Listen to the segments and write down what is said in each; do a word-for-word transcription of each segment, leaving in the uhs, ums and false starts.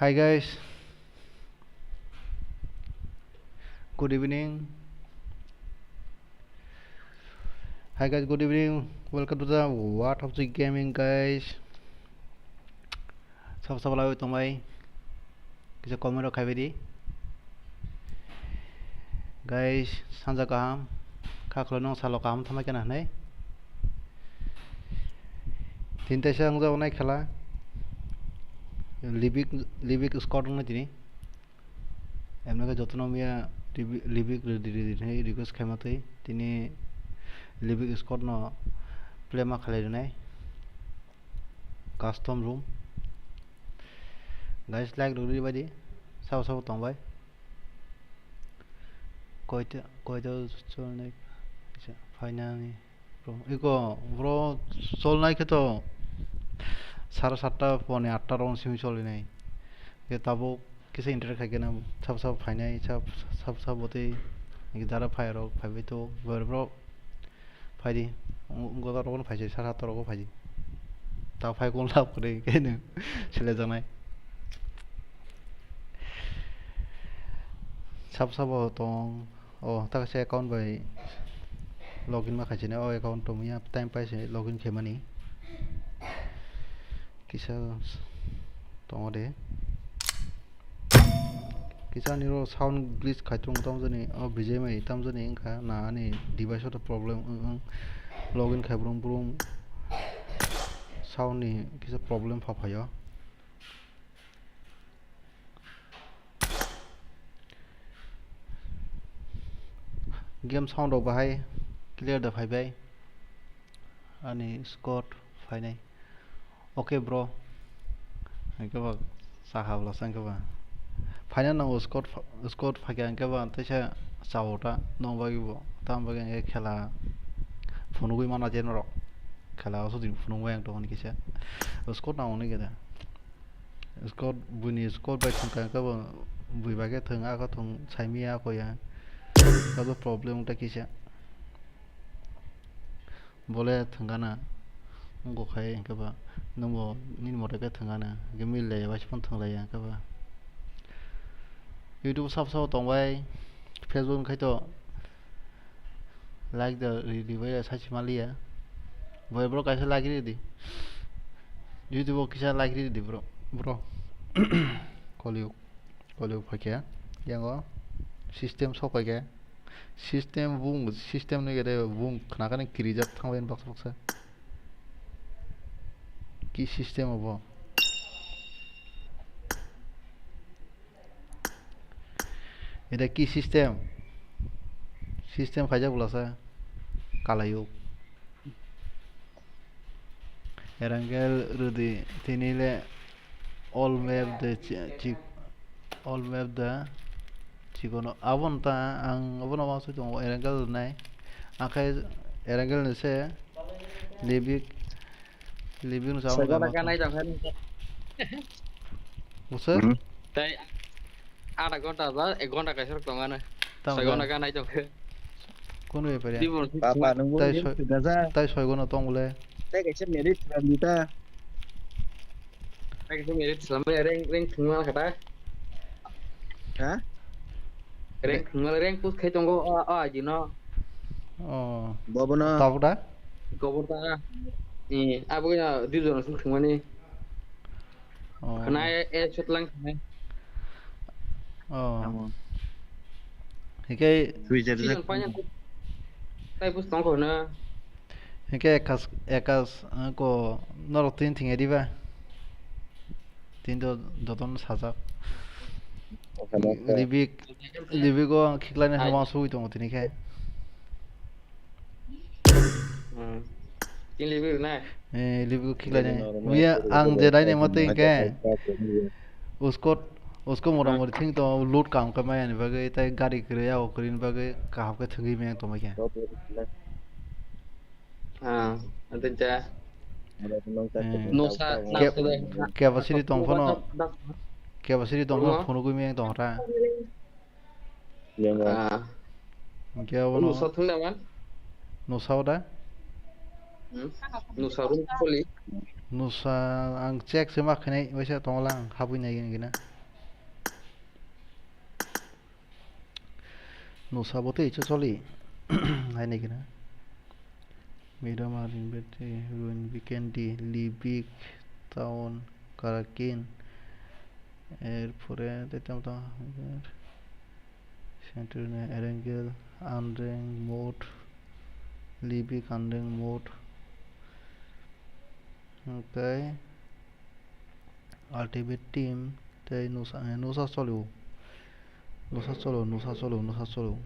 Hi guys, good evening. Hi guys, good evening. Welcome to the What of the Gaming, guys. Sabo sabo laiwi tongbai. Kisa comment rok khaibai di. Guys, sanja kaham. Kha khwlai nung salo kaham thamai kena hinwi. Tini taisa wngjago nai khela. Libik, Libik squad wngna tini. Emno khe jotono miya Libik, Libik rwdi rwdi hinwi request khaima twi. Tini Libik squad no play ma khalai rwnai. Custom room. Guys, like rwdi bai di. Sabo sabo tongbai. Koita, koita cholnai kisa phainani. Bro, iko, bro, cholnai khe to sara satta poni atta rok simi cholinai. Khe tabuk kisa interact khai khe na sabo sabo phainai, sabo sabo botwi dara phai rok phaibai to, bro, bro. Phaidi, wng-, wngkha rok phai se, sara satta rok phaidi. Ta phai kung lab kwrwi khe nw sele janai. Sab sabo tong, o ta kaisa account bai login ma khaisani, o account tong ya time pai se login khaimani. Kisa tongo de. Kisa ani oro sound glitch khai tongo tamjani, o bijai mai tamjani wngkha na ani device o to problem wng wng login khai brum brum sound ni kisa problem pha phaio. Game sound rok bahai clear da phaibai. Ani squad phainai. Okay, bro. Hwnkhe ba saha bwlasa hwnkhe ba. Phaina nango squad pha-, squad phaikha hwnkhe ba teisa chao ta nong bagwi bo. Tamo bagwi hwnkhe khela phunugwi mana je norok. Khela o sudin phunugwi ang tongoni kisa. Squad nango ni gede. Squad buini squad bai thwngkha hwnkhe bo bui bai khe thwng ako thwng saimiya ako ya. Abo problem wngkha kisa. Bole thwngana wngkha khai hwnkhe ba nwngbo nini moto khe thwngana hwnkhe mil laiya waisa phano thwnglaiya hwnkhe ba. YouTube sabo sabo tongbai, Facebook wngkhai to like da ri ri bai sachi maliya. Boy bro kaisa like ri di. YouTube o kisa like ri di bro, bro. Koliyuk, koliyuk phaikha yango system sok phaikha. System bung, system ni gede bung khnakani kirijak thangbai baksa baksa. Ki system obo? Eta ki system? System khaijak bwlasa kalayuk. Erangel rwdi tini le all map de chi-, chi-, all map de chikono. Abon ta ang abono wansuk tongo Erangel rwnai. Akhai Erangel ni se Libik, Libik no sabon Soigona kai ganai tong khe. Busa? Hmm? Tai ada gonta ba ek gonta kaisa rok tongana. Tamo Soigona da? Ganai tong khe. Kono bepare? Di bor. Papa nungbo Tai ni soi-, gaja. Tai soigono tong bole. Tai kaisa merit ramita. Ekdom ere slam bai reng, reng thwngma kha ta. Ha? Reng thwngma, reng push khai tongo, o, o, aji no. Oh. Bobo no. Tabuk da? Gobor ta. Eh, abo ya, dui jon sung thwngmani. Oh. Khna e, e, shot lang thwngmani. Oh. Tamo. Hikai Sui jari Season jak. Final. Tai push tong kho na. Hikai ekas, ekas, eh, ko norok tin thwngya diba? Tin to jotono sajak. Okhane khe. Libik, Libik o khiklai na Ai. Hwnma sugui tongo tini khe. Hmm. Tin Libik na? Eh, Libik o khiklai Libik na. Normal Muya sugui ang tongo. Je dai ne mate Ai, hingke. Ai, ai, ai, ai. Uskot, uskot mora mori thing to loot kam khe maya ni bagwi, tai gari kwrwi, yago kwrwi ni bagwi kaham khe thwngwi maya tongma khe. Ah, ante ja. Eh, Nosa, ke-, nosa de. Capacity tong phano, capacity tong phano Tongmo? Phunugwi meng tong ra. Yang ah. Ah. Hingke abono Nosa thung da man? Nosa o da? Hmm? Nosa room kholi. Nosa ang check se ma khenai, waisa tong lang, habwi nai gini gina. Nusa bo tei icha choli. Hai nai gina. Miramar, Invertary, Ruin, Vikendi, Libik, Town, Karakin. Erpore tei tamo tamo. Century, Erangel, Anreng, Mode, Libik, Anreng, Mode. Okay. Ultimate Team tei Nusa, eh, Nusa cholo. Nusa cholo, Nusa cholo, Nusa cholo.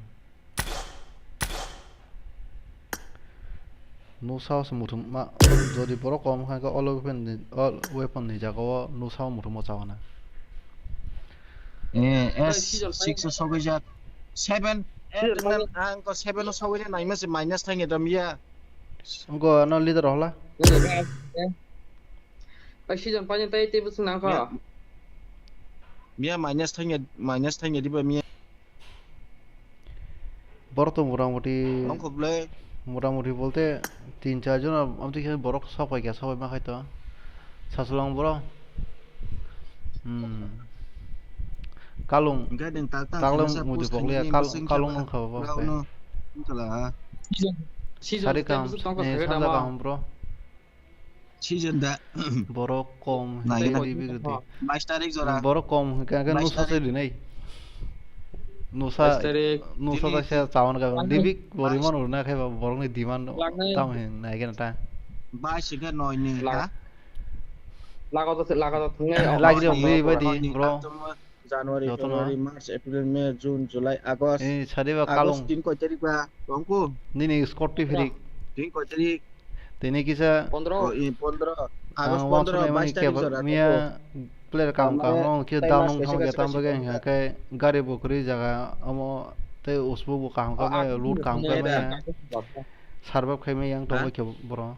Nusa o se muthung ma, jodi borok kom kha khe all weapon ni, all weapon ni jaga o Nusa o muthungma chawana. Eh, Oi, S season six o sogwi jak. Seven, eh, season five. Ang ko seven o sogwi jak, naima se minus thang ya dam ya. Wngko no leader hola. Oi, season paine tei tei bwswk nang kho. Miya, miya minus thangya, minus thangya diba miya. Borok to motamoti, wngkho ble. Motamoti bolte tin char jon, amtwi khe borok sok pai kha, sok pai ma khai to. Sasulang borok. Hmm. Kalung. Hwnkhe nwng tak tak Taklong khaina sa muti post pokliya, khaina kal-, bwswk kalung kha wngkha ba, brao bai. No wngkha la ha. Season, season Sari kaham, bwswk tongkha eh, sakhe sanja tamo. Kaham bro. Season da. Borok kom, Nai hwnkhe na. Libik rwdi. Bais tarik jora. Borok kom, hwnkhe, hwnkhe Bais nusa tarik. Se rinai. Nusa, Bais tarik. Nusa Tini ta se chawan ka. Langnai. Libik bo Bais. Rimon rwna khe ba borokni demand Langnai. Tamo hin nai khe na ta. Bais hwnkhe noi ni, Lang-, ha? Laga to, laga to thangnai. Lagi rok Noi, bui bai di, noi ni bro. Tamo January, jotono. February, March, April, May, June, July, August. Eh, sadi ba August kalung. Tin koi tarik ba? Tongku. Nini Scott T Frik. Tin koi tarik? Tini kisa Pondro. Oh, eh, pondro. Ang August wang pondro, sunai mani bais tarik keba jora miya tongku. Player kam kam Mane wng khe tai down mas wng kaisa thang kaisa kaisa khe tongkha. Hingkha khe gari bo kwrwi jaga omo tei usbu bo kaham Oh, khe maya, August loot ni kaham khe thangya maya. Da. Survive khai maya yang Ha? Tongwi khe boro.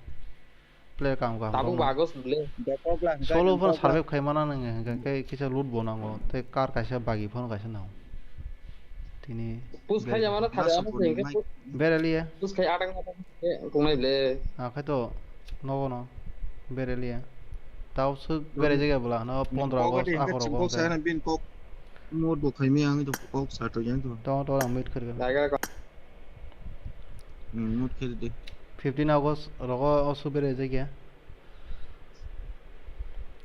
Player kaham kaham Tabuk tongma. Ba August bole. Dokok lang hwnkhe Solo phano nokla. Survive khai mana nang hwnkhe kisa loot bo nango tei car kaisa bagi phano kaisa nango. Tini Push khai bere-, jamano thada Masa ano puni hwnkhe mai. Push, Bereliya. Push khai atang atang khe tongnai ble. Akhai to nogo no bereliya. Tao swk bere jaga bwla no pondro August, akhoro August. Chingkok sana bin kok. Mut bo khai mi ang to kok sa to yang to. Tong to ang mute khirga. Daga ko. Hmm, mute khir di. Fifteen August rogo o swk bere jaga.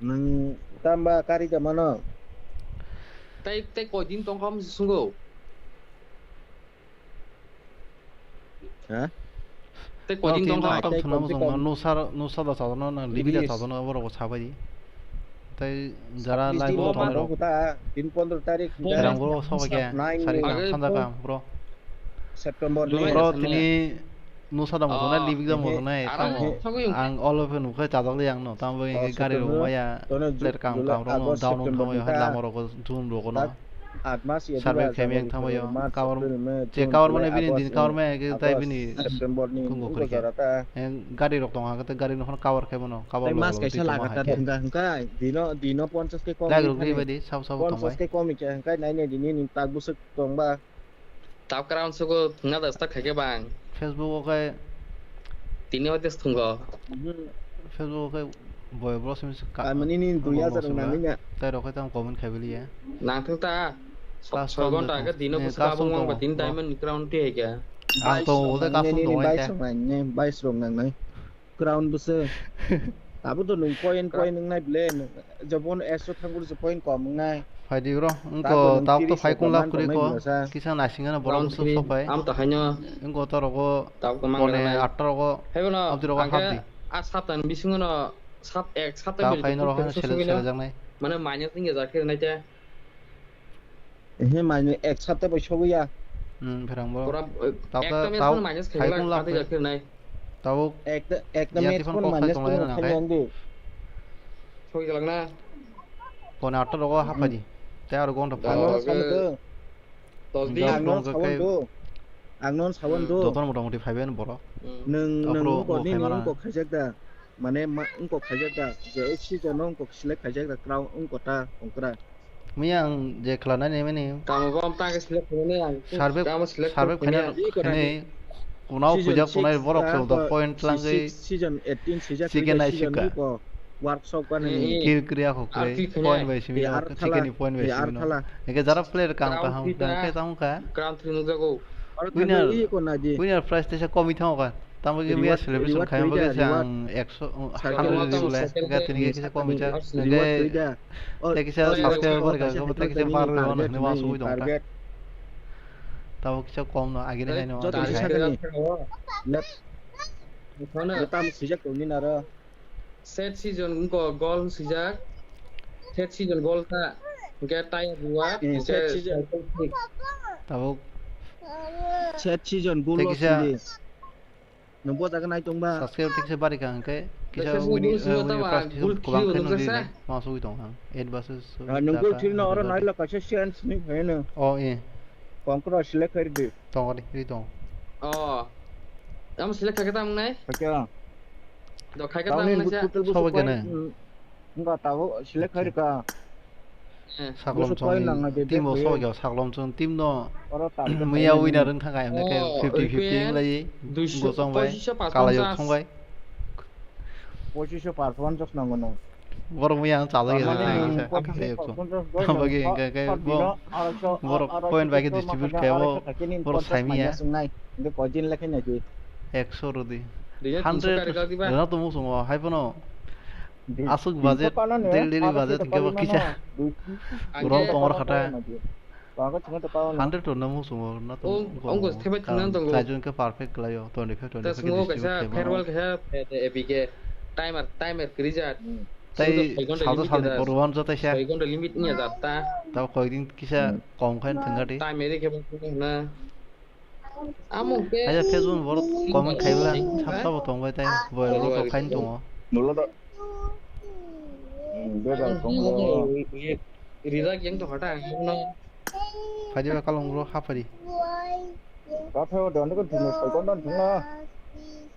Nwng tamba kari da mano? Tai, tai koi din tong kham sungo. Ha? Tai koi din tong kham. Tong thuna mo jong no sar, no sar da sa no, na libi da sa no, boro ko sabai. Tai jara lai bo thon ro. Tin pondro tarik. Rang boro sabai ke. Sari kam thanda kam bro. September ni. Bro, tini nusa da motong nai, libik da motong nai, tamo. Ang olo phe nukhe chajak le yang no, tamo bai gari rok maya, player kam kam rok no, down wng thangma yo, lama rok jum rok no. Survey khaimya wng thangma yo, cover, je cover mane bini din cover maya ke tai bini September ni kungo khori ke. Gari rok tong ha, gari no cover khaimano, cover rok mas kaisa laga ta thangka hwnkhe, dino, dino ponchas ke kom. Gari rok ri bai di, sab sab tong bai. Ponchas ke kom hwnkhe, hwnkhe nai nai dini ni tak busuk tong ba. Tabuk karon sugo thwngna da start khaikhe bang. Facebook o khe tini hoite thwngo. Mhm. Facebook o khe boy bro sim ka-, Ai mani ni dui hajar wng nani na. Tai rok khe tamo comment khai bili ya. Nang thung ta. Custom soi ghonta de khe dino eh, bwswk custom abung mang ba tongo, tin bro. Diamond ni crown ti hai khe. Ang tongo, bwswk tongo, nang custom nini tongo, bais eh. Rok nang nai, bais rok nang nai. Crown bwswk. Abo to nwng point, point wngnai ble, nwng jabon ekso thangkuru se point kom wngnai. Phaidi bro, wngko tabuk to phai kung lab kwrwi ko. Kisa naisingano borok bwswk sopai. Am to haino. Wngko to rogo tabuk to bone mangra nai. Atta rogo. Haibono abdi rogo hapdi. A saptani bisingono sap ek sapta tabuk bini haino rogo sele sele jaknai. Mane minus wngya jakhe nai te. Ehe, mane ek sapta bai sogwi ya. Hmm, pherang bo. Pura, eh, tabuk ekta match tau phano minus khai khaikung lak lak phai. Ate jakhe nai. Tabuk ekta, ekta match phano minus phano khai tonglai khai nang di. Sogwi lak na. Pone atta rogo hapadi. Hmm. Tei aro gonta phano. Ang no sabo do. Dos di. Ang no sabo do. Ang no sabo do. Jotono motamoti phaibai borok. Hmm. Nwng, nwng wngko nini wngko khaijak da. Mane ma, wngko khaijak da. Je season no wngko select khaijak da. Crown wngko ta, wngkra. Miya ang je khwlana ni mani. Tamo bo amtang ke select khwlani ang. Survey, tamo select survey khwlani khwlani ang. Khwlani. Kunao season pujak six, kunai borok ah, so da point si-, langwi. Six, season eighteen sijak chicken khwlai ai season sika. Ko. Workshop ka nini. Eh, eh. Kill kriya kho Ar kre. Kill khaina. Point bai simi Eh, no, ar thala. Chicken ni point bai Eh, simi ar no. thala. Eke jara player kang Round kaham, three ta. Khe tamo kha. Round three nukjago. Aro Winner, thangwi ko naji. Winner prize tesa komi thango kha. Tamo ge miya Reward, celebration reward khaim twi da, bagwi se reward. Ang ekso, Circle hundred wall rili tamo bole. Circle Ega ke tini ge kisa komi cha. Reward twi da. Oh, Tei kisa oh, subscriber oh, ka, kaisa kabo tei kisa target bar ni bar ni target, ma sugui dong ta. Target. Tamo kisa kom no, agini hai no, Joto agini kisa hai. Kani. Lep. Kono. Tam sijak tongni naro. Set season go-, goal swijak. Set season goal ta. Hingke tire rua. Eh, hingke set season. Cycle kick. Tabuk. Set season goal Tei o kisa sidi. Nungbo jaga nai tongba. Subscribe tei kisa bari ka hingke kisa Kisa wini, sini eh, wini taba prize kisa goal kiri kwbang khe nung nukjak di sa. Nai. Ma sugui tong ang. Eight versus Ah, nung goal kiri no oro nai lo kaisa chance ni phai no. Oh, eh. Kongkro select kari di. Tong ri, ri tong. Oh. Amo select kha khe tamo nai? Kha khe. Do khai khe Tamo tamo ni nai sa. Total Sobo khe nai. Wngkha tabuk select khai rwkha. Eh. Saklom Busu koi chung nang na de team bo back sobo khe saklom chung team no. Oro tam khe Miya final winner ni. Wng thang kha M D K Oh, fifty fifty wng lai. Duiso, Bo chong bai. Pochiso pas Kalai ponchas. Chong bai. Pochiso pas ponchas nango no. Borok mui ang chalai Tamo ya, ni ang sa, ang sa, ang sa. Tamo bagi hingke ke bo, borok point bagi distribute ke bo, borok saimi ya. Ekso rodi. Hundred rina to musungo, hai pono. Asuk budget, daily, daily budget hingke bo kisa. Rong tongor khata. Hundred to namo sungo na to. Ong, ong go thebe thangna tongo. Chaijon ke perfect kelayo, twenty five, twenty five ke distribute kebo. Farewell ke he, A P K. Timer, timer krijak. Tai salto salni poro wan jota sa. Soi gonta limit ni jata. Tao koidin kisa kom khain thangati. Time eri ke na. Amo ke. Aja Facebook borok comment khaibla sab sabo tongbai tai. Boy borok to khain tongo. Nulo da. Bebal tongo. Rijak yang to hata no. Phadi ba kalong bro hapari. Kathao don ko thino soi kon don thino.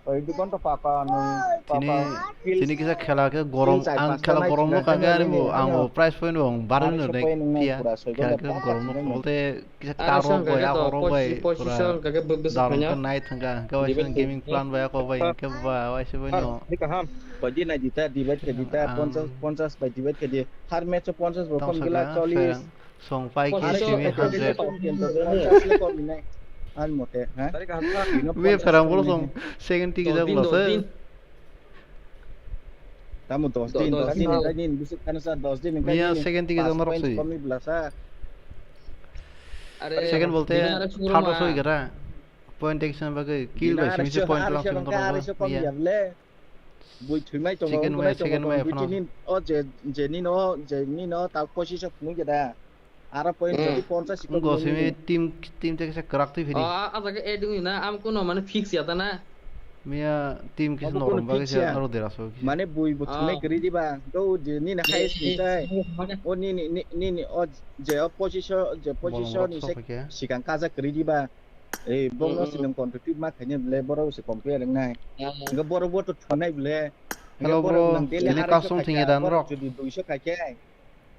Soi du kon to papa no. Tini tini kisa khela ke gorom ang khela gorom no kage ani bo ang bo price point bo ang barin no dek pia. Khela ke gorom no kholte kisa taro bai ako ro bai pura darom ke nai thangka ke waisa gaming plan bai ako bai ke ba waisa bai no. Kaham. Padi na jita divide ke jita ponchas ponchas bai divide ke di har match ponchas bo kom gila chollis. Song pai ki simi hundred. Miya pherang bolo song second tiki jak bolo se. Tamo dos din, dos din, dos din, dos din, dos din, dos din, dos din, dos din, Miya second tiki jak norok se. Second bolte third o soi gara. Point action bagwi kill bai simi se point lang simi norok. Miya. Bui thwimai tongo, Chicken wngkha mai, second wngkha mai bui phano. Tini o je, je nino, je nino tak pochiso phunuk ya da. Aro point jodi ponchas sikok wngkha simi nini. Team, team te kisa kwrak twi phini. Oh, a, a jaga add wngwi na, am kuno mane fix ya ta na. Miya team kisa norom bagwi se noro dera so kisa. Mane bui bo thwimai kwrwi diba, do je nini highest ni tai. O nini, ni, nini o je o pochiso, je pochiso ni se sikang kaja kwrwi diba. Eh, bongno se nwng competitive ma khainai bwle, borok se compare wngnai. Hwnkhe borok bo to thunai bwle. Hello, bro. Tini custom thwngya da norok? Jodi duiso khaikhe,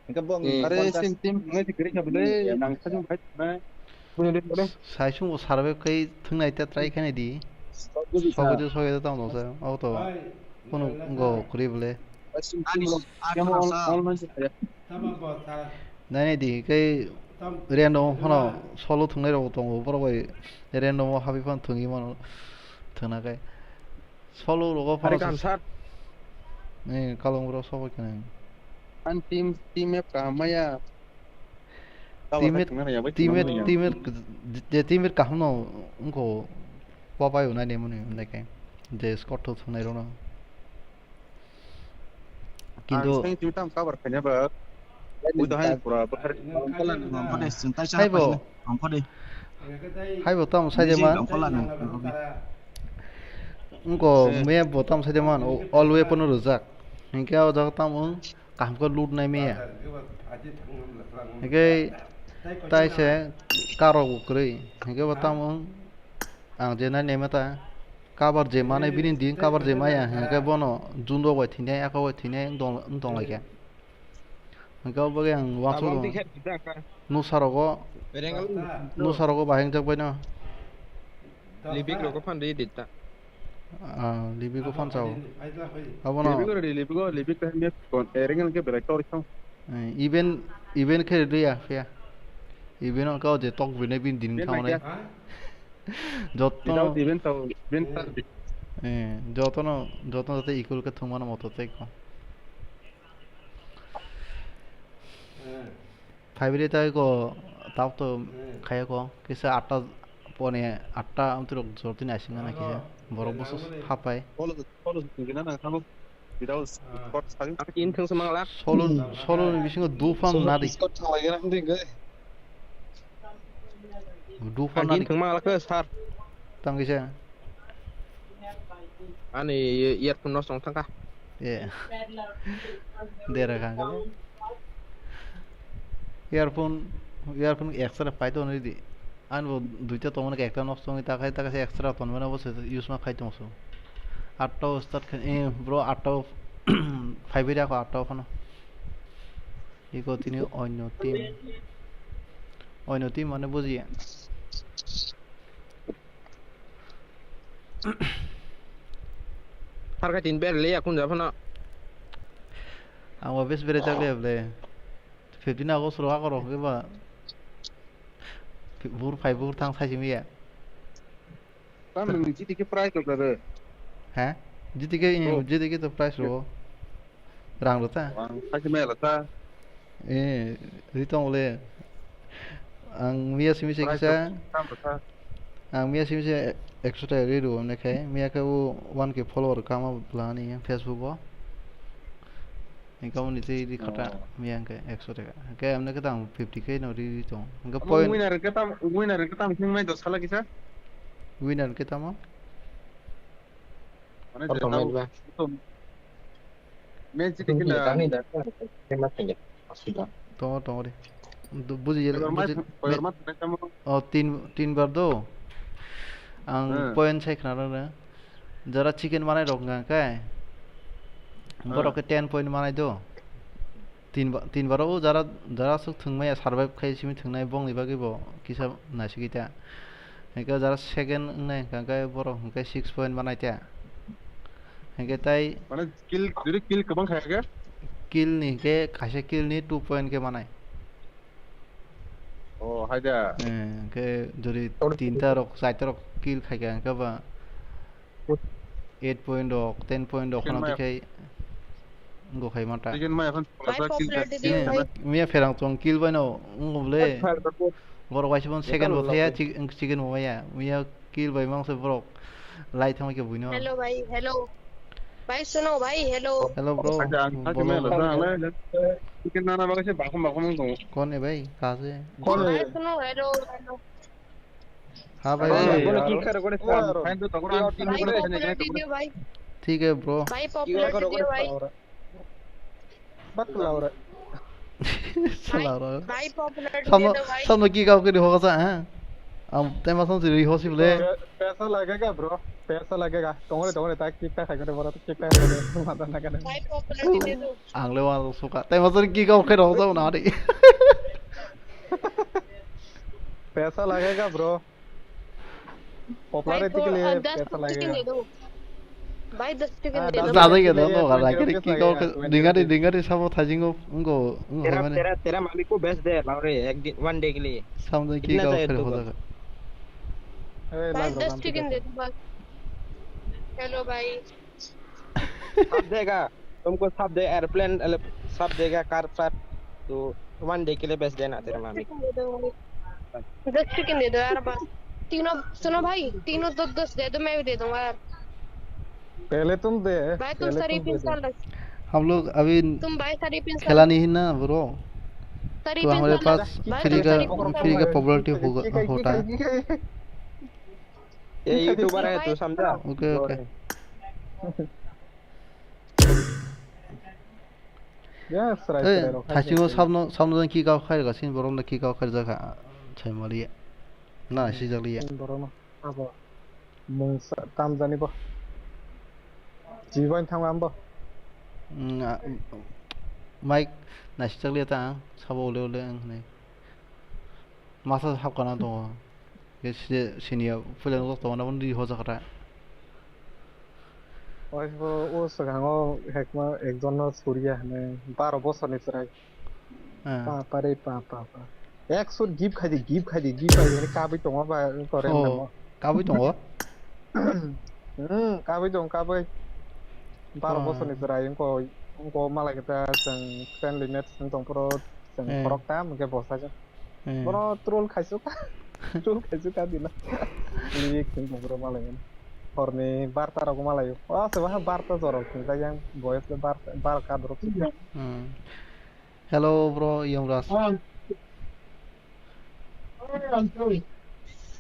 hwnkhe bong are ponchas. Sim team thwngnai se kwrwi kha bwle, nang sajung bai thwngnai. Buino de bwle. Saisung bo survey khai thwngnai ta try khainai di. Sogwi di sogwi di tamo sa. Auto. Kono go kwrwi bwle. Ani, ani all, all mansi khaya. Nai di, kai random phano solo thwngnai rok tongo, borok bai random o habwi phano thwngwi mano, thwngna kai. Solo rogo phano kaham sat. Ni kalong bro sobo kene. An team, team map kaham maya. Team map, team map, team map, je team map kaham no wngkho, wabai unai ni mani, like, je squad to thwngnai rok no. Kintu ang seng twi tam cover khaina ba. Ui to hai pura bwthar. Haibo. Haibo tam sai de man. Wngko me bo tam sai de man. All weapon rwjak. Hinkhe o jaga tam wng kaham khe loot nai maya. Hinkhe tai se karo kwrwi. Hinkhe bo tam wng ang je nai nai mata. Cover je manai bini din cover je maya hwnkhe bono jun rok bai thwinai aka bai thwinai wng tong lai kha. Hwnkhe o bagwi ang uansuk tongo. Nusa rogo nusa rogo bahai wngjak baino. Libik rogo phan rwi di ta. Ah, Libigo phan chao. Abo no. Libigo ready, Libigo, Libigo khe map kon, eh, ring ke belai tor chong. Eh, event, event khe ready ya, ya. Event on kao je tok bine bin din khaune. Jotono. Without event to, event ta. Eh, jotono, jotono te equal khe thwngmano moto tei ko. Phaibri tai ko, tao to khaya ko, kisa atta pone, atta amtwi rok jor tini asing na kisa. Borok busu hapai. Follow, follow tingina nang tamo. Without spot sari. Tin thang semang lak. Solo, solo ni bisingo duphan nari. Discord thang lagi na hindi gai. Duphan nari. Tin thang mang lak sir. Tang kisa. Ani earphone no song thangka. Ye. Dera khangkha. Earphone, earphone extra pai to nidi. Ani bo duita tongmani ekta nok song ta khai ta khai extra ton mana bo se use ma khai tong so. Atta start khai, eh, bro atta five area ko atta phano. Iko tini onyo team. Onyo team mane bujiya. Harka tin ber le yakun ja phano. Ang office bere jak le ble. Fifteen August ro akoro ke ba. Bur phai bur thang sai simi ya. Tam nung G T K price rok re. Ha? G T K, oh. G T K to price ro. Rang rw ta? Ang sakhe mela ta. Eh, ri tong le. Ang miya simi se kisa. Ang miya simi se ekso ta ri rw ne khai. Miya khe o one K follower kama bla ni Facebook o. Engka moni tei ri khata miya engke ekso taka. Engke amne khe tang fifty K no ri ri tong. Engke point. Winner ke tam, winner ke tam sing mai dos sala kisa. Winner ke tamo? Mane Or jeta comment ba. Match jiti kina. Tongo, tongo de. Buji, buji, oh, tin, tin bar do. Ang point sai khna rw. Jara chicken manai rok hwnka khe, borok khe ten point manai do. Tin ba-, tin baro o jara, jara aswk thwngmaya survive khai simi thwngnai bongni bagwi bo kisa naisingwi ta. Hwnkhe jara second wngnai hwnkha khe borok hwnkhe six point manai ta. Hwnkhe tai mane kill, jodi kill kwbang khai khe? Kill ni hwnkhe kaisa kill ni two point khe manai. Oh, hai da. Eh, hwnkhe jodi tinta rok, chaita rok kill khai kha hwnkhe ba eight point rok, ten point rok kheno tikhai go khai mata. Second mai aphano. Miya pherang chong kill bai no wng bole. Borok waisa bon second bo thaya chicken bo maya. Miya kill bai mangsa borok. Lai thangma khe buino. Hello bhai, hello. Bhai suno bhai, hello. Hello bro. Acha, ang thaki melo, ang le chicken nana bagwi se bakhum bakhum wng tongo. Kon e bhai? Kaha se? Bhai suno, hello, hello. हाँ भाई। भाई, बोलो, की कर रहे हो? Fine तो तगड़ा। भाई, popular दे दियो भाई। ठीक है bro। भाई, popular दे दियो भाई। Bak lau re. Sala ro. Bhai, popular de do bhai. Samno ki kau ke hoga sa, ha? Am tema son si hosi bole. Paisa lagega bro, paisa lagega. Tongore tongore ta kikta khai gore bora kikta khai gore mata na kare. Bhai, popular de do. Ang le wa suka. Tema son ki kau ke hoga sa na ri. Paisa lagega bro. Popularity ke liye paisa lagega. भाई, दस सेकंड दे दो। भाई, दस सेकंड दे दो। ज्यादा ही कहता हूँ, तो लगा के की कहो, डिंगारी, डिंगारी सब था जिंगो, उनको, उनको तेरा, मैंने तेरा, तेरा मामी को बेच दे, लाओ रे, एक दिन, वन डे के लिए। समझो की कहो, फिर हो जाएगा। भाई, दस सेकंड दे दो बस। हेलो भाई। सब देगा, तुमको सब दे, एरोप्लेन, एलो-, सब देगा, कार, कार। तो वन डे के लिए बेच देना तेरे मामी। दस सेकंड दे दो यार बस। तीनों, सुनो भाई, तीनों दस दस दे दो, मैं भी दे दूंगा यार। पहले तुम दे, भाई, तुम पहले तुम दे दो। हम लोग अभी तुम भाई सारी पिन खेला नहीं है ना, ब्रो। तो हमारे पास भाई, फ्री का, फ्री का पॉपुलैरिटी होगा, होता है। ये यूट्यूबर है, तू समझा? Okay, okay. Yes, right, right, right. Thasingo sabno, sabno jang kick out khai rega, sin borok no kick out khai rega kha, sai maliya. Na, sijak liya. Borok no, abo. Mungsa, tamjani bo. Jibain thangma ambo. Mike, na sijak liya ta, sabo ule ule ang ne. Masa hapkana tongo. Ke sini, sini ya, puila nukjak tongo, nabo nini hoja kata. Oibo o swkango hekma ekjonno suriya hwnwi baro bosorni chwrai. Ah. Pa, pa re, pa, pa, pa. Ek shoot give khai di, give khai di, give khai di, hwnwi kabui tongo ba, kore Oh, namo. Kabui tongo? Hmm, kabui tong, kabui. Baro Ah. bosorni chwrai, wngko, wngko malai khe ta chwng friendly match wng tong phuru chwng Eh. khoroktham hwnkhe bo sajak. Hmm. Bono troll khaisuk, troll khaisuk ka dino. Lik thung bro malai. Horni barta rok malai. O se waha barta jorok thung ta yang boys le bar, bar ka drop. Hmm. Hello bro, Yamraj. Ah.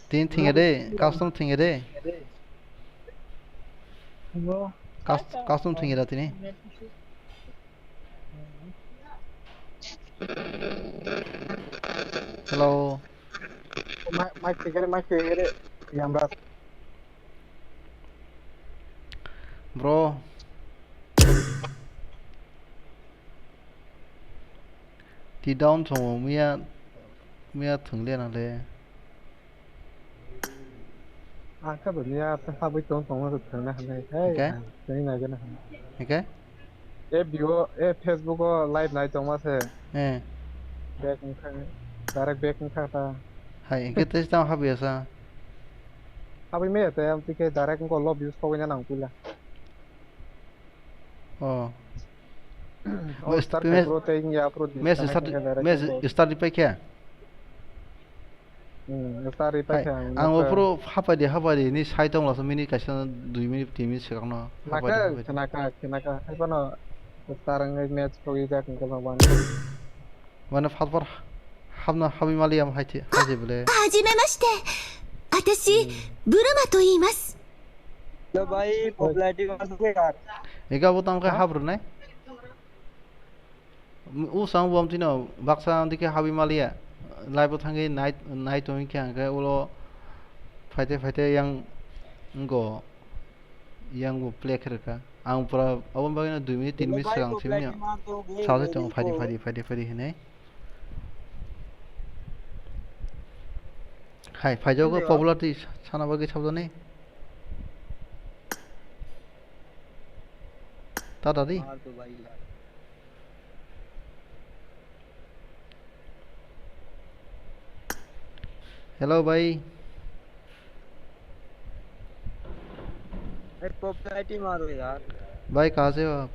Tin thing ede, custom thing ede. Hello. Cus-, custom thing ede tini. Hello. Mic, mic tigere, mic tigere. Yamraj. Bro. Ti down chongo miya, miya thungle na le. Ang khe bo miya habwi tong tongma se thangna hinwi. Hey, Hingke? Ang tini naikhe na hinwi. Hingke? F B o, eh, Facebook o live nai tongma se. Eh. Back wngkha, direct back wngkha ta. Hai, hingke tei tamo habwi asa? Habwi maya tei, am tike direct wngkha love views khogwi na nang puila. Oh. Oh, Mes-, start mes-, khai pro tei wngya pro mes disconnect start, wngkha direct mes wngkha. Start ripai khe? Hmm, start ripai Hai, khe ang ang nokha. Ophuru hapai di, hapai di, ni sai tong laso minute kaisa dui minute, tin minute swkang no hapai di, Naka, hapai di. Khenaka, khenaka, hai bono start wngwi match khogwi jak wngkha bang bang. Mane fatpar hapna habwi mali am hai thi, hai je bole. はじめまして。私、うん。ブルマと言います。 Hello bhai, popularity ma sukhe yaar. Ega bo tang khe Ha? Hap rwnai. U sang bom tino baksa dike habwi maliya. Live o thangwi nai, nai tongwi khe ang khe ulo phaite phaite yang ngo yang bo play khe rwkha. Ang pura aboni bagwino dui minute, tin minute swkang simi sausai tongo, phaidi, phaidi, phaidi, phaidi hinwi. Hai, phaijago popularity sana bagwi sabjani. Tata di. Hello bhai. भाई पॉपुलैरिटी मारो यार। भाई कहाँ से हो आप?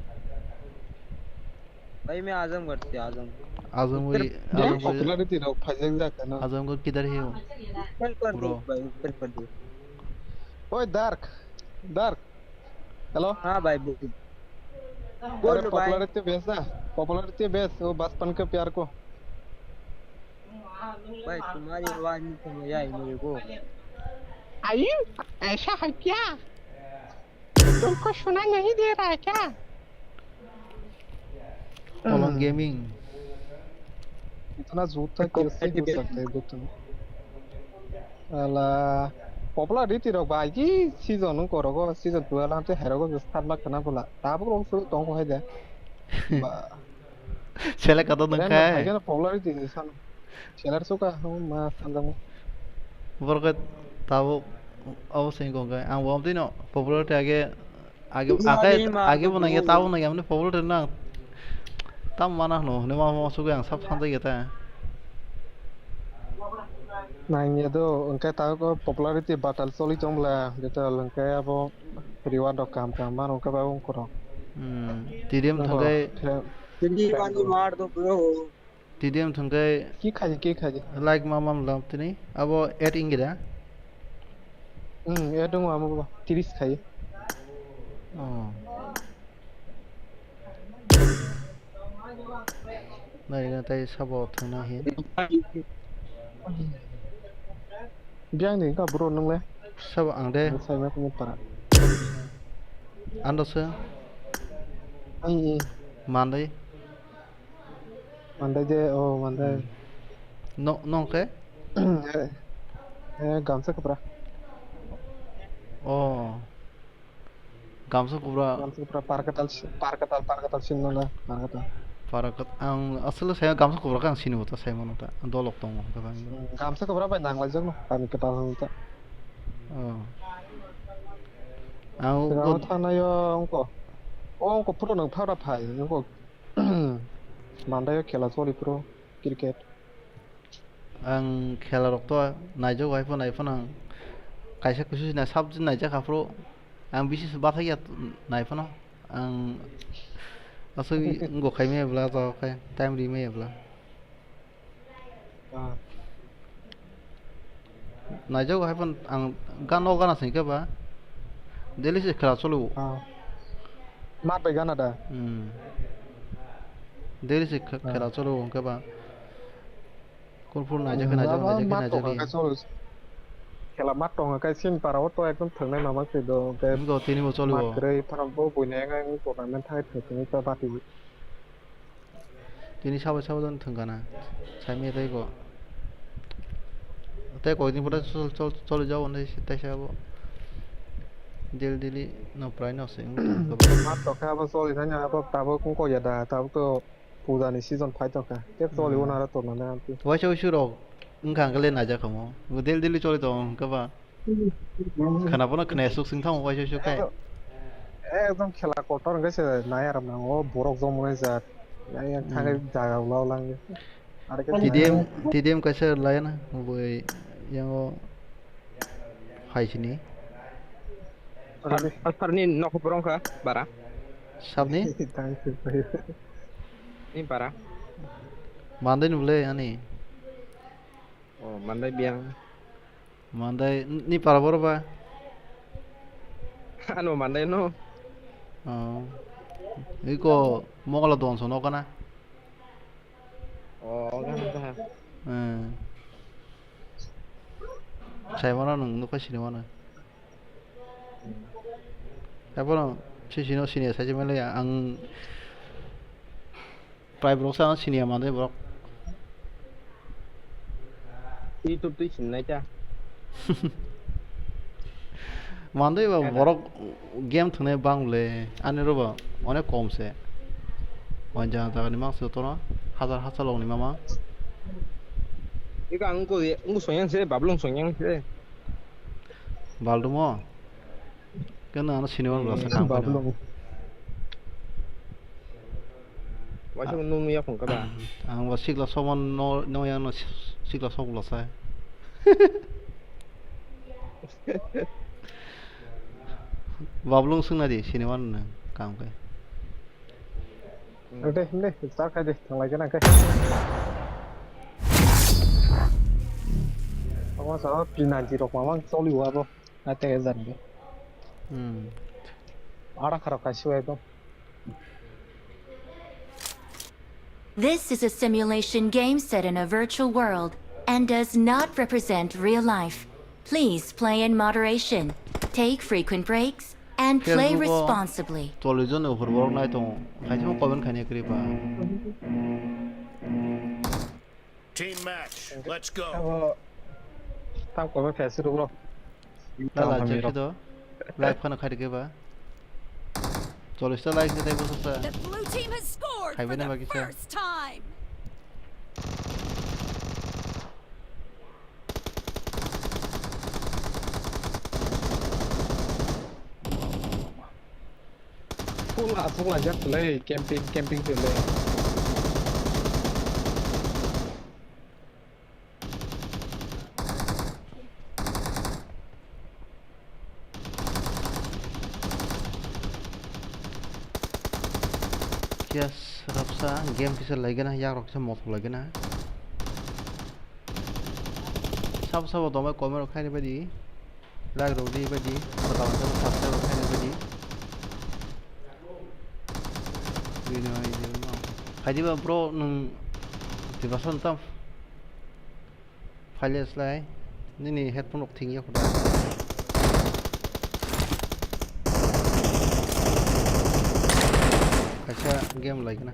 भाई मैं आजमगढ़ से, आजमगढ़। आजमगढ़, उत्तर आजमगढ़, पॉपुलैरिटी रो फैजन जाता ना। आजमगढ़ किधर है वो? उत्तर प्रदेश bro। भाई, उत्तर प्रदेश। ओए डार्क, डार्क। Hello? हाँ भाई, बोल। अरे, बोलो भाई। पॉपुलैरिटी बेच ना, पॉपुलैरिटी बेच, वो बचपन के प्यार को। भाई, तुम्हारी आवाज नहीं समझ आई मेरे को। आयु, ऐसा है क्या? तुमको सुना नहीं दे रहा है क्या? Kolom Gaming. इतना झूठ था, कैसे हो सकता है, Gupta? Ala, popularity rok bai ki season wng korogo, season twelve hante herogo je start ma khana bwla. Tabuk rok su tong hai de. Ba. Select kato nung Rem rok khai. Hai khe popularity ni san. Seller suka, hmm, ma sanjamo. Borok khe tabuk abo sini kong khe. Ang bo amtwi no popularity age, age, age, age bo nangya, tabuk nangya, mane popularity nang. Tam mana hwno, hwnwi ma, ma sugwi ang sab sanjak ya ta. Nangya do, hwnkhe tabuk popularity battle choli tong bwla, battle hwnkhe abo reward rok kaham kaham mano hwnkhe bai wngkoro. Hmm, T D M thangkhe. Hindi wani maar do bro. T D M thangkhe ki khaji, ki khaji? Like ma mam lam tini. Abo add ingira. Hmm, add dong amo bo. Tiris khaji. Oh. Nai na tai sabo thangna hin. Biang ni ka bro nung le? Sabo ang de. Sai ma kung para. Ando se. Ai, ai. Mandai. Mandai je, oh, Mandai. Hmm. No, nong khe? Eh, eh, Gamsa Kupra. Oh. Gamsa Kupra. Gamsa Kupra, Parkatal si-, Parkatal, Parkatal sinno na, Parkatal. Parkat-, ang aswk sai Gamsa Kupra khe ang sini bo ta sai mano ta. Dolok tongo ta bang. Hmm, Gamsa Kupra bai nang lai jak no, kami kwtal hwn ta. Oh. Ang Ang ugo thangnai o wngkha. O wngkha phuru nwng phara phai wngkha. Mandai o khela choli phuru cricket. Ang khela rok to naijago hai phano, hai phano ang kaisa kusu sina sab din naijak aphuru ang bisi se bathai ya nai phano ang aswk wngkha khai maya bwla, jagao khai time ri maya bwla. Ah. Naijago hai phano ang gan o gana singkhe ba daily se khela cholo. Ah. Mat bai gana da? Hmm. Daily se khe-, Ah. khela cholo hwnkhe ba. Kurphur naijak khe, hmm, naijak, baba, naijak khe, mat naijak tongkha khe. Khe cholo. Khela mat tongkha khe sin para o to ekdom thwngnai mamang se do, hwnkhe. Wngkha, tini bo choli mat bo. Kwrwi phano bo buini wngkha, wngkha tournament thangwi thwngwi ta bati. Tini sabo sabo jon thwngkha na. Saimanya tei bo. Tei koi din pore chol-, chol-, choli jago hwnwi se taisa bo. Daily daily no prai no se wngkha. Mat tongkha abo choli thangya abo tabuk wngkha ya da, tabuk to puja ni season phai tongkha. Tei choli, hmm, o nara tournament amtwi. Waisa waisa rok wngkha hwnkhe le naijak khamu. Bo daily daily choli tongo hwnkhe ba. Khwnaphano khwnaya suk sing thango waisa waisa khai. Ekdom, ekdom khela kotor hwnkhe se nai aram nango, borok jomoni jat. Yang yang thangwi, hmm, jaga ula ula wngwi. Are khe T D M, T D M kaisa layana, bui yango hai sini. Asar, asarni nokho borok wngkha bara. Sabni? Thank you. Ni bara. Mandai nule ani. Oh, mandai biang. Mandai ni para boro ba? Ano mandai no. Oh. Iko mogola donso no kana? Oh, kan ta. Eh. Sai mana nung nukha sini mana? Abo no sisino sini sai mele ang. Prai borok sa siniya mandai borok. YouTube twi sinai ta. Mandai ba borok game thwngnai bang le ani ro ba onek kom se. Wan jaga jaga ni mang se tono hajar hajar log ni mama. Ika ang ko ye, ang ko songyang se, bablong songyang se. Baldumo. Keno ano siniman bwlasa kang phano. Bablong. Waisa nung nuya phone ka ba? Ang ba sikla soman no, no yang no sikla sok bwlasa. Bablong sungna di siniman no kang khe. Deh, deh, start khai deh, thanglai khe nang khe. Omo sa P ninety rok mamang choli wa bo. Ate zan de. Hmm. Ara khara khai siwa ekdom. This is a simulation game set in a virtual world and does not represent real life. Please play in moderation, take frequent breaks, and play responsibly. Facebook o cholijon ni uphur borok nai tongo. Khaisa mo comment khaina kwrwi ba. Team match, let's go. Abo tam comment khaisa rw bro. Lala chekhi do. Like phano khai rwkhe ba. Chollish ta like ni tei bwswk sa. The blue team has scored for the first time. Full aswk laijak kwlai, camping, camping kwlai. Yes, rapsa game kisa laigana, yak rok kisa mothok laigana. Sabo sabo tongbai comment rok khaini baidi. Like rok di baidi. Bwtang rok subscribe rok khaini baidi. Bini hai je no. Hai di ba bro nwng Tiprasa nwng tam. Phaile slai. Nini headphone rok thing ya khuda. Kaisa game lai gana.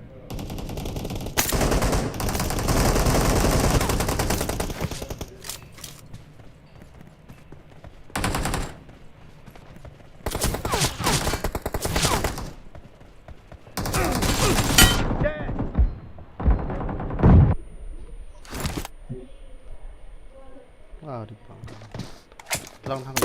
Ari pang. Tlang thang.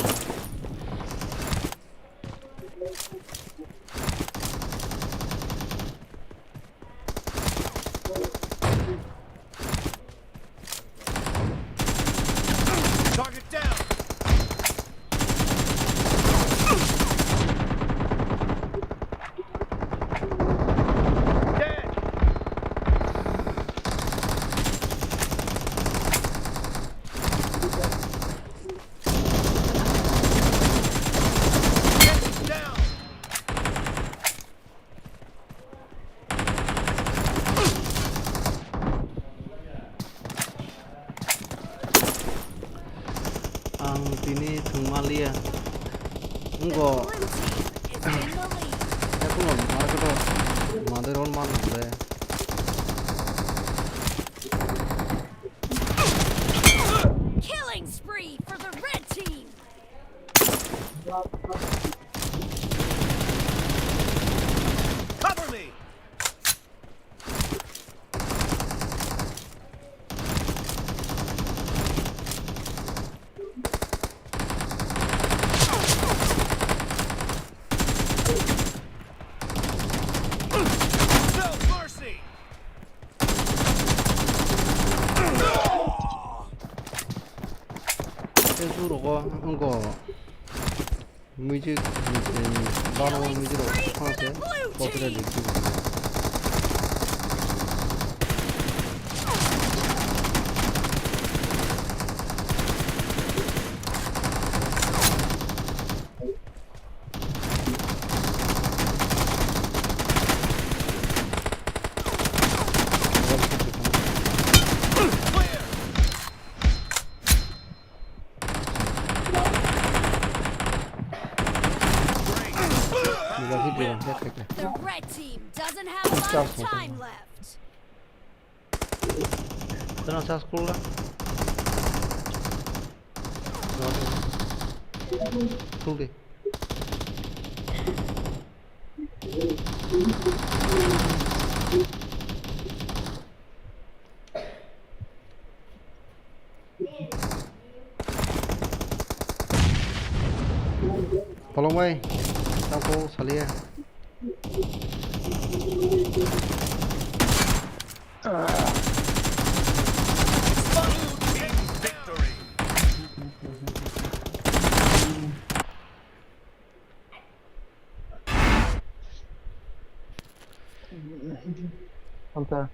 Tini thwngmaliya. Wngkha. Blue team is in the lead. Ekuno mother round man le. Killing spree for the red team. Cover me. No mercy. Tei su rogo wngkha. Music, bano music rok phano se copyright rikjak. The red team doesn't have a lot of time left. Tena charge khulga. Khuldi. Palong bai, tangko salia. Anta.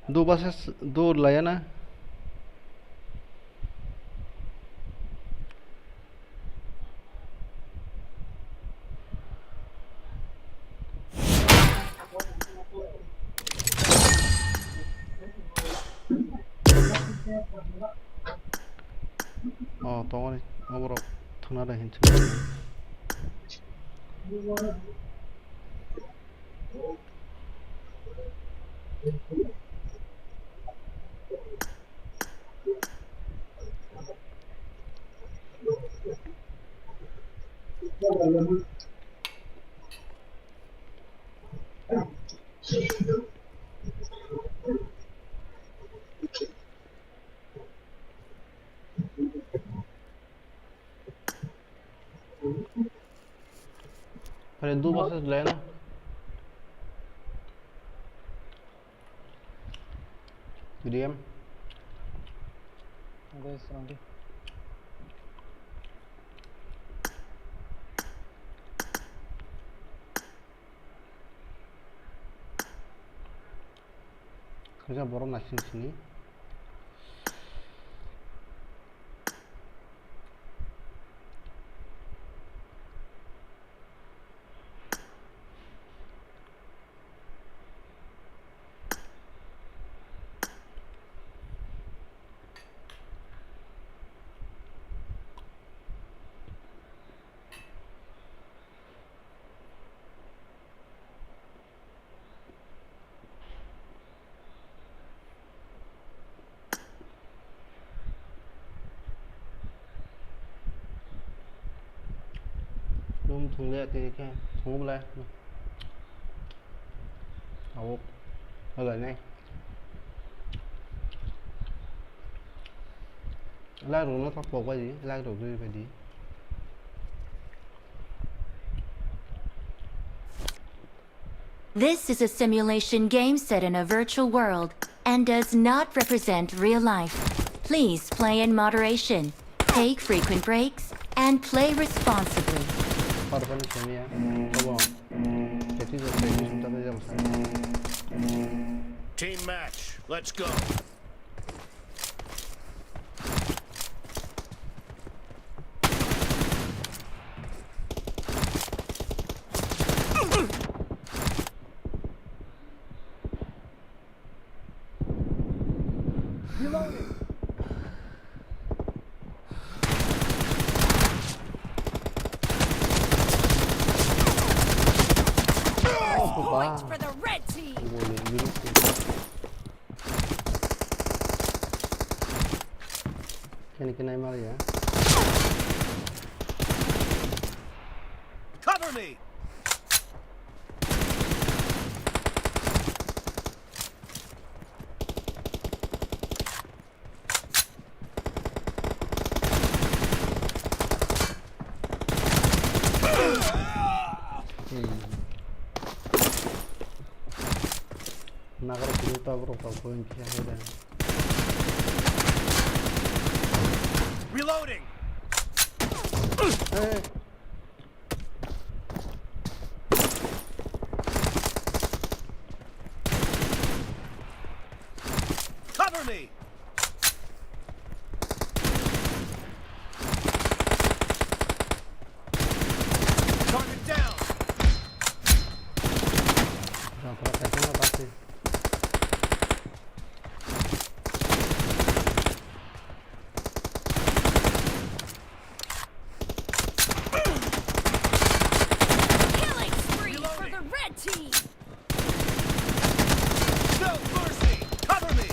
Do bases do layana. Oh, tongoni oborok thangna da hinwi. Pare du bosor le na. P D M. Guys, nanti. Kaisa borok naising sini. Room thung le tini khe thung bwlai. Abo bwlai nai. Light rok no thok pok bai di, light rok rwi bai di. This is a simulation game set in a virtual world and does not represent real life. Please play in moderation, take frequent breaks, and play responsibly. Par pan semiya, abo practice, practice, practice, practice. Team match, let's go. Reloading. Perfect for the red team. Bole, bini. Kene kene mari ya. Cover me. Hmm. Nagar kudu ta borok ta point khe hai da. Reloading. Hey. Cover me! Target down! Killing spree for the red team! No mercy! Cover me!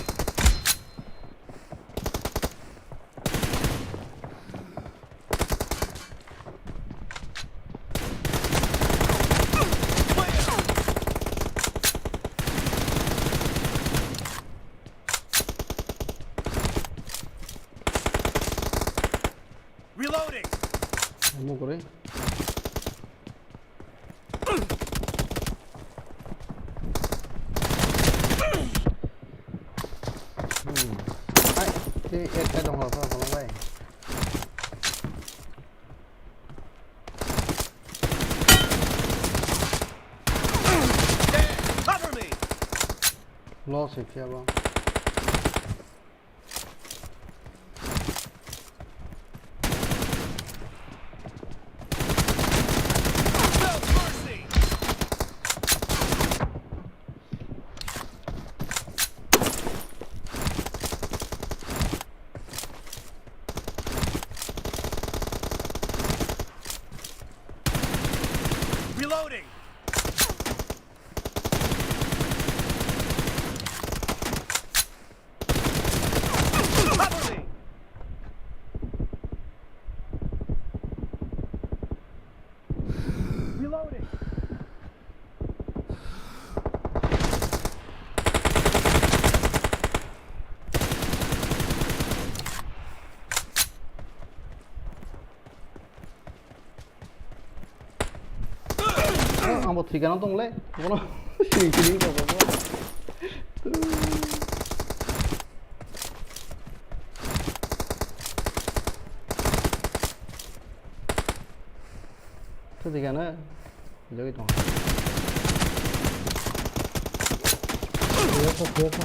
Reloading! Amo kore. Hmm. Hai, tei ekta dong, holo, holo, bai. Cover me! Loss, if you have. Reloading! Cover me! Reloading! Ang bo thwikano tongle, bono sini sini ko ko. Thwikano jagwi tong. Thwikha, thwikha.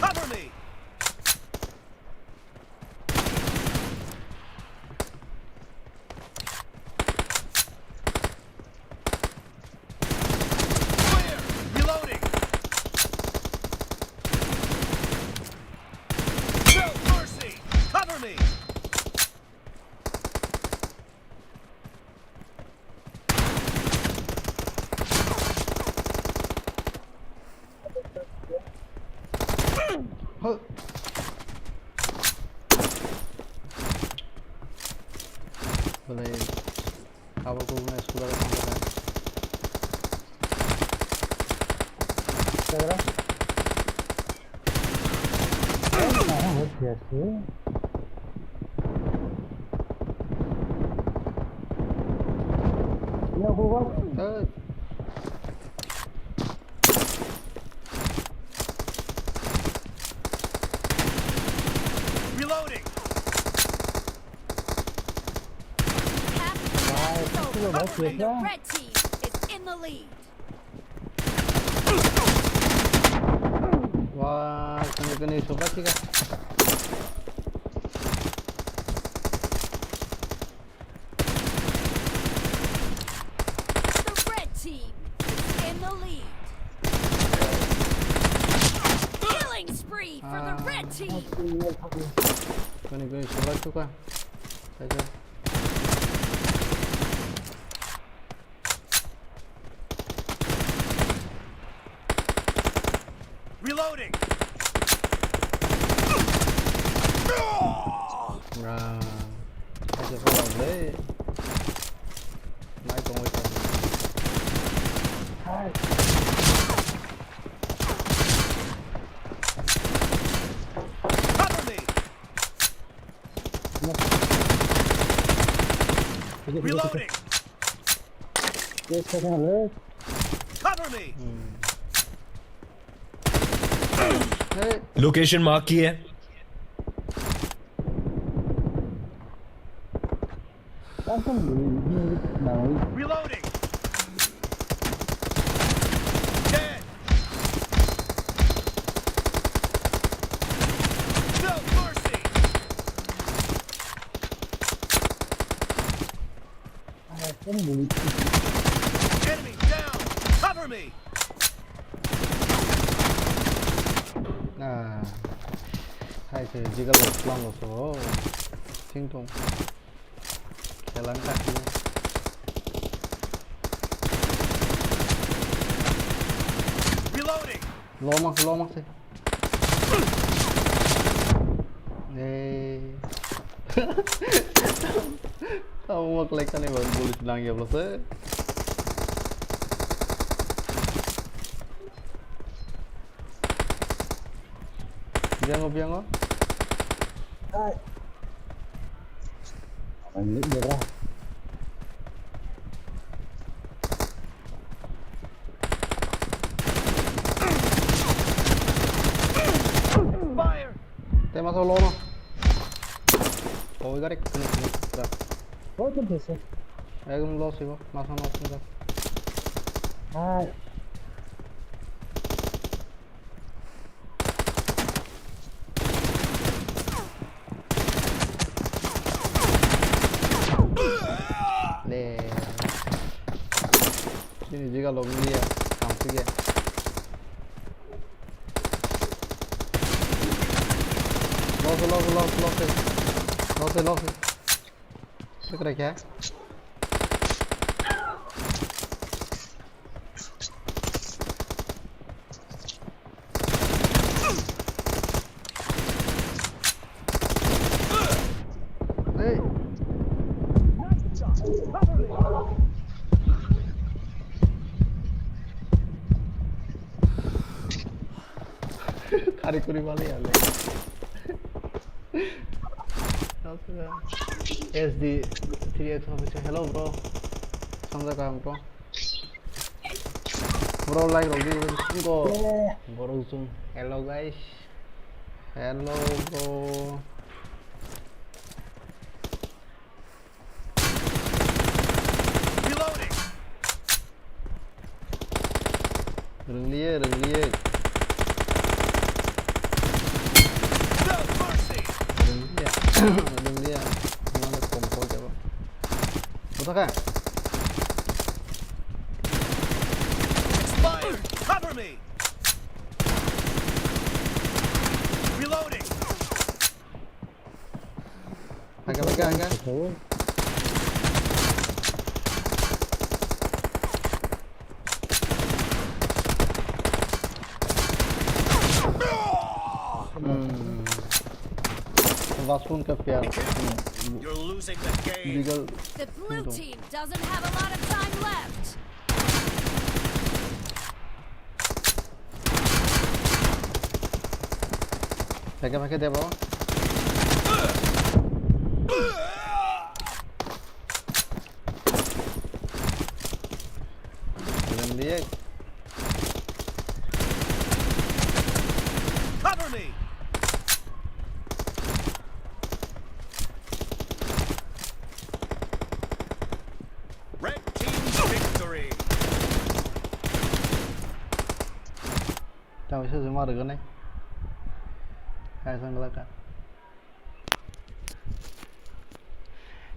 Cover me! Clear! Reloading! No mercy! Cover me! Huh. Boleh. Abo ko na school aro phone kore. Kya kara? Kahan hai kya se? Ya, go, go. Eh. Reloading. Half the match is over, and the red team is in the lead. Wah, kena kena isu pasti kah? The red team is in the lead. Killing spree for the red team. Kani kani solar tuka. Kaisa. Reloading. Bra. Kaisa phalak le. Mai tongwi tong. Cover me. Reloading. Yes, second alert. Cover me. Hmm. Hey. Location mark किया है। Custom Reloading. Dead. No mercy. Enemy down. Cover me. Ah. Hai se jigal lang so. Ting tong. Jalan kaki. Reloading. Low mak, low mak se. Eh. Tamo mak lek kani bang bullet nang ya blo se. Biango, biango. Hai. Ang ni dera. Fire. Tema solo no. Oh, we got it. Kena, kena, kena. Oh, itu biasa. Ekdom low sih, bro. Masa no sih, bro. Hai. Le. Sini juga lo ngelia, sampai ya. Lost, lost, lost, lost. Lost, lost. Sekre kya? Hey. Kari kuri bale ya le. S D three X officer, hello bro. Sanjay Kaham bro. Bro, like rok di, bro. Bro, zoom. Hello, guys. Hello, bro. Reloading. Rwnglia, rwnglia. No mercy. Rwnglia, rwnglia. Mana kompol jabo. Butaka. Expired. Cover me. Reloading. Aga, aga, aga. Hmm. Vasun ka pyar. You're losing the game. Legal. The blue team doesn't have a lot of time left. Pheke pheke debo. Rwnglia. Cover me. Red team victory. Tamo se juma rwgani. Kaisa wngla ka.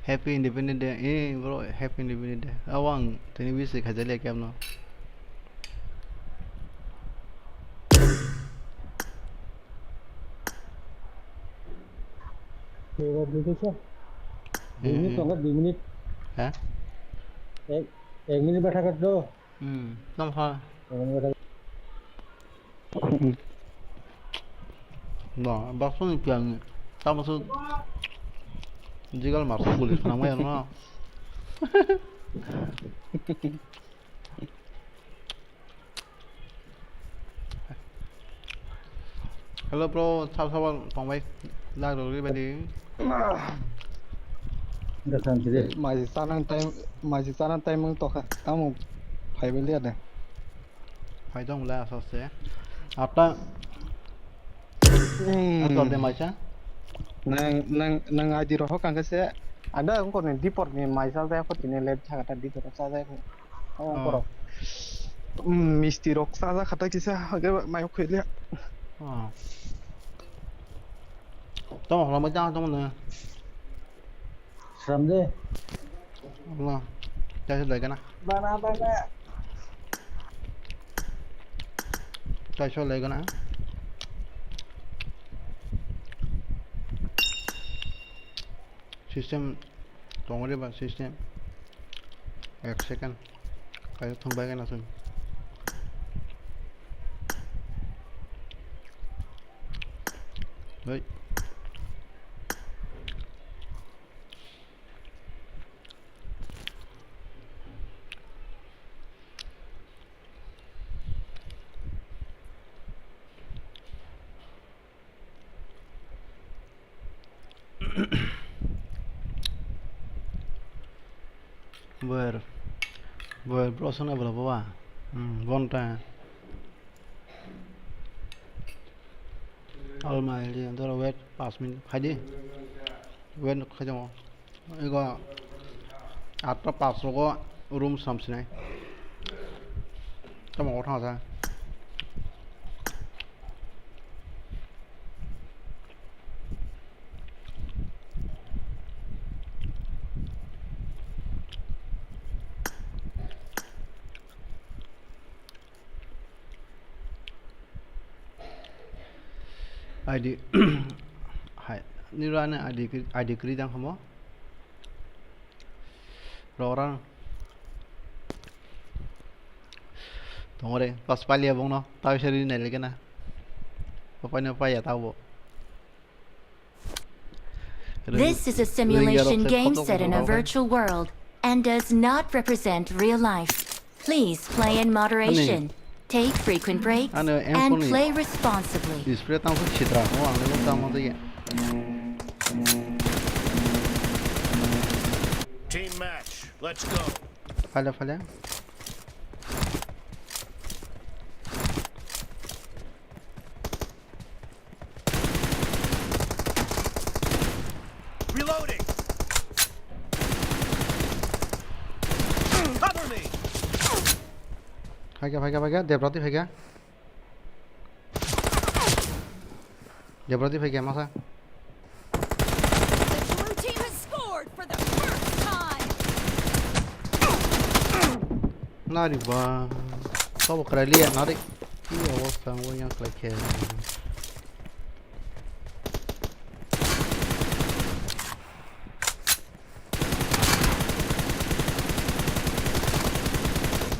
Happy Independence Day. Eh, bro, Happy Independence Day. Awang tini wish khaijaliya kemno. Dui minit tongo, dui minit. Ha? Ek, ek minit batha khat do. Hmm, tong kha. Ek minit batha. Ba, bakso ni piang ni. Tamo su jigal makso guli khana mai no. Hello bro, sab sab tongbai. Lag rok ri badi. Gasan side. Maji sanang time, maji sanang time wng tokha. Tamo phaibai liya de. Phai tong le asose. Apta. Hmm. Asol de maisa. Nang, nang, nang I D rohok ang khe se. Ada wngkor ni dipor ni maisal de, apot ni late chakata dipor sa de. Oh, oh. Borok. Hmm, misti rok sa ja khata kisa, hage mai khoi le. Oh. Tamo holo mai tamo ne. Sram de. Allah. Taiso lai kana. Bana, bana. Taiso lai kana. System tongo de ba system. Ek second. Kaisa thung bai kana sung. Hei. Wer, wer, bro, sana bro, baba. Hmm, bonta. Alma, doro wait, pas minute, phaidi. Wait, khaijamo. Ego atta pas rogo room samsinai. Tamo kotha sa. I D hai, niro ani I D kri-, I D kri dang hamo. Rora. Tongore, pas palia bongno, tawisa ri nai leke na. Papaino paya tabo. This is a simulation game set in a virtual world and does not represent real life. Please play in moderation, take frequent breaks, and play responsibly. Display tang sitra, oh, ang le tang mang ya. Team match, let's go. Fala, fala. Reloading. Cover me. Phaikha, phaikha, phaikha. Debrati phaikha. Debrati phaikha, masa. The blue team has scored for the first time. Nari ba. Kau krai liya, nari. Iya, awasang yang khlai khe.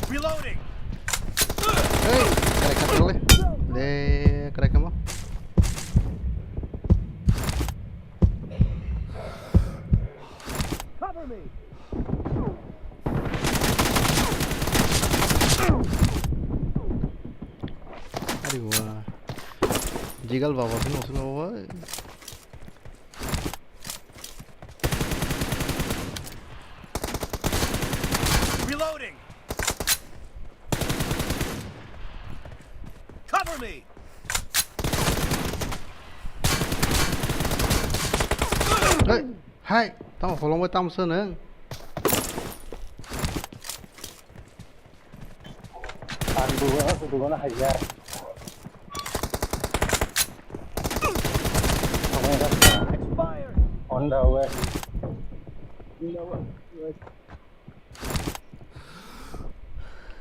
Reloading. Hey, krai kha le. Le, krai kha mo. Cover me. Ari wa. Jigal baba, sino sino baba. Reloading. Cover me. Hey, hai, tamo holong bai tamo sene. Ang duga, duga na haiya. On the way.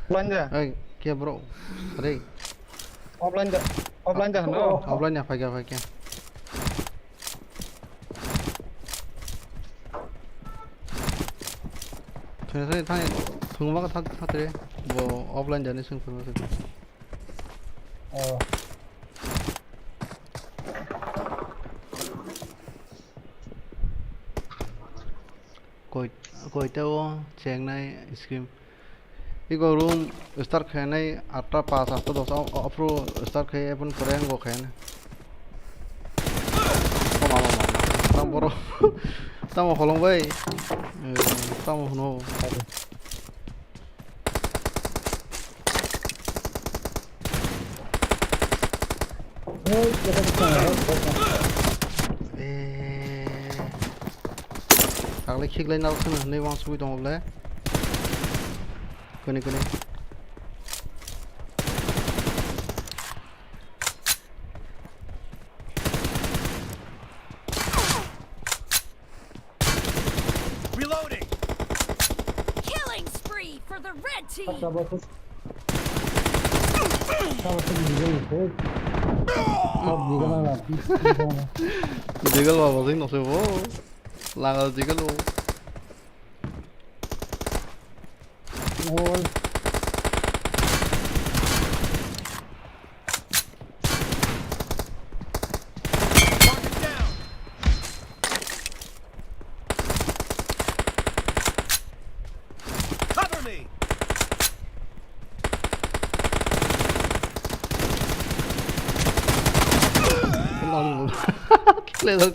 Offline ja. Hey, kya bro? Hey. Offline ja. Offline ja, no? Offline ya, phaikya, phaikya. Thani thani thani thwngma kha thak thak re. Bo offline jani swng thwngma swng. Oh. Koi, koita o chengnai screen. Iko room start khainai atta pas, atta dos, o, o, aphuru start khai, eboni pore ang go khainai. O mama, mama. Tam boro. Tamo holong bai. Eh, tamo hwno. Eh. Taklai khiklai nal khwna hwnwi uansugwi tongo ble. Kuni, kuni. Reloading. Killing spree for the red team. Sabo se, sabo se digal ni se. Sab digal na. Digal baba sing no se bo. Lagal digal o. Wall. Target down. Cover me. Lol. Kile dok.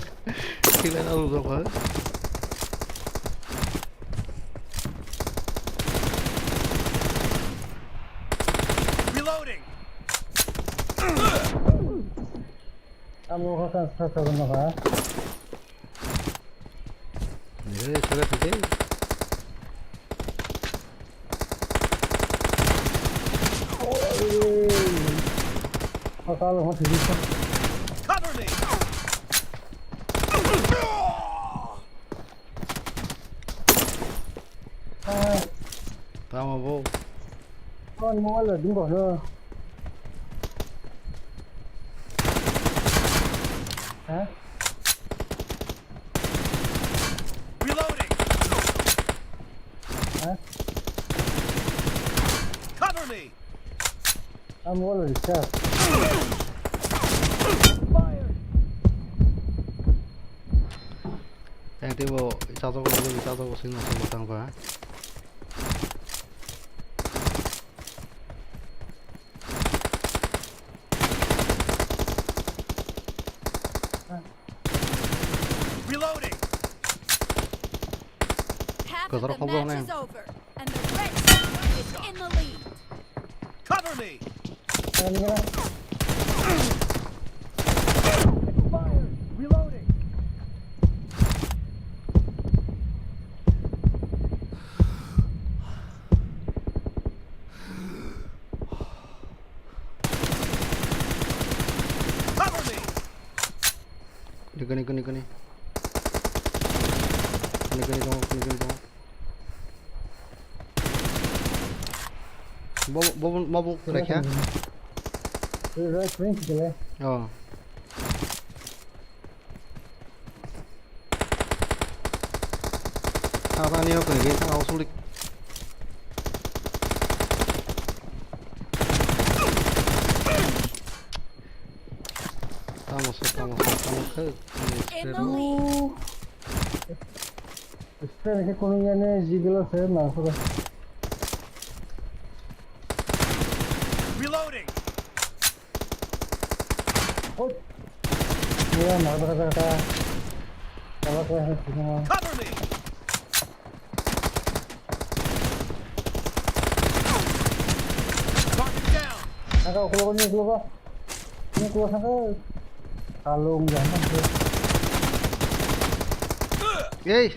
Kile dok, dok, ha? Reloading. Amo kha sa sa sa no ha. Nire sore thide. Oi. Kha sa lo thide. Cover me. Ah. Tamo bo. Oh, ni mobile ding ko no. Ha? Reloading. Ha? Cover me. Ang wala isa. Yang tibo isa to ko isa to ko sino sino tang ba. Reloading. Half of the match is over, and the red team is in the lead. Cover me. Expired. Reloading. Cover me. Kuni, kuni, kuni, kuni. Kuni, kuni tongo, kuni, kuni tongo. Bo, bo, bo, bo, bo, krakya. Right, right, right, right. Oh. Thang thang nini o kwrwi khe thang o sulik. Tamo se, tamo se, tamo khe. Spray rok. Spray khe kunui yani jigilo se nang khe. Reloading. Oi. Iya, nang khe khe khe. Cover me. Saka ukulogo ni ukulogo. Ni ukulogo saka. Kalung ya man. Ei.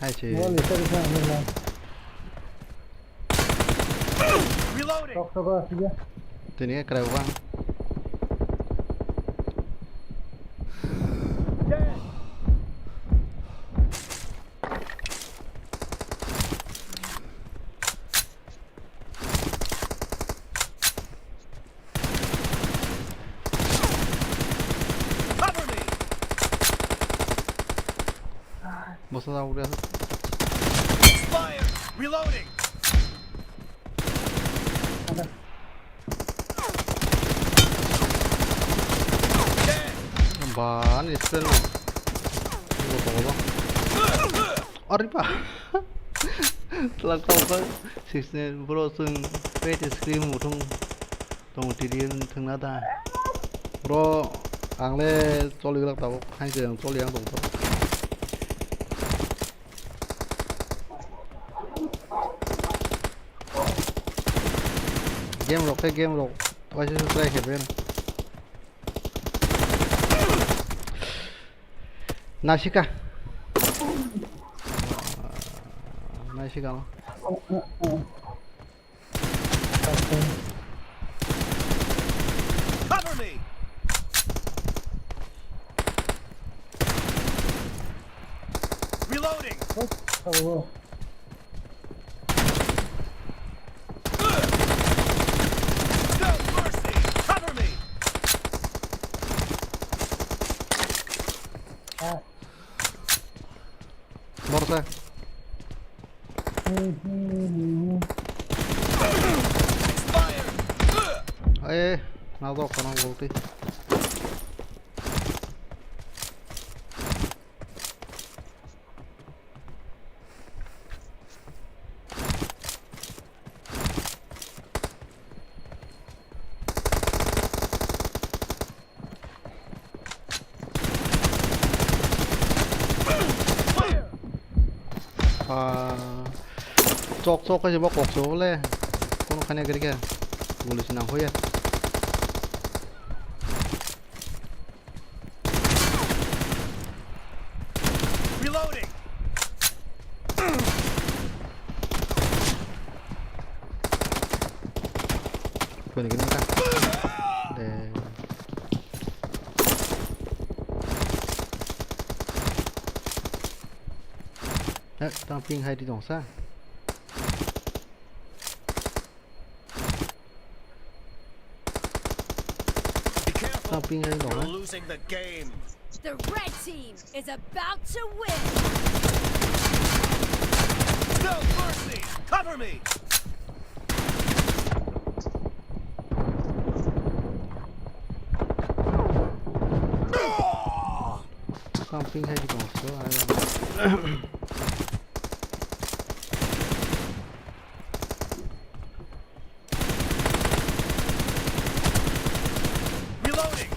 Hai si. Wall ni side sana ni. Reloading. Tok tok asli ya. Tini krai bang. Cover me. Bosa jabuk de. Fire! Reloading! Ba, ani spell no. Bo tongo ba. Ari ba. Twlak tong kha. Six nine bro, chwng pet screen muthung tong tiri thwngna da. Bro, ang le choli glak tabuk, khain se ang choli ang tong kha. Game rok khe game rok waisa se try khe pen. Nasika. Nasika no. Cover me. Reloading. Oh. No mercy. Cover me. Ah. Morta. Expired. Ay, nado kono gulti. Ah, chok chok khe bo kok chok le. Kono khane gari khe. Guli sinang hoye. Reloading. Kuni kini ka. De. Eh, tang ping hai di dong sa. Be careful. Tang ping hai dong, eh. You're losing the game. The red team is about to win. No mercy. Cover me. Tang ping hai di dong so, ai. Reloading.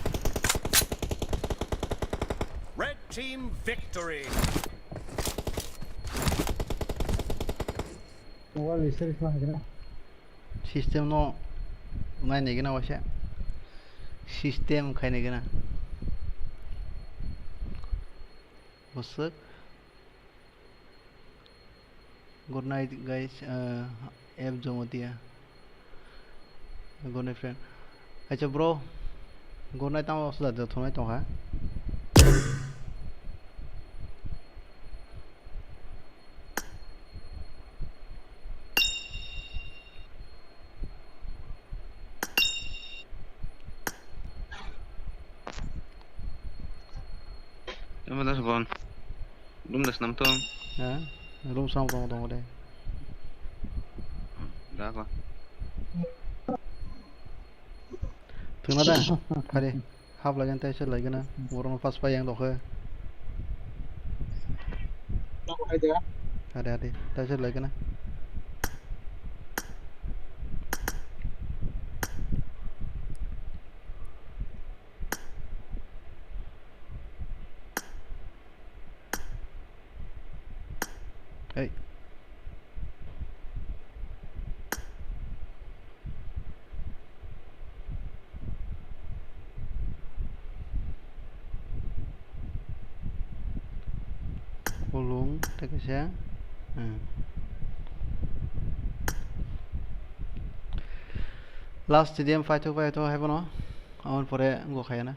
Red team victory. Mobile research ma hagana. System no nai nai gana wasa. System khai nai gana. Bosok. Good night, guys. Uh, F Jomotia. Good night, friend. Acha, bro. Good night, tamo sudah jatuh nai tong ha. Tamo das bon. Room das nam tong. Ha? Room sam tong tong de. Da ko. Tungna da. Hari. Hap lagi ante se lagi na. Borok no pas pa yang dokhe. Hari hari. Tai se lagi na. Hey. Ulung, tei kaisa. Hmm. Last stadium fight to fight to hai bono. Aboni pore go khayana.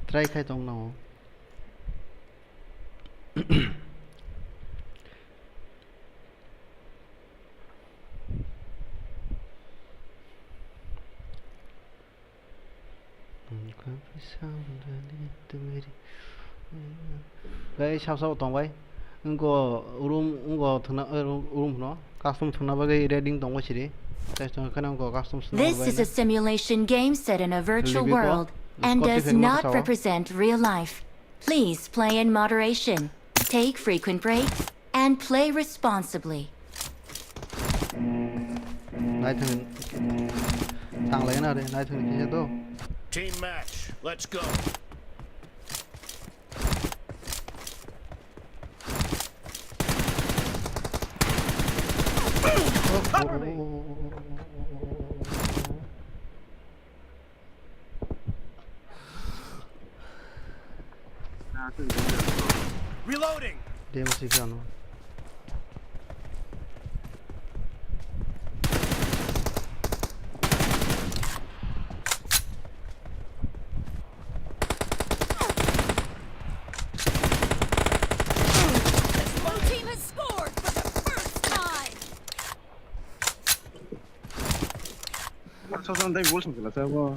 Try khai tong nao. Hmm, Bai sab sab tong bai. Wngko room, wngko thwngna, eh, room, room hwno. Custom thwngna bagwi ready tong bai siri. Tei tong kheno wngko custom thwngna This is a bagwi. Simulation game set in a virtual Libiko, world and Scotty does fan not masa o. Represent real life. Please play in moderation, take frequent breaks, and play responsibly. Naithani thang lai na re, naithani kisa to. Team match, let's go. Reloading. Dia masih piano. Blue team has scored for the first time. Sosok tei bol song chwla sabo.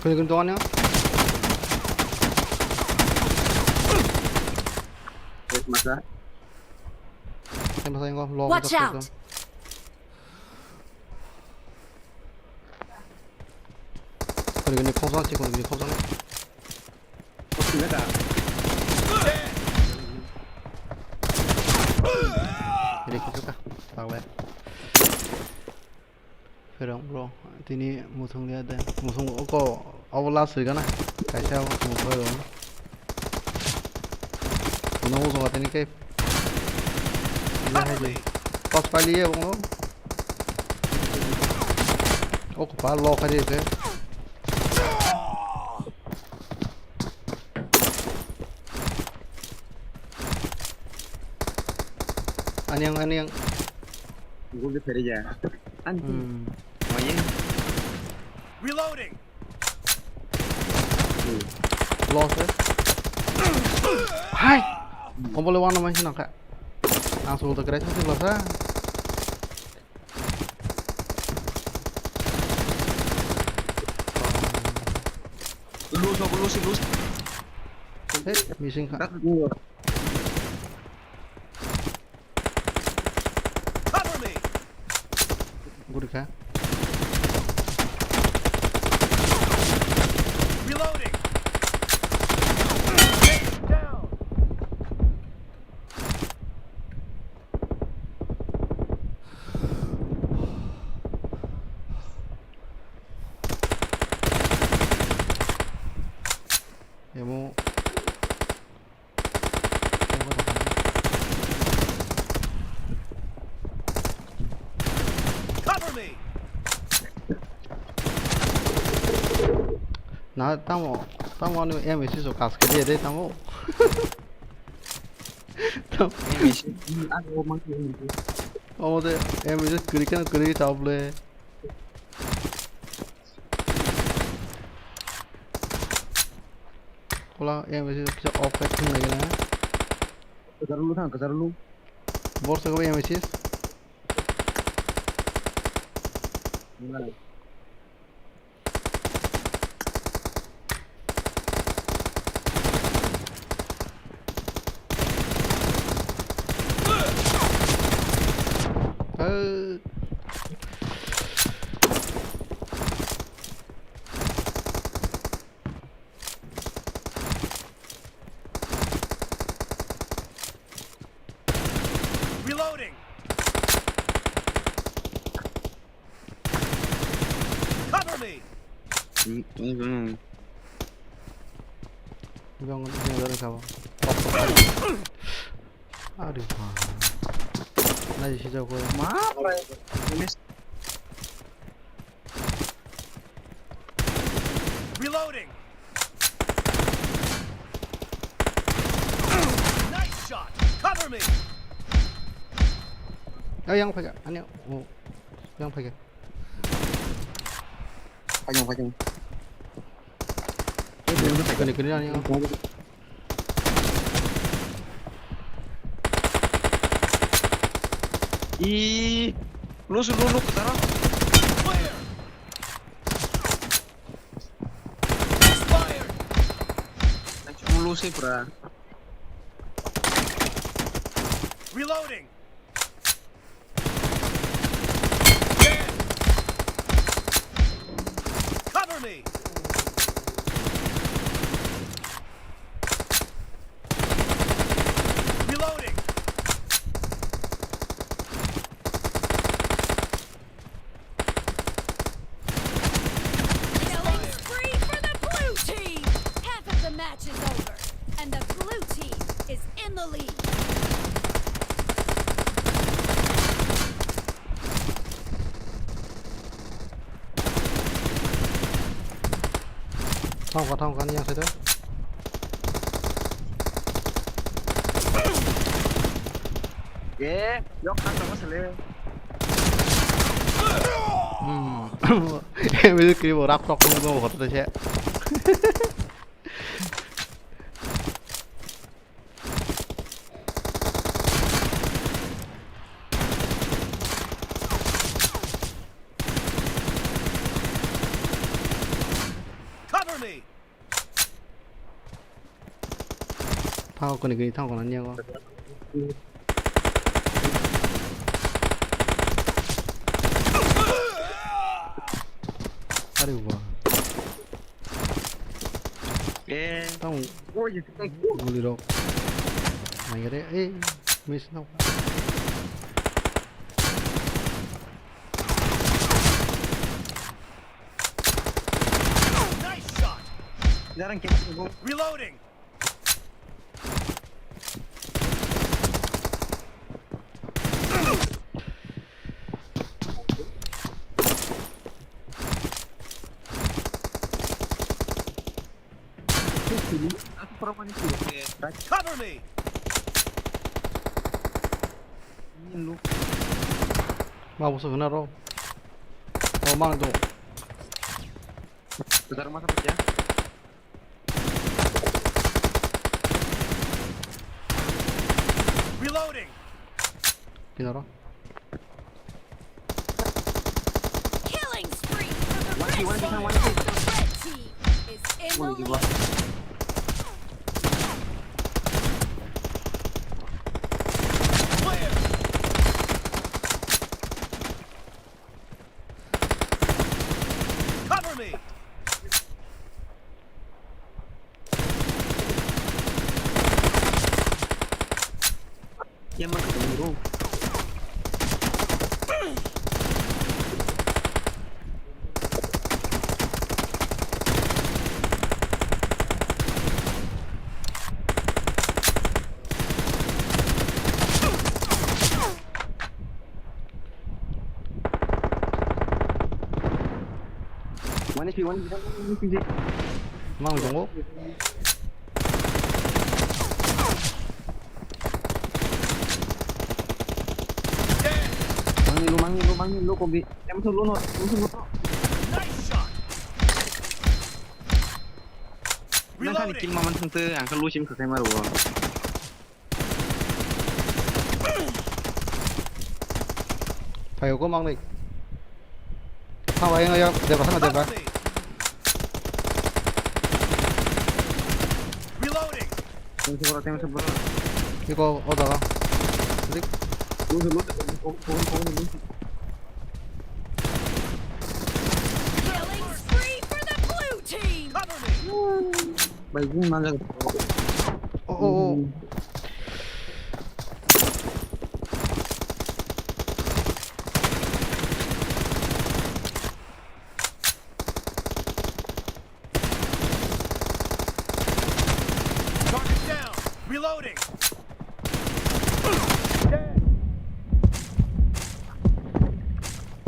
Kuni kuni tongo. Masa. Tei masa ingo lo. Watch out. Kuni kuni khosong si kuni kuni khosong. Rikhi kha, taklai. Pherang bro, tini muthung liya de. Muthung oko, abo last hoigana. Kaisa abo muthung hoigo. Kuno muthung tini ke. Pas pali ye bongo. Oko pa lo kha de. Aniang, aniang. Gol de peri ya. Anti. Hmm. Mayen. Reloading. Lost eh. Hai. Kombole wana mai sinang kha. Ang sul ta kre sa sila sa. Lose, lose, lose. Hey, missing kha. Cover me. Guri kha. Reloading. Down. Emo. Cover me. Na tamo, tamo ani M S S o kas khe de tamo. Tam- M S S, ang o mang. Omo de M S S kwrwi khe kwrwi tablet. Kola M S S kisa off khe thung nai gana. Kwcharo lu thang, kwcharo lu. Bor sa ko M S S. Nai. Reloading. Cover me. Jong jong jong kabo. Ari ma. Nai si jago. Ma, Reloading. Nice shot. Cover me. Oh, yang pakai. Ani, oh, yang pakai. Pajang, pajang. Kene, kene, ani. Ih, lu, lu, lu, ke sana. Clear. Close pura. Reloading. Cover me. Reloading. Killing spree for the blue team! Half of the match is over, and the blue team is in the lead. Thangkha, thangkha, niyang side. Ye, yok khan tongma sale. Hmm. Emil kiri bo rak tok tok no hote se. Cover me. Thango kuni kuni thango nani yago. Ari bo. Eh. Tang. Oh, you think. Guli rok. Nai re, eh, miss no. Nice shot. Jarang kita. Reloading. Cover me. Ini lu. Ma, busu kena ro. Oh, mang tu. Bentar, masa pecah. Reloading. Pinaro. Killing spree for the red team. One, two, one, two, one, two. The red team is in the lead. Clear. Cover me. Yang mana ketemu, bro? One H P, one H P, one H P. Mang tongo. Mangni lo, mangni lo, mangni lo, kombi. Em, tu lo no, em, tu lo no. Nice shot. Nang kha ni kill ma man thang te, ang kha lo sim kha khai ma ro. Phaio ko mang nai. Thang bai, yang, yang, deba, thang, deba. Reloading. Tengse bro, tengse bro. Iko, o jaga. Rik. Lose, lose, lose, lose, lose, lose. Killing spree for the blue team. Cover me. Bai, gung nang jaga. Oh, oh, oh. Target down. Reloading. Dead.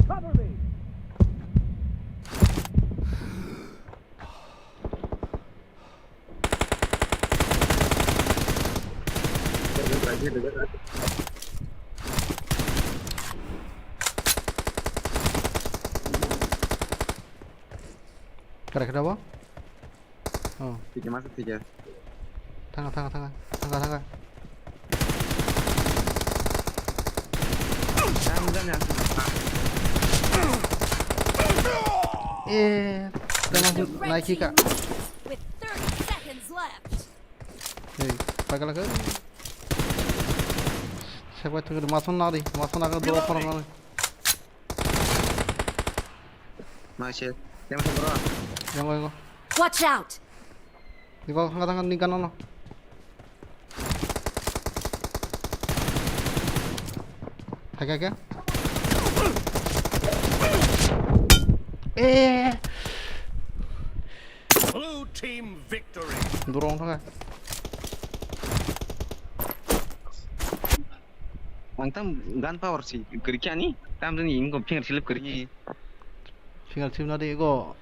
Cover me. Kara kara bo? Oh. Tiga masuk tiga. Thanga, thanga, thanga. Thanga, thanga. Eh, tama nai kika. With thirty seconds left. Ei, paikala ke. Sekbai thangri, mason nari, mason aga dua kono kono. Maise, yang sa bro. Yang yang. Watch out! Di bawah thangka thangka ni gana no. Thangka ke? Eh. Blue team victory. Durong thangka. Ang tam gun power si kwrwi khe ani, tam jani ingkho finger slip kwrwi khe. Finger slip na de go,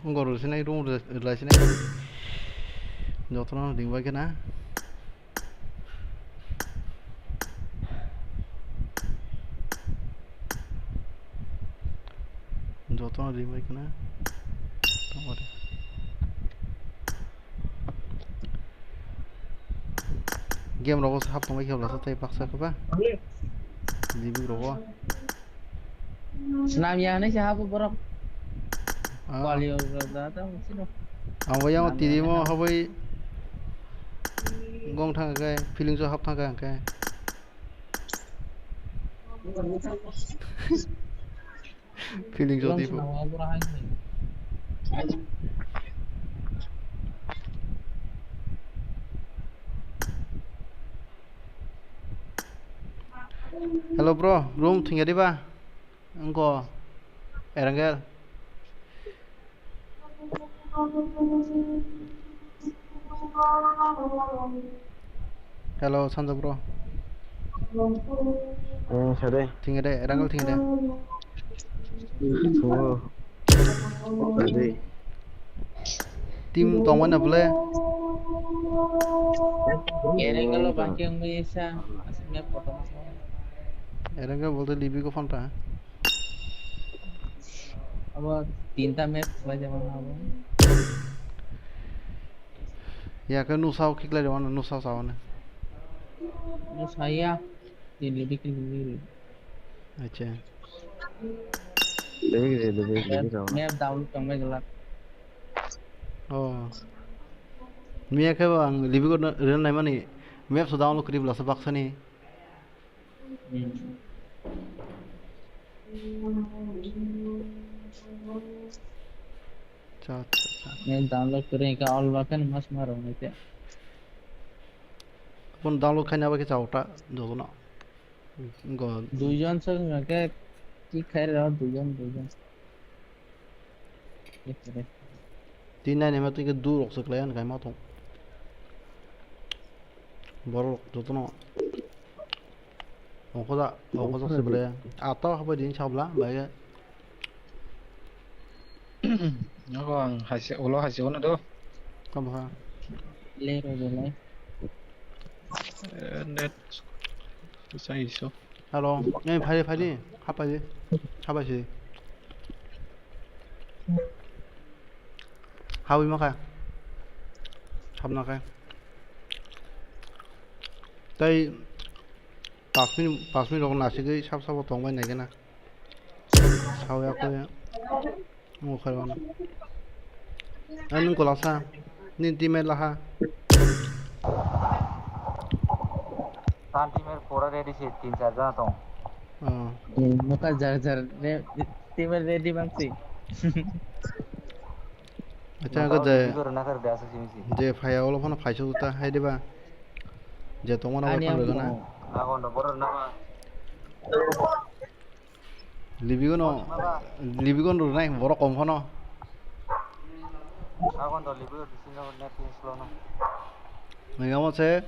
go ro sinai, room ro lai sinai. Jotono ring bai khe na. Jotono ring bai khe na. Tamo de. Game rogo se hap tongbai khe bwlasa tei baksa khe ba. Living rogo. Snam ya hinwi se habo borok. Ah. Kwalio rok da ta sino. Ang bo yang Snam ya tirimo hinwi habwi gong thang khe feeling so hap thang khe. Feeling jodi bo. Hello bro, room thwngya diba? Wngkho Erangel. Hello, Sanjay bro. Hmm, sade. Thwngya de, Erangel thwngya de. Thungo. Sade. Team tongmani bole. Erangel o bangke wngwi sa, aswk map kotor. Erangel bolte Libi ko phone ta. Abo tinta map khlai jama abo. Ya khe nusa o khiklai rw ano, nusa sa ano. Nusa ya. Tin Libi khe Libi. Acha. Libi khe Libi, Libi khe. Map download tongbai glak. Oh. Miya khe bo ang Libi ko rw naimani map so download kwrwi bwlasa baksani. Hmm. Cha, cha, cha. Nini download kwrwi kha all ba khe mas ma rw nai te. Phone download khaina ba khe cha uta jotono. Go. Duijon se wngkha khe kick khai rw duijon, duijon. Tin nai naima twi khe du rok se klai ani kaima tong. Borok jotono ongkhoda, ongkhoda se bole. Ata habai din sabla bai. Nogo ang haise, ulo haise uno do. Tamo ha. Le ro de lai. Eh, net. Sa iso. Hello. Ei, phai, phai di. Hapai di. Hapai si. Hawi ma kha. Sabna kha. Tai pas minute, pas minute rok nasigwi sab sabo tongbai nai gana. Sawi akhe. Mo kharmano. Ani nung kolasa. Ni teammate laha. Tan teammate pura ready se, tin char jona tong. Oh. Hmm, muka jar jar re-, teammate ready bang si. Acha, ang je, je phaya ulo phano phaisa uta hai diba. Je tongmano bai phano rwgana. Agon do borok nama. Libigono, libigono rwnai borok kom phano. Agon do libigo bisingo net slow no. Nangamo se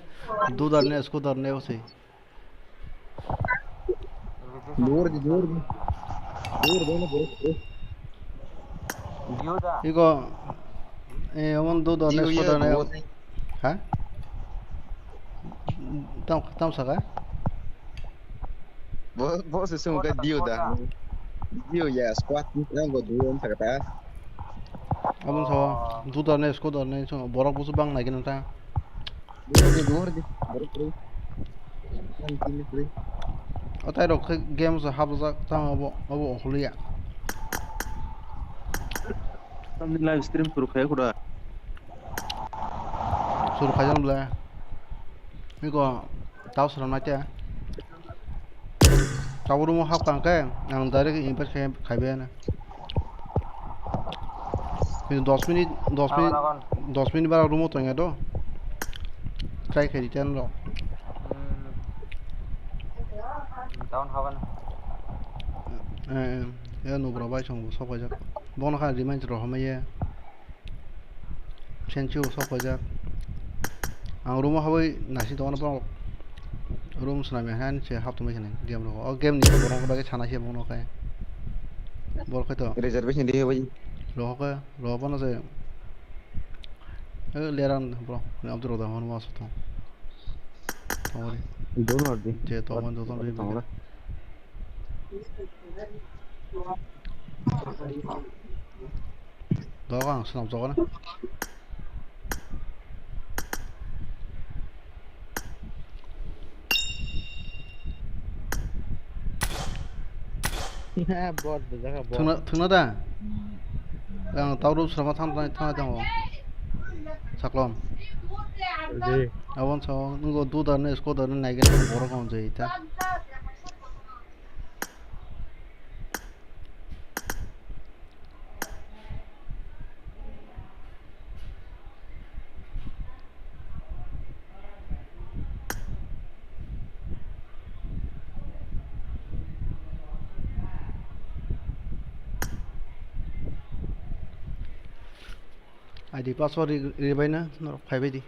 dudar ne scooter ne ose. Dur di, dur di. Dur di, dur di. Iko, eh, oman dudar ne scooter ne. Ha? Tam, tam saka? Bo, bo se sung ka dio da. Dio ya squad ni nang go duo saka ta. Abang so, dudar ne scooter ne so borok busu bang nai gina ta. Dur di, dur di. Borok dur. Nang kini dur. O tai rok khe game se hapjak tamo abo, abo ongkhorliya. Tamni live stream suru khai khuda. Suru khai jan bla. Ego, tau swnam nai te. Tabo room o hap kang khe, ang direct invite khai, khai bai ano. Kintu dos minute, dos minute, Awan, awan. Dos minute bara room o tongya do. Try khai di ten ro. Hmm. Down haban. Eh, eh, eh, nubra bai chwng bo sok paijak. Bono kha remind ro hamai ye. Senchu sok paijak. Ang room o habai nasi tongmani borok room swnam ya han se hap tongmai khani game rogo. O game ni borok bagwi sana se bono khe. Borok khe to. Reservation di bai. Roho khe, roho bono se. Eh, leran bro. Ni abdur da hon mas to. Tongori. Dono di. Je to man to to. Tongla. Doga ang swnam jogana. Bot bujaka bot. Thungna, thungna da? Ang tau room swnam thang, thang, thang, thang. Saklom. Ji. Abon sa, nungo dudar ne, skodar ne, naigen borok ang jai ta. I D password ri-, ribaina norok phaibaidi.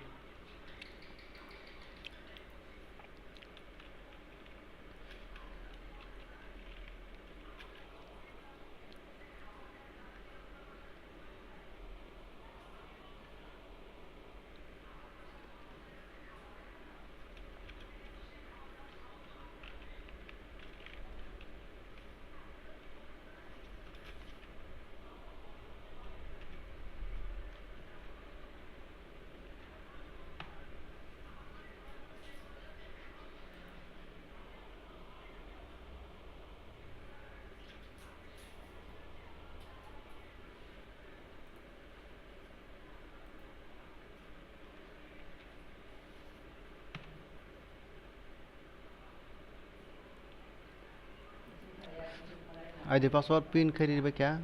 I D password pin khe ribaikha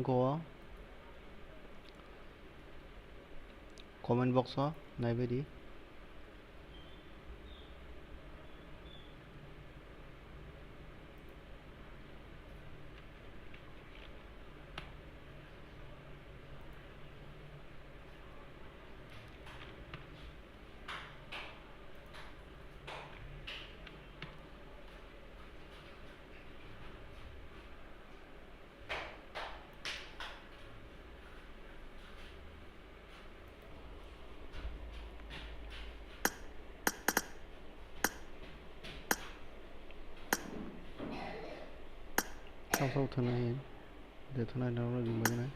go comment box o naibaidi. Tamo tamo thwnai, de thwnai norok ring bai nai.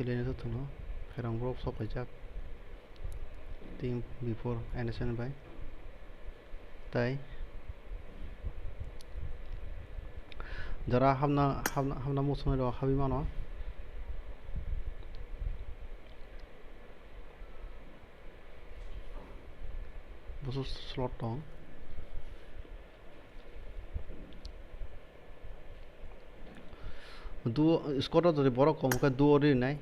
Thailaini jotono pherang borok sok kaijak team before N S N bai. Tai jora hapna, hapna, hapna muchungwi rok habwi mano. Busu slot tong. Duo, squad o jodi borok kom khe duo rinai.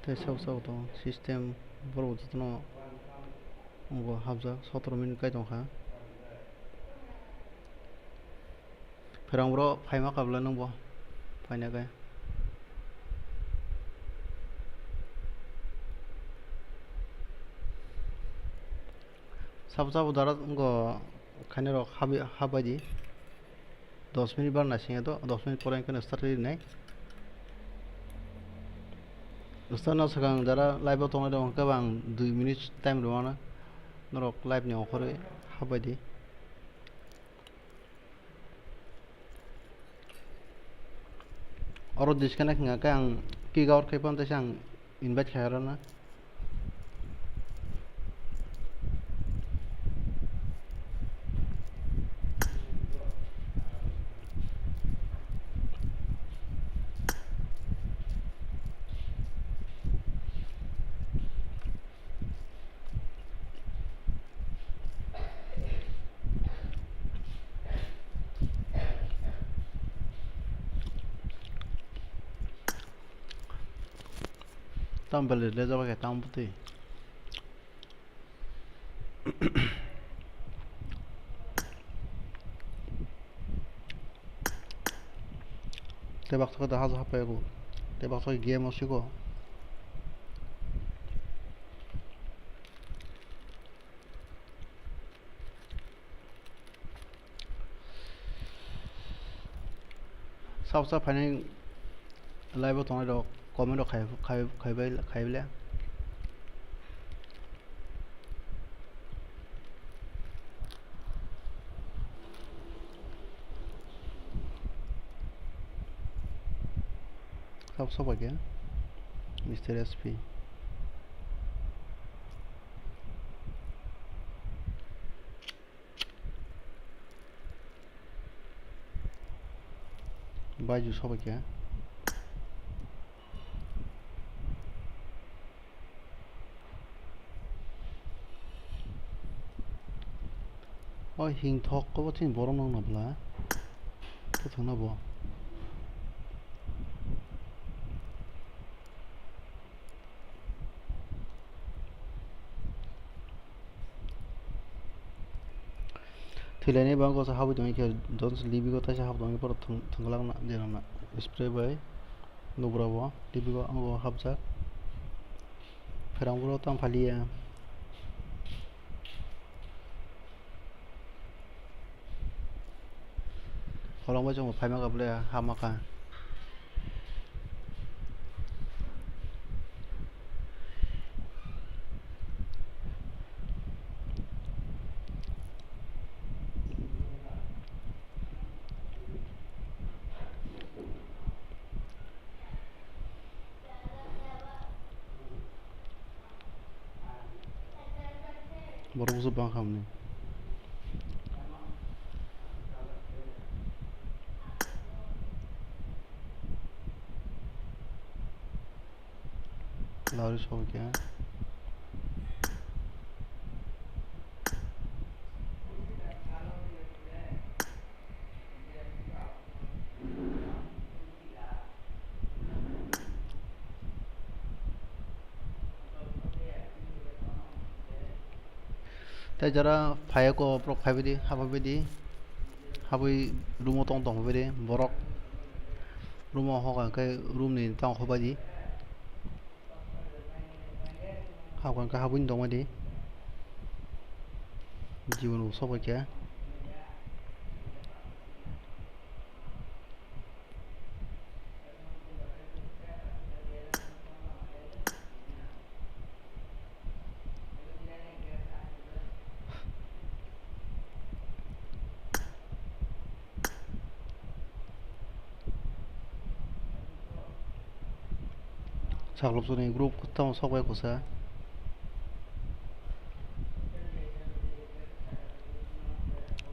Tei sabo sabo tongo system, borok jotono wngo hapjak, sotoro minute kai tongkha. Khwrang bro, phaima kabla nwng bo? Phaina khe. Sabo sabo dara wngkha khainai rok habai, habai di. Dos minute bar naising ya to, dos minute pore wngkhe start rinai. Start no swkang dara live o tongnai rok hwnkhe bo ang dui minute time rwmano. Norok live ni okhorwi habai di. Oro disconnect wngkha khe ang kick out khai phano teisa ang invite khai oro no. Tamo belai le jaba khe tamo bwtwi. Tei baksa khe da haja hapai rw. Tei baksa khe game o siko. Sabo sa phainai live o tongnai rok comment rok khai, khai, khai bai, khai bai le. Sabo sa bai khe Mister S P. Baiju sobai khe. O hingthok kobo chini borok nokna bwla. Kwthwngna bo. Thwilaini bagwi kosa habwi tongwi khe, Jones Libigo taisa habwi tongwi borok thwng-, thwngwlakna, jenokna spray bai nukbra bo Libigo, ango hapjak. Pherang boro tamo phalia. Holong bai chwng phaima kha bwle, hama kha. Borok busu bang kha hwnwi. Lari sokya. Tei jora phaiya kok borok phaibai di, habai bai di, habwi room o tong tong bai di borok, room o hokha khe room ni tang hobai di. Hakha khe habwini tongmani. Jibon bo sok bai khe. Saklopsoni group kwthang sok bai kusa.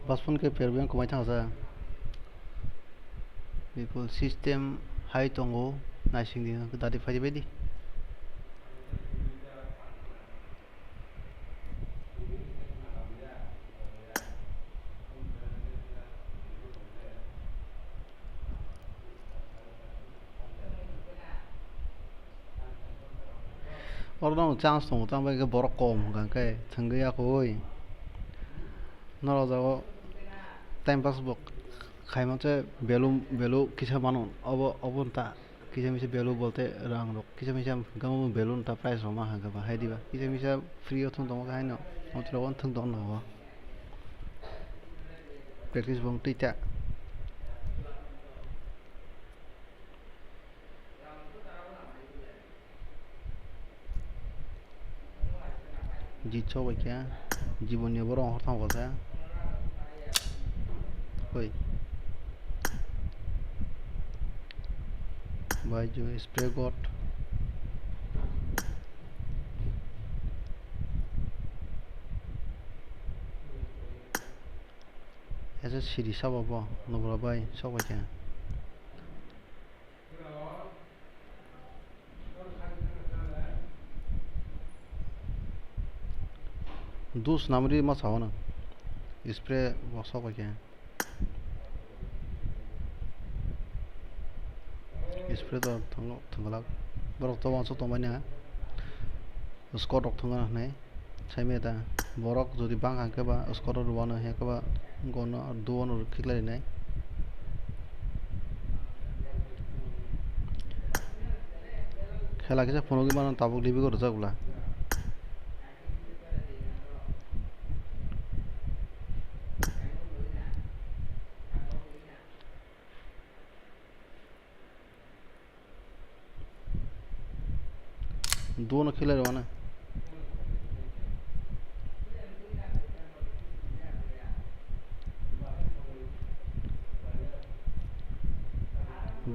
Baspun khe perben kwmai thangsa. People system hai tongo, naising di, dati phai di bai di. Oro no chance tongo, tamo bai khe borok kom hwnkha khe thwngwi yakui. Norok jago time pass bo Khaima se value, value kisa mano, obo, obo ta kisa misa value bolte rang rok, kisa misa gamo value ta price rok ma hangkha ba hai diba, kisa misa free o thung tongo haino, omo thung tongo no. Practice bong twi ta. Jitso bai khe jiboni borok hor thang kha. Oi. Bai ju spray god. Ese siri sabo bo nobra bai sok bai khe. Dus namri ma sao na. Spray boksa bai khe. Spray to thwng-, thwngwlak. Borok to uansuk tongmani ha. Scott rok thwngna hinwi. Saimaya ta, borok jodi bang hang khe ba, squad o rwano hang khe ba, gono duo no khiklai rinai. Khela kisa phunugwi mano tabuk libi go rwjak bwla. Duo no khelai rw mano.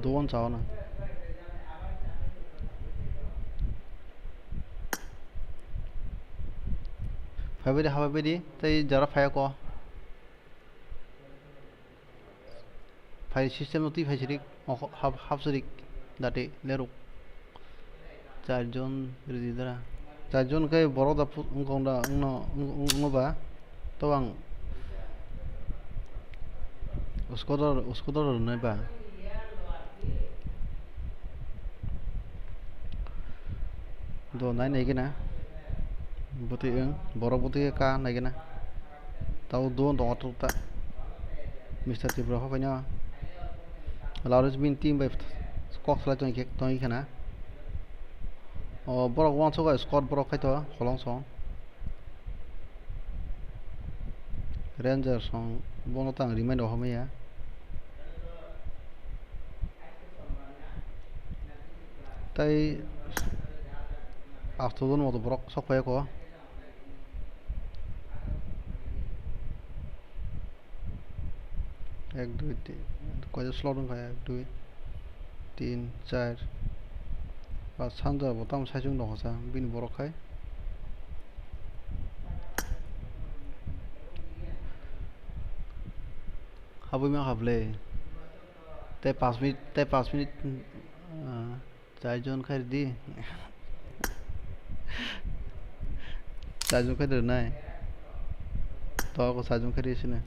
Duo no chao na. Phaibai di, habai bai di, tei jara phaiya ko. Phai system no twi phai sirik, hap, hap sirik, dati leruk. Charjon ridi dara. Charjon khe borok da wngkong da, wngno, wng-, wng-, wngno ba. To ang scooter, scooter rwnai ba. Do nai nai gina. Bwtwi wng, borok bwtwi ka nai gina. Tao do tongo tuk ta. Mister Tripura phaino. Lawrence bini team bai kok salai tongwi khe, tongwi khana. O borok uansukha squad borok khaito, kolong song. Ranger song, bono tang remind rok hamya. Tai asto jon moto borok sok phai kho. Ek, dui, tin. Koijo slot wngkha? Ek, dui, tin, char, pas, sanja bo tamo saichung dong kha sa bini borok khai. Habwi ma hablei. Tei pas minute, tei pas minute, ah, Charjon khairidi. Charjon khairidi nai. To ako charjon khairi sini.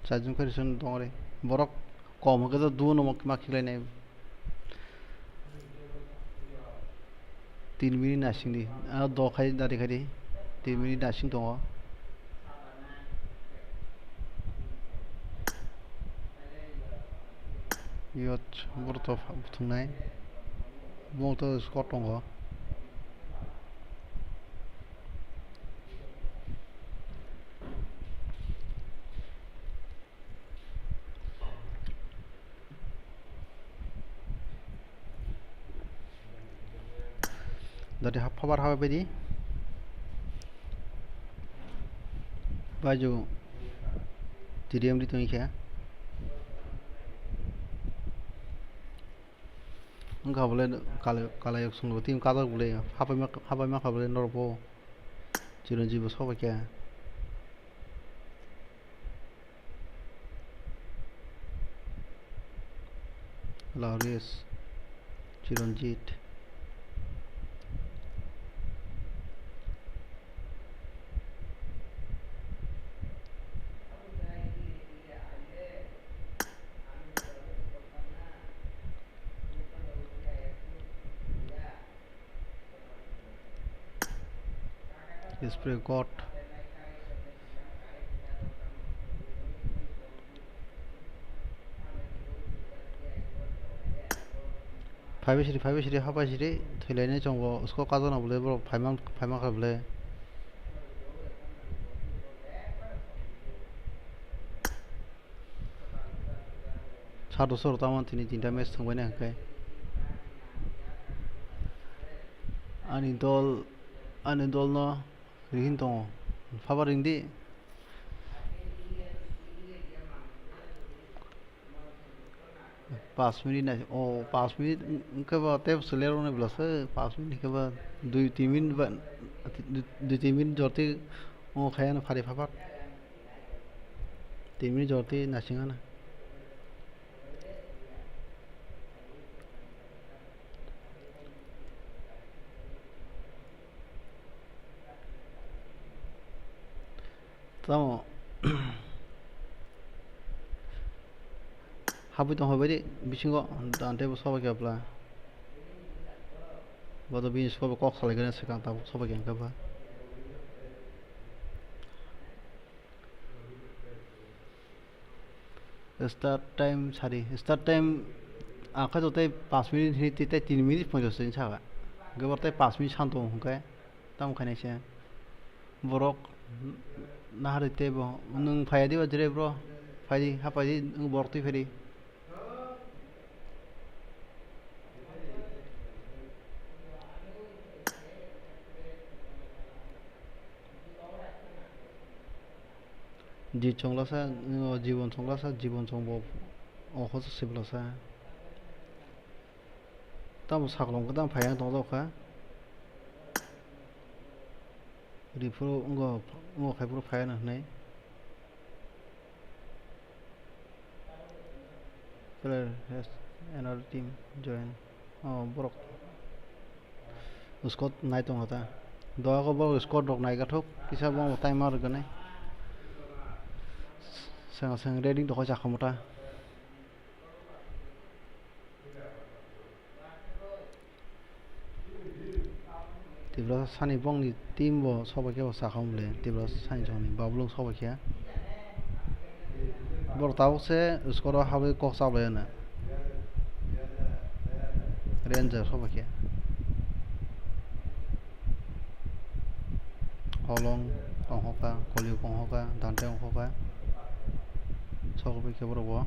Charjon khairi sini tongori. Borok kom hwnkhe to duo no ma khiklai nai. Tin minute nasing di. Ah, do khai dari khai di. Tin minute nasing tongo. Yot borok to thungnai. Bo to squad tongo. Dati hap-, habar habai baidi. Baiju T D M di tongwi khe. Wngkha bole kala-, kalayok songlo team kajak bole. Habai ma, habai ma kha bole norok bo. Chiranjeev bo sok bai khe. Lawrence, Chiranjit. Spray God. Phaibai siri, phaibai siri, habai siri, thwilainai chongo, score kajana bole, borok phaiman, phaiman kha bole. Sado soro tamo tini tinta match thwngbaina hwnkhe. Ani dol, ani dolno rihin tongo. Phabar ringdi. Pash minute nai, o pash minute hwnkhe bo tei swler rwni bwlasa, pash minute hwnkhe bo dui tin minute ba, dui tin minute jorti o khayano phari phabar. Tin minute jorti nasingano. Tamo. Habwi tong hobai di bisingo, dan tei bo sobai khe bwla. Bodo bini sobai kok salai gana swkang tabuk sobai khe hwnkhe ba. Start time sari, start time ang khe tei pash minute hini tei, tei tin minute ponchash second saka. Hwnkhe bo tei pash minute san tongo hwnkhe tamo khainai se. Borok nahari tei bo nwng phaiya diba jire bro, phaidi, hapaidi, nwng borok twi phaidi. Ji chonglasa, o jibon chonglasa, jibon chongbo o hoso siblasa. Tamo saklong khe tamo phaiya tongjakkha. Riphuru wngkha, wngkha phuru phaiya hwnwi. Player has another team join. O borok squad nai tongkha ta. Doga khe borok squad rok naigathok kisa bo timer rwgani. Seng seng ready tongkha chakhamata. Tiprasa sani bongni team bo sobai khe bo sakha mole, Tiprasa sani joni Babulung sobai khe. Borok tabuk se score o habwi kok chaplai ano. Ranger sobai khe. Holong tongkha, Koli tongkha, Dante tongkha. Sobai khe borok bo.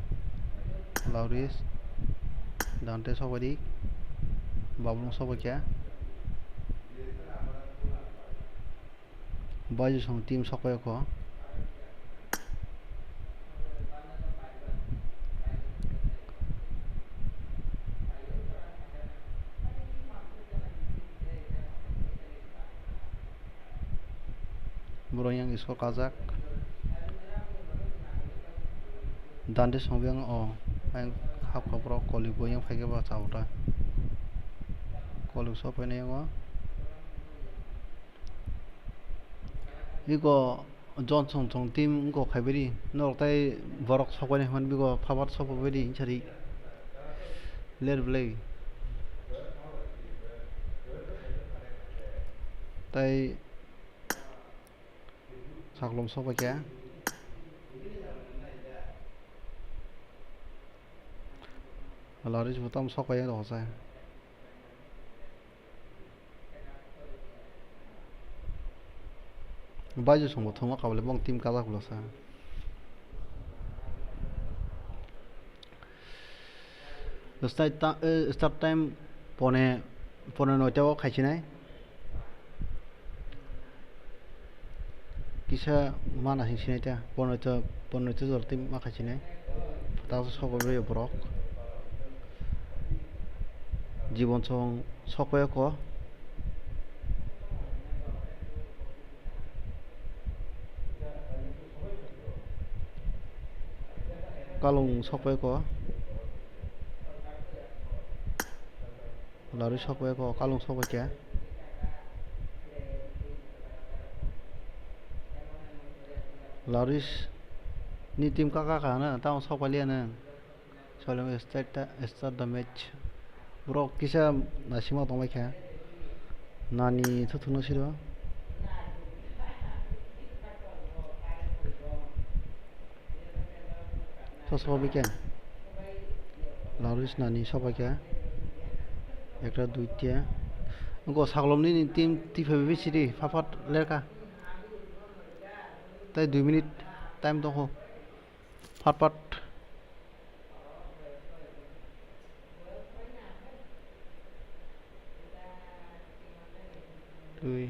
Lauris, Dante sobai di. Babulung sobai khe. Baiju song team sobai kho. Borok yang score kajak. Dante song yang o. Yang hapkha borok Koli bo yang phaikhe ba chao ta. Koli sopainai yango. Iko Johnson song team wngkha khaibari. Norok tai borok sopainai hwnmani biko phabar sopaibari hinsari. Ler belai. Tai Saklom sok bai khe. Laris bo tamo sok bai rw se. Baiju song bo thwngma kabale bong team kajak bwlasa. Start ta-, eh, start time pone, pone noita o khaisinai. Kisa mana sing sinai ta, pone noita, pone noita jora tei ma khaisinai. Ta sok bai borok. Jibon song sok bai ko. Kalung sok bai ko. Laris sok bai ko, kalung sok bai khe. Laris ni team kaka ka na, tamo sok bai liya na. Solomon start ta, start the match. Borok kisa naisingma tongbai kha. Nani thuthukno siro. Sobai khe. Lauri snani sobai khe. Ekta duita. Go saglom nini team tiphai bai sidi, phapat lerka. Tai dui minute time tongkho. Phat phat. Dui,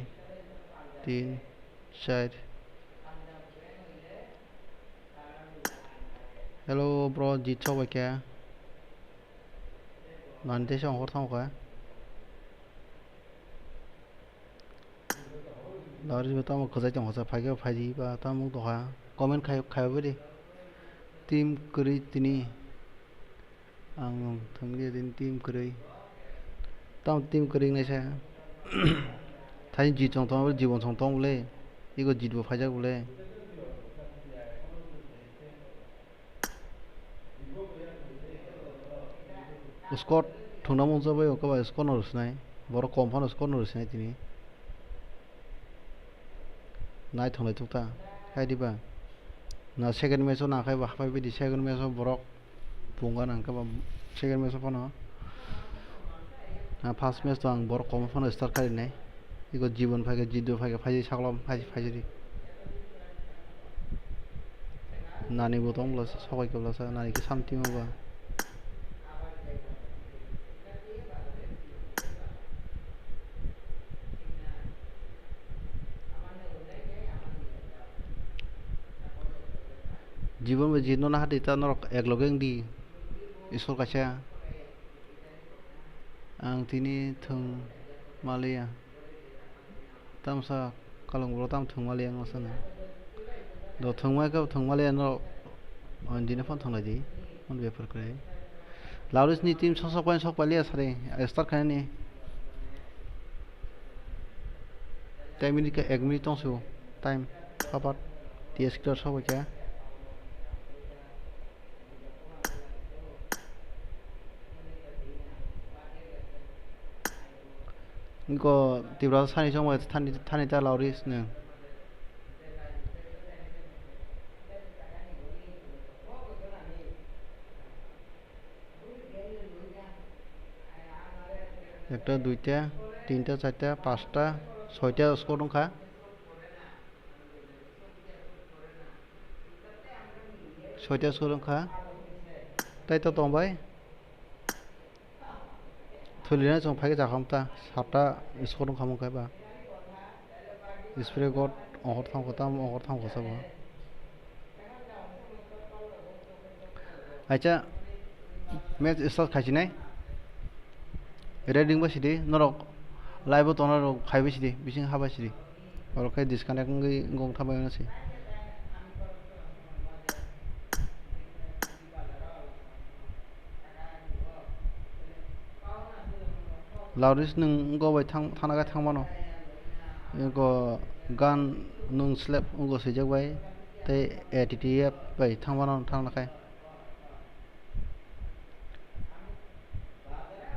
tin, char. Hello bro, jit sobai khe. Nani tei se ongkhor thango khe. Lauri bo tamo khwchai tongkha, sa phaikhe phaidi ba tamo wng tongkha. Comment khai, khai bai di. Team kwrwi tini. Ang thwngya din team kwrwi. Tamo team kwrwi wngnai sa. Thani jit song tong, jibon song tong bole. Ego jit bo phaijak bole. Squad thwngna mungsa bai, oke ba squad no rwsnai. Borok kom phano squad no rwsnai tini. Naithok naithok ta. Hai diba? Na second match o nangkhai ba haphai bidi, second match o borok punga nangkhe ba second match o phano. Na first match o ang borok kom phano start kharinai. Ego jibon phaikhe, jiddo phaikhe, phaidi saglom, phaidi, phaidi. Nani bo tong bwlasa, sokai khe bwlasa, nani khe samtimo ba. Jibon bai jit no nahadi ta norok ekloge wngdi. Isor kaisa. Ang tini thwng maliya. Tamsa kalung bro tam thwng maliya wngma sana. Do thwngmai khe thwng maliya no, dine phone thwnglai di. Mon bepar kwrwi. Lauri sni team sok sok pai sok paliya sari. Start khainani. Ten minute khe ek minute tongsu. Time. Papat. T S K sok bai khe. Iko Tiprasa sani chongbai thani, thani ta Lauri sini. Ekta, duita, tinta, charta, pasta, soita score wngkha. Soita score wngkha. Tai to tongbai. Thulina chwng phaikhe chakhamta. Satta score wngkha mungkha ba. Spray god ongkhor thamkha, tamo ongkhor thamkha sabo. Acha, match start khaisinai. Ready wngba sidi, norok live o tongnai rok khaibai sidi, bising habai sidi. Oro khe disconnect wngwi wngkha bai mano se. Lauris nwng wngkha bai thang, thana khe thang mano. Wngkha gan nwng slap wngkha swijak bai tei A T T F bai thang mano thang nakhai.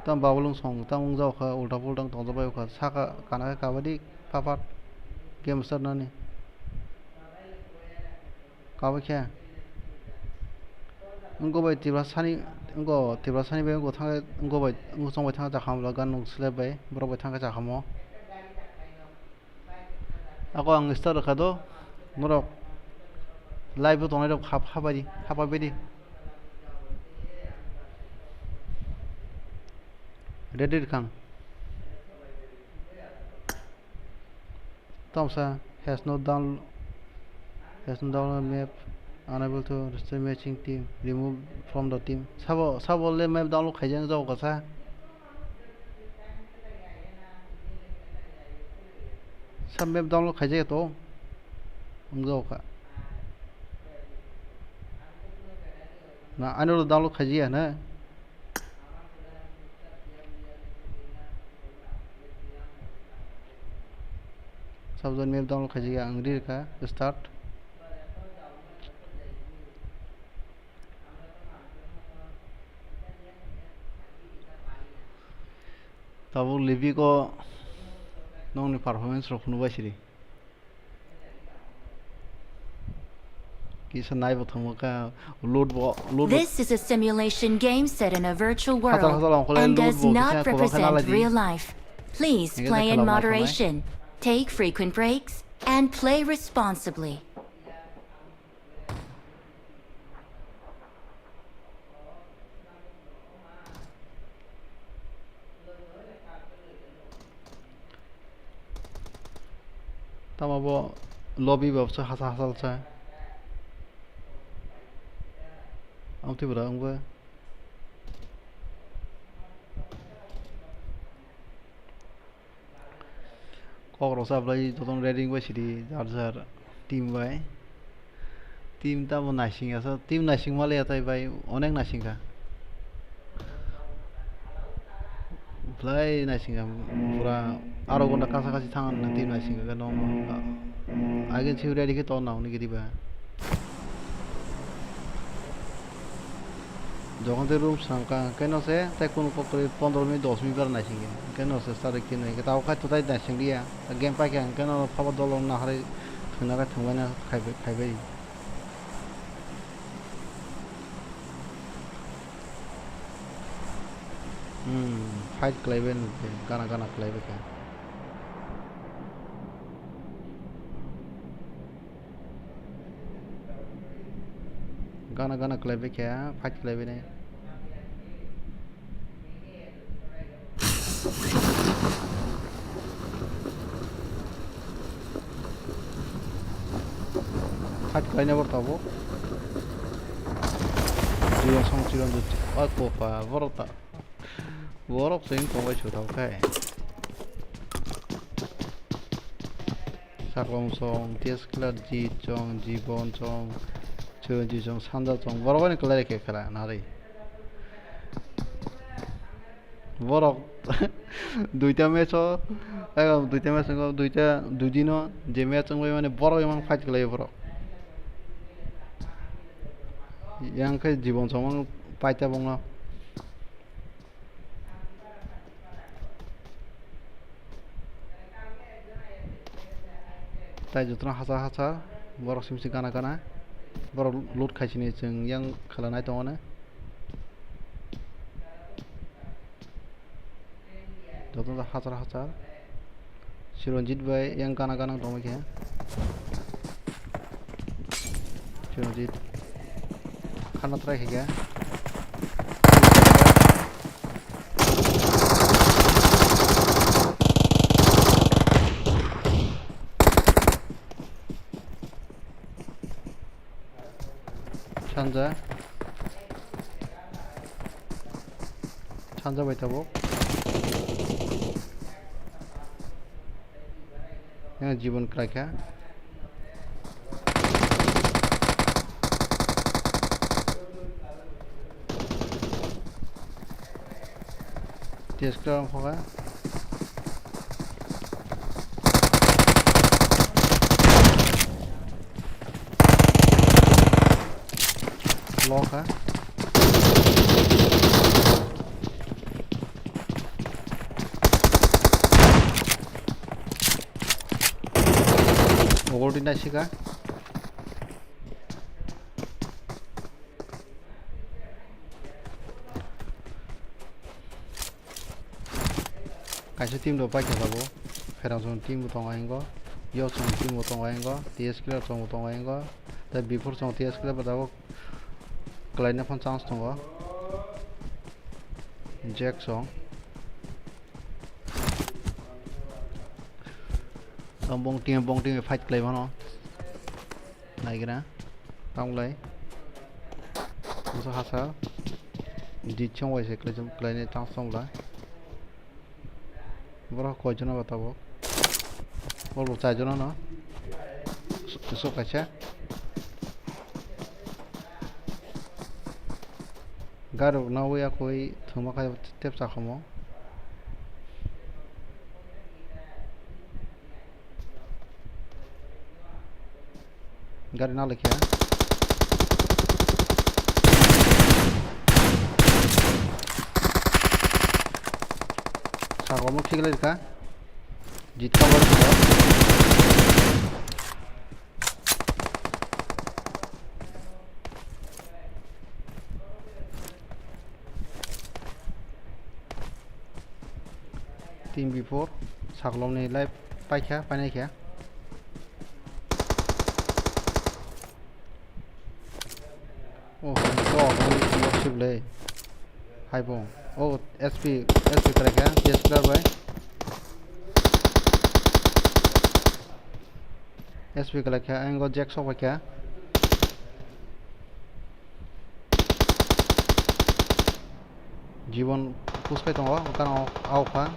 Tamo babulung song tamo wngjago kha, ulta pulta wng tongjak bai kha, saka kana khe kabadi phapat game start nani. Kabui khe wngkha bai Tiprasani, wngkha Tiprasani bai wngkha thangwi, wngkha bai wngkha chongbai thangwi chakhamlo, gan nwng slap bai borok bai thangkhe chakhamo. Ako ang start rwkha do, norok live o tongnai rok hap-, hapai di, hapai bai di. Ready rwkha ang. Tamsa has no down, has no download map, unable to restore matching team, remove from the team. Sabo, sabo le map download khaijak jago kasa. Sa map download khaijak to. Wngjago kha. Na, ano download khaijak na. Sabjani map download khaijak ang ri rwkha start. Tabuk Lipic o nokni performance rok phunuk bai siri. Isa nai bo thangma ka loot bo, loot bo. This is a simulation game set in a virtual world and does not represent real life. Please play in moderation, take frequent breaks, and play responsibly. Tamo bo lobby bo se hasa hasa se. Ang twi bwrang wngwi. Kok rok sa bwlai jotono ready wngwi sidi jar jar team bai. Team tamo naising ya sa, team naising maliya tai bai, onek naising kha. Bwlai naising kha, pura aro gonta kasa kasi thang team naising kha no. Again si ready khe ton na hwnwi khe diba. Jokhon tei room swnam ka, hwnkhe no se tei kunu kok kwrwi pondro minute, dos minute bar naising ya. Hwnkhe no se start khe nai, hwnkhe tabuk khai to tai naising liya. Game paikha, hwnkhe no phaba dolo naharwi thwngna khe thwngbaino khaibai, khaibai. Hmm, fight khlaibai no khe, gana gana khlaibai khe. Gana gana khlaibai khe, fight khlaibai nai. Fight khlaina bo tabuk. Jiyong song Chiranjit. Oi kopa, borok ta. Borok chwng tongbai su thang khe. Saklong chwng, T S Killer Jit chwng, Jibon chwng, Chiranjit chwng, Sanja chwng. Borok bai khlai khe khela nari. Borok duita match o, ego duita match o, duita, dui din o je match wngbai mani borok emang fight khlai borok. Yang khe Jibon chwng paita bongno. Tai jotono hachal hachal, borok simi se gana gana, borok loot khai sini chwng yang khwla nai tongo ne. Jotono hachal hachal. Chiranjit bai yang gana gana tongwi khe. Chiranjit. Khana try khe khe. Sanja. Sanja bai tabuk. Yang Jibon kwlai kha. Test khe wng kha. Low kha. Ogol din naisika. Kaisa team rok paikha tabuk. Pherang chwng team bo tongo ayang o. Yok chwng team bo tongo ayang o. T S Killer chwng bo tongo ayang o. Tei before chwng T S Killer bo tabuk kwlaina phano chance tongo. Jack chwng. Tamo bong team, bong team fight kwlai mano. Naigra. Tamlai. Busa hasa. Di chong waise kwlai, kwlaini chance tongla. Borok koijono ba tabuk. Borok chaijono no. Su-, su kaisa. Gari rok nawi akoi thwngma khe tep cha khomo. Gari na lekha. Sago mo khiklai kha. Jitka bor kha. Team B four, saklomni life paikha, painaikha. Oh, hai to, hai to, hai bo. Oh, S P, S P kwlaikha, T S clear bai. S P kwlaikha, ang o Jack sok paikha. Jibon push khai tongo, gana o, o kha.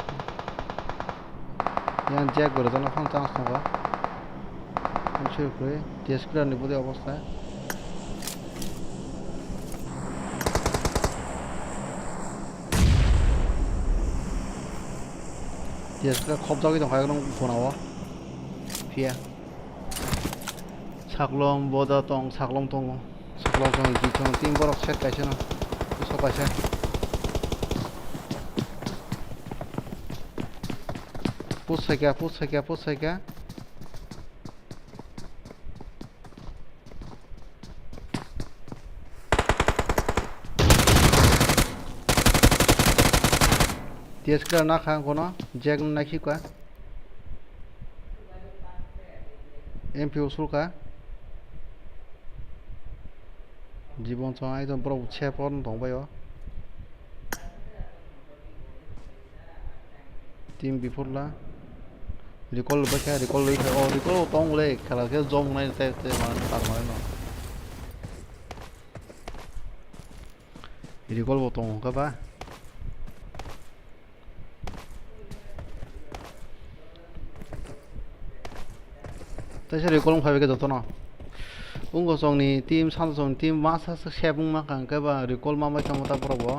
Yang Jack bo rwjakna phano chance tongo. Ang sui kwrwi, T S clear ni bwdwi obostha. T S clear khopjagwi tongkha ekdom gonao. Phiya. Saklom boda tong, saklom tongo. Saklom tong, di tong, tin borok set kaisa no. Sok kaisa. Push saikha, push saikha, push saikha. T S clear nakha ang kono, Jack no naikhi ka. M P usul ka. Jibon chwng ekdom borok se phone tong bai o. Team B four la. Recall bai kha, recall bai kha. O recall bo tong le, khela khe jom nai te, te ma, tar ma no. Recall bo tong kha ba. Teisa recall wng phai khe jotono. Wngkha chwngni team, Sanjasongni team masa se sep wngma kha, hwnkhe ba recall ma bai tongma ta borok bo.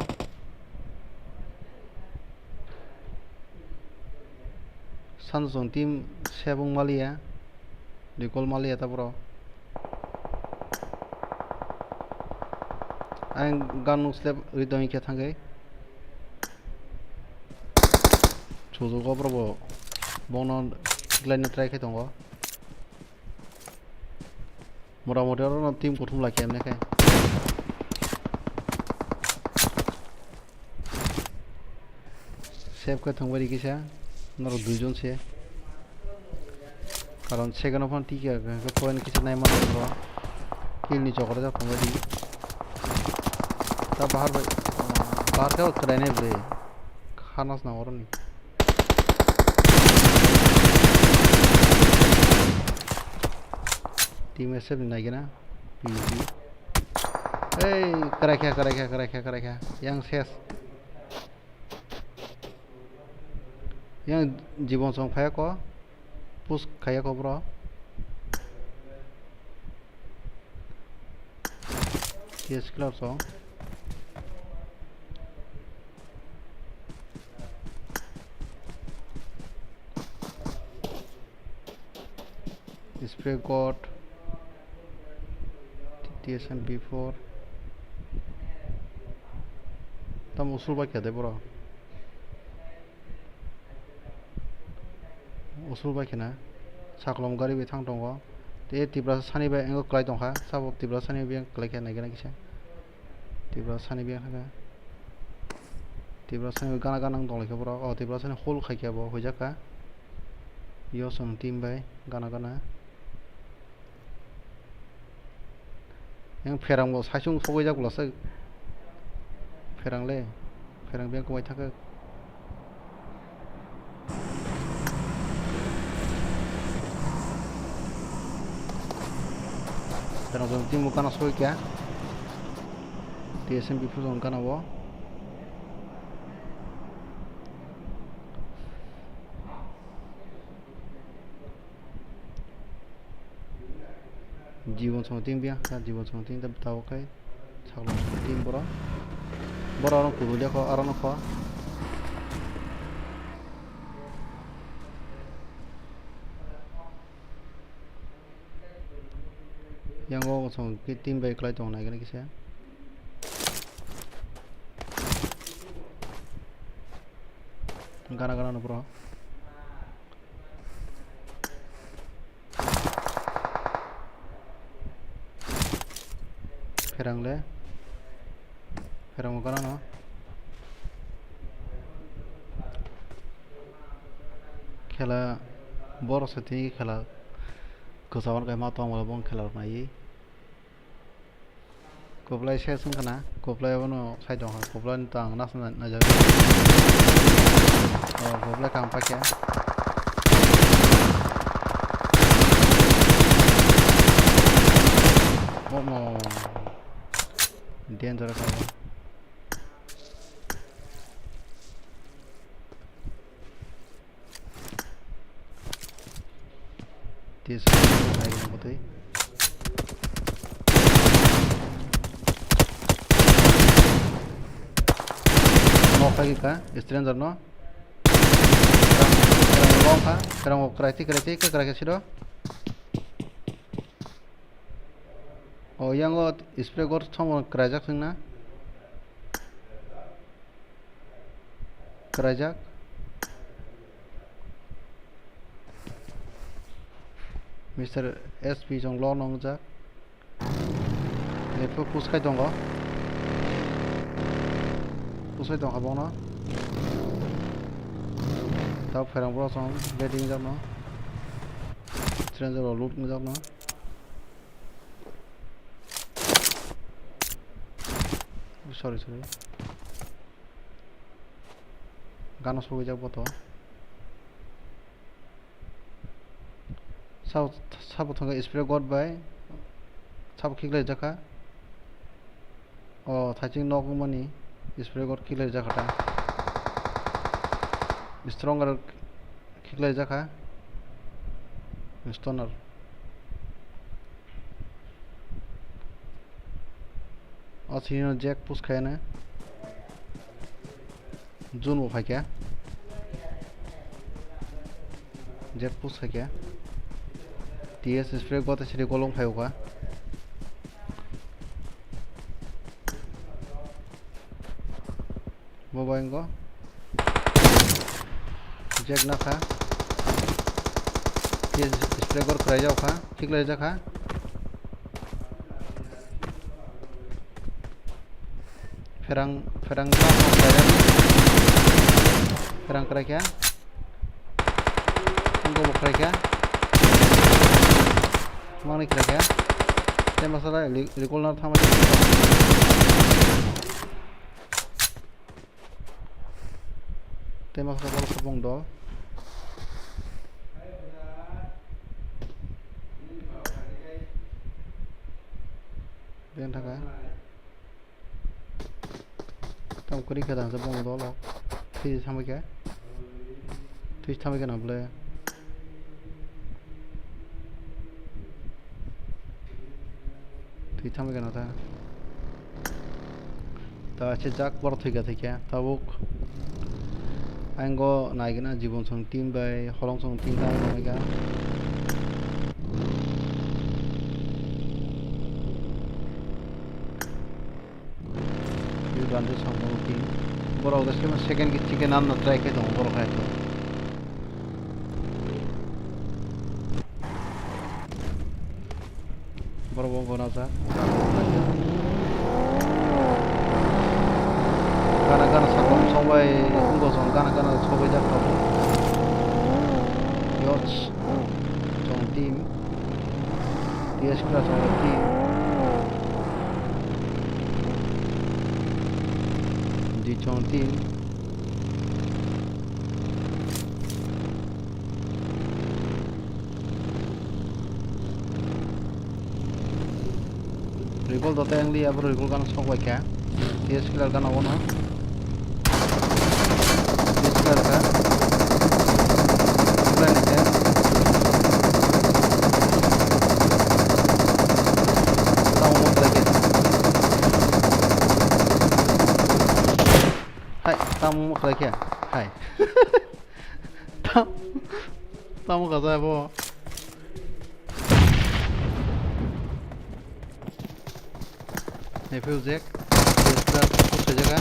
Sanjasongni team sep wng maliya, recall maliya ta borok. Ang gun nuk slap rwi tong khe thangwi. Sujugo borok bo bono khiklaina try khai tongo. Mota moti oro no team kuthum lai khe mane khe. Save khe thangbai ri kisa, norok duijon se. Karon second o phano tiki point kisa nai mano bro. Kill ni chokora jak thangbai di. Ta bahar bai, bahar khe kwrai nai ble. Khanas na oroni. Team S F ni naigena. P V P. Ei, kwrai kha, kwrai kha, kwrai kha, kwrai kha. Yang ses. Yang jibon song phai ko. Push khaiya ko bro. Yes, clear song. Spray God, T S M B four. Tam usul bai khe de bro. Usul bai khena saklom gari bai thang tongo. Tei Tiprasa sani bai engo kwlai tongkha. Sabo Tiprasa sani bai kwlai khe naikhe naikhe se. Tiprasa sani bai thangkha. Tiprasa sani bai gana gana wng tonglaikha borok. O Tiprasa sani hol khaikhe bo huijakha. Yo chwng team bai gana gana. Yang pherang bo saichung sogwi jak bwlasai. Pherang le. Pherang beng kwmai thangkhe. Pherang jong timo gana sogwi kya. T S M B four jong gana bo. Jibon song ting biya, jibon song ting ta tao kai. Saklo ting boro. Boro aro kuru de kho, aro no kho. Yang o song ki team bai kwlai tong nai kisa. Gana gana no bro. Pherang le. Pherang mo gana no. Khela borok se tini khela kwchangma khe ma tongmani bo khela rok naiwi. Kwplai se swng khna, kwplai abono sai tong kha, kwplai ni tang nas naijak. Oh, kwplai kang pakya. Omo. Danger kha. T S R nai gwnang bwtwi. Nok khai kha, stranger no. Kerang, kerang long kha, kerang kwrai twi, kwrai twi, kwrai khe siro. O, yango spray got somo kwraijak swngna. Kwraijak. Mister S P chwng lo nongjak. Epho push khai tongo. Push khai tongkha bono. Tabuk pherang bro chwng ready wngjakno. Stranger rok loot wngjakno. Sorry, sorry. Gano sogwijak boto. Sabo, sabo thangkha spray got bai. Sabo khiklai jakha. O thaiching nok wngmani spray got khiklai jakha ta. Stronger khiklai jakha. Stoner. O sini no jack push khaina. Jun bo phaikha. Jack push khaikha. T S spray got siri kolong phaikha. Bo bai wngkha. Jack nakha. T S spray got kwraijak kha. Khiklai jakha. Pherang, pherang ta pherang kwraikha. Wngkha bo kwraikha. Mangni kwraikha. Tei masala recall na thangma. Tei masala borok kwbang dol. Beng thaka. Tamo kwrwi khe dangsa bono dolo. Twi thamwi khe. Twi thamwi khe na bwle. Twi thamwi khe na ta. Ta se jak borok thwikha thwikha tabuk. Ang go naigwna jibon song team bai holong song team bai naigwna. Bini bande song team. Borok da second ki chicken anna try khe tongo borok hai to. Borok bo gona jak. Gana gana sakon sobai wngkha song gana gana sobai jak tongo. Yoch song team. T S K song team. Di song team. Recall dote ang liya, bro, recall gana sok bai kha. T S killer gana ono. T S killer kha. Killer ni kha. Tamo mo khlai khe. Hai, tamo mo khlai khe. Hai. Tam-, tamo kaza bo. Nephew Jack, Tesla, Tesla jaga.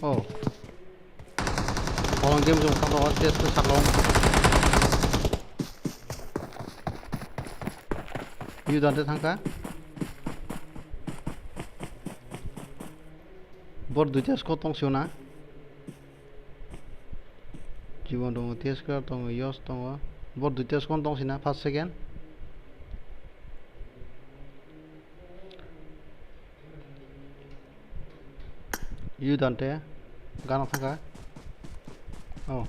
Oh. Orang game jong sama orang Tesla saklong. Yu dante thangka. Bor duita squad tong sio na. Jibon tongo, T S K R tongo, Yos tongo. Bor duita squad tong sina, first, second. Yu Dante, gana thangkha. Oh.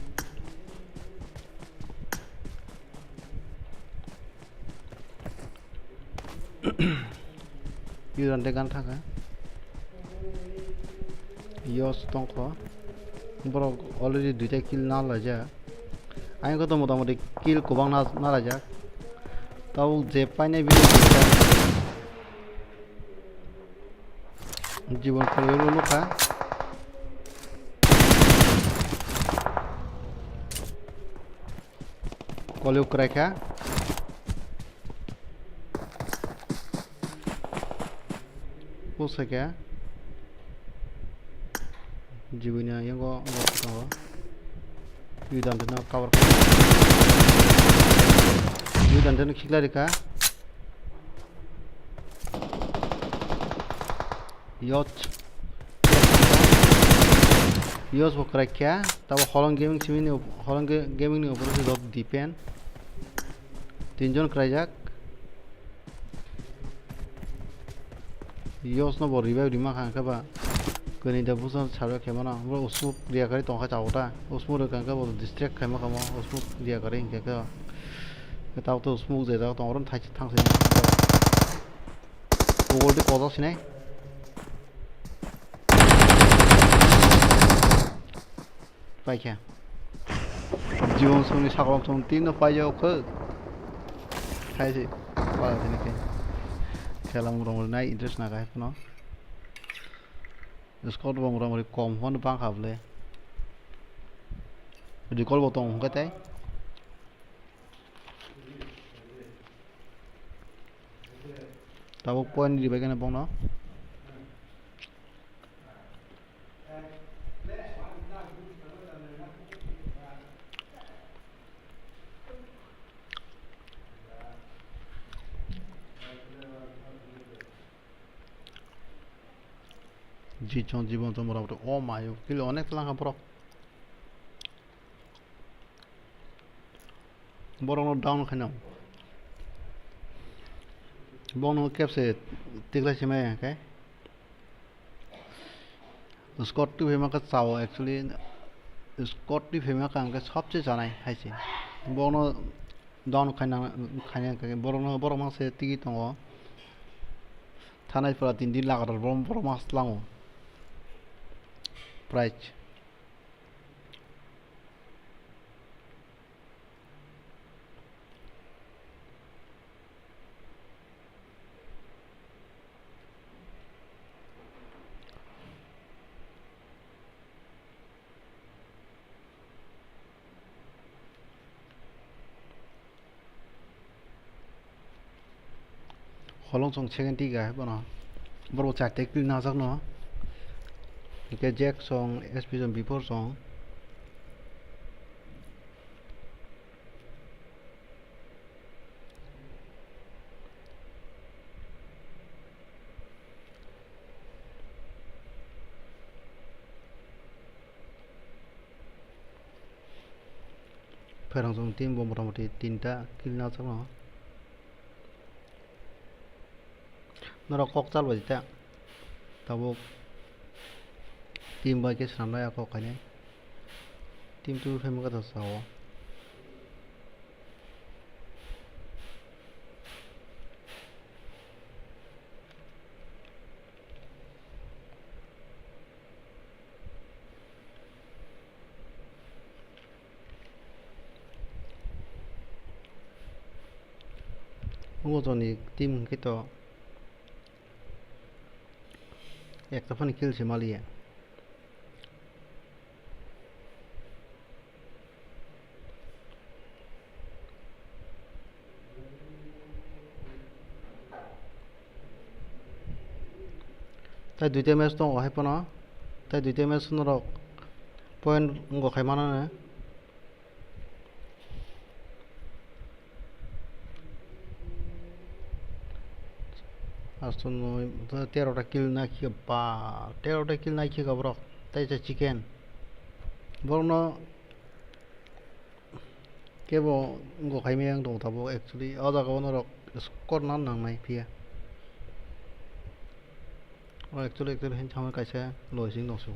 Yu Dante gana thangkha. Yos tongkho. Borok already duita kill na laijak. Ayang koto motamoti kill kwbang na, na laijak. Tabuk je painai bini duita. Jibon khorwi nukha. Kolio kwrai kha. Push kha. Jiboni yango tongo. Yu Dante no cover kha. Yu Dante no khiklai rikha. Yoch. Yoch bo kwrai kha. Tabo Holong Gaming simi ni, Holong Ga-, Gaming ni opor se dot depend. Tinjon kwraijak. Yoch no bo revive rima kha hwnkhe ba. Kwnwi da busa sarwi khaimano. Bo usmuk riya kari tongkha chao ta. Usmuk rwkha hwnkhe bo distract khaima kha mo. Usmuk riya kari hwnkhe khe. Tabo to usmuk je jak tong oro thang se. Pogol de kozak sinai. Paikha. Jibon songni sakolom song tin no paijak khe. Khaisi. Pala tini khe. Khela murong nai interest na kai phano. Squad bo murong ri kom phano bang kha bole. Recall bo tong hwnkhe tai. Tabuk point ribai khe bongno. Jibon, Jibon chwng motamoti o mayo kill onek tlangkha borok. Borokno down khaina. Bono kepse tikla simai hwnkhe. Squad twi phaima khe chao actually. Squad twi phaima khe ang khe sobse chanai hai se. Bono down khaina, khaina hwnkhe borokno, borok mangse tigi tongo. Thanai pura tin din lagatar borok, borok mangse tlango. Price. Holong song second tiga bono. Borok charte kill najakno. Hingke Jack song, S P song, before song. Pherang song team bo motamoti tinta kill najakno. Norok kok chal bai ta. Tabuk team bai khe swnamnai a kok khainai. Team twi phaima khe ta sao. Obo joni team hwnkhe to ekta phano kill se maliya. Tai duita match tongo hai phano. Tai duita match norok point wngkha khai mano. Pasto noi, tero ta kill naikhe ba, tero ta kill naikhe ka borok. Tei cha chicken. Borokno kebo wngkha khaimaya wng tong tabuk actually. O jaga o norok score nan nangnai phiya. O actually, actually, hin thangwi kaisa loi sing tong sio.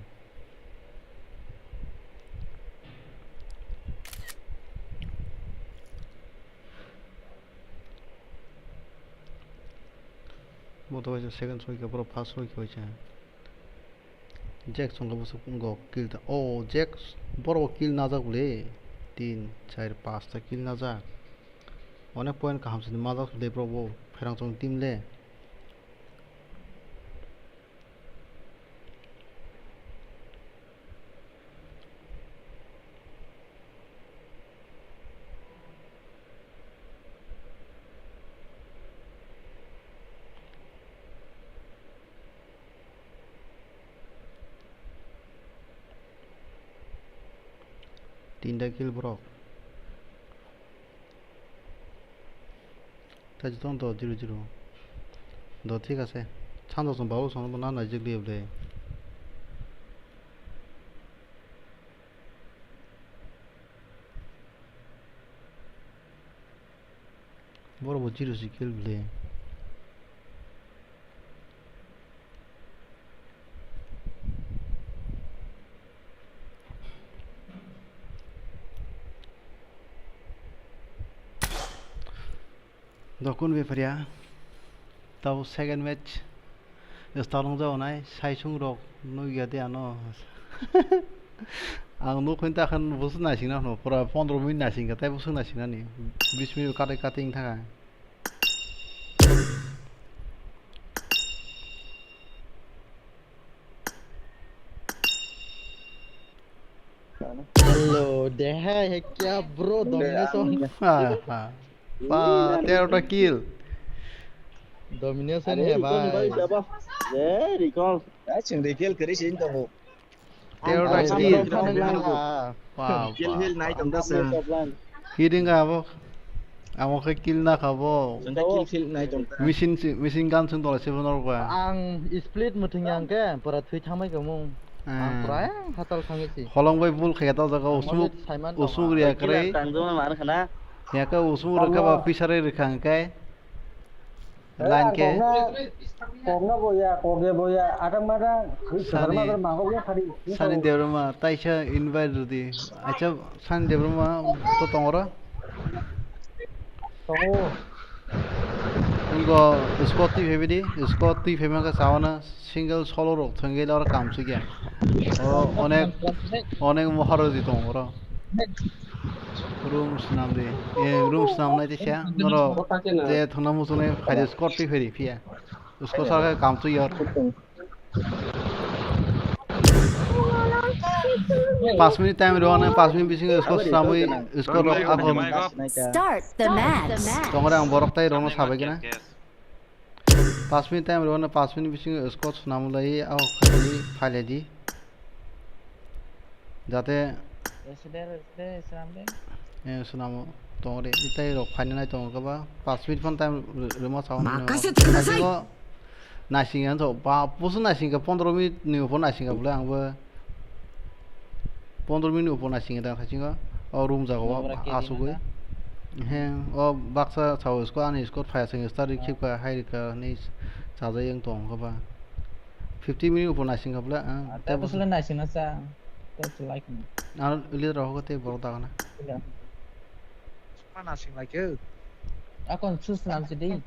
Bo to waisa second soi khe, borok first soi khe waisa. Jack song khe bwswk wngkha kill ta. Oh, Jack borok bo kill najak bwle. Tin, char, pasta kill najak. Onek point kaham sini majak bwle borok bo pherang chong team le. Tinta kill borok. Tei jotoni do zero zero. Do thik ase. Sanjok chwng babu songno bo na naijak liya bwle. Borok bo zero se kill bwle. Dokun bepharia. Tabo second match. Start wngjak nai, saisung rok nukya de ano. Ang nuk hwn ta khan bwswk naisingna hwno, pura pondro minute naisingkha, tei bwswk naisingnani. Bis minute katai katai wng thangkha. Hello, de hai hai kya bro, domination. Ha, ha. Ba, tero ta kill. Domination hai bhai. Recall. Ai, chwng recall kwrwi se wng tongo. Tero ta kill. Wow. Kill field nai tong da se. Kill wngkha abo. Amo khe kill na kha bo. Chwng da kill field nai tong da. Machine si, machine gun chwng tolai se bono rok ba. Ang split muthung yang khe pura thwi thamai khe mung. Ang pura hatal thangwi si. Holong bai bul khe ta jaga usmuk, usmuk riya kwrwi. Tang juma mar khana. Ya khe usmuk rwkha ba pisari rwkha hwnkhe. Line khe kokno boya, kokya boya, atang matang, sani, sani Debbarma taisa invite rwdi. Acha, sani Debbarma to tongora. Tongo. Wngkha squad twi phaibaidi, squad twi phaima khe sawana single solo rok thwngwi oro kam sukya. Oro onek, onek mohor rwdi tongo oro. Room swnam di. Eh, room swnam nai tisa. Norok je thwngna muchungnai phaidi squad twi phaidi phiya. Squad sa khe kam twi yor. Pas minute time rw nai, pas minute bisingo squad swnamwi squad rok ako. Start the match. Tongore ang borok tai rokno sabai kena. Pas minute time rw nai, pas minute bisingo squad swnamlai, ao khaidi phailai di. Jate. Reside, reside, swnam de. Eh, swnamo. Tongre, itai rok phaina nai tongo kaba. Pas minute phone time rw-, rwma sao. Makase hwnwi kudasai. Naising ang to, ba, pusu naising ka pondro minute ni upor naising ka bole ang bo. Pondro minute upor naising ka thaising ka. O room jaga o asugwi. He, o baksa sao squad ani squad phai sing start ri khip ka hai ri ka ni sajai ang tong kaba. Fifty minute upor naising ka bole ang. Tei bosle naising na sa. Tei like. Ang leader rok te borok dagana. Mana sing lai khe. Akon sus nam si dei.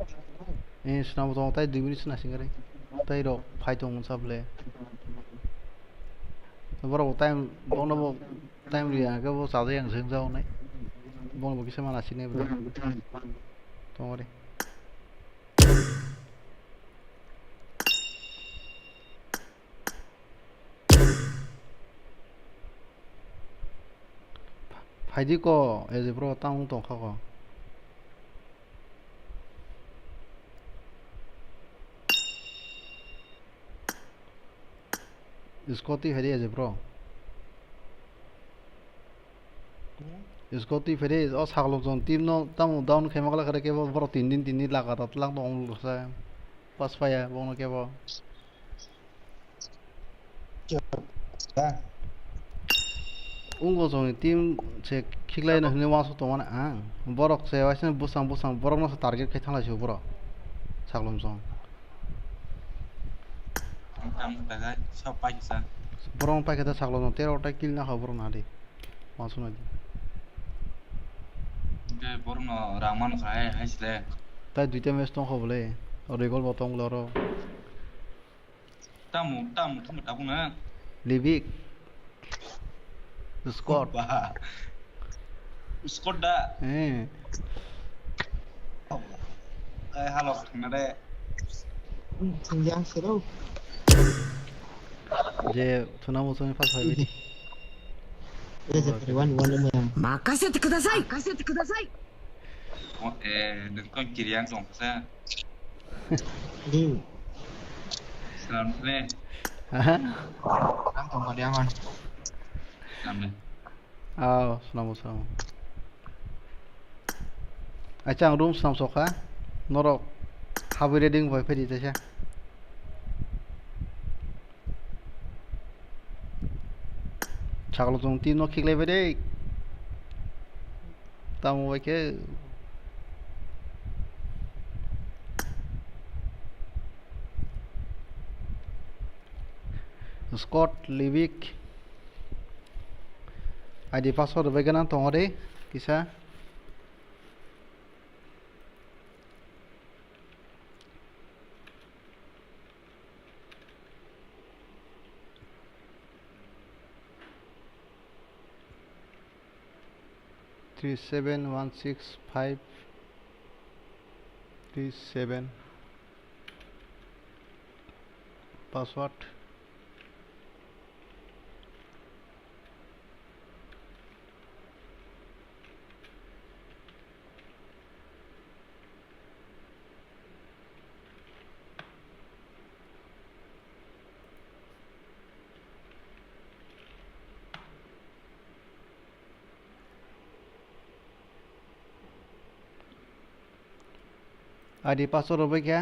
Eh, swnam tong tai dui minute sna sing kare. Tai rok phai tong sa ble. Borok time, bono bo time ri ang khe bo chajai ang seng jao nai. Bono bo kisa mana sini ble. Tong re. Phaidi ko, eze bro, tamo tongkha ko. Scotty phaidi eze bro. Scotty phaidi, o saklok jong team no tamo down khaima kala kare kebo bro tin din tin din lagatar tlang tong sa. Pas paya bongno kebo. Wngbo chwngni team se khiklai no hwnwi uansuk tongmani ang. Borok se waisa bwsang bwsang borokno se target khai thanglai se borok. Saklom chwng. Ang tamo tagai, sa paikha sa. Borok paikha ta saklom chwng tero ta kill na kha borok na di. Uansuk nai di. Hwnkhe borokno rang mano kha hai, hai se le. Tai duita match tong kha bole. O rigol bo tong bole oro. Tamo, tamo, tamo tabuk na. Libik. Scott. Ba. Scott da. Eh. Ai, halo, thangna de. Yang sero. Je, thuna muchung ni pas hai bidi. Makase te kudasai. Makase te kudasai. O, eh, nwng tong kiri yang tong sa. Salam le. Aha. Ang tong kali aman. Salam le. Aw, salam, salam. Acha, ang room salam sokha. Norok habwi ready wng bai phai di teisa. Saklo chwng team no khiklai bai de. Tamo bai khe. Scott Libik. I D password bai gana tongo de kisa. Three seven one six five three seven. Password. I D password rwbai kha.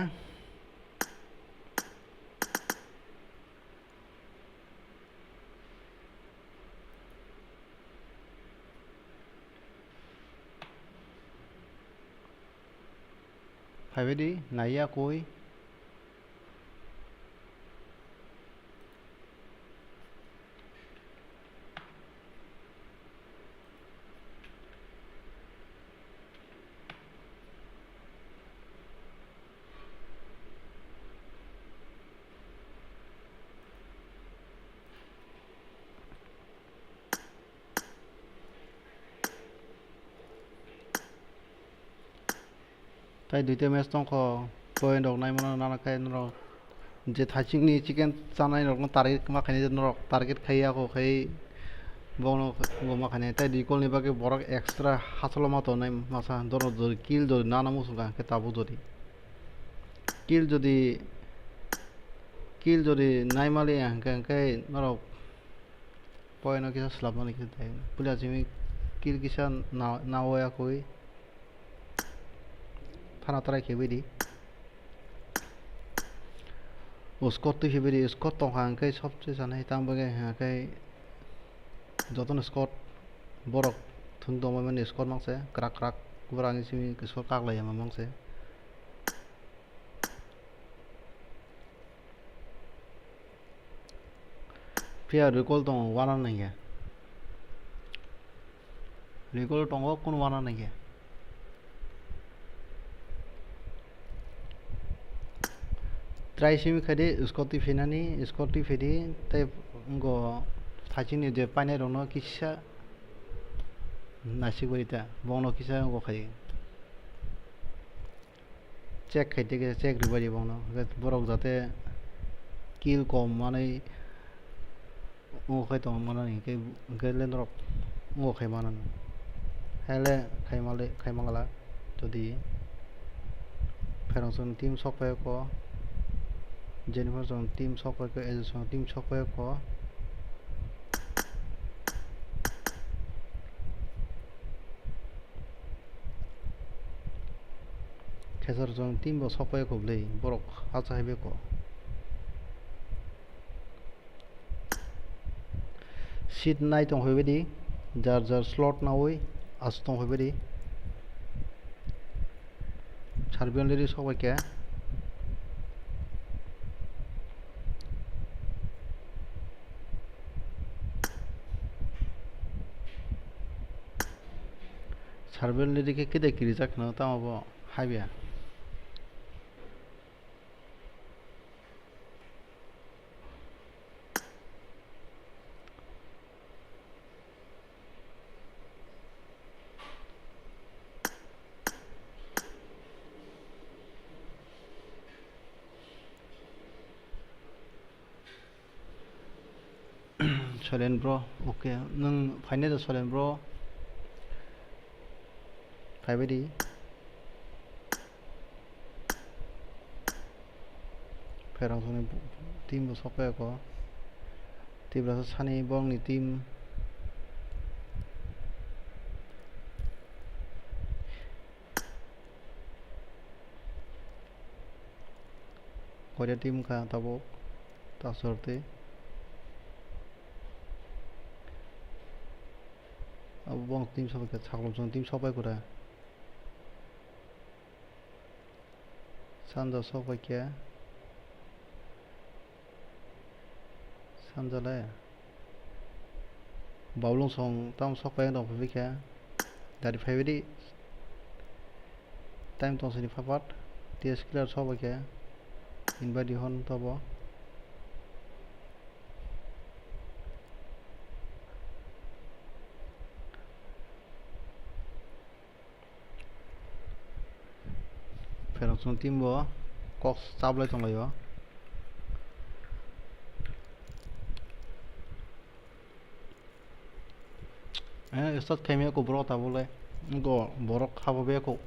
Phaibai di, naiya koi. Tai duita match tongkho, point rok naimano nana khe norok je thaichikni chicken chanai rokno target ma khainai norok target khai ya kho khai bono bo ma khainai tai recall ni bagwi borok extra hachalo ma tongnai masa doro jodi kill jodi nana muchung kha khe tabuk jodi kill jodi kill jodi naimaliya hwnkhe hwnkhe norok Poino kisa slapmani kisa tai. Puila simi kill kisa na, nawi akui. Thana try khe bidi. O squad twi khe bidi, squad tongkha hwnkhe sobse sanai tang bagwi hwnkhe jotono squad borok thung tongmani squad mangse kwrak kwrak borok ani simi squad kaklai ya mangse. Phiya recall tongo, wana nangya. Recall tongo, kunu wana nangya. Try simi khaidi, squad twi phinani, squad twi phidi, tei wngkho thaichini je painai rokno kisa naisik bai ta, bongno kisa wngkho khai. Check khai tei khe check rwbai di bongno. Hwnkhe borok jate kill kom manwi wngkhe tong manani, hwnkhe, hwnkhe le norok wngkhe manani. Hele khai male, khai mangala. Jodi Pherong chwng team sok phai kho, Jennifer chwng team sok phai kho, Ejo chwng team sok phai kho. Hesar jong team bo sokpai ko bwlwi, borok acha hai beko. Seat nai tong phai baidi, jar jar slot naui asu tong phai baidi. Serbian lady sokpai khe. Serbian lady khe kede kirijak kheno tamo bo haiya. Soilen bro, okay. Nwng phainai da Soilen bro? Phaibai di. Pherang songni team bo sokpai ko. Tiprasa sani bongni team. Korea team kha tabuk tasor tei abo bong team sobai kha, Saklom song team sobai kura. Sanja sobai kha. Sanjale. Baulung song tam sok pai tong phai kha. Dari phai di. Time tong sini phapat. T S clear sok bai kha. Invite hon tobo. Pherang song team bo kok chaplai tonglaio. Eh, start khaimaya ko borok tabuk le. Go borok habo be ko.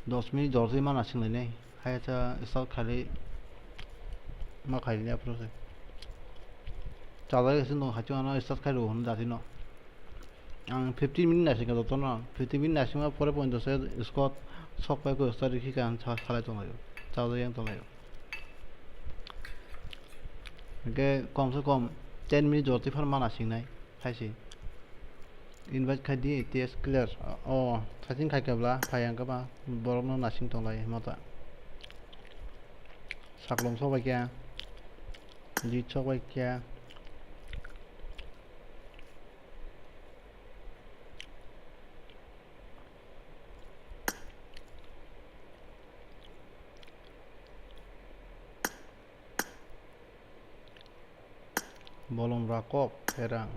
Dos minute jorsi mana singlai nai. Hai cha start khali ma khaili apro se. Chajak sin dong hachu ano start khairu hon jati no. Ang fifteen minute naisingkha jotono, fifteen minute naisingma pore pointo se squad sok pai ko start rikhi ka ang sa-, salai tonglaio, chajak yang tonglaio. Hingke kom se kom ten minute jotwi phano ma naisingnai, hai se. Invite khai di, T S clear. O, saiching khai kebla, phai ang khe ba, borokno naising tonglai mata. Saklom sok bai khe, jit sok bai khe. Bolong rakok pherang.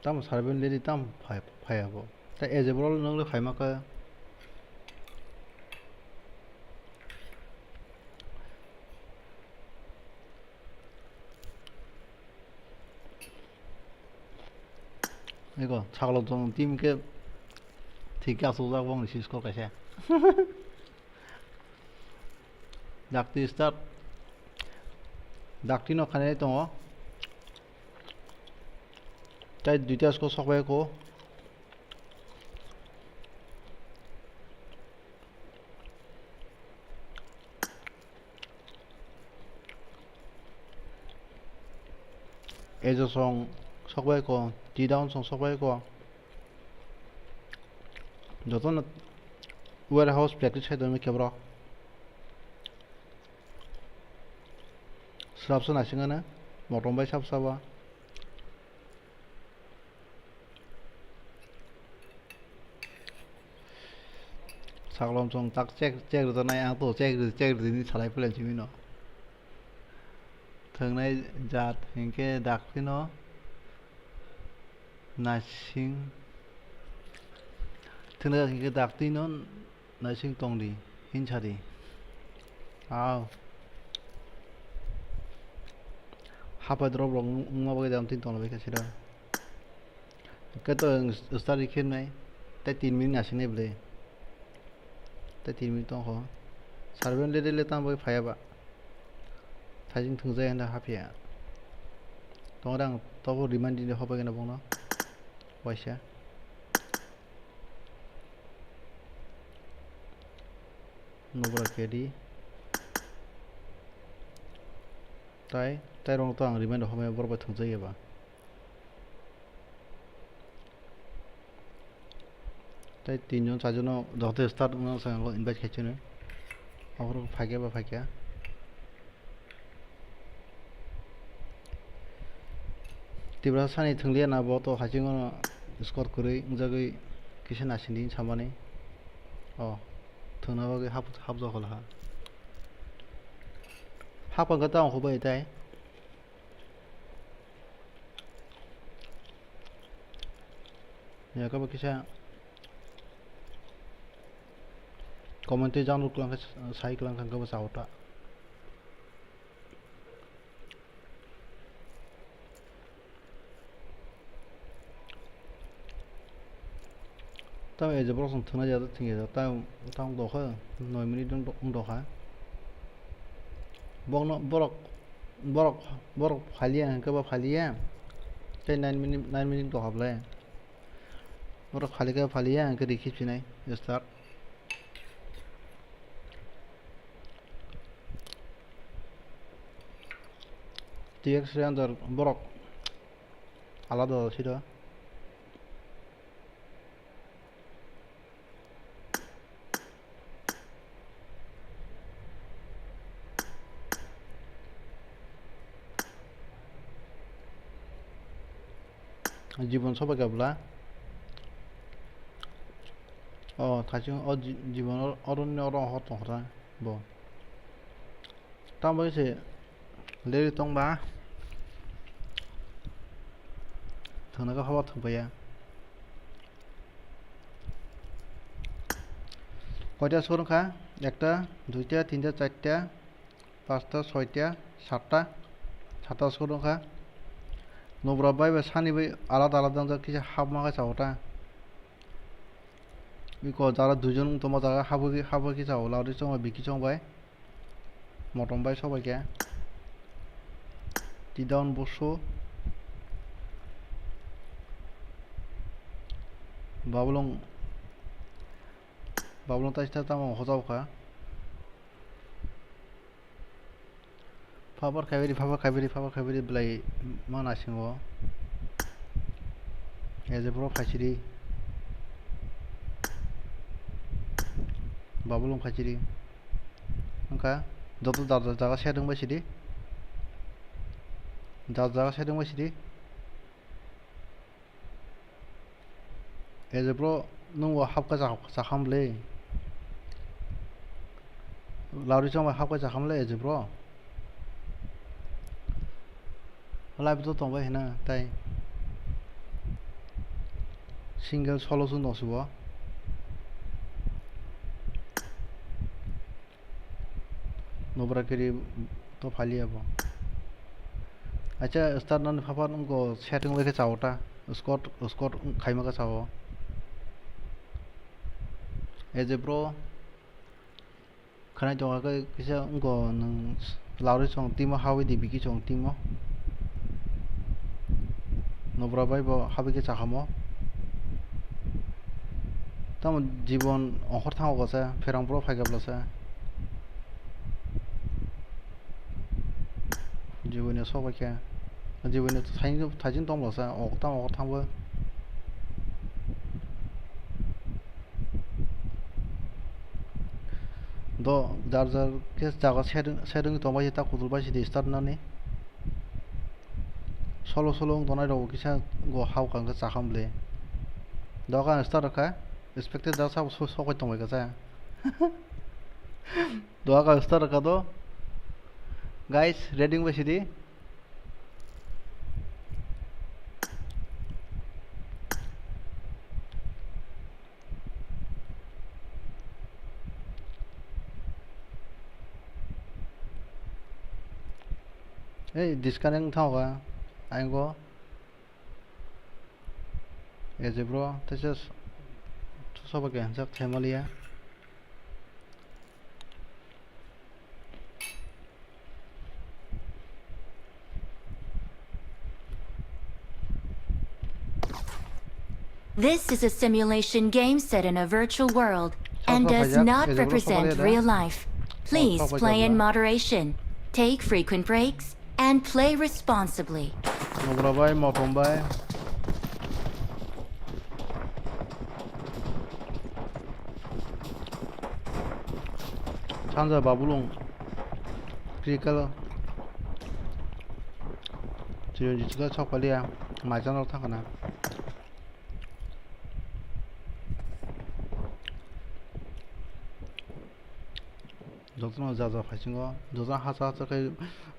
Tamo Serbian lady tam phai, phai abo. Ta ejebro nongle phai maka. Ego, sagalo tong team ke thik asuk jak bong sis ko kaisa. Dakti start. Dakti no khanai tongo. Tai duita score sok bai ko. Ejo song sok bai ko, T down song sok bai ko. Jotono warehouse practice khai tongwi khe borok. Slabsa naisingano motom bai sab saba. Saklom chwng tak chek, chek rwjaknai, ang to chek rw, chek rwdi hinwi salai phailai simi no. Thwngnai jat hinkhe dakti no naising, thwngnai jat hinkhe dakti no naising tongdi, hinsadi. Aw. Hapai drop rok wng-, wngma bagwi jam tin tonglabaikha sida. Hwnkhe to start rikhe nai, tei tin minute nasingnai bwle. Tei tin minute tongkho. Serbian lady le tamo bai phaiya ba. Thaijing thwngjai hwnda haphiya. Tongre ang tobo remind di hobai gana bongno. Waisa. Nobra K D. Tai, tai rong to ang remind homai borok bai thwngjak eba. Tai tinjon charjon no joto start wngna sa ang invite khai chini. Aphuru phaikya ba phaikya. Tiprasa sani thwngliya na bo to hachingo no score kwrwi wngjagwi kisa nasing di samani. O thwngna bagwi hap hap jokol ha. Hap ang kata ang hubai tai. Ya kaba kisa comment twi jang ruk lang sai klang kang kaba sa ota. Tamo ejebro song thwna ya thwngya tamo tamo dokha noi minute wng dokha. Bokno borok borok borok phaliya hwnkhe ba phaliya tei nine minute nine minute dokha bwle. Borok phalikhe phaliya hwnkhe rikhi phinai start. T X Ranger borok alada sida. Jibon sobai kha bwla. O thaching o ji-, jibon oro ni oro hor tong kha bo. Tamo se leri tong ba. Thwngna khe haba thwngpaiya. Koita score wngkha? Ekta, duita, tinta, charta, pasta, soita, satta. Satta score wngkha. Nobra bai bai sani bai alada alada wngjak kisa hapma khe chao ta. Iko jara duijon wng tongma jaga hapoi hapoi khe chao, Lauri chong bai Biki chong bai. Motom bai sobai khe. Tidaon busu. Babulung. Babulung taista tamo hojao kha. Phabar khaibiri, phabar khaibiri, phabar khaibiri belai ma nasingo. Ejebro khaisiri. Babulung khaisiri. Wngkha joto jar jar jaga set wngbai sidi. Jar jaga set wngbai sidi. Ejebro nwng bo hapkha cha-, chakham le. Lauri chong bai hapkha chakham le ejebro. Live to tongbai hina tai. Single solo sung tong sibo. Nobra kiri to phaliya bo. Acha start nani phapar wngkha setting bai khe chao ta. Squad, squad khaima khe chao. Ejebro khanai tonga khe kisa wngkha nwng Lauri chong timo hawi di Biki chong timo. Nobra bai bo habi khe chakamo. Tamo jibon ongkhor thango kasa, pherang bro phaikha blasa. Jiboni sok bai khe. Jiboni thaijin tong blasa, ok tamo ongkhor thangbo. Do jar jar khe jaga setting, setting tong bai ta kutul bai sidi start nani. Solo solo wng tongnai rok kisa go hao kang khe chakha mle. Doga ang start rwkha, expected da sabo so-, sokoi tongbai kha cha. Doga ang start rwkha do. Guys, ready wng bai sidi. Ei, disconnect wng thango ka, ayang go. Ejebro, teisa s-, soba khe hanjak thai maliya. This is a simulation game set in a virtual world. and does not represent real life. Please play in moderation, take frequent breaks, and play responsibly. Nobra bai, motom bai. Sanja Babulung. Critical. Chiron jitila chok palia. Maichan rok thangkana. Jotono jaja phaisingo, jotono hacha hacha khe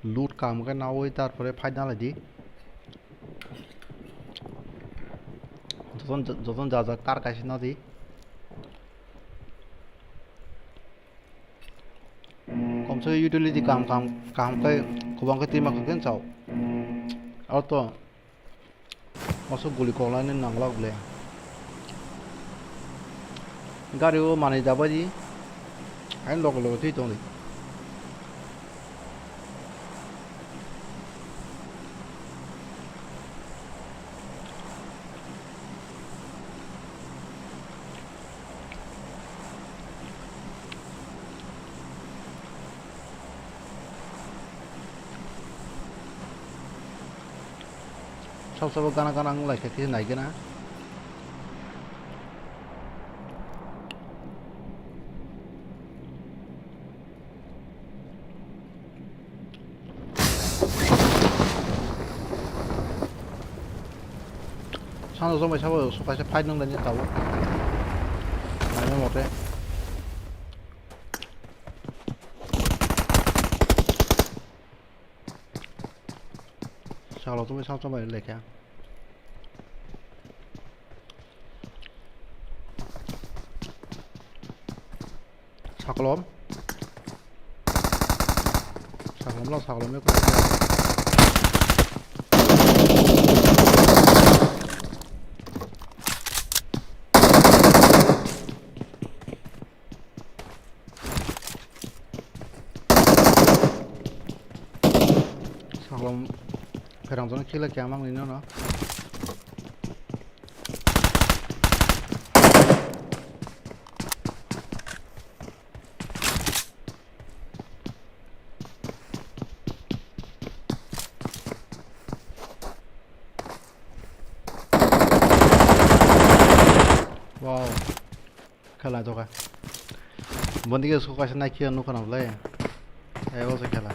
loot kam khe nawi, tarpore fight nalaidi. Jotono, jotono jaja kar kaisa nadi. Komse utility kam, kam, kam khe kwbang khe twima khe chao. Auto. Oso guli koklaini nanglak ble. Gari o manwi dabai di. Haino loge loge twi tong di. Sab sabo gana gana wng lai khe kisa nai gana. Sano jomai sabo su kaisa fight nung laini tabuk. Nai mote. Saklo tongwi sam sam bai lekha. Saklom. Saklom lo, saklom lo. Saklom pherang jona kila kya mang ni no no. Wow. Khela doka. Bondi ke su kaisa naikhe nukha nang le. Ai o se khela.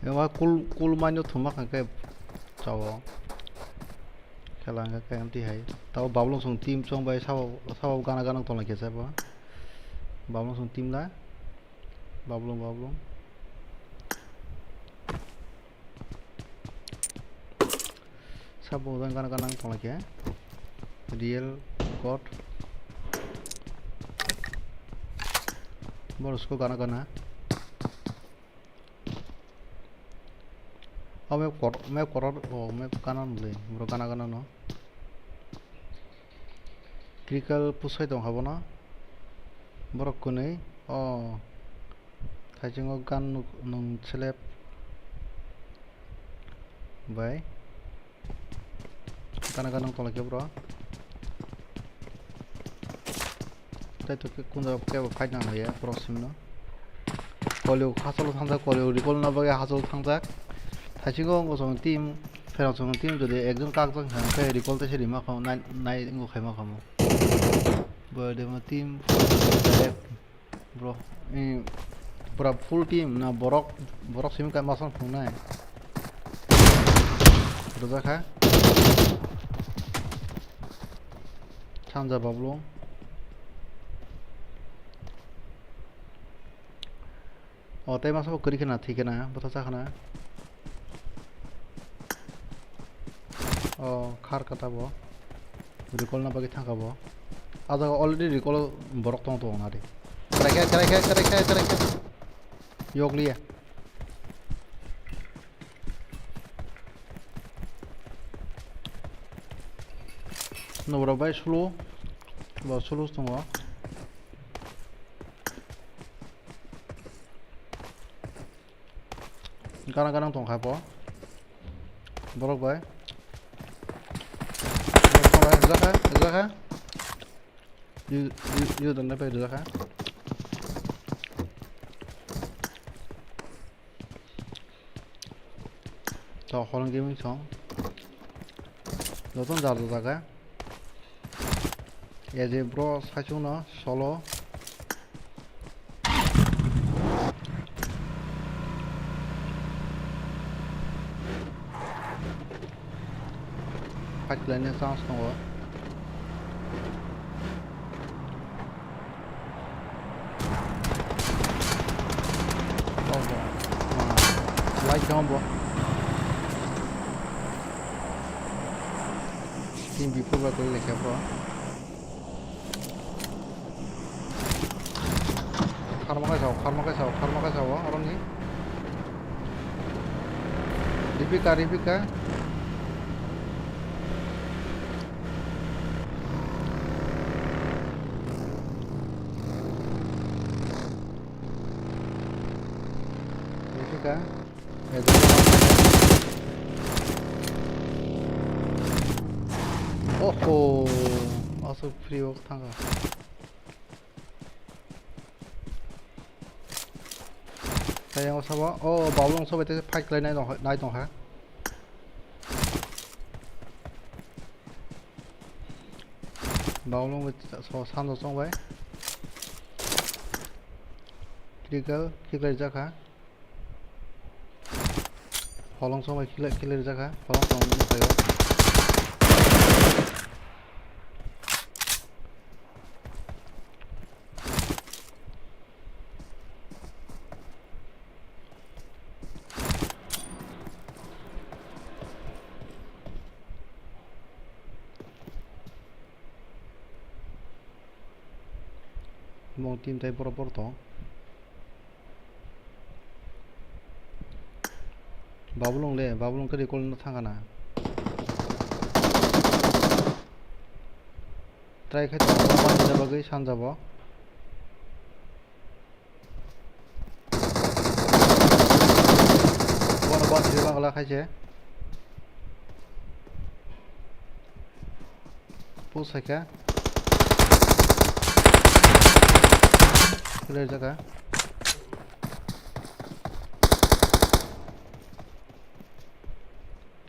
Ewa kul, kul manyo thuma kha khe chao. Khela hwnkha khe amtwi hai. Tao Bablong song team chong bai sabo, sabo gana gana tongla khe sabo. Bablong song team la. Bablong, Bablong. Sabo jang gana gana wng tongla khe. Real God. Borok siko gana gana. O map kor-, map koror, o map gana nw le, borok gana gana no. Critical pusai tong habo no. Borok kwnwi, o. Thaichungo gan nuk-, nung selep bai. Gana gana tongla khe bro. Tai to khe kunja kebo fight nang ya bro simno. Kolio hachalo thangjak, kolio recall na bagwi hachalo thangjak. Thaichungo ngo song team, pherang song team jodi ekjon kakjak hwnkhe recall tei se rima kho nai, nai ngo khaima kho mo. Bo demo team. Bro, eh, pura full team na borok, borok simi ka masang phungnai. Rwjak kha. Sanja Bablu. O, tei masa bo kwrwi khna, thwi khna, bwtha cha khna. O, khar kata bo. Recall na bagwi thangkha bo. A jaga already recall borok tong tongo nari. Kwraikhe, kwraikhe, kwraikhe, kwraikhe. Yokliya. Nobra bai slow. Bo slow tongo. Gana gana tongkha bo. Borok bai. Rwjakha, rwjakha. Yu, yu, yu donna pai rwjakha. To, Holong Gaming song. Joto jar jaga. Eje bro saichung no solo. Fight khlaina chance tongo. Light tongo bo. Team before ba koi lekha bro. Kharma khe sao, kharma khe sao, kharma khe sao, aroni. Ripika, ripika. Ripika. Oho, aswk free o thanga. Tei ang sabo, o Baulung sobai tei fight khlai nai tong, nai tongkha. Baulung bai so sanjo chongbai. Critical, khiklai jakha. Holong song bai khila, khila rijak ha. Holong song bai o. Mong team tai borok borok tong. Babulung le, Babulung khe recall no thangana. Try khai tongo, bagwi sanjabo. Bono bantwi bagla khaise. Push hai kha. Clear jaga.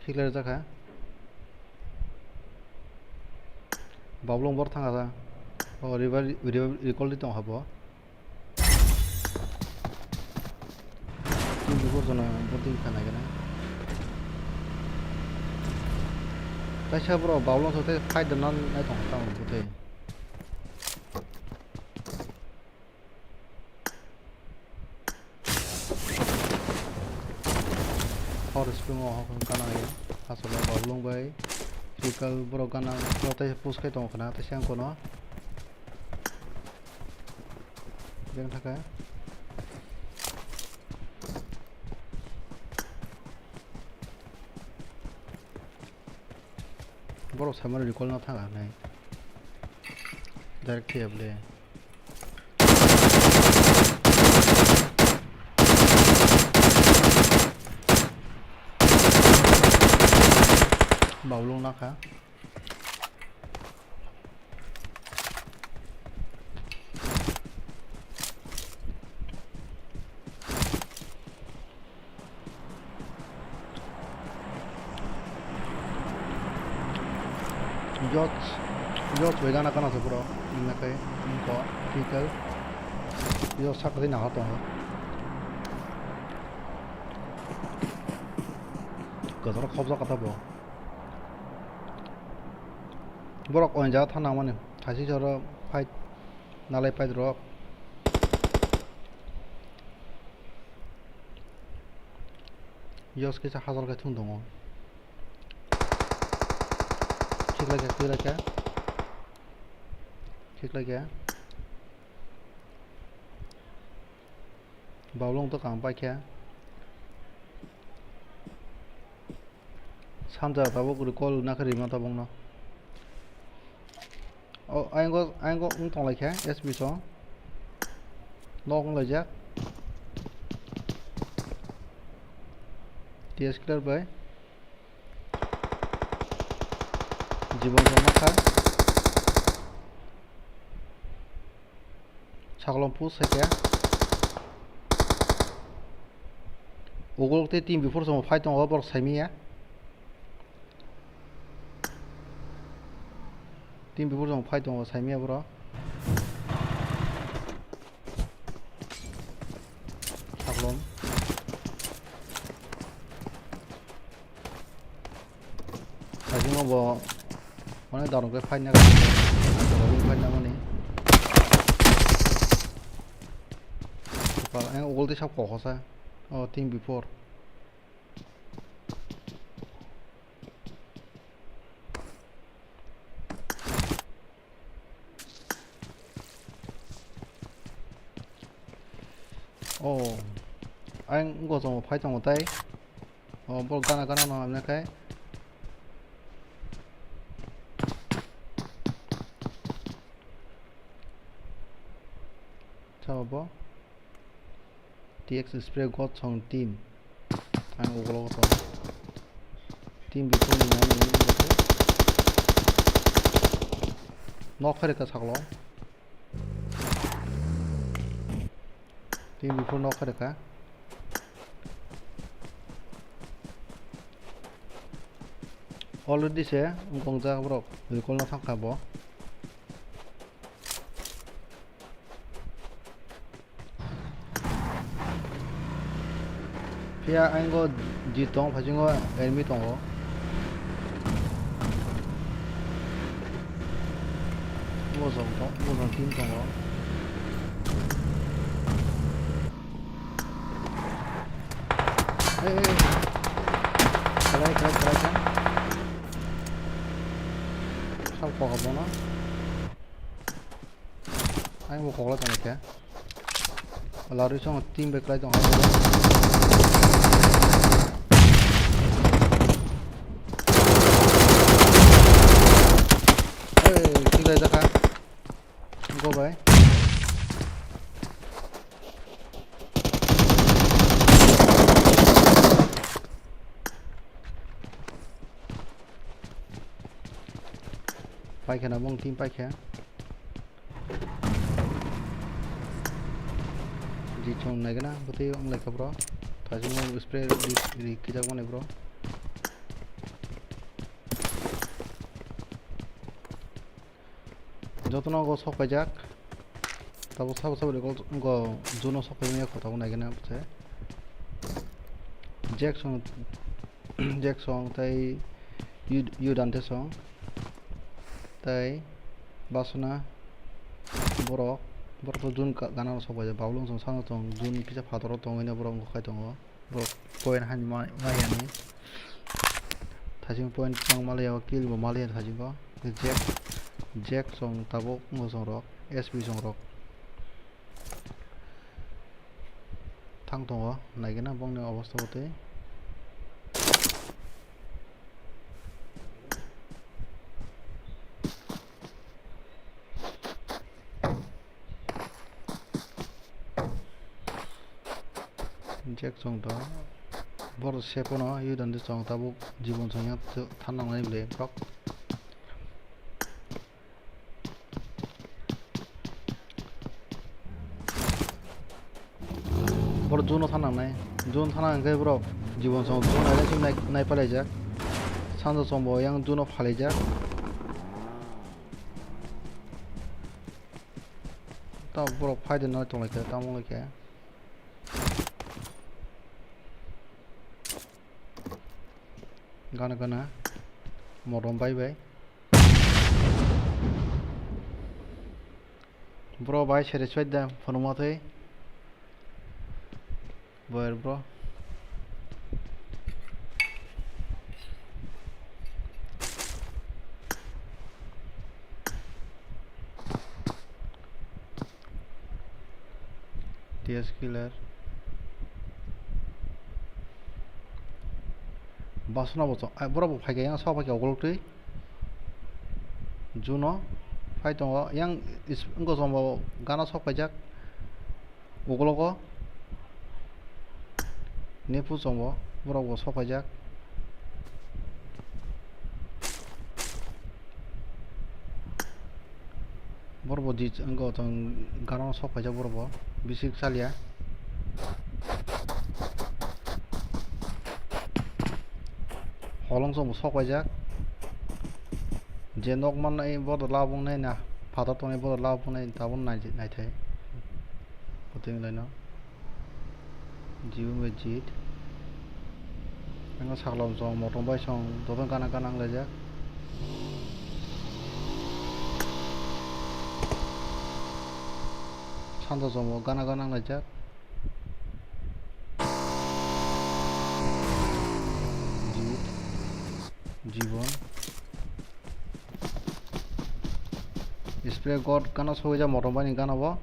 Clear jaga. Bablong bor thanga da. O river, river recall di tong habo. Tini borok jono boarding kha nai gana. Kaisa borok Bablong sote fight da nan nai tong tamo bwtwi. Hor spring o hokon kana ya. Asolo Bablong bai. Critical borok gana. Borok tai push khai tong khana. Tai siang kono. Beng thaka. Borok samani recall no thang nai. Direct thia bole. Baulung nakha. George, George bai gana kana se bro, wngna khe wngkha Peter. George sakri nahar tongo. Kwcharo khobjak kha tabuk. Borok oinjak thang nangmani, thaisik soro fight, nalai fight rok. Yos kisa hajal khe thung tongo. Khiklai kha, khiklai kha. Khiklai kha. Baulung to kang paikha. Sanja tabuk recall nakhe rima tabukno. O, ayang go, ayang go wng tonglaikha, S B so. Nok wnglaijak. T S clear bai. Jibon rok nokha. Saklom push hai khe. Ugurok tei team before chwng phai tongo, borok saimanya. Team before chwng phai tongo, saimanya borok. Saklom. Sajingo bo mane darong khe phaina khe phaina mani. Pal ang ugol tei sab kokhosa. O team before. O, ang wngkha chwng phai tongo tai. O, borok gana gana no hamya khai. Chao bo. T X spray god song team. Ang ugolo to. Team before ni nang ni. Nok kharika saklo. Team before nok kharika. Already se wngkong jak borok. Recall no thangkha bo. Phiya ang o G tongo, phasingo enemy tongo. Bojong tong, bojong team tongo. Hey, hey, hey. Khalai, khalai, khalai, khalai. Sal kokha bono. Ang bo kokla tong khe. Larwi song team bai kwlai tong hai. Oi, kill lai jakha. Go bai. Paikha na bong team paikha. Ji chong naigana bwtwi wng lai kha bro. Thajingo spray ri, ri kijak mani bro. Jotono go sok paijak. Tabuk sabo sabo go, go juno sok paijak tabuk naigana bwse. Jackson Jack song tei Yu-, Yu Dante song tei Basuna borok, borok to June ka-, gana rok sok bai Bablong song sano tong June kisa phataro tongwi no borok wngkha kai tongo. Borok point hani ma-, maya ni thajing point kwbang maliya o kill bo maliya thajing o Jack, Jack song tabuk wngkha song rok S P song rok. Thang tongo, naigena bongni obostha bwtwi. Jack chwng to boro se pono Yu Dante chwng tabuk jibon chwng yang thanangnai ble borok. Borok juno thanangnai, juno thanang hwnkhe borok jibon song juno nai, nai, nai palaijak. Sansa song bo yang juno phalaijak. Tabuk borok phaidi nai tonglaikha, tamo wnglaikha. Gana gana morom bai bai. Bro bai satisfied da phunukma twi. Boyer bro. T S Killer. Basuna bo chwng, ai, borok bo phaikha, yang sok phaikha ukuluk twi. Juno phai tongo, yang is-, wngkha chwng bo gana sok paijak. Ukologo Nepu chwng bo, borok bo sok paijak. Borok bo jit wngkha, tong gana o sok paijak borok bo. Bisik chaliya. Holong chong bo sok paijak. Je nok mannai bodo labung nai na. Phatar tongnai bodo labung nai, tabuk nai, naithai. Kotoi wnglaino. Jibo bai jit. Ang saklom song, motom bai song, joto gana gana wnglaijak. Santo song bo gana gana wnglaijak. Jit. Jibon. Spray god gana sogwi ja motom bai ni gana bo.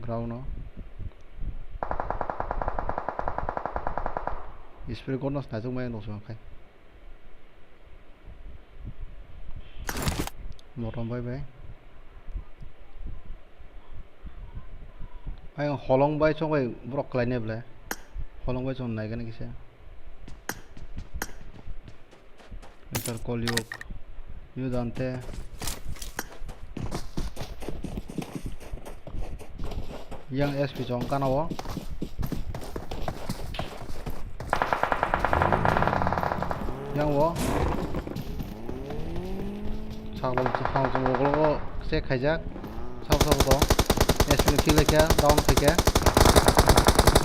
Ground o. Spray god no snaichuk mai nuksa khai. Motom bai bai. Ayang holong bai chong bai borok kwlai ne ble. Holong bai chong nai gani kisa. Mister Kolyug, Yudante. Yang S P chong kana o. Yang o. Saklom, saklom, saklom, ulo check khaijak. Sabo, sabo tong. S P no kill khe, down khaikhe.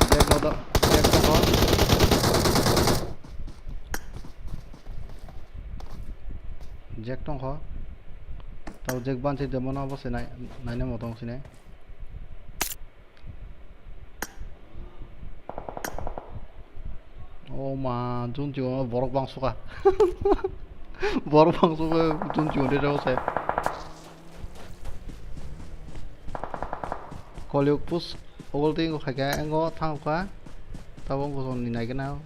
Jack no do, Jack no do. Jack tongkho. Tabo Jack bansi de mono bo se nai, naina mo tong sine. O ma, jun jibo borok bangsuka. Borok bangsuka jun jibo de rw se. Kolyug push. Oboltwi wngkha khe, wngkha thangkha. Tabuk wngkha chwng ni naikhe na.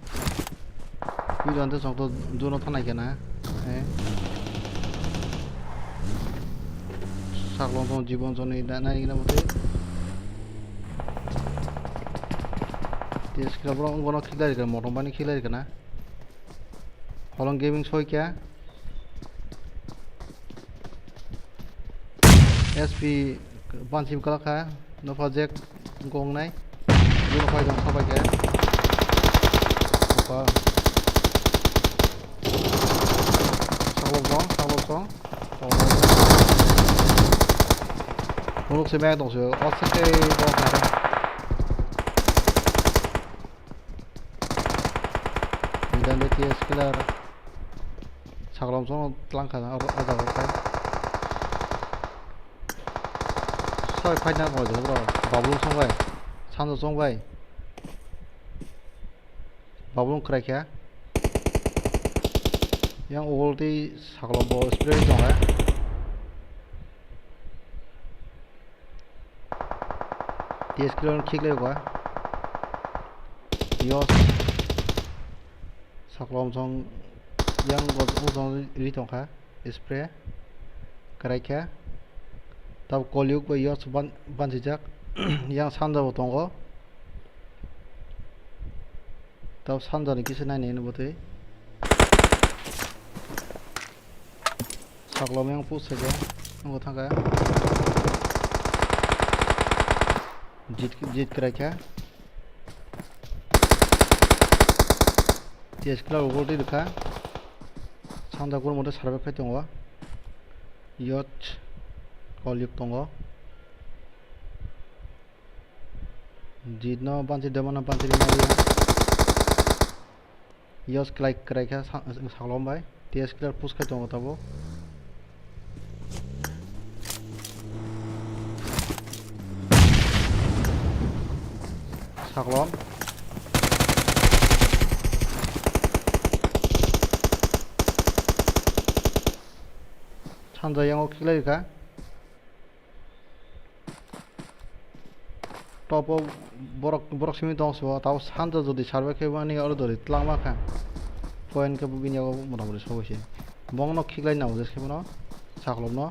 Video ante chwng to juno thanai khe na. Eh. Saklong tong jibon chwng ni naikhe na bwtwi. Tei skra borok wngkha no khiklai rikha, motom bai ni khiklai rikha na. Holong gaming soi khe. S P bansi kalakha, nokha Jack gongnai. Duro phai dong, sabai khe. Opa. Saklok dong, saklok dong. Munuk se mek dong se, o se khe dong kha. Midan de T S killer. Saklom song tlang kha, o, o jaga khe. Soi fight na koi jolo bro. Bablung song bai. Sanjo song bai. Bablung kwrai kha. Yang ugol tei saklom bo spray tong kha. T S kilo khiklai kha. Yos. Saklom song yang go ujang ri tong kha. Spray. Kwrai kha. Tab kolyuk bai yos ban, bansijak. Yang sanja bo tongo. Tab sanja ni kisa nai nai no bwtwi. Saklom yang push se khe. Nungo thang kha. Jit, jit kwrai kha. T S kilo ugol twi rwkha. Sanja kurmo tei survive khai tongo. Yot kolyuk tongo. Jit no bansi demo no bansi rima liya. Yos kwlai kwrai kha sa-, saklom bai. T S killer push khai tongo tabuk. Saklom. Sanja yango khiklai kha. Top o borok, borok simi tong se o, tabo sanja jodi survive khe mani oro jodi twlangma kha. Point khe bini yago motamoti sogwi se. Bongno khiklai nang je se bono, saklom no.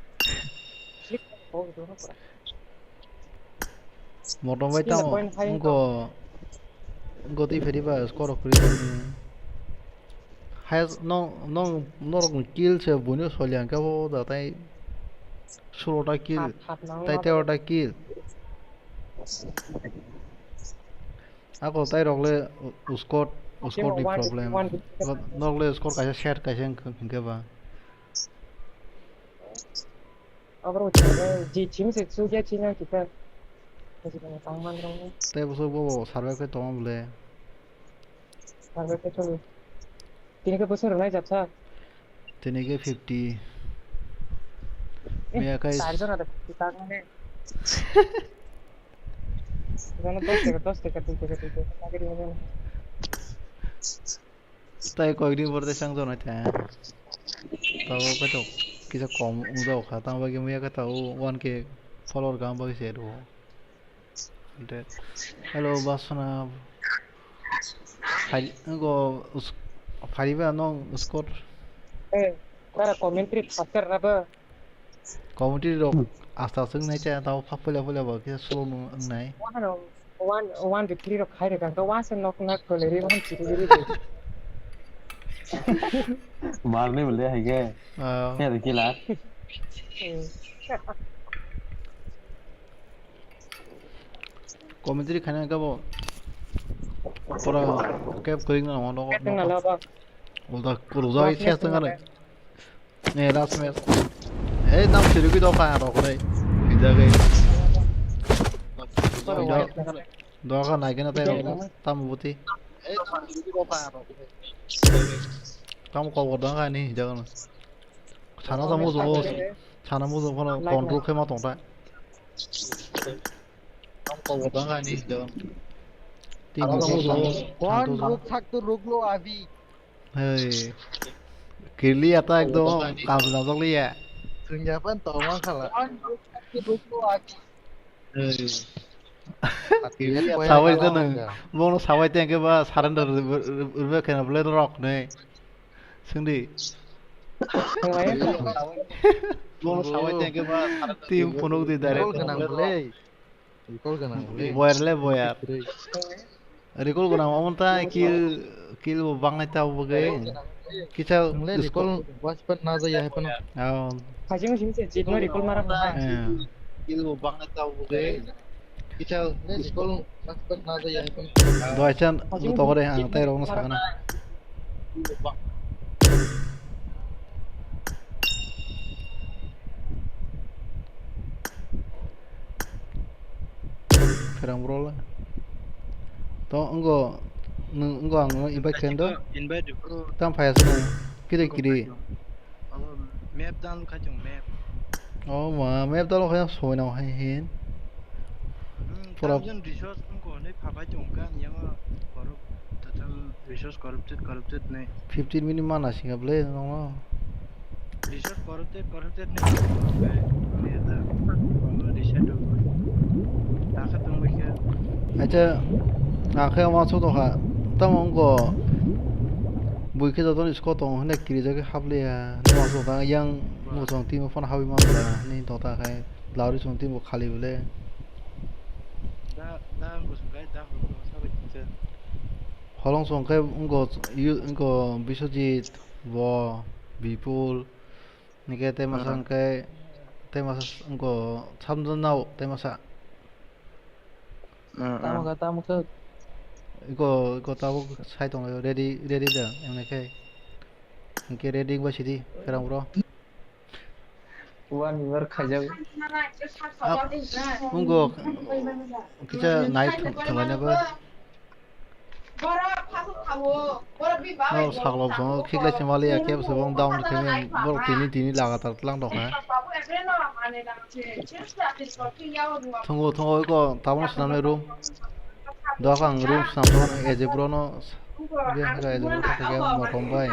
Motom bai tamo point five wngkha. Wngkha twi phedi ba score rok kwrwi. Highest no no norok kill se buino solia hwnkhe bo da tai sulota kill. Hat, hat nang tai nang. Teirota kill. Ako tai rok le u-, u score, u score ni one problem. One. Norok le score kaisa set kaisa hwnkhe ba. Abro chale, ji chim se su ya chim ya kita. Kasi kami tangman rong. Tei bwswk bo bo survive khe tongma bwle. Survive khe cholo. Tini khe bwswk rwnai japsa. Tini khe fifty. Eh, miya kai sar jona da fifty tak mane. Jona dos taka, dos taka, dui taka, dui taka, lagi di mana. Tai koyekdin por de sang jona ta. Tabo kaitok. kisa kom wng jago kha, tamo bagwi wngya khe ta o one K follower kaham bagwi se rwo. Ante, hello, Basuna. Phai, ngo, us-, phai ba nong squad. Eh, tara commentary pastor na ba? Commentary rok asta sung nai cha, tamo phak pula pula ba, kisa slow nung nai. One, one, one, two, three rok khai rwkha, khe one se nok nak khole ri, one chiri ri ri. Mar ni bole hai ke. Ah. Khe de kila. Hmm. Commentary khaina gabo pura cap kwrwng no, no, no. Ulta kurujai ses tang are. Ne, last match. Ei, tam sirigwi do kha ro kore. Hijagai. Do kha nai kena tai ro. Tam buti. Tam ko do kha ni hijagai. Sana ta muzu, sana muzu kono control khe ma tong ta. Tin muzu. Wan ruk thak tu ruk lo abi. Hey. Kili ata ekdom kam na jok liya. Sungya pan toma khala. Wan ruk thak tu ruk lo abi. Hey. Sabai ta nang. Bono sabai ta ke ba surrender ur-, ur-, urbe kena bole rok ne. Sungdi. Bono sabai ta ke ba surrender. Team punuk di direct. Recall gwnang bole. Recall gwnang bole. Boyar le boyar. Recall gwnang omo ta kill, kill bo bangnai ta bo ge. Kicha le recall was pat na ja ya pan. Oh. Hajing sing se jit no recall mara. Eh. Kill bo bangnai ta bo ge. Kicha le recall was pat na ja ya pan. Doi chan to gore ang tai rong sakana. Kherang bro le. To, wngko, nwng, wngko ang no invite khaino do. Invite bro. Tamo phaiya se nwng. Kiri, kiri. Oh, map download khai tong, map. Oh, ma, map download khai soi nang hai hin. Hmm, pura tamjani resource wngko, hwnwi phabai tong kha, ani yango borok total resource corrupted, corrupted nai. Fifteen minute mana singa ble nongno. Research corrupted, corrupted ni. Research. Dakha tong bai khe. Acha, akhe ma chu tongkha. Tamo wngko. Bui khe jotono score tong hwnwi kirijagwi habliya. Numa chu ta yang muchung timo phano habwi manla. Ni tota khai. Lauri chung timo khali bole. Da, da wngko sung kai, da wngko sabai khe. Holong song khe wngko, yu-, wngko Biswajit, bo, Bipul, hingke tei masa hingke tei masa wngko Samjonnao tei masa. Tamo kha, tamo kha. Iko, iko tabuk sai tonglaio, ready, ready da, wngkhe. Hingke ready wngba sidi, kerang bro. One hour khaijak. Ah, wngkho, kisa nai thang-, thanglaina ba. No, saklok song, khiklai se maliya, kebo se bong down khe, borok tini, tini lagatar tlang tong kha. Thungo, thungo, iko, tabuk swnamnai room. Doka ang room swnam tong, A J bro no, bia hwnkha A J bro khe motom bai.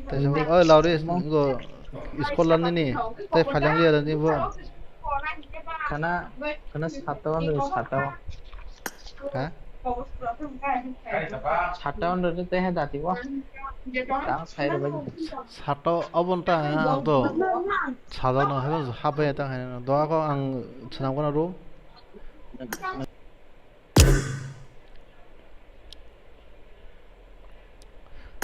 Tei se, oi, Lauri, iko, scholar nini, tei phaileng liya da ni bo. Khana, khana sata o, sata o. Ha? Sata o, tei hai dati bo. Tang sai rw bai. Sata o, abon ta, ang to. Sajak no, hai, habai ta, hai, doka ko ang swnam kono room.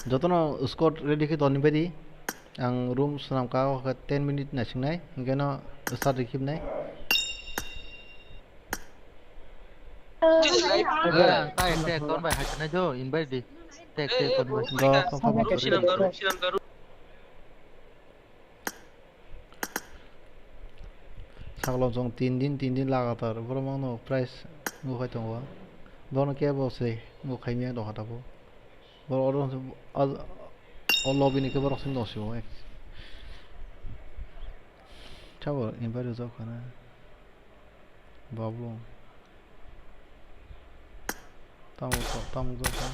Jotono squad ready khe toni badi. Ang room swnam ka, o khe ten minute naisingnai, hingke no start rikhi nai. Tag, tag, ton bai, hai, nai jo, invite di. Tag, tag, ton bai. Do, ton bai. Saklo chwng tin din, tin din lagatar borok mano price nukhai tongo. Bono kebo se nukhai miya doha tabuk. Borok oro o lobby ni khe borok song nosio. Sabo invite rijak khana. Bablu. Tamo, tamo, tamo.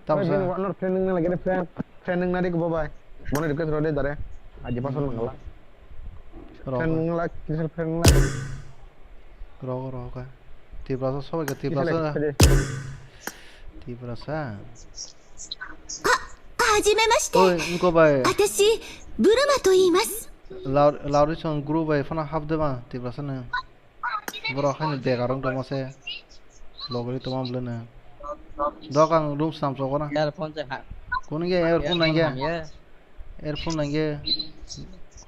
Tamo sa. Bini wanor friend wngna lagi friend, friend wngna dik bo bai. Bono request rode dare. Aji pasal mangala. Rok. Friend wngla, kisar friend wngla. Rok, rok, ka. Tiprasa sobai ka, Tiprasa. Tiprasa. は、はじめまして。 Oi, wngko bai. 私、ブルマと言います。 Lau-, Lauri song group bai phano hapde ba, Tiprasa no. Borok haino begar wng tongma se. Logri tongma bwlwino. Dok ang room swnam chokona. Earphone se ha. Kunu ge earphone nang ge. Earphone nang ge.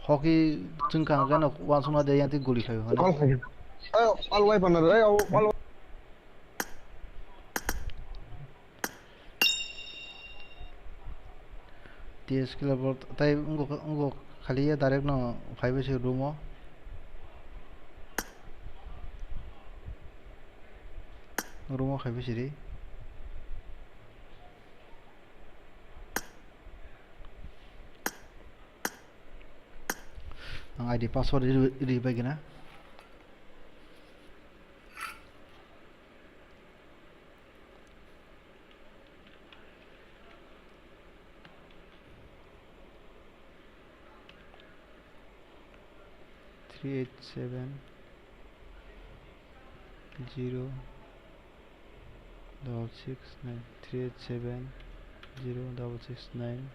Hoki chwng kang gano wansukma de yanti guli khayo hano. Call khayo. Oh, all wipe another. Oh, all T S killer bot tai wngkha, wngkha khaliya direct no phaibai se room o. Room o phaibai siri. Ang I D password ri, ri bai gina. Three eight seven zero double six nine, three eight seven zero double six nine.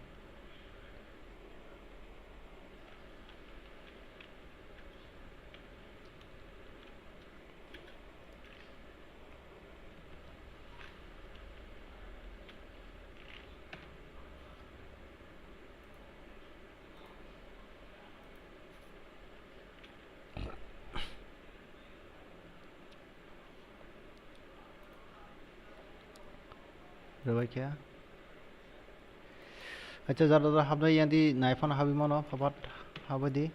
Rwbaikha. Acha, jara jara habnai yandi nai phano habwi mano, phapat habwi di.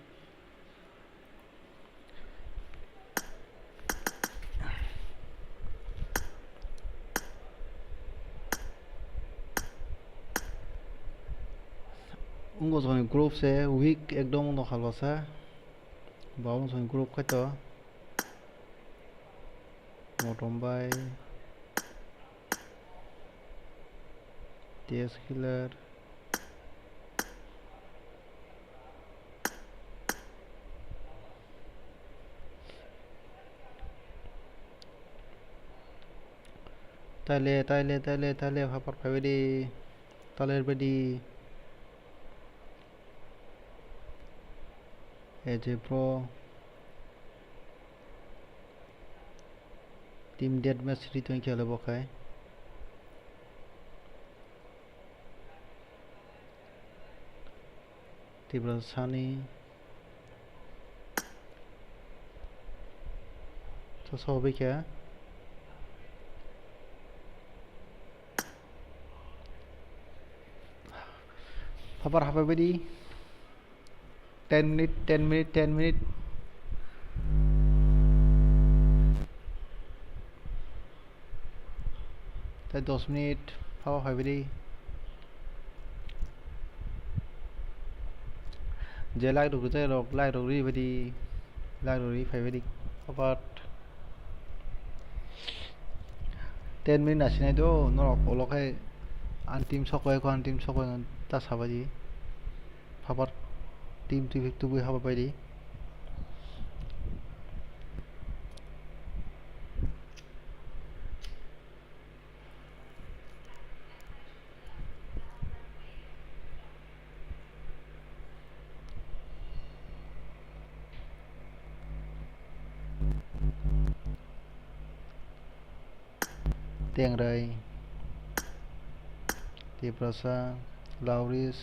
Wngkha chwng group se weak ekdom wngkha bwsa. Bo wng chwng group khaito. Motom bai. T S killer. Taile, taile, taile, taile, hapar phaibai di. Taler bai di. A J Pro. Team deathmatch ri tong khe bo khai. Tiprasani. Choso hobi khe. Hapar hapai bai di. Ten minute, ten minute, ten minute. Tai dos minute, hao phai bai di. Je like rok rijak rok, like rok ri bai di. Like rok ri phai bai di. Abar ten minute nasinai do, norok ulo khai ang team sok bai kho, ang team sok bai kho ta sabai di. Phabar team tubui tubui haba bai di. Tengrai, Tiprasa, Lauris,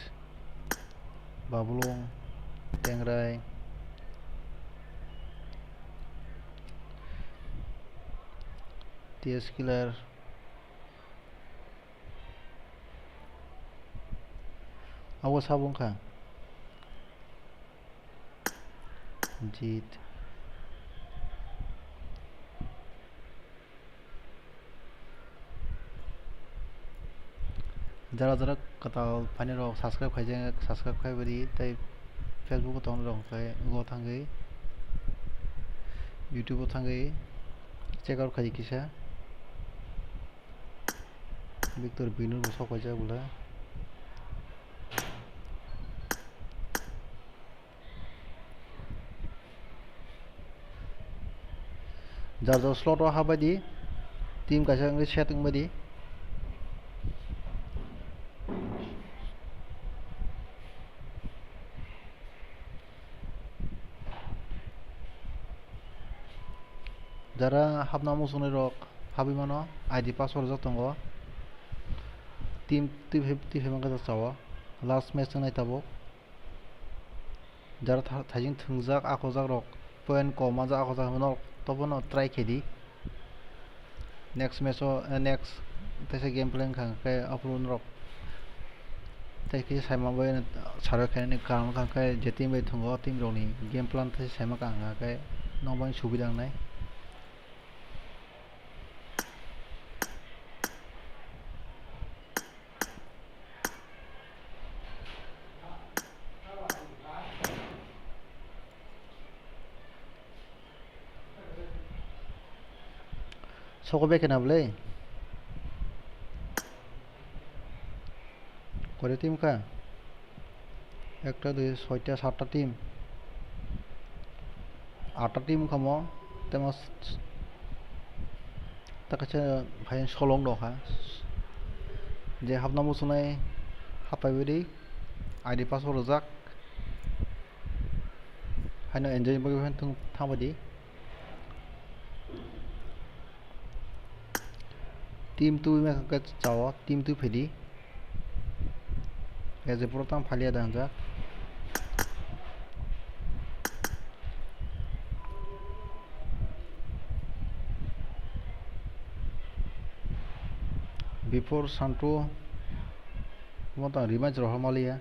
Babulung, Tengrai, T S Killer. Abo sabo wngkha. Jit. Jara jara kwtal phaini rok subscribe khaijak, subscribe khai bai di, tei Facebook o tongnai rok hwnkhe go thangwi, YouTube o thangwi check out khai di kisa. Victor Binur bo sok paijak bwle. Jar jar slot o habai di. Team kaisa wngwi set wngbai di. Jara hapna muchungnai rok habwi mano, I D password rok tongo. Team twi phai, twi phai mankha chao. Last match wngnai tabuk. Jara tha-, thaijing thwngjak, akhojak rok, point kom manjak, akhojak hinwi norok tobono try khe di. Next match o, eh, next teisa game plan wngkha khe aphuru norok tei khe saima bai sarwi khainani karon wngkha khe je team bai thwngo, o team rokni game plan teisa saima kaham wngkha khe nokbar subida wngnai. Soko beke na bwle? Kore team kha? Ekta, dui, soita, satta team. Atta team wngkha mo. Temo s-, s-, ta kaisa phaiyang solong rok kha. Je hapna muchungnai hapai bai di. I D password rwjak. Haino enjoy bagwi thang, thang bai di. Team twi ma khe chao, team twi phaidi. As a pro tang phalia da hanjak. Before Santu mo tang rematch rohor maliya.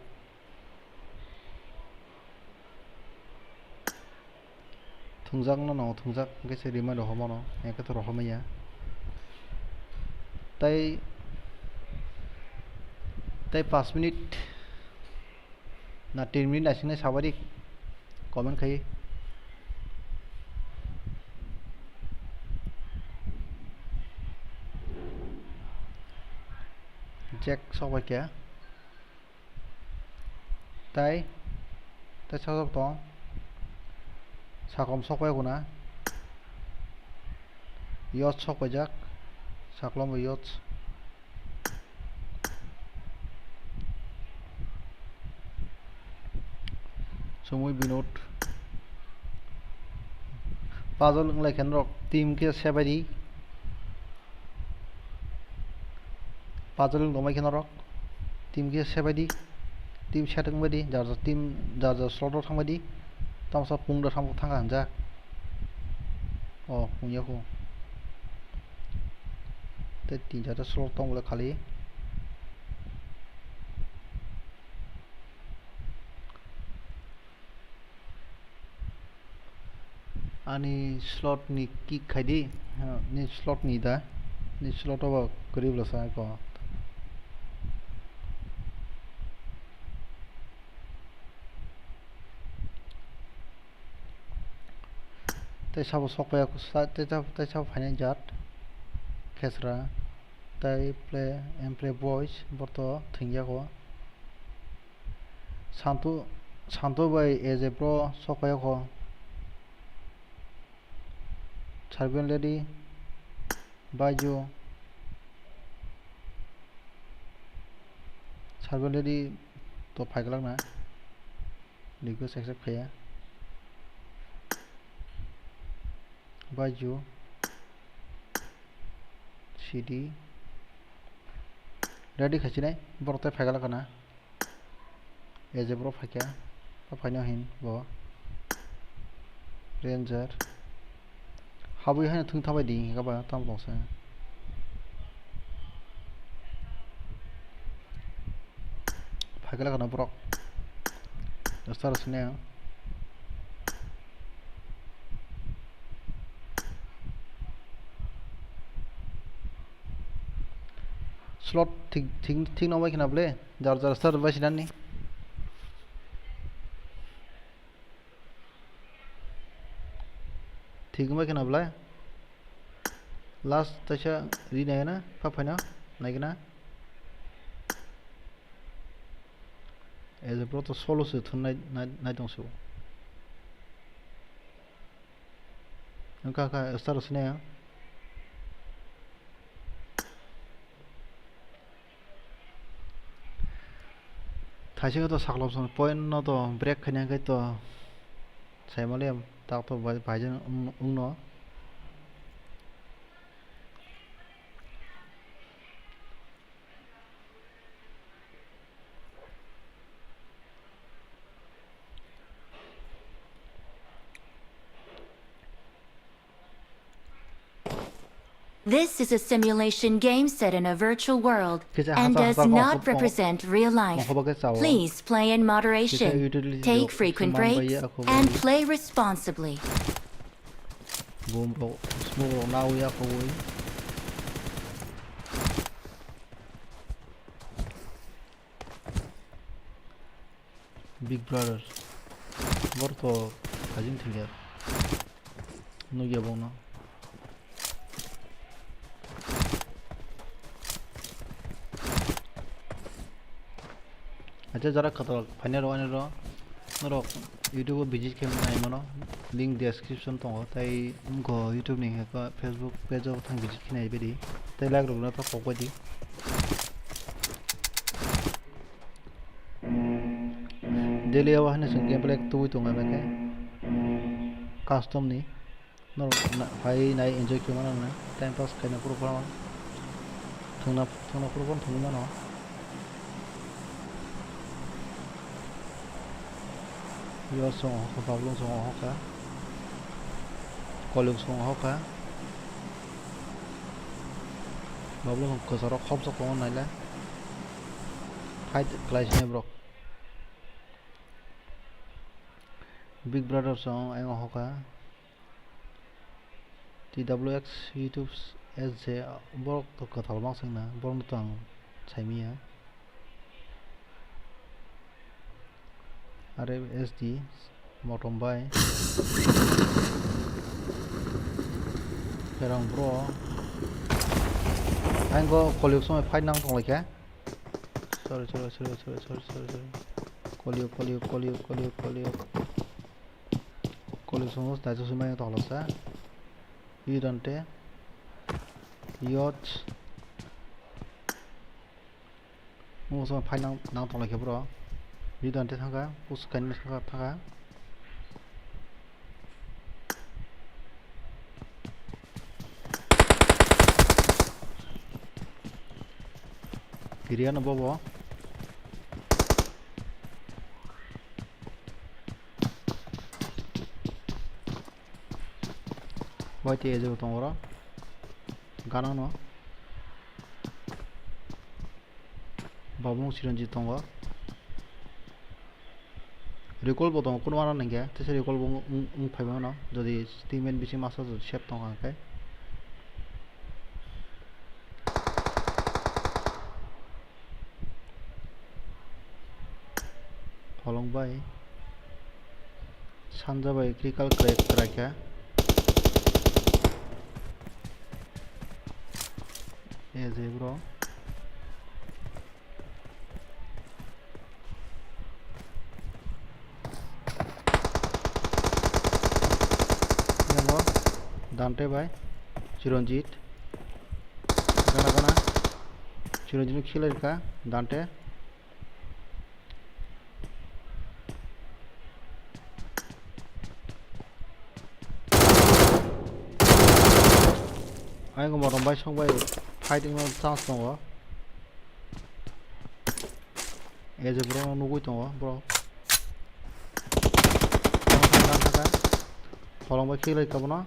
Thwngjak no, no thwngjak, hwnkhe se rimani rohormano, hwnkhe to rohormaya. Tai, tai pash minute na tin minute naisingni sabaidi comment khai. Jack sokbai khe. Tai, tai sajak tong. Sakom sokpai kuna. Yots sokpaijak. Saklombo yots. Sumui Binod. Puzzle wnglai khe norok team khe sebaidi. Puzzle wng tongbai khe norok. Team khe sebaidi. Team set wngbaidi. Jar jar team, jar jar slot o thangbaidi. Tamsa pungda thang, thangkha hinjak. O, pungya kho. Tei tin charta slot tong bole khali. Ani slot ni kick khai di, ha, ni slot ni da, ni slot o ba kwrwi bwla sa ko. Tei sabo sokpaiya, tei sabo phainai jat khesra, tei play, and play boys, borto thwngya ko. Santu, Santu bai A J Pro sokpaiya kho. Sarbion Lady, Baiju, Sarbion Lady to phaiglak na. Request accept khaiya. Baiju, C D. Ready khaichinai, borok tei phaiglak na. A J Pro phaikha, ta phaino hin bo. Ranger. Habwi haino thung thabai di, hingkha ba tam tongsa. Phaikha lakha na borok. Star sini ang. Slot thik, thik, thik nang bai khna ble. Jar jar star bai sinani. Thik bai khna ble. Last taisa ri nai na, pa phaina, nai na. As a pro to solo se thun nai, nai, nai tong su. Wngkha kha star sine. Thaising to saklom song point no to break khaina khe to saimaliya tak to bai-, baijan wng-, wngno. This is a simulation game set in a virtual world and does not represent real life. Please play in moderation, take frequent breaks, and play responsibly. Boom rok, smoke rok nawi ya khawi. Big Brother. Bor to hajing thangya. Nugya bongno. Acha jara khato phaina ro ani ro. Norok YouTube o visit khe nai mano. Link description tongo. Tai wngkho YouTube ni hwnkhe Facebook page o thang visit khe nai bidi. Tai like rok no ta pok bidi. Daily o hwnwi chwng gameplay tubui tongo, hwnba khe custom ni norok na-, phai nai enjoy khe mano, time pass khaina phuru phano thwngna, thwngna phuru phano thwngwi mano. Yo song hokha, Babulung song hokha, Koluk song hokha. Babulung kwcharo khopjak tongo naile. Fight khlai sini borok. Big Brother song ayang hokha. T W X YouTube S J borok to kwtal ma swngna, borok no to ang saimanya. R F S D. Motom bai. Kerang bro. Ang go koliyok somoi fight nang tong laikha. Sorry, sorry, sorry. Koliyok, koliyok, koliyok, koliyok, koliyok. Koliyok somoi naijak somoi tong lakha. Yudante. Yoch. Omo sama phai nang, nang tong lai khe bro. Video ante thangkha, push kainwi thangkha, thangkha. Kiriya no bobo. Bai te ejebo tongo oro. Gana no. Babung Chiranjit tongo. Recall bo tongo, kuno ano nangya, tesa recall bo wng, wng, wng phai mano, jodi teammate bising masa jodi save tongkha hwnkhe. Holong bai. Sanja bai khe kal kwrai, kwrai kha. A J bro. Yango Dante bai Chiranjit. Gana gana. Chiranjit no khilai kha Dante. Ayang motom bai song bai fighting no chance tongo. A J bro no nugui tongo bro. Holong bai khilai kha bono.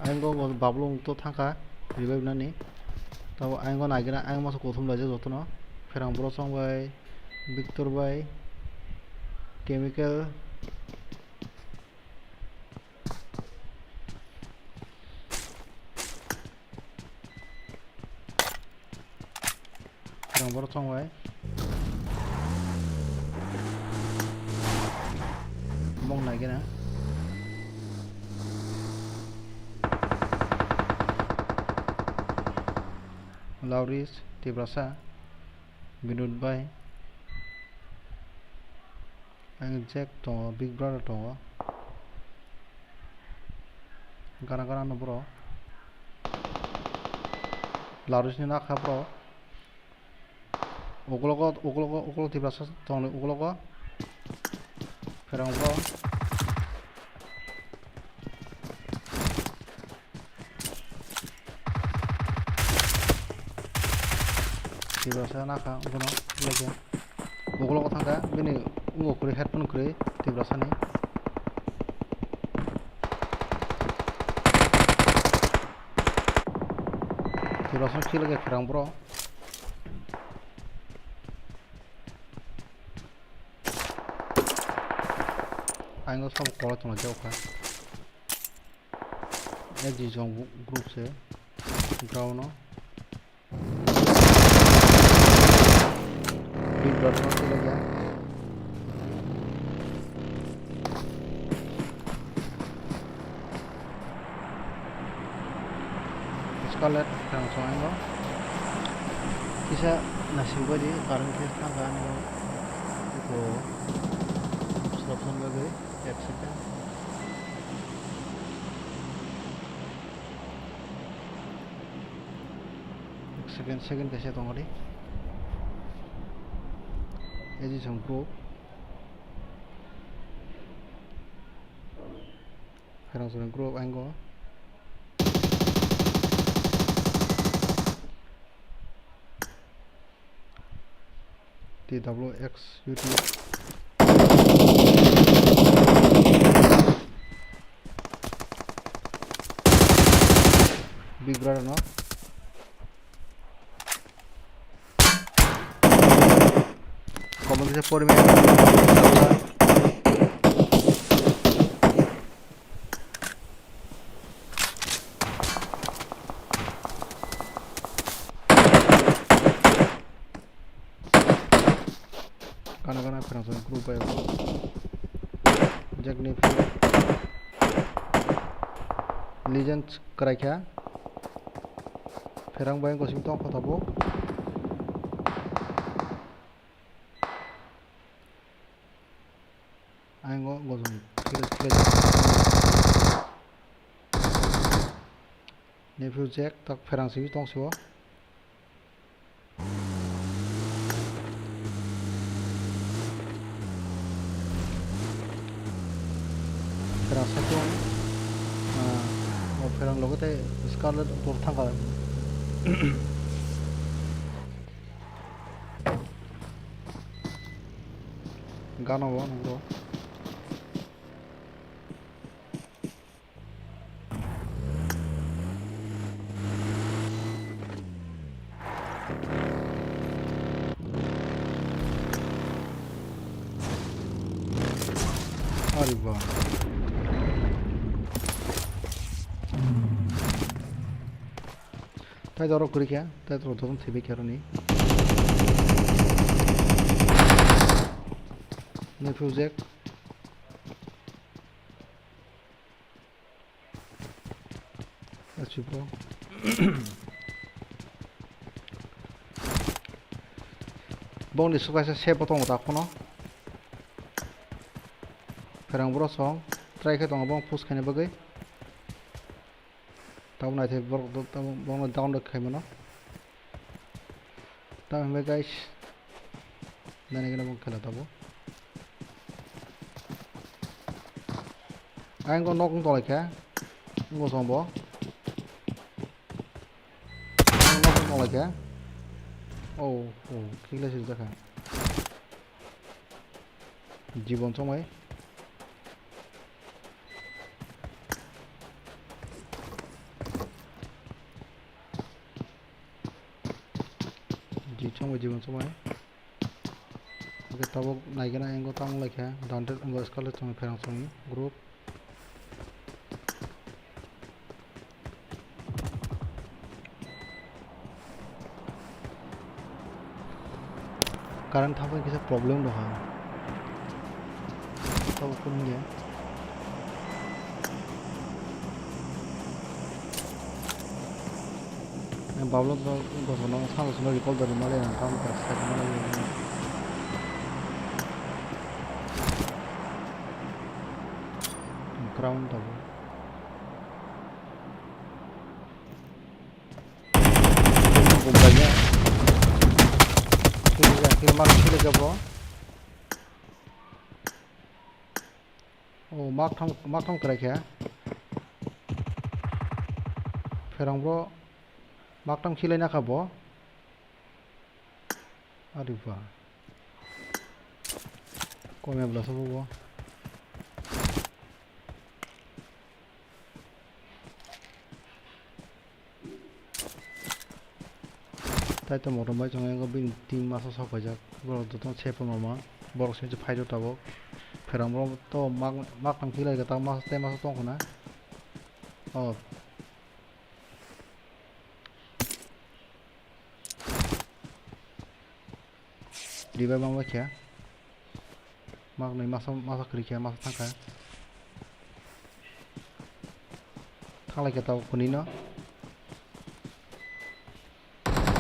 Ayang go Babulung to thangkha revive nani. Tabo ayang go naigena ayang masa kuthum laijak jotono. Pherang bro song bai, Victor bai, Chemical. Rang borok thong bai. Bong nai gena. Lauris, Tiprasa. Binod bai. Ang Jack tongo, Big Brother tongo. Gana gana no bro. Larus ni nakha bro. Uklogo, uklogo, uklogo Tiprasa tongni uklogo. Pherang bro. Tiprasa nakha, ukono lege. Uklogo thangkha, bini ungo kwrwi headphone kwrwi Tiprasani. Tiprasano kill khe pherang bro. Ang no sam kolo tongna jao kha. Ejijong group se ground no. Big Brother no kill ya. Scarlet kang song ango. Kisa naising body current case thang ka ango. Ko obstruction bagwi accident. Second, second kaisa tongo di. Ejijong group. Pherang song group ango. T W X U T. Big Brother no. Comment se pori me. Gana gana pherang song group bai bo. Jack ni legend kwrai kha. Pherang bai gosing tong kho tabuk. Ang o gosong khe khe. Nephew Jack tak pherang simi tong sibo. Pherang sakhe, ah, o pherang logo tei Scarlet tor thangkha. Gana o nukgo. Ari ba. Tai doro kuri kya, tai doro doro thibi kya roni. Nephew Jack. Achibo. Bongni sukaisa sep bo tongo ta khono. Pherang boro song try khe tongo bong push khaina bagwi. Tabuk naithe borok do-, tabuk bono down rok khaimano. Tamo hwnbai guys, nani gana bong khela tabuk. Ayang ko nok wng tonglaikha, wngbo songbo. Nok wng tonglaikha. Oh, oh, kiglai sirjakha. Jibon chongmai. Ji chongmai, jibon chongmai. Oke, tabuk naigena engo tamo laikha. Dante engo skale chongmai pherang chongmai group. Current thangbai kisa problem rok ha. Tabuk kunu ya. Bablo to gosono samo sono recall dori mali ang kam ta sai mali. Crown to. Gumbaja. Sini ya, sini mali sini gabo. O, mak thang, mak thang kwrai khe. Pherang bro, mak thang khilai na kha bo. Ari ba. Komya bwla sabo bo. Tai to motom bai chwng yango bini team masa sok paijak. Borok jotono sepa mama. Borok sini fight o tabok. Pherang borok to mak, mak tang kilai ta masa tei masa tong khna. Oh. Revive mang bai khe. Mak nui masa, masa kwrwi khe, masa thang kha. Thanglai khe tabuk hwnwi no.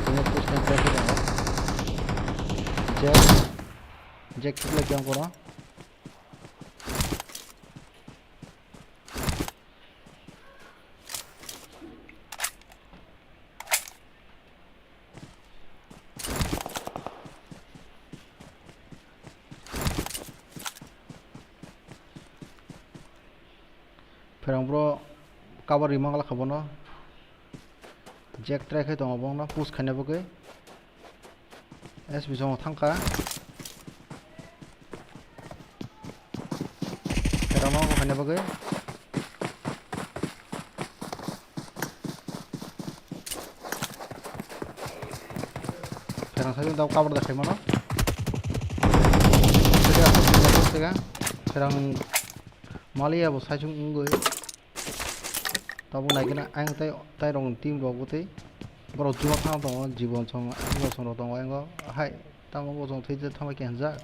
Hwnwi push time try khe tongo. Jack. Jack kitlai khe ang kono. Pherang bro cover rimang lakha bono. Jack try khai tongo bono push khaina bagwi. S B songo thangkha. Pherang no khaina bagwi. Pherang sai dao cover da khai mano. Pherang maliya bo sai chung ungoi. Tabuk naikhe na ayang tai, tai rok ni team rok bwtwi borok juma thang tongo, Jibon song, Jibon song rok tongo, ayang o hai tamo bo song thwi thangma khe hinjak.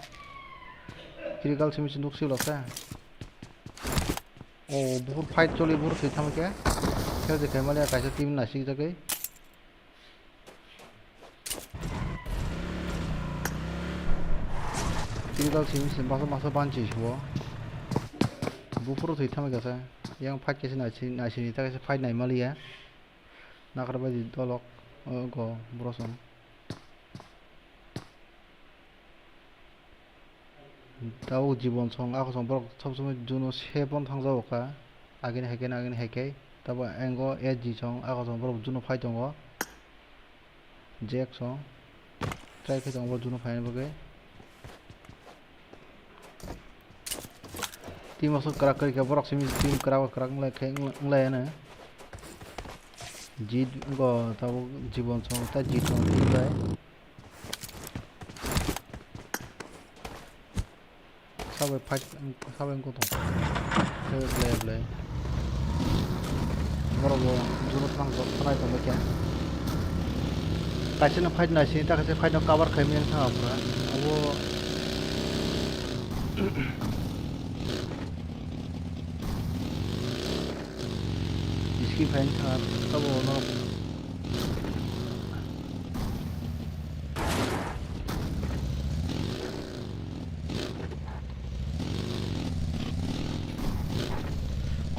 Critical simi se nuk sibla khe. O buphur fight choli, buphur thwi thangma khe. Khe je khe maliya kaisa team naisik jagwi. Critical simi se masa masa banchi suo. Buphuru thwi thangwi kasa. Yang fight kaisa naisi, naisini ta kaisa fight nai maliya. Nakar bai di dolok, o go brosong. Tabuk Jibon song, ako song borok sob somoi juno sepon thangjago kha. Agini hai khe, agini hai khe. Tabuk engo S G song, ako song borok juno phai tongo. Jack song. Try khe tongo borok juno phaina bagwi. Team aswk kwrak kwrwi khe borok simi team kwrak kwrak wng lai khe wng lai ano. Jit go tabuk Jibon song, ta Jit song team bai. Sabai fight, sabai wngkha tong. Sabai play, play. Borok bo juno thang tok, thanai tong khe. Kaisa no fight nai sini, ta kaisa fight no cover khai manya thang apra. Abo Iski phain kha, tabo no.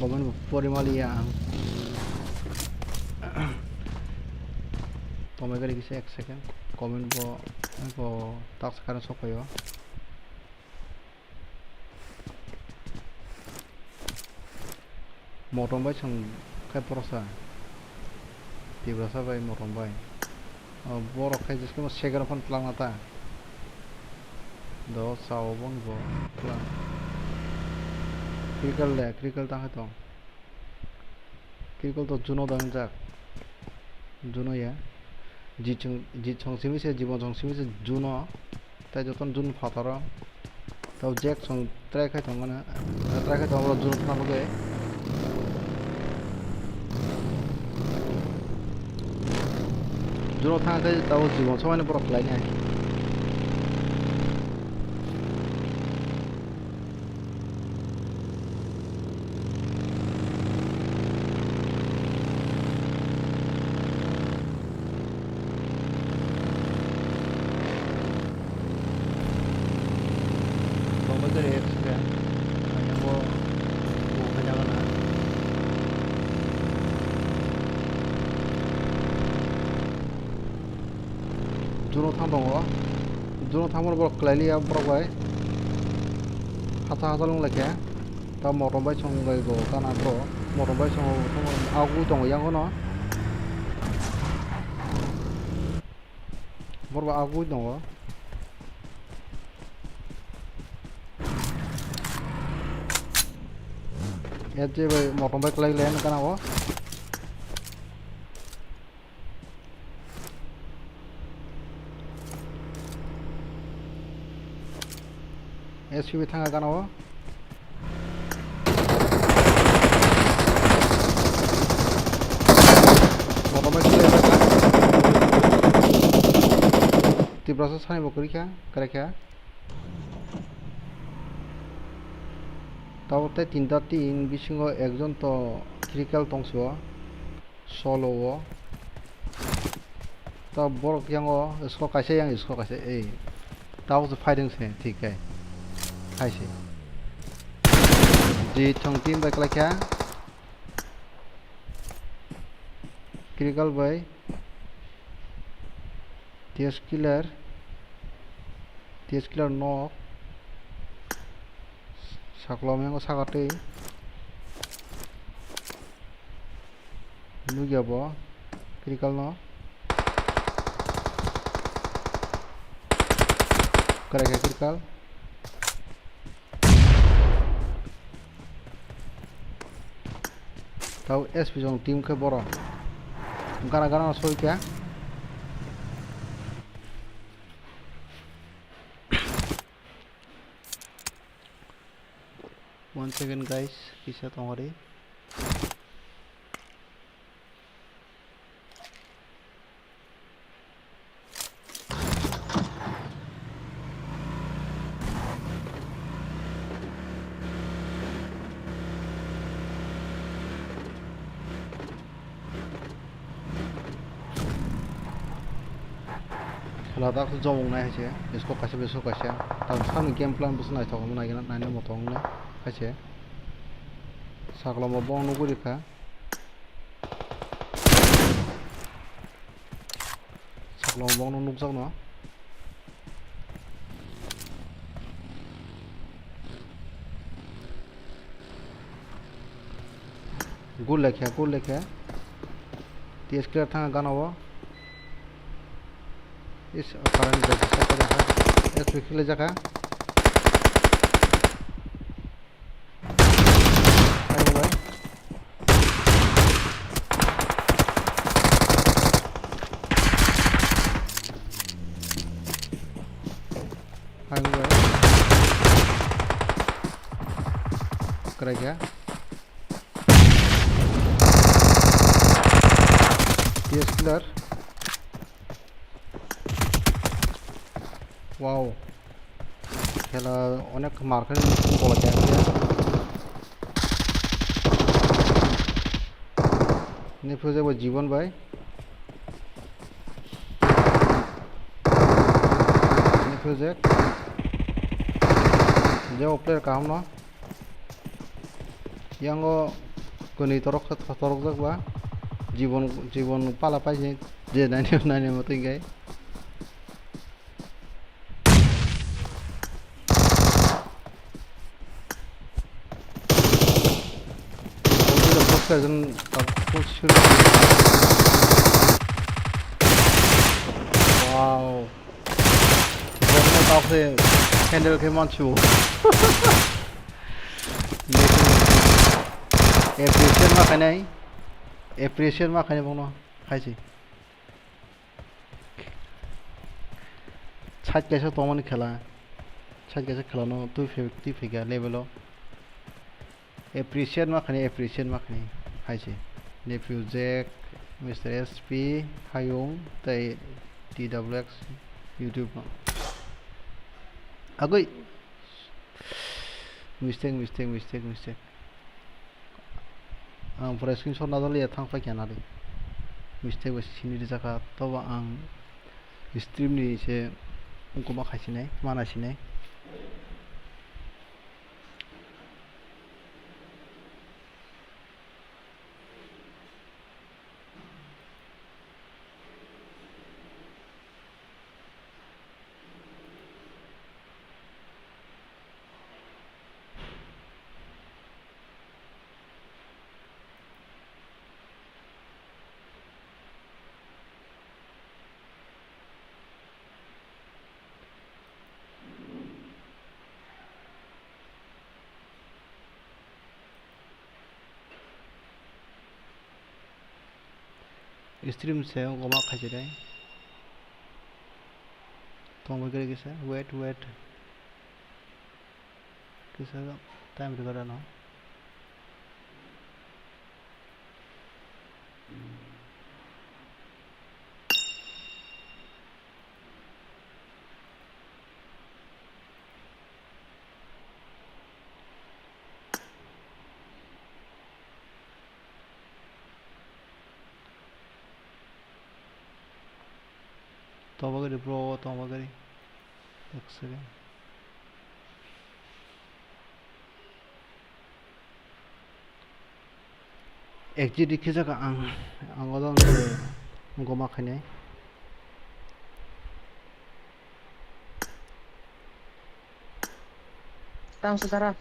Comment bo pori maliya ang. Tomai gari kisa ek second. Comment bo, bo tak sakano sokphaio. Motom bai chwng khe prosa. Tiprasa bai motom bai. O borok khe jeskhe second phone twlangna ta. Do sao boni bo twlang. Critical le, critical tang khe tong. Critical to juno da wngjak. Juno ya. Jit chwng, jit chwng simi se, Jibon chwng simi se juno. Tai jotono juno phataro. Tao Jack song try khai tongmani. Try khai tongmani juno thangna bagwi. Juno thangkhe tao Jibon somani borok khlainai. Drone thang tongo. Drone thangmani borok kwlai liya borok bai. Hacha hacha lung laikha. Ta motom bai song bai bo gana bro. Motom bai song agui tongo yang kono. Borok agui tongo. F J bai motom bai kwlai liya gana o. S P B thanga gana o. Motom bai kwlai liya. Tiprasa sani bo kwrwi kha, kwrwi kha. Tabuk tei tinta tin bisingo ekjon to critical tongsi o. Solo o. Ta borok yang o score kaisa yang score kaisa ei. Tabuk se fighting se thik kai. Hai se. Ji thong team bai kwlai kha. Critical bai. T S killer. T S killer nok. Saklo mengo saka tei. Nugya bo. Critical no. Kwrai khe critical. Tau S P jong team khe borok. Gana gana soi khe. One second guys, kisa tongori. Khela tak jomong nai hai se, score kaisa bai score kaisa. Tamo samni game plan bo se naithok, naina, naina mothok wngnai hai se. Saklomo bo nugwi rikha. Saklomo bo nukjakno. Gul lekha, gul lekha. T S clear thang gana o. Is, current bai kisa kare ha. S P clear jaka. Hai, bye. Hai, bye. Krai kha. T S killer. Wow. Khela onek mar khe gola khe. Ni project bo Jibon bai. Ni project. Je player kaham no. Yango kwnwi torok, torokjak ba. Jibon, Jibon pala paijak je nani, nani motoi khe. Wow. Bokno tabuk khe handle khe mansu. Appreciate ma khainai. Appreciate ma khainai bokno. Hai se. Side kaisa tongmani khela. Side kaisa khelano twi phai, twi phaikha level o. Appreciate ma khainai, appreciate ma khainai. Hai se. Nephew Jack, Mister S P, Hayung, tei T W X YouTube no. Agoi. Mistake, mistake, mistake, mistake. Ang pura screenshot nadol ya thang paikha nadi. Mistake bai sini rijak kha, tobo ang stream ni se ungkuma khai sinai, mana sinai. Stream se goma khaijinai. Tongwi gari kisa. Wait, wait. Kisa time record ano. Tobagari bro, tobagari. Ek second. Ek G D khe jaga ang, ang odo goma khainai. Tang se dara.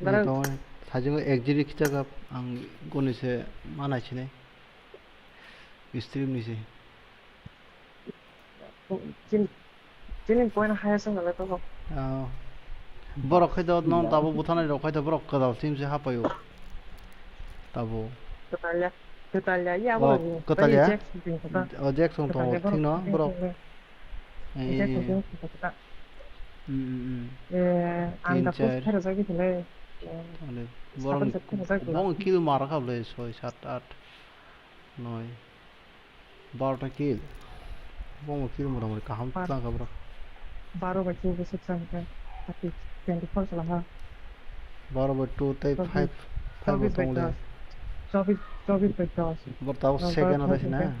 Dara. Tong sajingo ek G D khe jaga ang goni se manai sinai. Stream ni se. Chini, chini point higher song nalai tongo. Oh. Borok khai do non tabo buthanai rok khai do borok kwtal team se hapaio. Tabo. Kwtalya, kwtalya, ya. Oh, borok kwtalya? Jackson team kwtal. Oh, Jackson to kwtalya thing no borok. Eh, Jackson eh. Team kwtal. Hmm, hmm, hmm. Eh, ang tin, da post char. Khairok jagwi tonglaio. Tonglaio. Sapan borok se khairok jagwi tonglaio. Bong kill mar kha bole soi, sat, at, noi. Barota kill. Bongbo kill motamoti kaham bar-, twlang kha bro. Baro bai two bai six ang khe thirty, twenty-four chwla ha. Baro bai two tei chobis, five, five chobis bai tong le. Dos. Chobis, chobis bai dos. Bor tabo second o thai sina.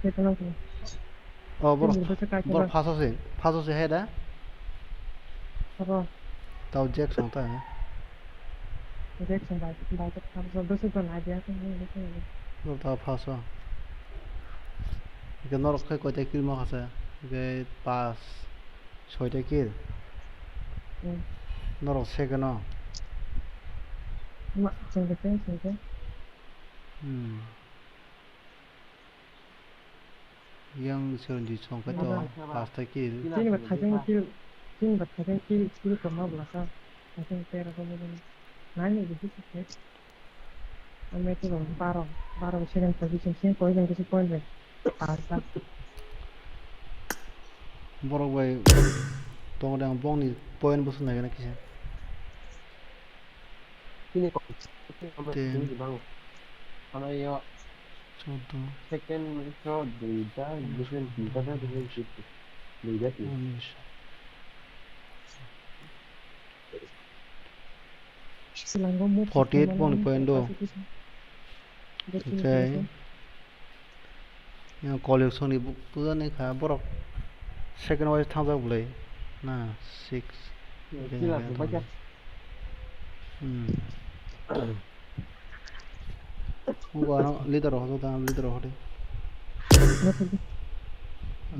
Second o thai. Oh, bor, bor first o se, first o se hai da? Abo. Tao Jackson ta. Jackson bai, bai ta first o, bwswk bai idea ta. Bor tao first o. Ke norok khai koita kill ma khasa. Ke pas, soita kill. Hmm. Norok second o. Ma, sengke, sengke. Hmm. Yang Chiranjit song khe to pasta kill. Chini ba thajeng kill, chini ba thajeng kill, kill kwma bwlasa. Thajeng tera ko bwlasa. Nani bisi se. Ame to baro, baro second position se koi jang kisi point bai. Pasta. Borok bai tong dang bongni point busu nai gana kisa. Chini kok, chini kok, ten, chini kok. Ano yo, choudo, second, so, duita, pondro, duita, duita, duita, duita, duita, unis. Forty eight point point do. Okay. Yang collection ni bu-, puja ni kha borok second wise thangjak bwlai na six. Hmm, kila se bacha. Hmm. Ugo ano leader rok hodo da, leader rok hodo.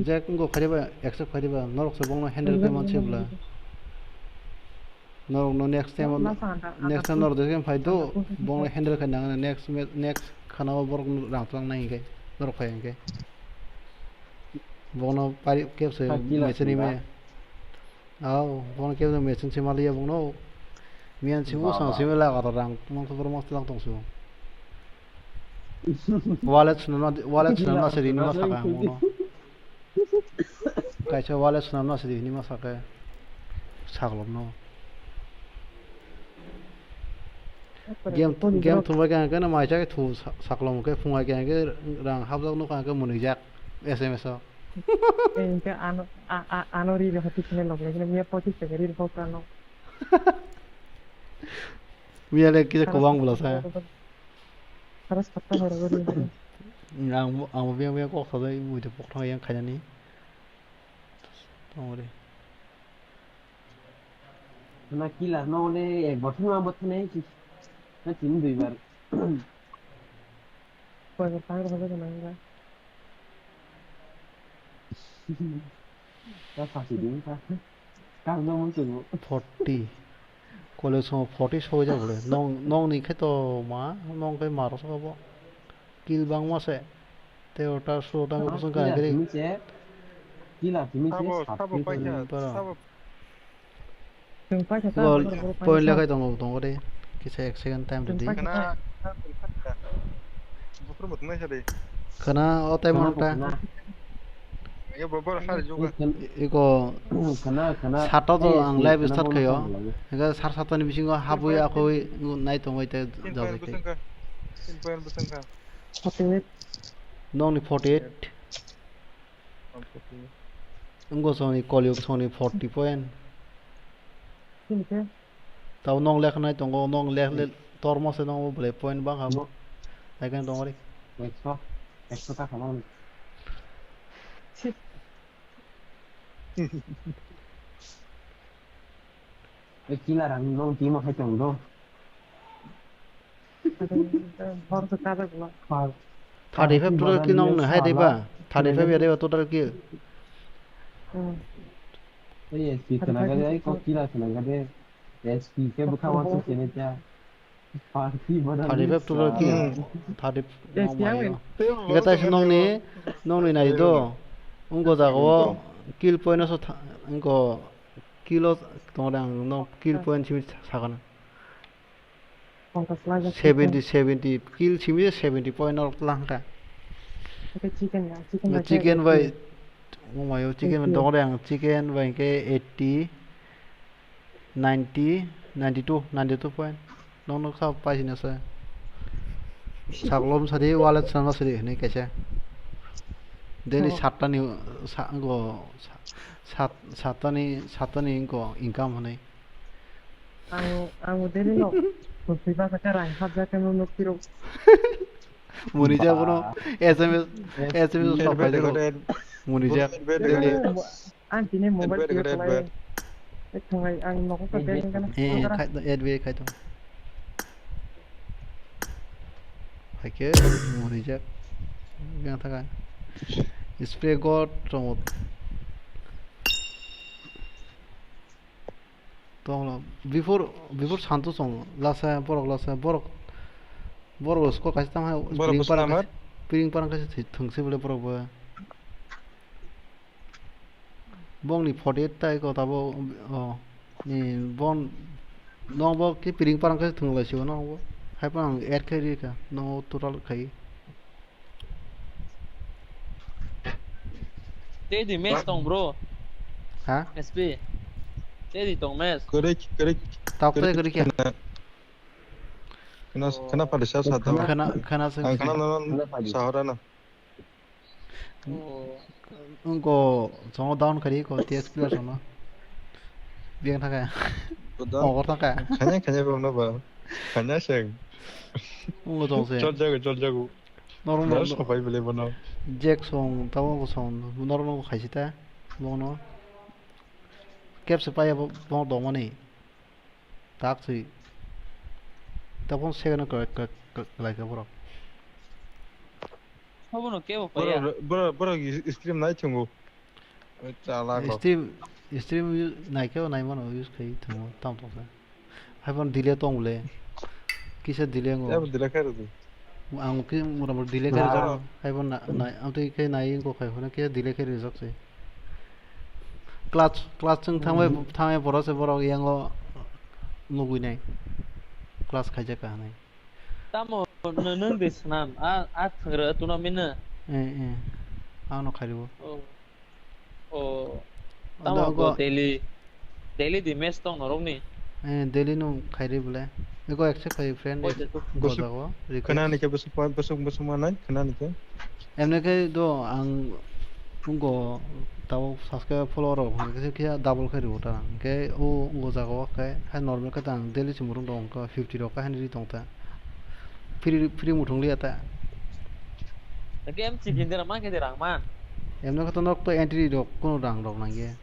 Jack ngo khariba accept khariba norok se bongno handle khe manse bwla. Norok no next time, next time norok jekheno phai do, bongno handle khai nang next ma-, next khana o borok rang twlang nai hinkhe norok phai hinkhe. Bongno pari kebse mechanic me. Aw, bongno kebse mechanic se maliya bongno. Miyan se usang se mela kata rang mangsa borok mangsa lang tong se. Wallet swnamna, wallet swnamna se rini ma saka ang bongno. Kaisa wallet swnamna se rini ma saka saklomno. Game, game thumbai khe ang khe no mai chai thu sa-, saklom khe phungai khe ang khe rang hapjak nukha ang khe mwnwijak S M S o. Engke ano, a, a, ano ri rw hati sene log lagi miya pochis taka ri rw kano. Miya le kisa kubang bwla sa. Khara satta horo gori. Ang bo, ang bo biyang biyang kok sajai muitu pokthang yang khainani. Tongori. Na kila no le ek bothor ma bothor nei ki. Na tin dui bar. Koi bar tang ro hobo nang ga. Ta phasi din ta. Kang no mun tu. Forty. College song forty soi jak bole. Nong, nong ni khe to ma, nong khe ma rw saka bo. Kill bangma se. Tei o ta so ta ko song ka gri. Kila timi se. Sabo, sabo paisa, sabo. Chwng paisa ta. Point le khai tongo, tongo de. Kisa ek second time rwdi. Kana, buphuru muthungnaisa de. Khwna o tei Khwna mano ta. Khwna. Ego bobor har juga. Iko Khwna, khwna. Sato to Ei, ang live khwna start bono khayo. Khwna. Ego sar sato ni bisingo habwi Khwna. Akhoi nai tongoi te Tin point jajak te. Bwswng kha. Tin point bwswng kha. Forty-eight. Nong ni forty-eight. Ang forty-eight. Wngkha songni Koliyuk songni forty point. Sini khe. Tabo nong lekha nai tongo, nong lek le Hmm. tormo se nong bo belai point bang habo. Bo- Hai khe tong ri. Ekso, ekso ta khamang. Chip. E killer ang nong timo hai tong do. Hor to kadak lo. Thirty five total kill nong hai deba. Thirty five ya deba total kill. Hmm. Oye, si khwna gade, ai kok killer khwna gade. S P khe bwkha wansuk sini cha. Party bana Thirty five total kill. Hmm. Thirty. Yes, nong yang mayo. Ika tai se nong ni, nong ni nai do. Wngkha jaga o kill point o so tha-, wngkha kill o tong dang, no kill point simi sakana. Seventy, seventy kill simi seventy point norok tlang kha. Chicken bai, chicken bai, chicken bai tongo de ang, chicken bai ke eighty, ninety, ninety-two, ninety-two point. Nong noksa paisina sa. Saklom sadi wallet sana sadi hinui kaisa. Daily satta ni sa go sat, satta ni, satta ni go income hinui. Ang, ang daily no. Sui ba ka rang hap ja ka no no piro. Muni ja bono S M S, S M S sok pai jago. Muni ja. Ang tini mobile tiyo kalai. Ek thongai ang nogo ka beng kana. Eh, khai to, S B I khai to. Hai ke muni ja. Yang thakai. Spray god tongo. Tonglo, before, before Santosh tongo, lasa borok, lasa borok, borok score kaisa tamo hai, borok piring parang kaisa, piring parang kaisa thwi-, thwngsi bole borok bo. Bongni forty eight ta eko tabo, o, ni bon, nokbo ki piring parang kaisa thwng lai sio nokbo, hai phano ang add khai rikha, nokbo total khai. Tei di match tong, bro. Ha? S P. Tei di tong match. Kwrwi, kwrwi, tok tei kwrwi kwrwi khe. Khwna, khwna, khwna phalisa sa tong. Khwna, khwna sung. Ang khwna no, no, sahora no. Oh. Wngkha chwngno down kharwi kho T S player chwngno. Biyang thangkha. Koda? Mokol thangkha. Khanya, khanya bro no ba. Khanya seng. Wngkha chwng se. Chol jago, chol jago. Norok no sabai bele bono. Jack song, tamo song, norok no khaisi ta. Bono. Kep se paya bo, bo dongmani. Tak swi. Tabuk second o kwlai, kwlai, kwlai kha borok. Obono kebo paya. Borok, borok, borok screen nai thwngo. Chalak rok. Stream, stream u-, nai khe nai mano use khai thwngo tam tong khe. Hai phano delay tong le. Kisa delay ngo. Abo delay khe rwdi. Ang khe mura mura delay khe rwjak. Hai phano na, na, amtwi khe nai wngkha khai phano khe delay khe rwjak se. Class, class chwng thangbai, thangbai borok se borok yango nugui nai. Class khaijak ka hinui. Tamo nw-, nwng de swnam, a, a thwngra tournament no? Eh, eh. Ano khairwo. Oh. Oh. Ano go daily, daily di match tong norok ni? Eh, daily no khairi bole. Ego accept khai friend. Go jago. Khana ni ke bwswk, bwswk, bwswk manai, khana ni ke. Emne khe do ang wngkha tabuk subscriber follower rok hwnkhe kisa double khe rwo ta, hwnkhe o wngkha jaga o khe hai normal khe ta ang daily se mwrwng rok wngkha fifty rok khe haino ri tong ta, free, free muthung liya ta. Hwnkhe em chikindera man khe de rang man. Emne khe to nok to entry rok kunu rang rok nangya.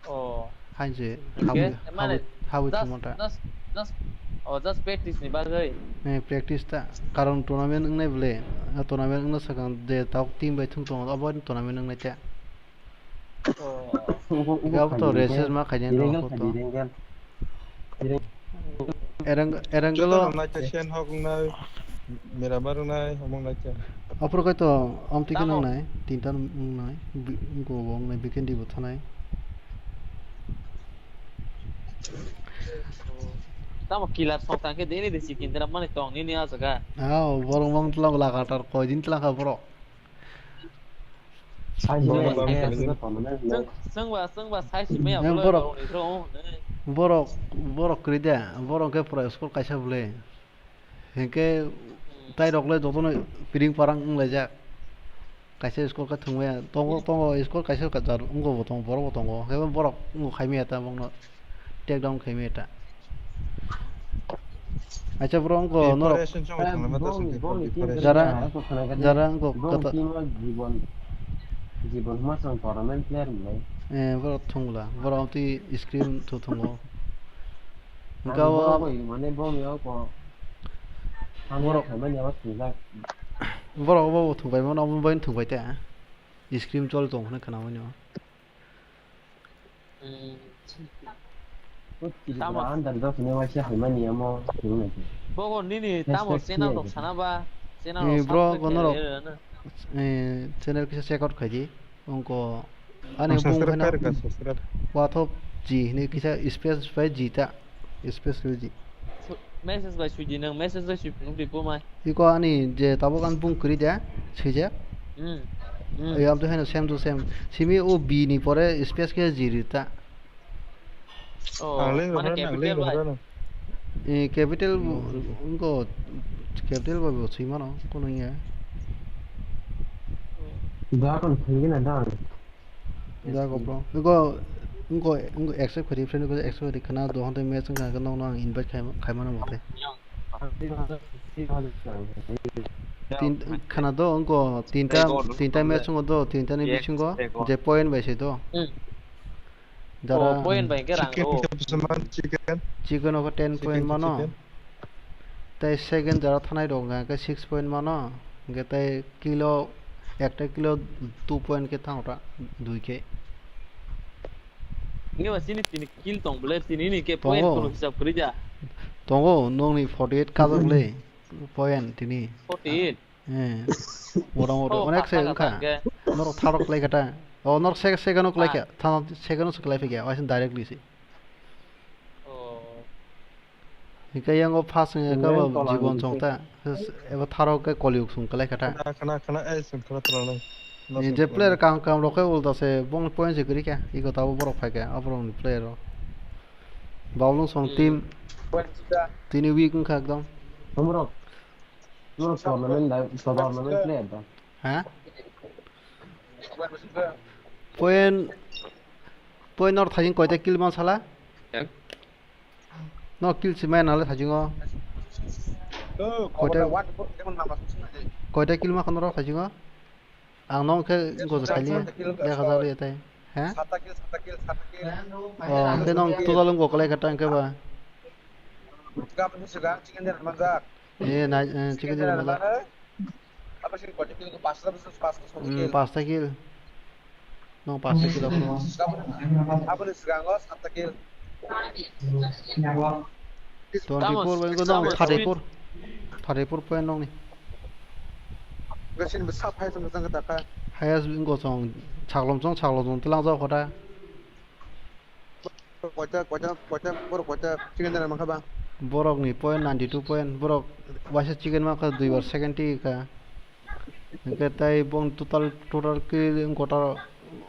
Oh. Hainse, hingke, habwi, mane, habwi, habwi just, thangma ta. Just, just, oh, just practice ni bagwi. Eh, practice ta, karon tournament wngnai bole, ah, tournament wngna swkang je tabuk team bai thung tongo, abo tournament wngnai ta. Oh. Abo to races ma khaina no photo. Erang, erang joto galo. Rok nai khe Sen Hok wngnai, Miramar wngnai, omo wngnai khe. Aphuru khai to amtwi khe tamo? Wngnai, tinta wngnai, bi-, go bo wngnai, Bikendi bo thanai. Tamo killer song tangkhe dini de sikindra mani tong nini ajaga. Ah, borok mang tlang lagatar koi din tlang kha borok. Sai Borok sini mang sai tlang sini sini. Seng seng ba seng ba sai sini ya Yang bolai borok. Borok ni bro. Borok borok kri de, borok ke pura school kaisa bole. Hingke tai rok le jotono piring parang wng laijak. Kaisa school khe thwngmaya tongo, tongo school kaisa ka jar wngbo tongo, borok bo tongo. Haibo borok wngbo khaimaya ta bongno take down khaimaya ta. Acha bro wngko norok Decoration chong thangna ma ta sing decoration. Jara, jara wngko kata. Jibon, jibon ma sang tournament player mlai. Eh, borok thwngla, borok twi screen thu thwngo. Hingke abo borok bai mane bongni o ko. Borok khaimani abo thwngjak. Borok bo thwngbai mano, omo bai thwngbai ta. Screen chol tong hwnwi khwnamani o. Tamo andar dos ne waisa haimani amo thwngwi. Bogo nini tamo channel rok sana ba, channel rok. Eh, bro, subscribe gonorok, khe rw na. Eh, channel kisa check out khaidi. Wngko ani bung phano wathop ji hinwi kisa space bai ji ta, space bai ji. Message bai suidi nang, message bai sui phunuk di bumai. Iko ani je tabuk ani bung kwrwi de, swijak. Hmm. Hmm. Ayam to haino same to same. Simi o B ni pore space khe ji ri ta. Oh, ang link mane rwkha na, ang link capital bai. Rwkha na. Eh, capital bo, hmm, wngko capital bai bo swi mano, kono ya. Da kon thangwi na da. Da ko bro. Wngko, wngko, wngko accept khari, friend ko accept khari, khana do hante match wngkha, nokno ang invite khai, khai mano mote. Tin, khana do, wngko tinta, tinta match wngko do, tinta ni bisingo je point bai se do. Hmm. Jara, oh, point bai hwnkhe rang chicken rw. Chicken, chicken. Chicken o ten point mano. Chicken. Tai second jara thanai rok hwnkhe six point mano. Hwnkhe tai kilo, ekta kilo two point khe thango ta, dui khe. Nge ba sini tini kill tong bole, tini ni khe point kono hisab kwrwi ja. Tongo, nokni forty eight kajak le, point tini. Forty eight? Eh, mora mori, oh, onek se wngkha. Norok tharok kwlai kha ta. Oh, norok se, second o kwlai kha. Thana second o se kwlai phikya, waisa directly se. Oh. Hingke yango first wngya khe bo jibon chong ta. Ebo tharok khe koliyuk song kwlai kha ta. Khana, khana, khana, eh, song khana twlang nang. Ni je player kam, kam rok khe ulta se, bong point se kwrwi kha. Iko tabo borok phai kha, aborok ni player rok. Bawlung song team. Tini weak wngkha ekdom. Norok tournament da, tournament player da. Ha? Point, point nor thajing koita kill man sala? No kill si mai nale thajingo. Koita, koita kill ma khano rok thajingo. Ang nong khe gojo khaili, sata kill, dek hajar sorry, ya tai. He? Sata kill, sata kill, sata kill. Oh, hwnkhe nong total wngkha kwlai kha ta hwnkhe ba? Gaboni swkang chicken dinner manjak. Eh, na, eh, chicken dinner manjak. Abo sini koita kill ko pasta bwswk pasta song kill. Hmm, pasta kill. Nong pasta kill ako. Gaboni, aboni swkango sata kill. Twenty four bai wngkha nong thirty four. Thirty four point nongni. Gasin bwsa phai tong jang ka taka. Highest wngkha chong chaklom chong chaklom chong tlang jao khota. Koita, koita, koita, borok koita chicken dinner mankha ba? Borokni point ninety two point, borok waisa chicken mankha dui bar second twi kha. Hwnkhe tai bong total, total kill wngkha ta,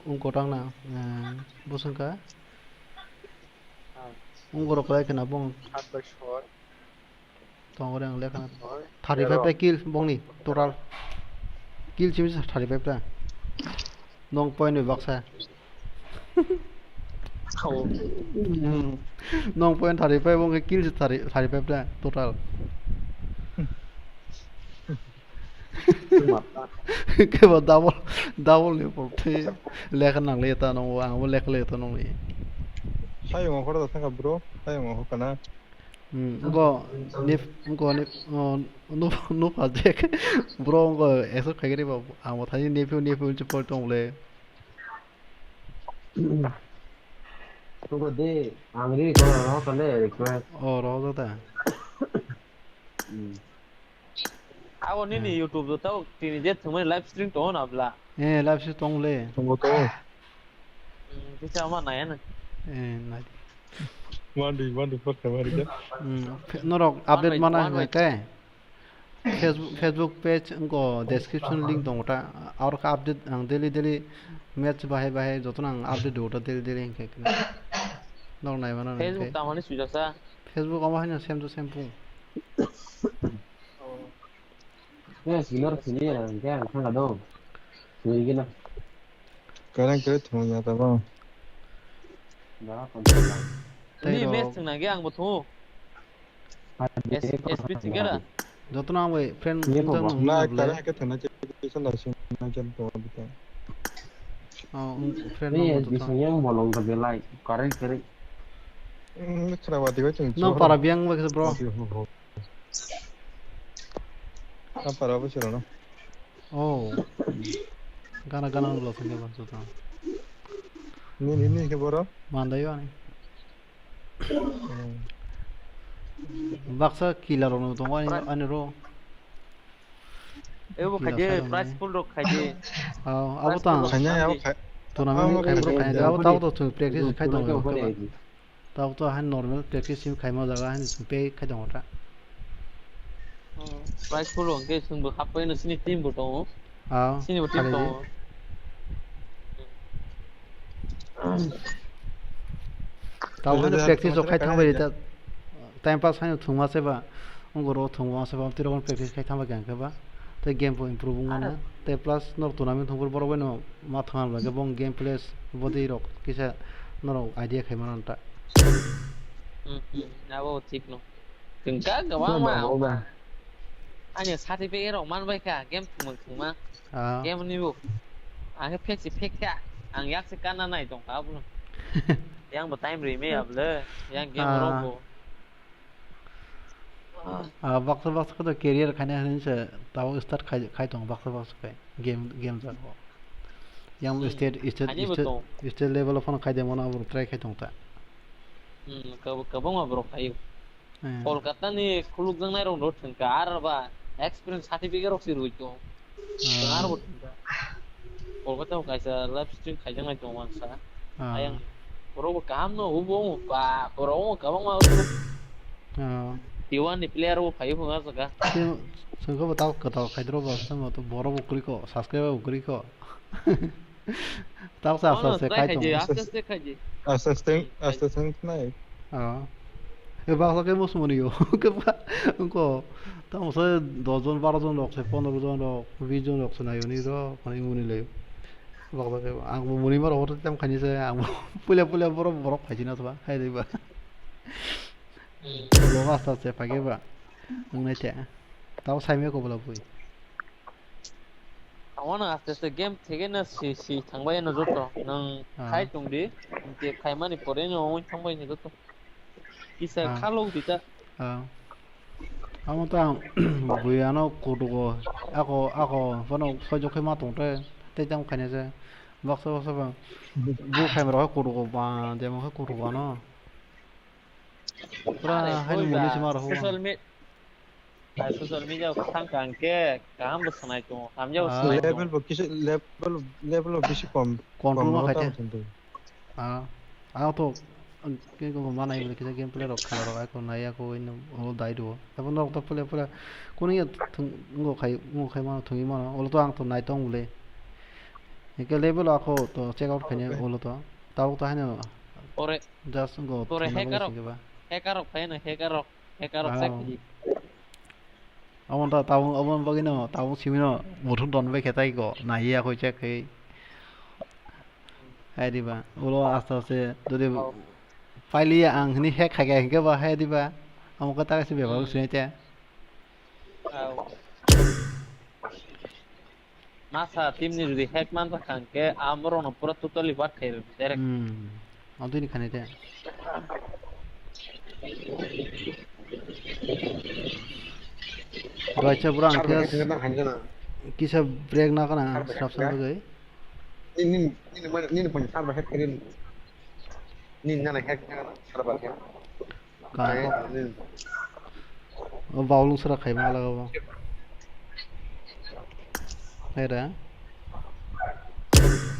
wngkha ta na, eh, bwswngkha. Wngkha rok kwlai khna bong. Tongo re ang lekha na. Thirty five ta kill bongni total. Kill simi thirty five ta. Nong point bai baksa. Nong point thirty five bongni kill thirty, thirty five ta total. Kebo double, double ni porthe lekha nang le ta nong, ang bo lekha le ta nong ni. Sayung okhor da thangka bro, sayung okhor kana. Hmm, wngkha nip-, wngkha nip-, oh, nup-, nupha je bro wngkha accept khaikhe ba ang bo thani nephew, nephew hinwi pori tong le. Wngkha de, ang ri khe rohor kha le request. Oh, rohor da. Hmm. Abo nini YouTube do tao tini je thwngmani live stream tongo na bla? Eh, live stream tong le. Tongo to. Hmm, kisa ma naya na. Eh, nai. Mandi, mandi, pokra mandi ka. Hmm, fe-, norok update mana hwnka khe? Facebook, Facebook page wngkha description link tongo ta. Aro khe update ang daily daily match bahai bahai jotono ang update rwo ta daily daily hwnka khe. Norok nai mano hwnka khe. Facebook tamani swijak sa? Facebook omo haino same to same phung. Yes, norok sini ya, hwnka ang thangka do. Sini gina. Karang kiri thumung ya tabo. Ni match thwng nangya ang bo thungo. S P thwng kera. Jotono ang bai friend wngjakno hwnwi na bwlai. Karang kiri thwngna khe kisa naising na khe tong bita. Oh, friend no jotono. Bising yang bolong ka belai. Karang kiri. Hmm, khara wati bai thwng. No para biang bai kisa bro. Apara bo sirano. Oh. Gana gana lo sangya bang suta. Ni ni ni ke boro. Mandai ani. Baksa killer no tongo ani ani ro. Ebo khaje prize pool rok khaje. Oh, abo tang. Khanya abo khai. Tournament khai khai abo tang to practice khai tong. Tabuk to hain normal practice sim khaima jaga hain sim pay khai tongo ta. Oh, prize pool hwnkhe chwngbo happai no sini team bo tongo. Ah, sini bo team tongo. Tabuk hain practice rok khai thangbai ta time pass haino thwngma se ba. Wngkha ro thwngma se ba tiro practice khai thangbai khe ba. Tei game bo improve wngmano. Tei plus nor tournament thwngphuru borok bai no ma thwngna bagwi bo game play body rok kisa norok idea khai mano ta. Hmm, hmm, abo thik no. Tungka gabang ma. Ani certificate rok man bai kha game thwngma thwngma. Ah. Game ni bo. Ang khe phek si phek kha. Ang yak se kana nai tong kha abono. Yang bo time ri me able. Yang game rok bo. Ah, baksa baksa khe to career khaina hinwi se tabuk start khai, khai tongo baksa baksa khe game, game jago. Yang state, state, state, state level o phano khai de mano abo try khai tong ta. Hmm, kwbangma borok khaio. Eh. Kolkata ni khulukjaknai rok no thwngkha, ar ba experience certificate rok se rwui tongo. Ah. Ar bo thwngkha. Kolkata o kaisa live stream khaijaknai tongo ang sa. Ah. Ayang borok bo kaham no hubo ba borok bo kwbangma. Ah. T one ni player bo phai phunga saka. Chwngkhe bo tao kwtal khaidro bo tamo to borok bo kwrwi ko subscribe bo kwrwi ko. Tamo sa aste aste khai tongo. Aste aste khai di. Aste aste, aste aste khai nai. Ah. E baksa khe musu mani yo. Khe ba, wngkha. Tamo sa dos jon, baro jon rok se, pondro jon rok, bis jon rok se nai oni rok, mani muni lai. Baksa khe ang bo muni mar hote tam khani se, ang bo puila puila borok, borok khai jina thwa, hai dei ba. Lo aste aste phai khe ba. Wngnai te. Tamo sai me ko bwla bui. Tamo no aste aste game thege na si, si thangbai no joto. Nang khai tong di. Hingke khai mani pore no oi thangbai no joto. Kisa khalok di ta. Ah. Amo ta bui ano kudugo. Ako, ako, bono soijo khe ma tong te. Te jam khaina je. Baksa, baksa ba. Bu khai rok kudugo ba, jemo khe kudugo ano. Pura hai muni sima rok. Social me-, ah, social media o thang kha hwnkhe kaham bo sanai tongo, hamya bo sanai tongo. Level bo kisa, level, level bo bisi kom. Control ma khai te. Ah, ang to, ke ko ma nai kisa gameplay rok khela rok ai ko nai ya ko ino o dai do. Abo norok to pule pule kunu ya thung, ngo khai, ngo khai mano thungwi mano. Olo to ang to nai tong bole. Hingke level ako to check out khaine olo to. Tabuk to haino. Ore. Just go. Pore hacker rok, hacker rok phai no, hacker rok, hacker rok check di. Amo ta tabung, amo bagwi no tabung simi no muthung don bai khe tai go nai ya koi check khai. Hai di ba ulo aste aste jodi paili ang hini hack khai ga hingke ba hai di ba amo khe ta se bebak sinai te. Masa team ni jodi hack man kha hwnkhe, a borok no pura totally bat khai rw direct. Hmm. Aboni khani te. Doaisa bro ang kisa break na kana srap srap bagwi. Nini nini nini pon sar ba hack kiri. Nini nana hack na sar ba hack. Ka. O baulung sara khai ma laga bo. Hai da.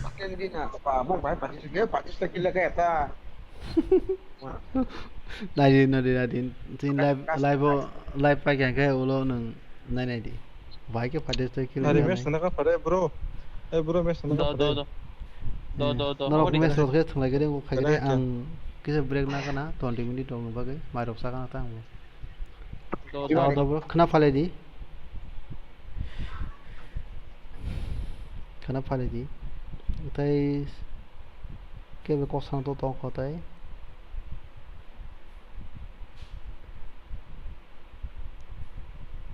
Pakai lagi na, pa, mo bai pati sudah, pati sudah kila kaya ta. Naidi, naidi, naidi. Tin live, live o, live paikha khe ulo nwng nai naidi. Bai khe phaidi tei kiri Nari nai. Match nang kha phare bro. Eh bro, match nang kha Do, do, phare. Do. Do, do, do. Norok match rok khe thwnglai gari, wngkha gari. Ang kisa break na kana, twenty minute rok ni bagwi, mai rok sa kana ta ang. Do, do. Do, do, bro. Khna phalai di. Khna phalai di. Tei kebo kok sang to tong kho tei.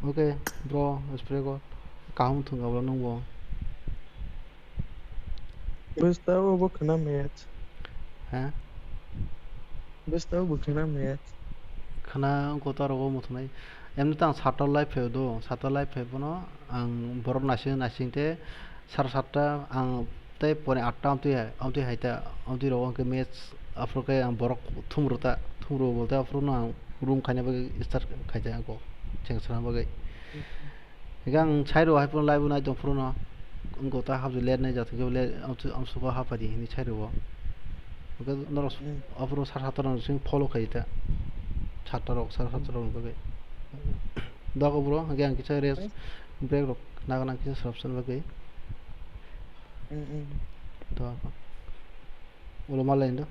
Okay, bro, spray go. Kaham thung abro nung bo. Bwsta o bo khna match. Ha? Bwsta o bo khna match. Khna wngkha ta rogo muthunai. Emni tang sata live phe do, sata live phe bono ang borok nasing nasing te sar satta ang tei pore atta amtwi hai, amtwi hai ta, amtwi rogo hwnkhe match aphuru khe ang borok thumru ta, thumru bolte aphuru no ang room khaina bagwi start khai ta ang kok cheng sana bagwi. Hingke ang sai rw hai phano live bo nai tong phuru no. Wngkha ta habjak ler nai jat hingke ler amsu-, amsugo hapadi hinwi sai rw. Hingke norok s-, aphuru sar sat rok sing follow khai ta. Sat rok, sar sat rok wngkha khe. Dogo bro, hingke ang kisa rest break rok naga nang kisa srap srap bagwi. Dogo. Ulo malai ndo.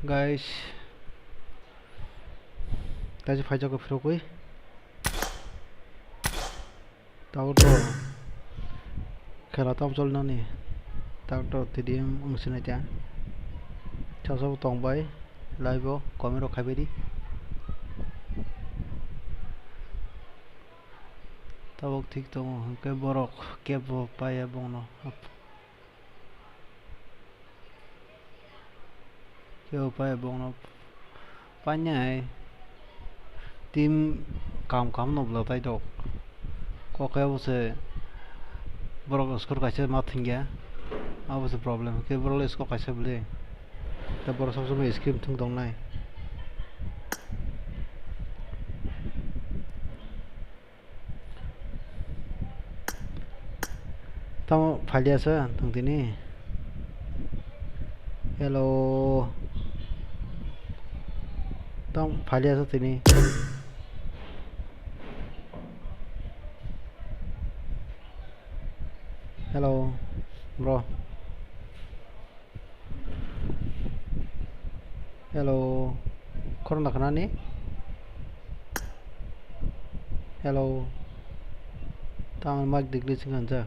Guys, kaisa phaijago phirogwi. Tabuk to khela tam choli nani. Tabuk to T D M wng sinai ta. Sabo sabo tong bai live o comment rok khai bai di. Tabuk thik tongo hwnkhe borok kebo paiya bongno. Kebo pai bongno painai team kam kam no bwla tai dok. Kok khe abo se borok score kaisa ma thwngya. Abo se problem khe borok le score kaisa bwle. Tei borok sob somoi screen thwng tongnai. Tamo phalia sa tong tini. Hello. Tamo phalia sa tini. Hello, bro. Hello. Khorang da khnani? Hello. Tamo mic degree sing anja.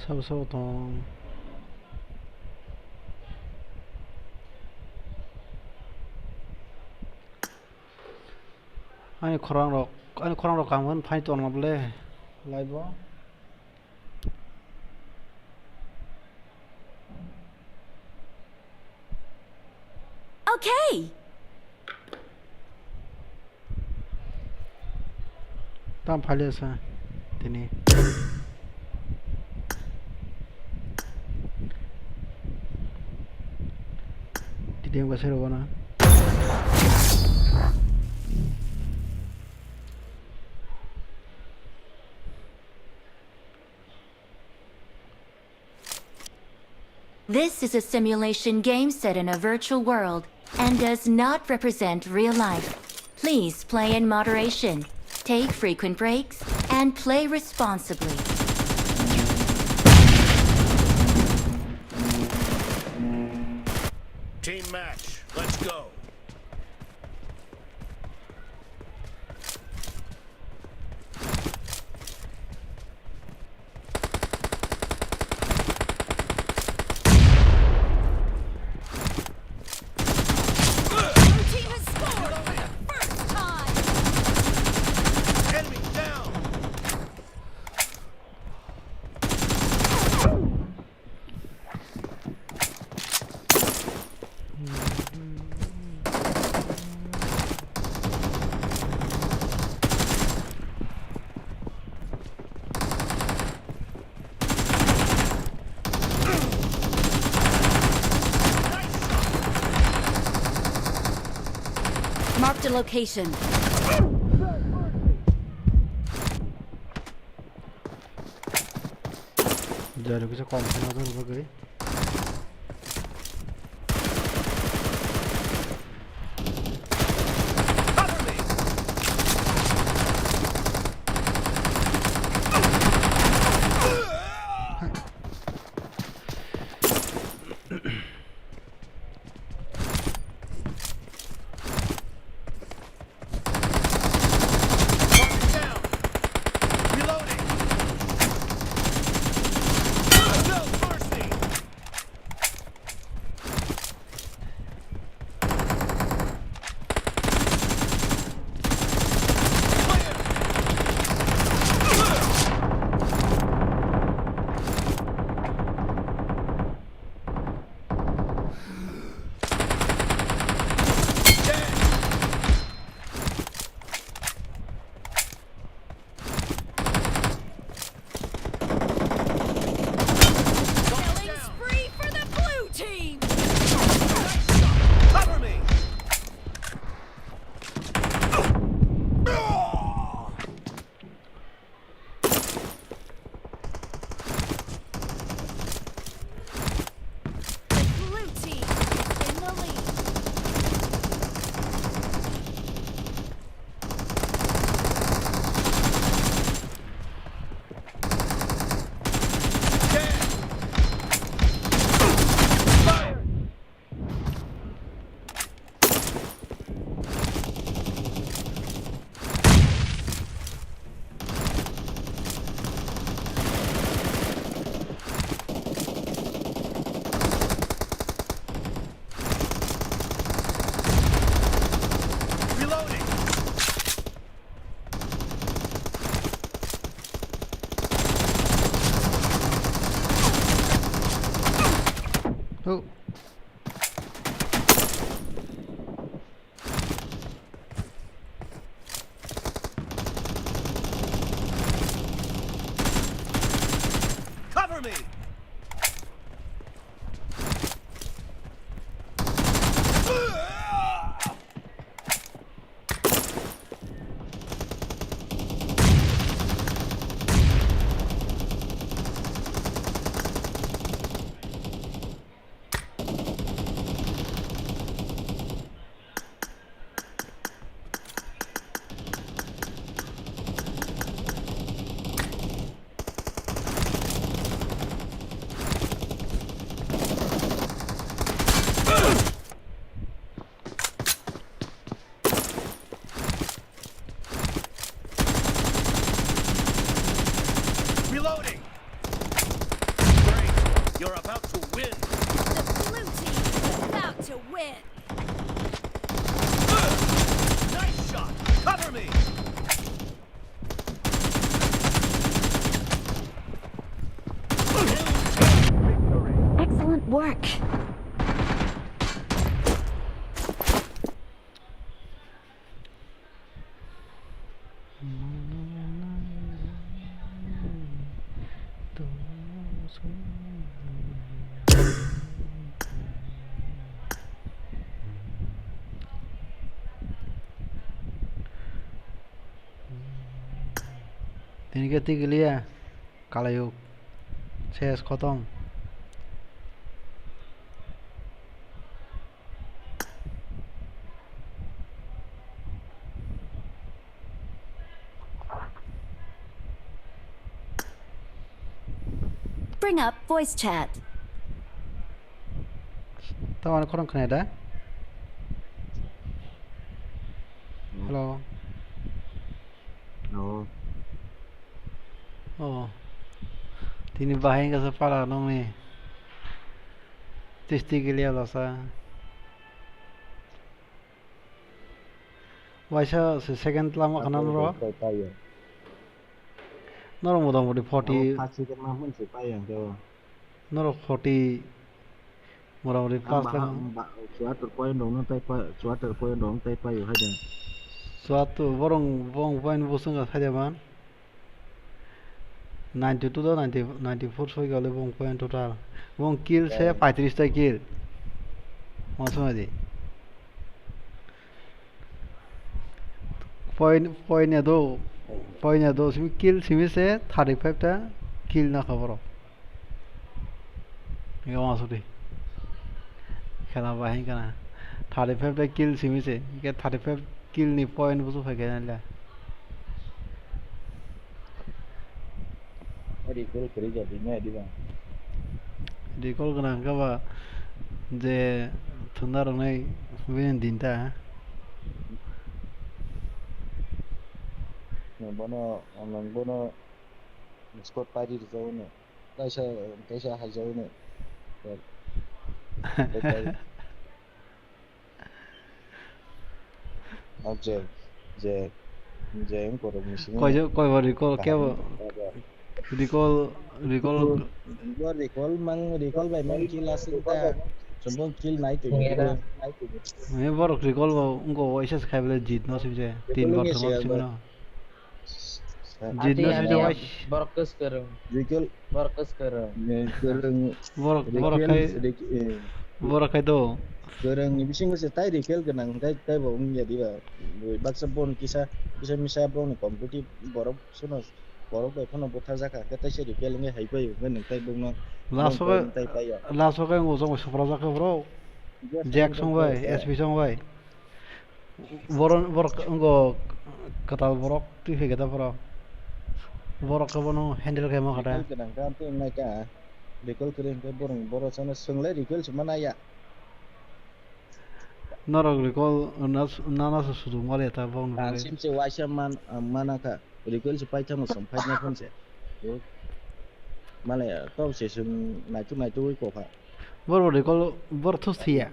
Sabo sabo tong. Ani khorang rok, ani khorang rok kaham khe phai tongma bwle live o. Okay. Tam phalia sa tini. Tini ang basai rogona. This is a simulation game set in a virtual world and does not represent real life. Please play in moderation, take frequent breaks, and play responsibly. Team match, let's go. Blue team has scored for the first time. Enemy down. Marked a location. Jari bisa kau mungkin apa lagi? Mark it down. Reloading. No mercy. Oh. Cover me! Reloading! Great! You're about to win! The blue team is about to win! Nice shot! Cover me! Excellent work! Tini khe twi giliya. Kalayuk. Ses khotom. Bring up voice chat. Tamani khorang khna da? Hello. Hello. Oh. Tini bahai wngkha sa pala nongni. Testi giliya losa. Waisa se second lama khana noro. Norok motamoti forty. Norok forty. Motamoti first lang. Chuater point rok no tai pa, chuater point rok no tai paio hai de. Chuater borong bong point busung ga sai de man. Ninety two do ninety, ninety four soi gale bong point total. Bong kill se paitris ta kill. Mo soi di. Point, point ya do, point ya do simi kill simi se thirty five ta kill na kha borok. Ega wansukdi. Khela bahai kana. Thirty five ta kill simi se. Ega thirty five kill ni point busu phai khe nalya. Recall kwrwi ja di mai di ba. Recall gwnang khe ba je thwna rwnai bini din ta. Bono, bono squad party rwjago no. Kaisa, kaisa haijago no. O je, je, je wng borok ni simi. Koi je, koi bo recall, kebo recall, recall. Bo recall mang, recall bai mang kill asing ta. Chumbo kill nai tu. Ni borok recall bo wngko waisa se khai bele jit no sibse. Tin bar thangma sibse no. Jit no sibse wais. Borok kwswrwng. Recall. Borok kwswrwng. Borok, borok khai, borok khai do. Kwrwng ni bisingo se tai recall gwnang, tai, tai bo wngya diba. Baksa bon kisa, kisa misa bon competitive borok sono, borok bai phano butharjak kha, khe taisa recall wngwi hai paio, hwnkhe nwng tai bokno last o khe, tai paiya. Last o khe wng ujung bai suprajak khe bro. Jack song bai, S P song bai. Borok, borok wngkha kwtal borok twi phai khe ta borok. Borok khe bono handle khe ma kha ta. Recall gwnang kha, tei wng nai kha. Recall kwrwi hwnkhe borok, borok chano swngla recall se ma naiya. Norok recall na, nana se sujuk ma le ta borok ni bagwi. Ang sim se waisa man, mana kha. Recall se paithangma song fight na phone se. Mane tok se sung naituk naituk oi kokha. Boro recall boro thus thiya.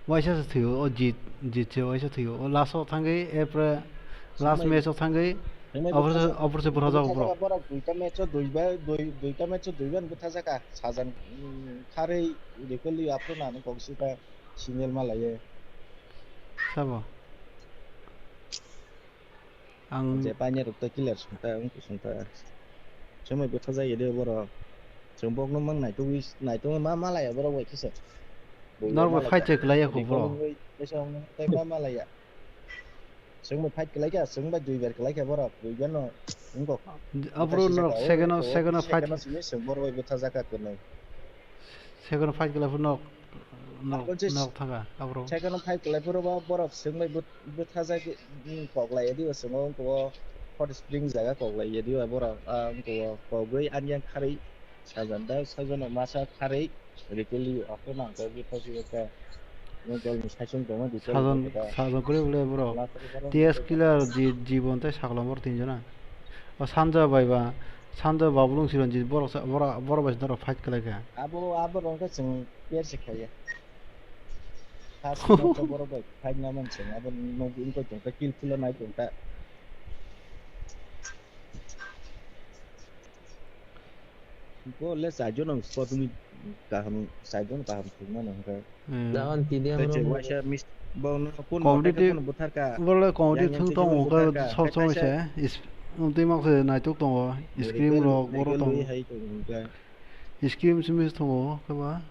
Waisa se thiyo, o jit, jit se waisa thiyo. O last o thangwi, epre last match o thangwi, Abro se, abro se bwtha jago borok. Borok duita match o duiba, dui, duita match o duiba bwtha jaka. Sajan, mm, kharwi Rikoli aphuru nang kok sita single malaye. Sabo. Ang je paine rok ta killer sungta, wngkhe sungta. Chumui bwtha jagya de borok. Chwng bokno mang naitugwi, naitugwi ma malaya borok bai khisa. Norok bai fight se kwlaiya kho borok. Tei ma malaya. Chwng bai fight kwlaikha, chwng bai duibar kwlaikha borok, duibar no wngkok. Abro norok second o, second o fight. Second o simi chwng borok bai bwtha jaka kwrwi. Second o fight kwlai phuru nok, nok, nok thangkha abro. Second o fight kwlai phuru bo borok chwng bai bwt-, bwtha jagwi, mm, koklai yadi o chwng o wngkha o Hot Spring jaga koklai yadi o borok, ah, wngkha o kogwi ani yang kharwi sajan da sajan o masa kharwi. Rikoli o aphuru nang kok bwtha jagwi kha. Sajon, sajon kwrwi bwle borok. T S Killer, Ji-, Jibon tei Saklam borok tinjona. O Sanja bai ba, Sanja Babulung Chiranjit borok sa, borok, borok bai se norok fight kwlai kha. Abo, abo rok khe chwng player se khaiya. First match o borok bai fight na man chwng. Abo nugwi wngkha chwng khe kill kill o nai tong kha. Bo le saijo nang spot ni kaham, saijo kaham thwngmano hwnkhe. Hmm. Dawan T D M tei rok je waisa mis-, bo no kun competitive, bothar ka, bo le competitive yang yang thwng tongo hwnkhe bwthar ka, sob somoi se is-, tei mak se naitok tongo, scrim rok, borok tongo. Scrim simi tongo, khe ba?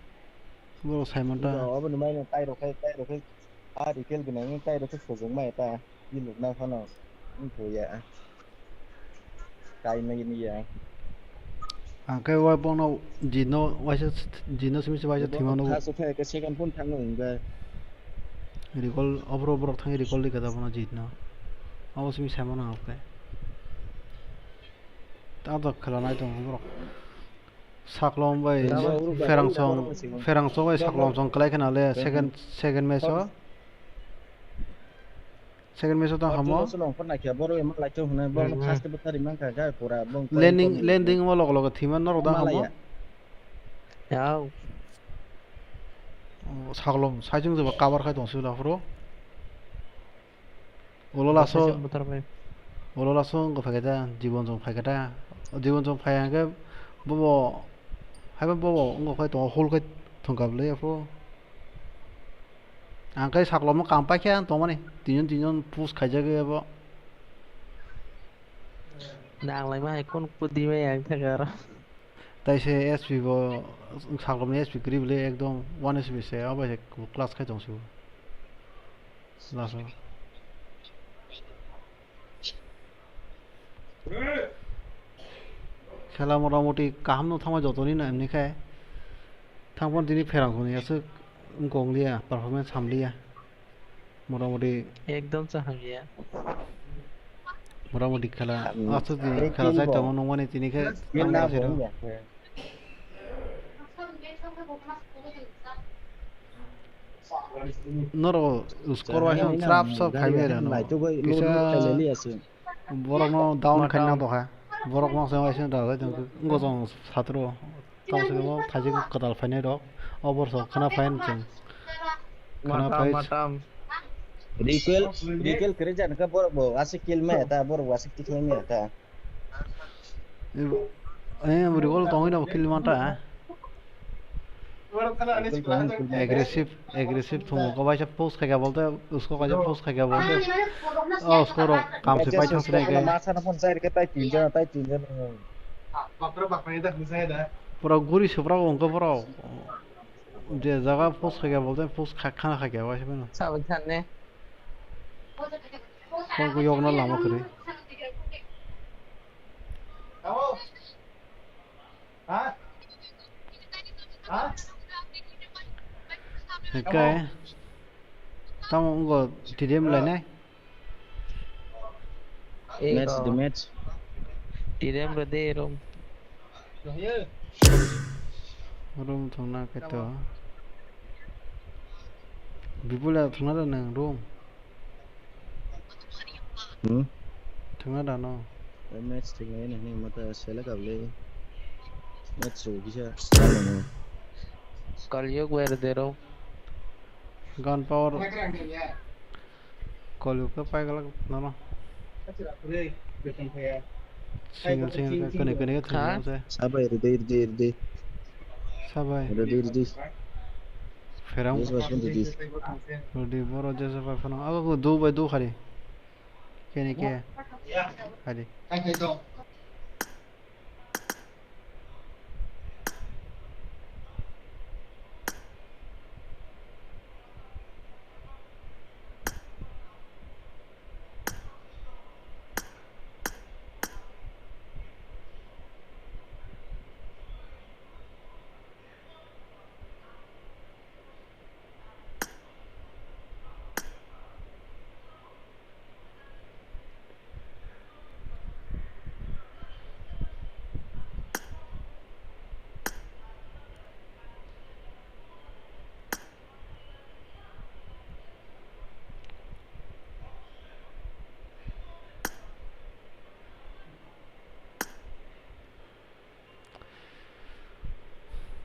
Borok sai manta. Obo ni mai no tai rok khai, tai rok khai. A Rikel gwnangwi tai rokhe sojwngma eta, i lukna phano wngkho ya. Kainwi ya. Ang khe wa bono Jitno waisa, Jitno simi se waisa thwima nugo. First khe khe second phone thango hwnba. Recall, obro borok thangwi recall di gada bono Jitno. Abo simi saimano ang khe. Tabok khwlanai tongo borok. Saklom bai Pherangsong, Pherangsong bai Saklom song kwlai khna le second, second match o. Second match o tang hamo. Landing, landing mo log log thima norok da hamo. Saklom sai chwng jeba cover khai tong sibla phuru. Ulo laso, ulo laso wngkha phaikha ta, Jibon chwng phaikha ta. Jibon chwng phai hwnkhe bobo, haiba bobo wngkha khai tongo, hol khai thwngkha bwlai aphuru. Ang khai Saklomno kam paikha tongmani, tinjon tinjon push khaijagwi abo. Nang laima hai kun kudi mai ang thangkha aro. Tai se S P bo, Saklomni S P kwrwi bwlai ekdom one S P se, abo se class khai tong sio. Last o. Khela motamoti kaham no thangma jotoni no emni khai. Thangpon tini Pherangsongni aswk wngkha wngliya, performance hamliya. Motamoti ekdom cha hamya. Motamoti khela, aswk tini khela chai tongo nungmani tini khe tangma sero. Norok score bai song trap sap khai bai rano. Kisa borokno down khai na doha. Borok no se waisa da wngkha jong satro. Tamo se bo thajik kwtal phainai rok. O borok khna phain chwng. Khna phai. Recall, recall kwrwi jani kha borok bo aswk kill maya ta, borok bo aswk tikhlai maya ta. Eh, bwrwi gol tongwi no kill manta. Aggressive, aggressive thungo ko baisa post khaika bolte, usko kaisa post khaika bolte. Oh, usko rok kamsi pai thang sinai ke. Masa na phone sai ke tai tin jana, tai tin jana. Pura guri supra ongko bro. Je jaga post khaika bolte post kha-, khana khaika baisa beno. Sabun thanne. Phone ko yokna lama kwrwi. Hikai. Tamo wngkha T D M lainai. Match the match. T D M rw de room. Room thwngna khe to. Bipul ya thwngna da nang room. Hmm? Thwngna da no. Match thwngna ya nang mata select able. Match so bisa. Kalyug wer de room. Gun power. Koluk khe paigalak nono. Single, single, kene, kene, kene, Ha? Sabai, ridi, ridi, ridi. Sabai. Ridi, ridi. Ferang. Yes, boss, ridi. Ridi, boro, jesa, bai, ferang. Abo, do, bai, do, khari. Kene, ke. Khari.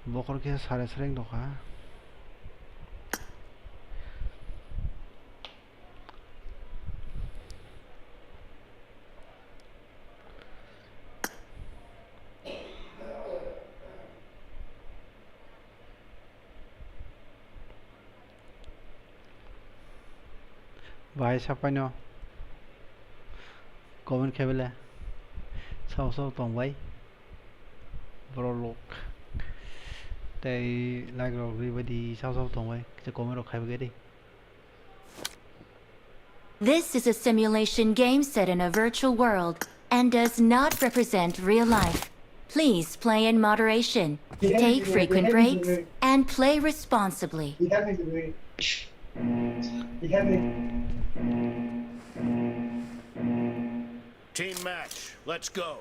Bokhor khe sare sreng dokha. Bahai sapaino comment khaibele sao sao tongbai borok lok tei like rok ribadi sao sao tongbai kisa comment rok khaibai di. This is a simulation game set in a virtual world and does not represent real life. Please play in moderation, take frequent breaks, and play responsibly. Team match, let's go.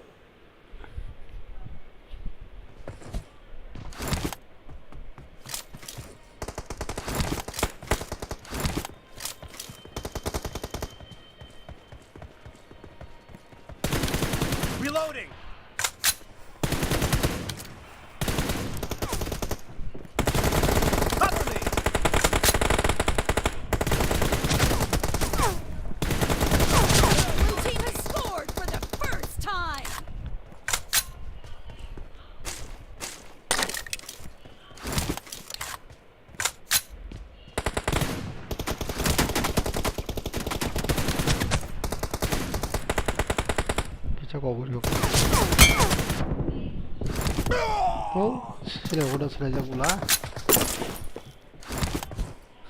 Reloading. Cover me. Blue team has scored for the first time. Kisa kok rio. Oh, sila udah sila jak pula.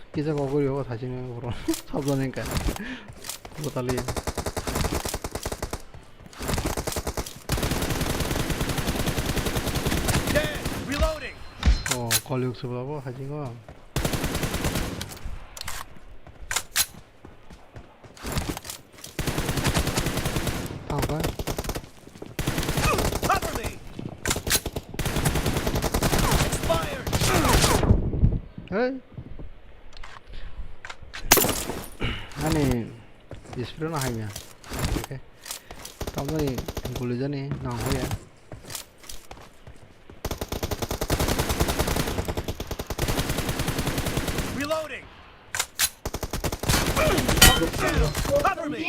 Kisa kok rio, thaching oro. Sabjani ka. Botali. Reloading. Oh, kolyuk sebab apa, thaching o. Tangkha. Cover me. Expired. Hey. Ani display no hai ya. Okay. Tamoni guli jani nang hoya. Reloading. Cover me.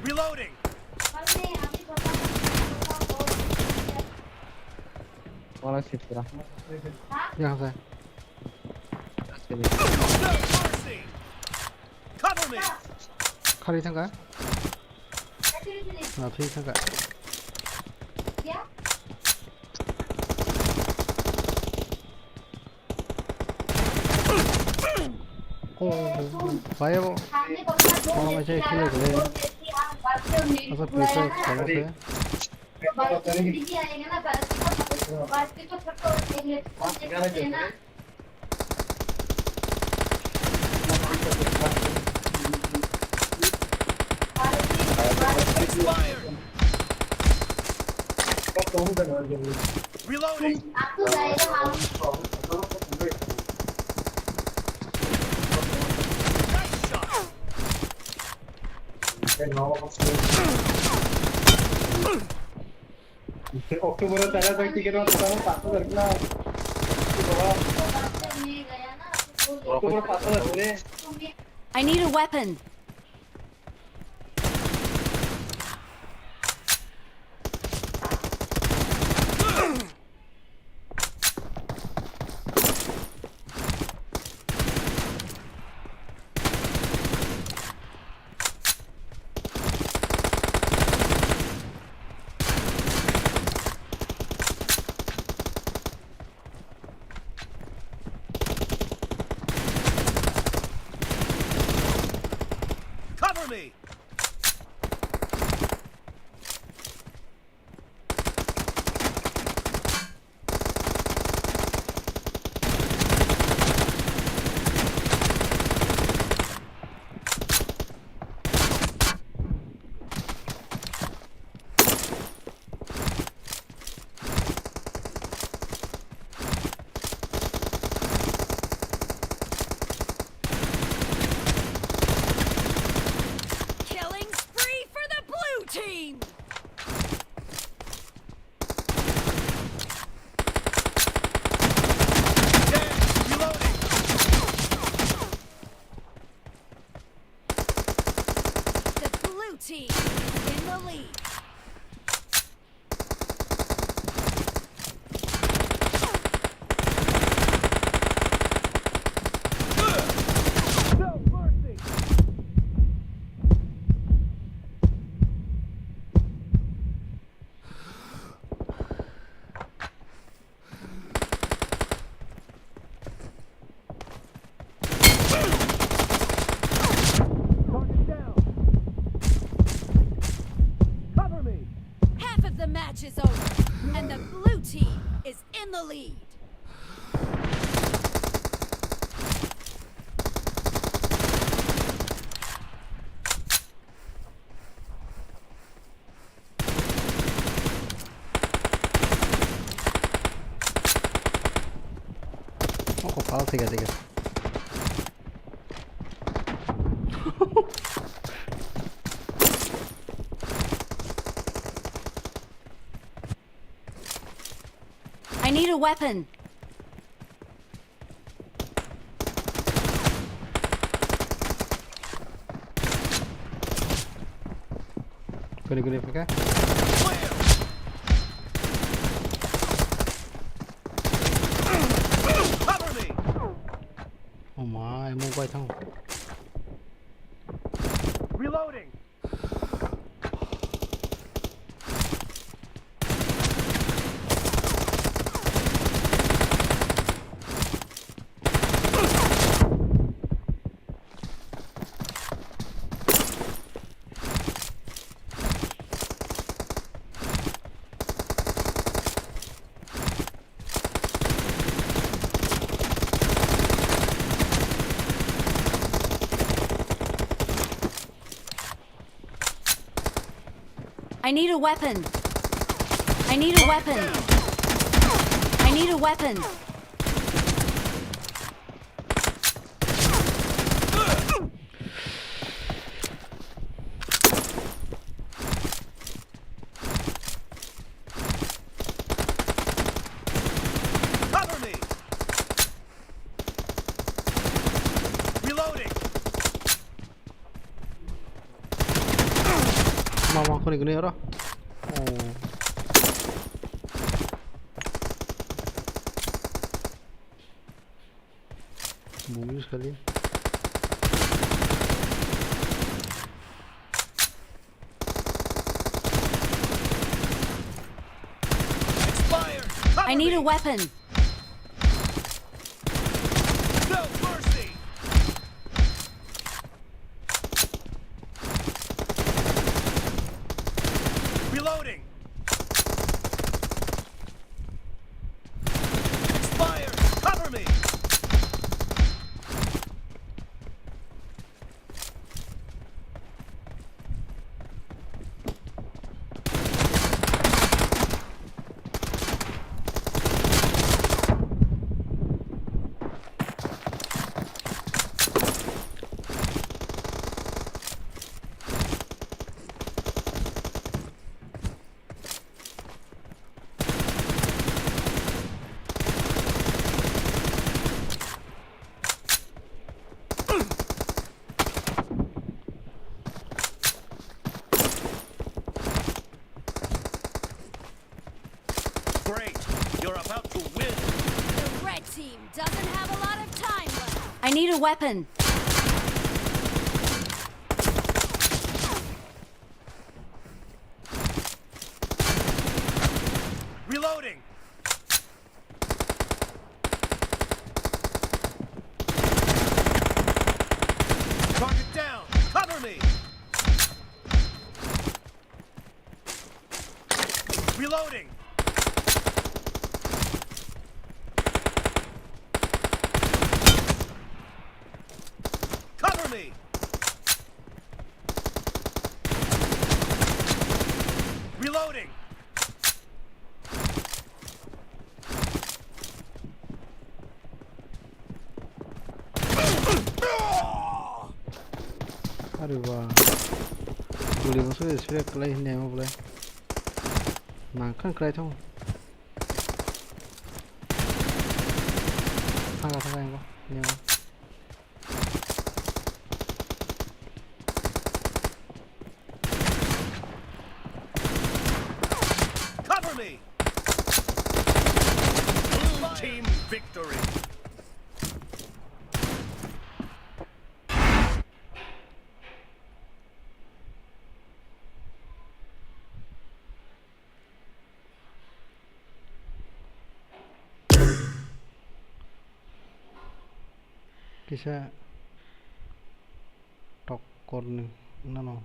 Reloading. Wala sip kura. Yang saya. No mercy. Cover me. Khari thangka. Na thwi thangka. Oh, bai bo. Kono bai se khile gole. Asa pisa kono se. Expired. Reloading. Nice shot. October o tara bai ticket o tara paanch hajar kla. October paanch hajar kla. I need a weapon. Cover me! Killing spree for the blue team! The blue team is in the lead. Target down. Cover me. Half of the match is over, and the blue team is in the lead. O, kopal thwikha thwikha. I need a weapon. Kuni, kuni, pake? Cover me! Oh my, mo bai thang. Reloading! I need a weapon. I need a weapon. I need a weapon. Cover me! Reloading! Mama, kuni kuni oro. Oh. Bugis kali. Expired! I need a weapon. No mercy! Reloading! Expired! Cover me! Doesn't have a lot of time left. I need a weapon. Reloading. Target down. Cover me. Reloading. Cover me. Reloading. Are ba. Guli bo se sire klai hinne mo bolai. Nang khan klai thong. Thanga thanga ngo. Nyo. Cover me. Blue team victory. Kisa tokkor ni nano.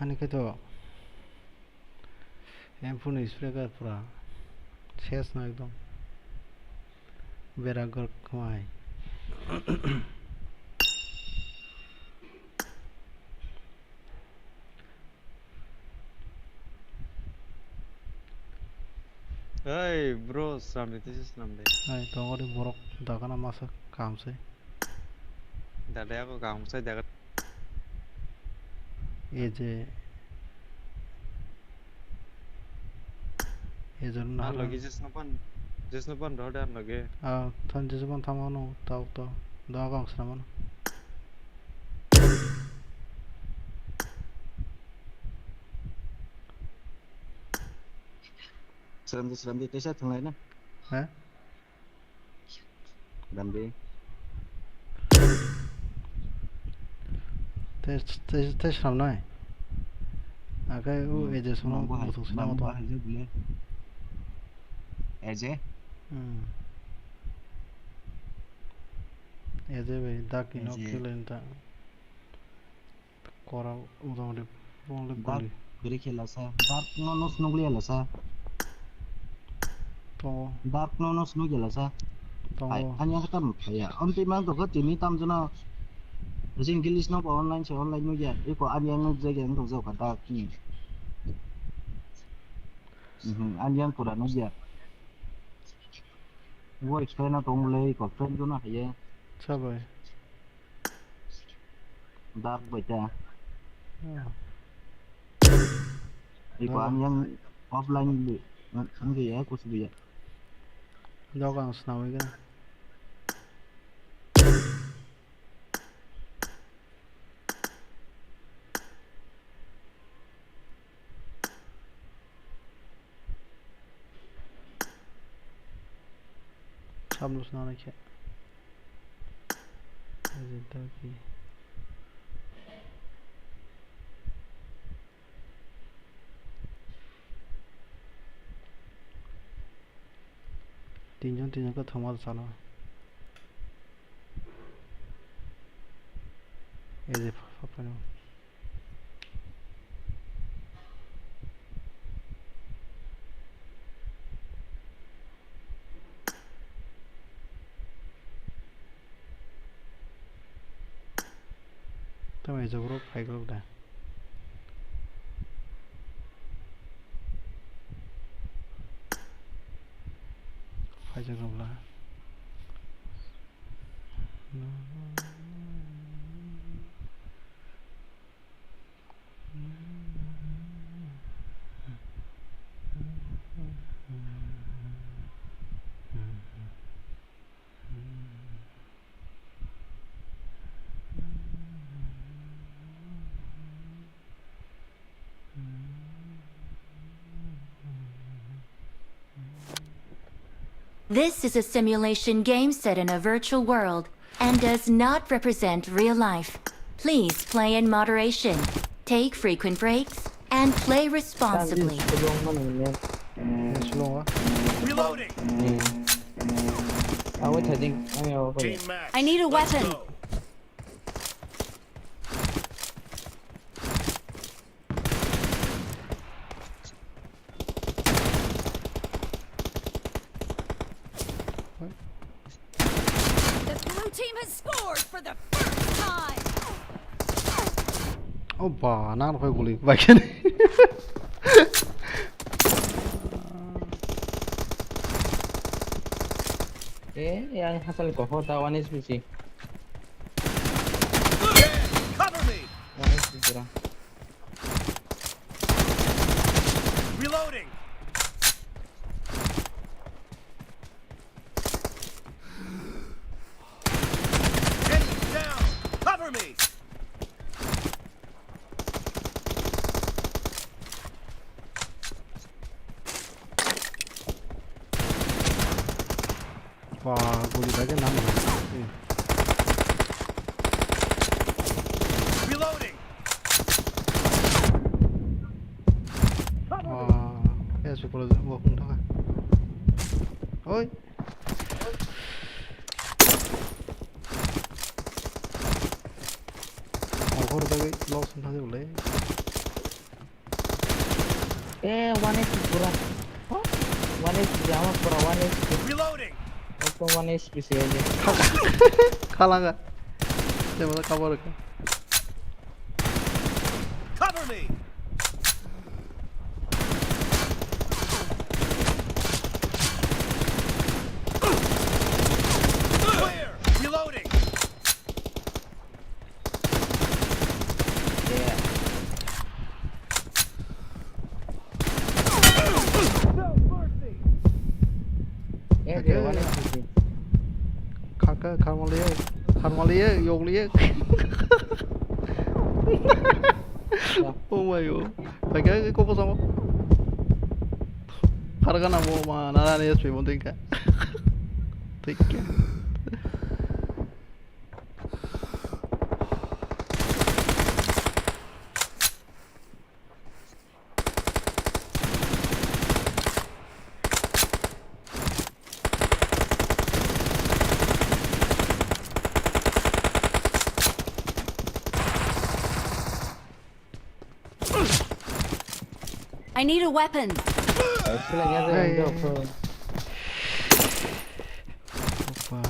Ani khe to. Emphu ni spray kar pura ses no ekdom. Bera gor khwai. Hey bro, swnam de, this is swnam de. Hai, tongo de borok dagana masa kam se. Dada ako kam se dagat. Eje. Eje na. Ang lagi jesno pan, jesno pan rode ang lagi. Ah, than jesno pan thamano, tau to. Daga ang swnamano. Swnam de, swnam de, tesa thanglai na. Ha? Damdi. Tei, tei, tei swnamnai. Akai u Hmm. eje swnam Nang bo hai, muthung swnam nang to. Bo hai je bile. Eje? Hmm. Eje bai dak ino Eje. Kile ta. Kora motamoti bongli Dark guli. Biri khela sa. Dark no, no snugli ala sa. Tongo. Dark no, no snugli ala sa. Tongo. Hai, ani ang tam phaya. Amtwi mang to tini tam jana. Jing gilis no ba online se online no ya. Iko ani ang no jage ang to jaka dark ni. Mhm, ani ang pura no ya. Wo explain na tong le iko friend jana haye. Sabai. Dark bai ta. Hmm. Iko Dark. Ang yang offline bi. Ang ya kus bi ya. Dog ang sinawi ka. Sabno swnamnai khe. Ajita ki. Tinjon, tinjon khe thwngma chana. Ede pha-, phano. Tamo ejok rok phai rok da. Phaijak rok la. This is a simulation game set in a virtual world and does not represent real life. Please play in moderation, take frequent breaks, and play responsibly. Yes, long ah. Reloading. Awi thajing. Awi awi. Team match. I need a Let's weapon. Go. The blue team has scored for the first time. Oba, nang rokoi guli bai khe. Eh, yang hasal koko ta one H P si. Cover me. One H P pura. Reloading. Enemy down. Cover me. Ba, guli bai khe nang rokoi. Reloading. Ba, ya sukul gua kung thaka. Oi. Mohor bai loss thadi bolai. Eh, one H P pura. One H P, ama pura one H P. Reloading. Ekdom one H P si aja. Khalanga. Tebo da cover ka. Cover me. Clear. Reloading. Yeah. No mercy. Eh, Okay. One H P si. Khaka, kharmaliye, kharmaliye, yogliye. Oh my god. Pakai ke kopo sama. Harga na mo ma nara ne S P mo tingka. Tingka. I need a weapon. Sila nya Hey. de ndo. Opa.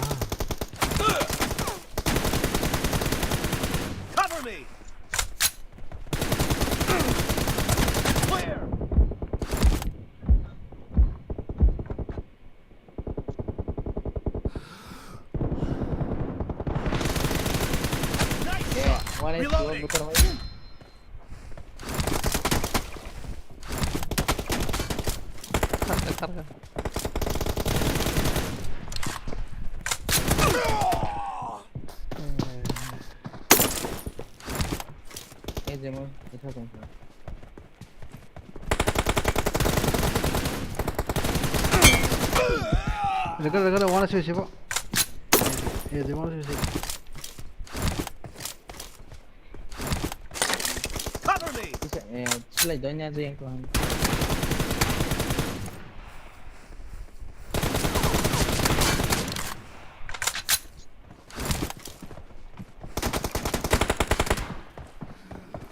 Cover me. Clear. Nice Eh, shot. One H P Reloading. Putar mai. Karga, karga. Eh, jemo, ita jemo. Rega, rega, rega, wana sui sui bo. Eh, jemo sui sui. Cover me. Bisa, eh, silai donya aja yang tuhan.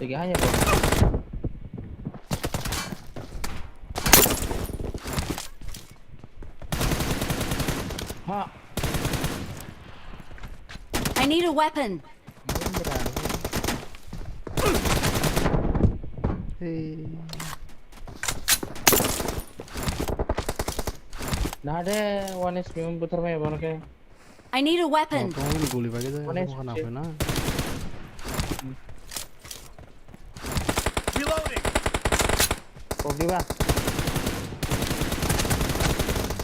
Tiga hanya bro. Ha. I need a weapon. Hey. Nah deh, one H P butar mai bono ke. I need a weapon. Tong ni guli bagi jai. One Aku kena H P. Apa na? Reloading. Kok di ba?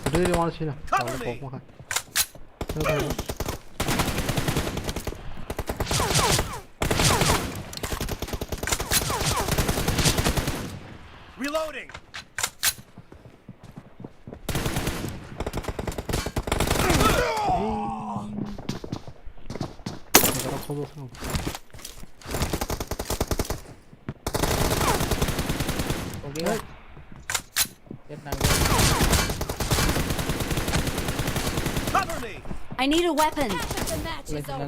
Udah dia mana sih lah? Cover me. Kok makan. Reloading. Todo sano. Okay. Hey. Get nang. Cover me! I need a weapon. Half of the match is over,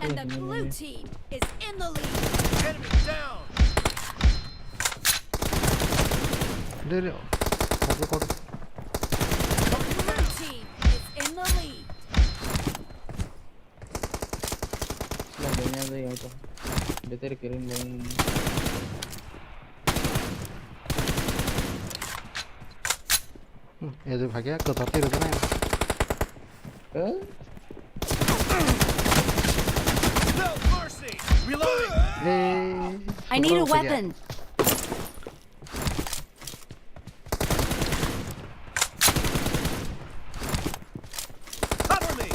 and the blue team is in the lead. Enemy down! Dere, obo kor. The blue team is in the lead. Sila danya dai auto. Beter kirim dong. Hmm, eje bhagya, kotor tiro dana. Eh? No mercy! Reloading! Eh, I need a weapon. Cover me!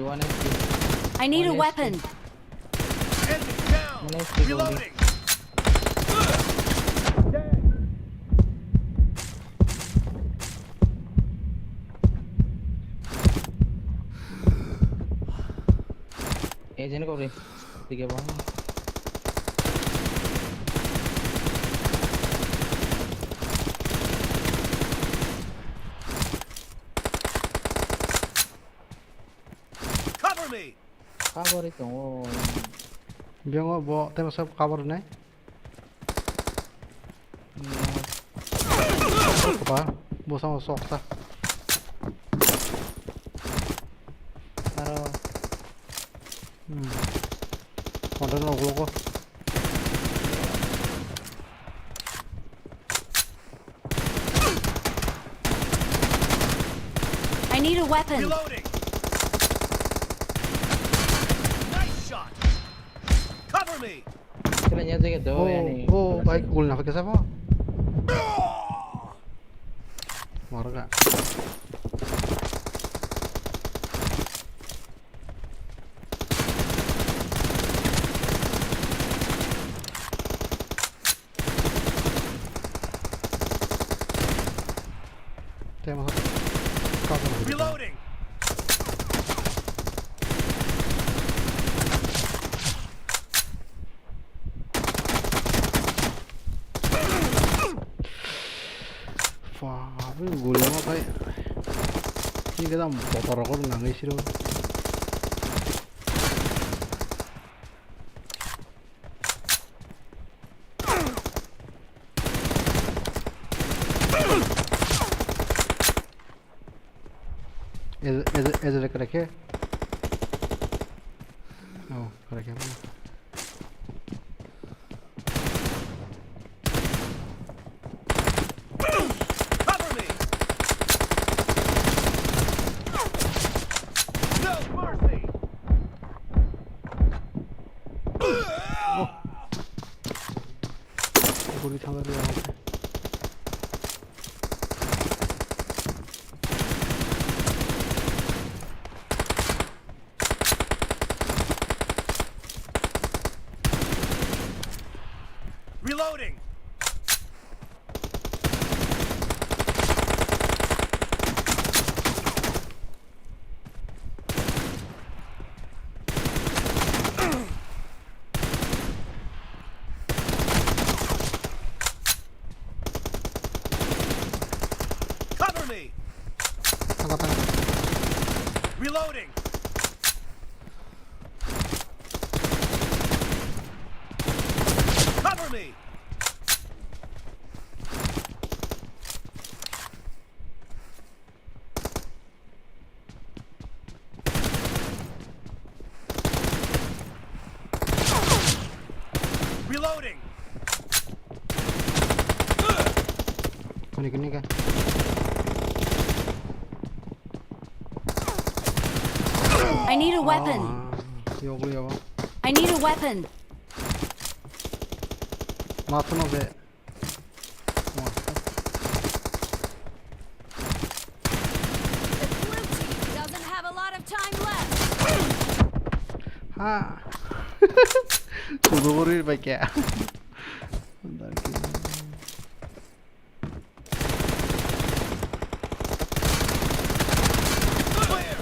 One H P. I need a weapon. Enemy down. One H P. Reloading. Agent ko re. Sige ba. Cover me. Cover tongo. Biyang o bo tei masa cover nai. Ba, bo samo sok ta. Aro. Hmm. Kontra no ulo ko. I need a weapon. Reloading. Nice shot. Cover me. Sila nya jage do. Oh, yani. Oh, bike gul na kesa mo. Marga. Tei ma. Reloading. Fuck, guli ma pai. Ini kita motor rokok nangis sih. Eze, eze, eze rek rek he. Oh, rek he. Cover me. No mercy. Oh. Guri thangwi rw. Reloading. Cover me. Thang, thang. Reloading. Cover me. Reloading. Kuni, kuni ka. I need a weapon. Ah, yogo, yogo. I need a weapon. Matno be. The blue team doesn't have a lot of time left. Ha. Sudo gori bai kya. Clear.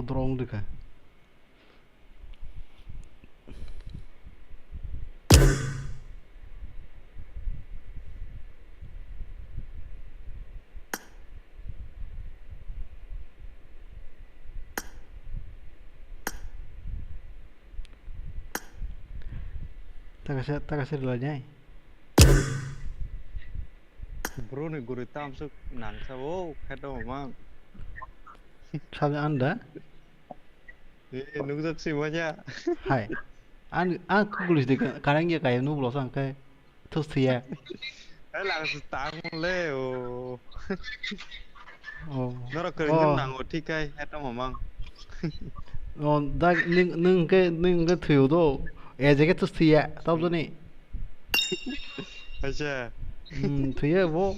Drone rikha. Takasa, takasa rwlainai. Bro ni guri tamsuk nangsa o kheto mang. Sabi anda? Eh, nukjak si manya. Hai. An, an kukulis de ka-, karang ya kaya nublo sang kai. Thus thiya. Hai lang si tang le o. Oh. Noro kering Oh. Nang o thik kai, heto mamang. Oh, da ning, ning ke, ning ke thuyo do. E je ke thus thiya. Tau jani. Acha. Hmm, thuya bo.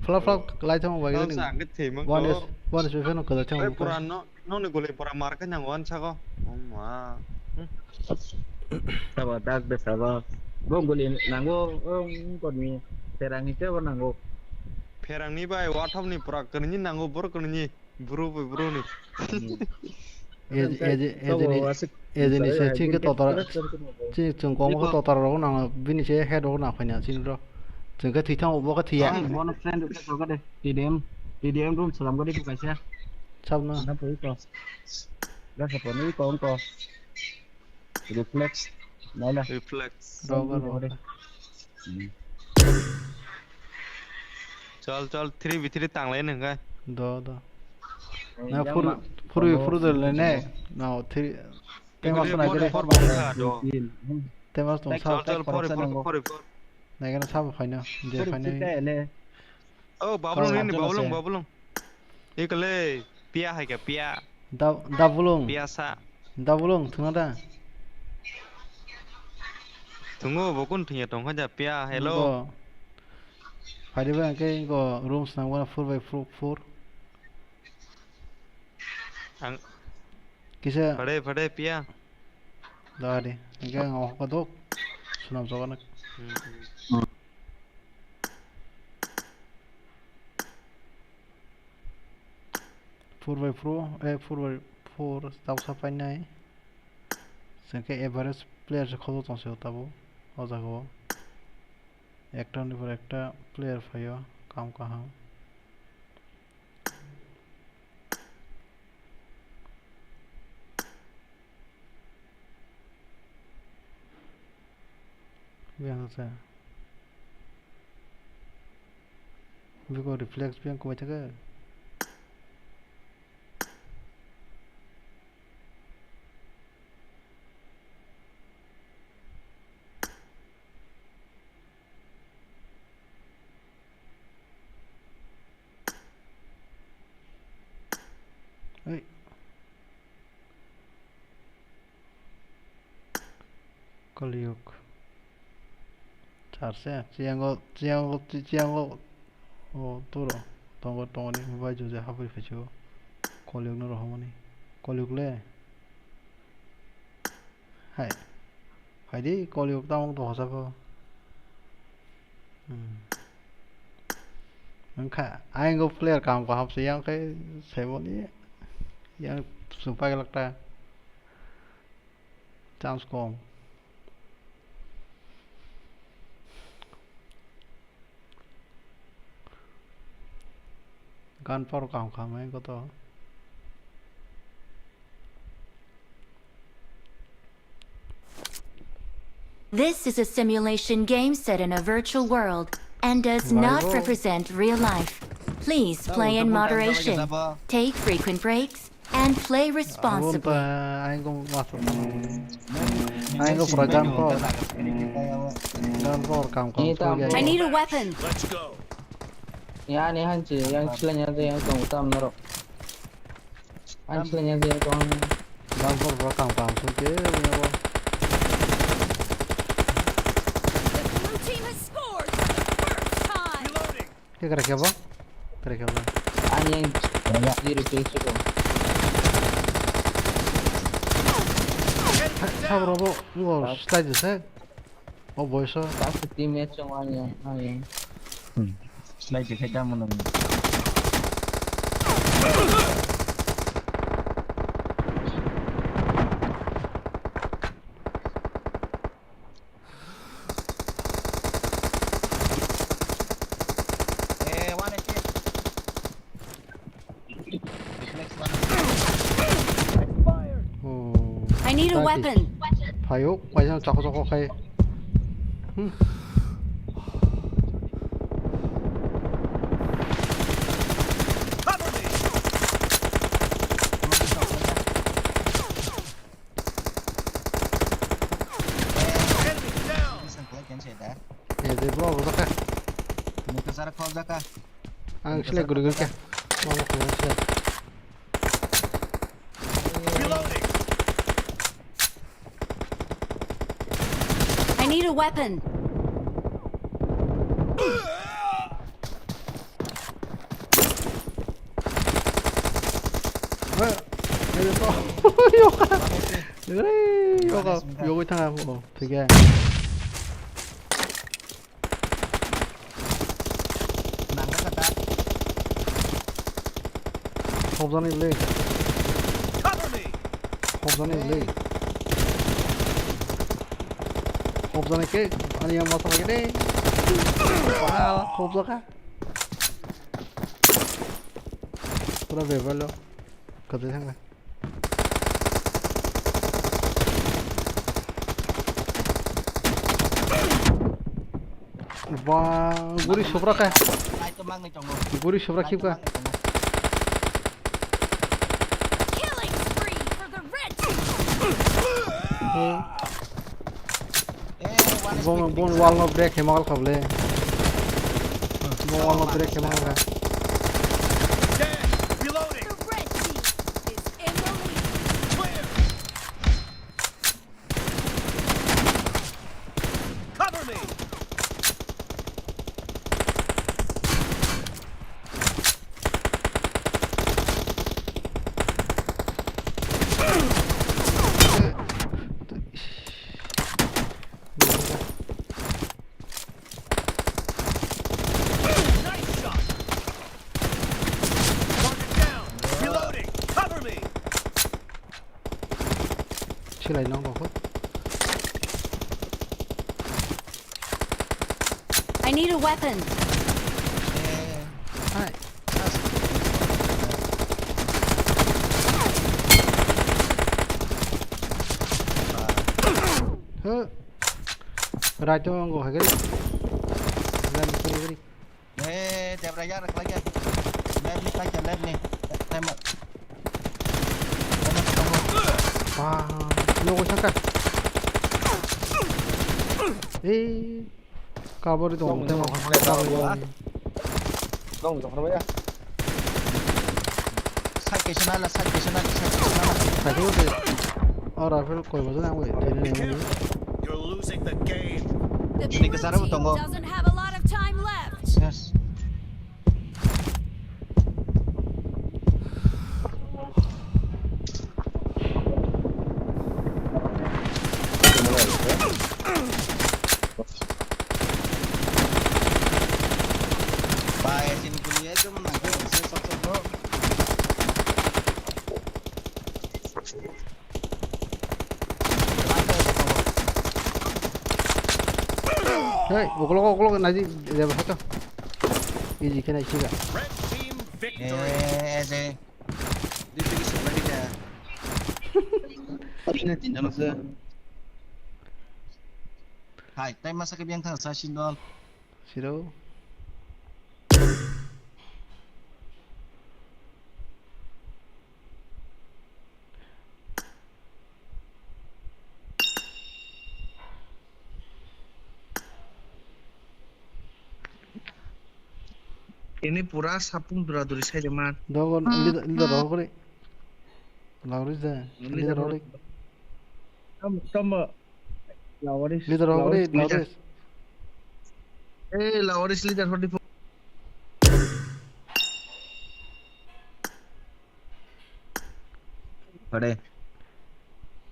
Fla fla lai thang bai. Tau ni. Sa ang ke thimang One ko. Is, one is fefeno kada thang Oi, bo. Puran no. Nokni guli pora mar khe nango ani sago. Oh ma. Hmm. Sabo dak de sabo. Bo guli nango, oh, wngkor ni pherang ni tebo nango. Pherang ni bai watham ni pora kwrwini nango, bor kwrwini, bro bai bro ni. Hmm. Ej-, ej-, Sabo ejeni, asik ejeni se chini khe totora, chini chwng kong khe totora rok nang bini se head rok nang phaina chini rok. Chwng khe thwi thango bo khe thwiya. Ang bono friend rok khe tolga de. T D M, T D M room salam gadi ko kaisa. Sabna. Na pui ko. Da sa poni ko ko. Reflex. Naila. Reflex. Rogo, rogo. Hmm. Chal, chal, three v three tang lai nang kai. Do, do. Na yang furu, ma-, furu, oh, furu de le ne. Oh. Na three. Temas na gede. Four by four ba do. Temas tong sa. Chal, chal, four, four, four. Nai gana sabo phaino, je phaino. Oh, Babulung ni, Babulung, Babulung. Ikale, pia hai ka, pia. Da, Dabulung. Pia sa. Dabulung, thungna da? Thungo, bo kun thungya tong kha ja, pia, hello. Go. Phaidi ba ke go, room snang wana four by four. Ang Kisa. Phade, phade, pia. Dadi. Hingke ang o kodok. Sunam soganak. Hmm, hmm. Four by four, eh, four by four, tausa painai. Sengke average player se khobo tongse o tabo. O jaga o. Ekta ni pore ekta player phaio, kam kaham. Biyang sa. Biko reflex biyang kumai thaka. Oi. Kaliyuk. Charse, chiyango, chiyango, chi-, chiyango. O, turo. Tongo, tongo ni, bai juje hapui phaisio. Kaliyuk no rohormani. Kaliyuk le. Hai. Phaidi, Kaliyuk tamo tong hosa pho. Hmm. Wngkha, ayang go player kaham kaham se yang khe seboni yang sumpai lakta. Chance kom. Gun power kaham kaham hai koto. This is a simulation game set in a virtual world and does not Laibo. Represent real life. Please play in moderation, take frequent breaks, and play responsibly. Abon ta, aing ko master tong. Aing ko pura gun power. Gun power kam kam. Ini tam. I need a weapon. Let's go. Ya, ni hanchi, yang chilanya tu yang tong tam naro. Ang chilanya tu yang tong. Gun power pura kam kam sung ke, ya bo. The blue team has scored for the first time. Ke kara kya ba? Kara kya ba? Ani yang zero kill siko. Sabro bo, ngo slide se. O boiso. Last teammate chong ani yang, ani yang. Hmm. Slide de khaita mo nang. I need a Taki. Weapon. Phaio, paisa chako chako khai. Hmm. Eh, de bro, bro, ka. Ang select guri guri ka. Mama ko select. I need a weapon. Yoka. Yoka. Yoka. Yoka. Hopjani le. Hopjani le. Hopjani ke ani yang masa lagi deh. Wah, hopjaka. Pura bebalo. Kata sana. Ba, guri subra ka. Guri subra khip ka. Killing spree for the red team. Bon, bon, wall no break hemal khable. Bon, wall no break hemal ka. Reloading. The red team is in the lead. Clear. Cover me. Silai nang rokho. I need a weapon. Hai. Huh. Right to go hagari. Gari kiri gari. Eh, debra ya, rek lagi. Left ni, pakai left ni. Tembak. Tembak, tembak. Wah, yo, gua sangka. Eh, kabur itu. Dong, dong, dong, dong. Dong, dong, dong, ya. Side ke sana lah, side ke sana, side ke sana. Side ke sana. Oh, rifle koi baja na, weh. You're losing the game. The blue team doesn't have a lot of time left. Yes. Hey, ukolok, ukolok, naji, jaba saka. Easy kena isi ga. Red team victory. Eh, eh, eh. Dui pagi sebelah dia. Tapi nanti nama se. Hai, time masa ke biang thang sa sindol. Siro. Ini pura sapung dura duri sai de man. Dogon leader, leader rok kore. Lauri je, leader rok. Tam, tam. Lawaris, Leader rok Lawaris, ri, Lawaris. Eh, Lawaris leader forty four. Pade.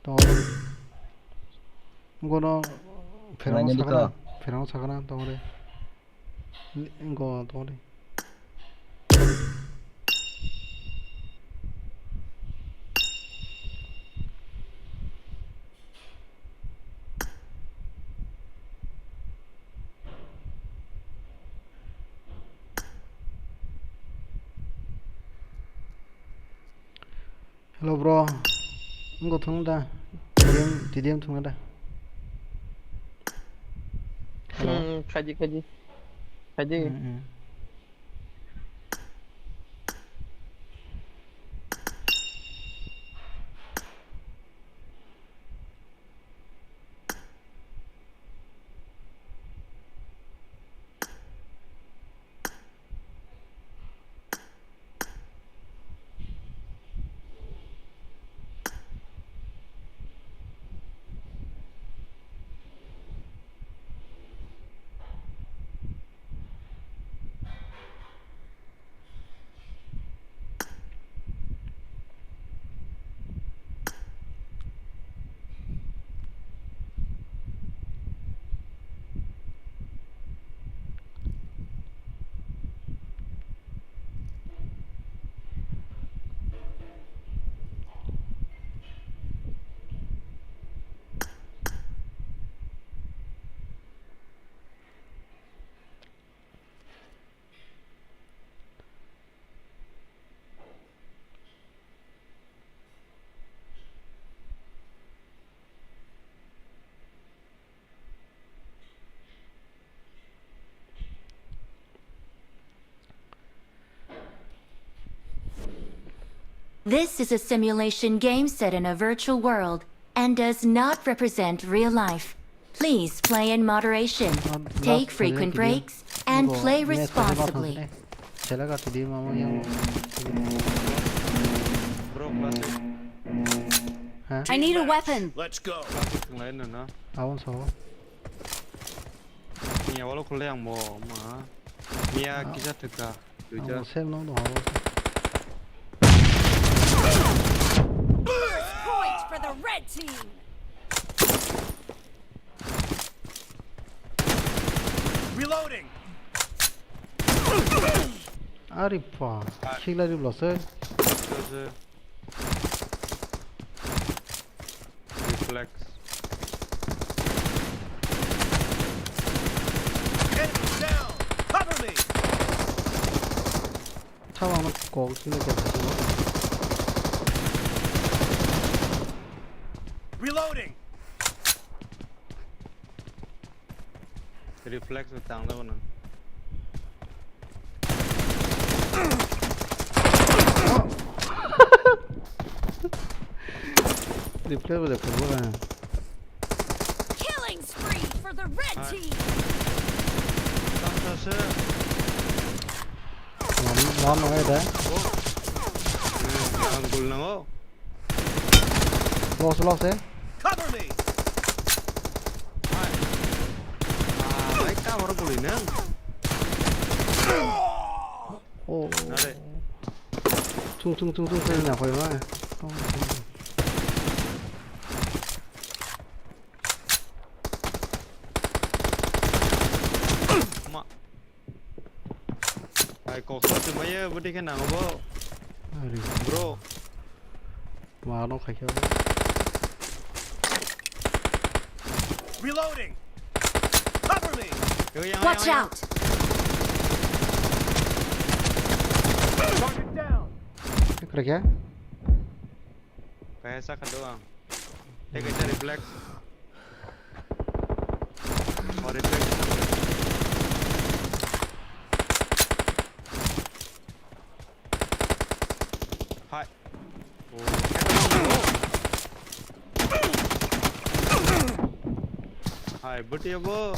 Tong. Gono pherang sakana, pherang sakana tong re. Go tong re. Hello bro, wngkha thung da? T D M, T D M thungna da. Hello? Hmm, khaji, khaji. Khaji. Hmm, hmm. This is a simulation game set in a virtual world and does not represent real life. Please play in moderation, take frequent breaks, and play responsibly. Sela ka tidi mama yang. Bro, classic. Ha? I need a weapon. Let's go. Classic thwnglai no na. Awon so. Ni awalo khulai ang bo ma. Miya kisa thwkha. Duita. Ang bo sem no no. First point for the red team. Reloading. Ari pa. Khikla ri blose. Blose. Reflex. Enemy down. Cover me. Thawa no kok sini kok sini. Reloading. Reflex bo tang jago nang. Reflex bo jago nang. Killing spree for the red team. Tang sa se. Mon, mon nang ai da. Oh. Hmm, ang gul nang o. Lost, lost, eh? Cover me. Hai. Ah, hai, cover guli nang. Oh. Nare. Tung, tung, tung, tung, tung, na, hoi, ma. Ma. Ai, kok sa se maya, budi khe nango bo. Ari. Bro. Ma no khai khe. Reloading. Cover me. Yo, yang, Watch yang, yang. Out. Target down. Kre kya? Kaisa kha do ang. Ek kaisa reflex. Oh, reflex. Hai. Oh, hai, buti abo.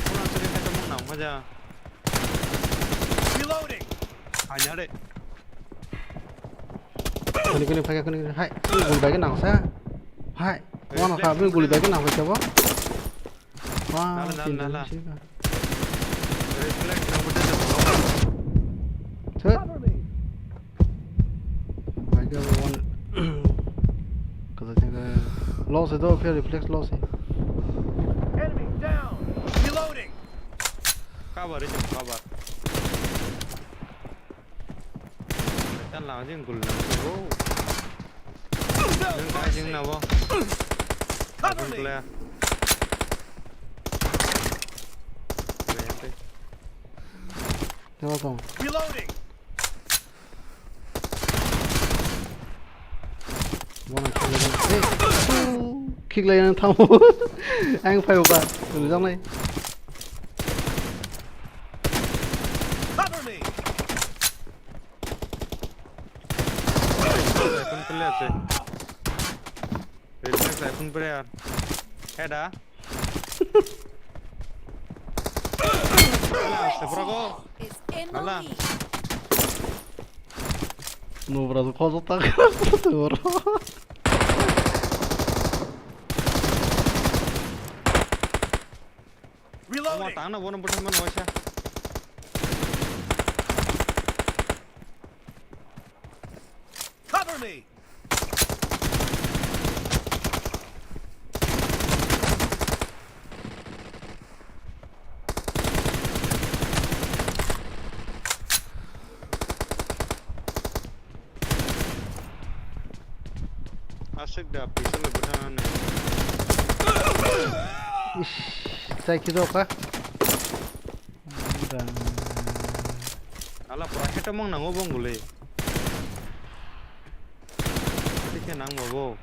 Kuna suri kata mung nang maja. Reloading. Hanya de. Kuni kuni pakai kuni kuni. Hai, ini gul bagai nang sa. Hai, wana kha ini gul bagai nang sa bo. Wah, nala, nala, nala. Reflect nang bete de. Thut. Bagai one. Kaza jaga. Loss do, fair reflex loss. Enemy down. Reloading. Cover, cover. Tan lang jing gul lang. Oh. Nang kai jing na bo. Cover me. Clear. Clear. Tengok tong. Reloading. Bono khiklai gana. Ei, khiklai gana tamo. Ang phai ba. Rujak nai. Cover me. Iphone player se. Reflex iPhone player. Heda. Ala, se bro go. Is in the Ala. Lead. No, bro, ko tak. Reloading. Tang na bono button man waisa. Cover me. Aswk da, pisa le bwtha nani. Ish, chai khido ka. Ala pura heto mang nango bong bole. Tike nang bobo.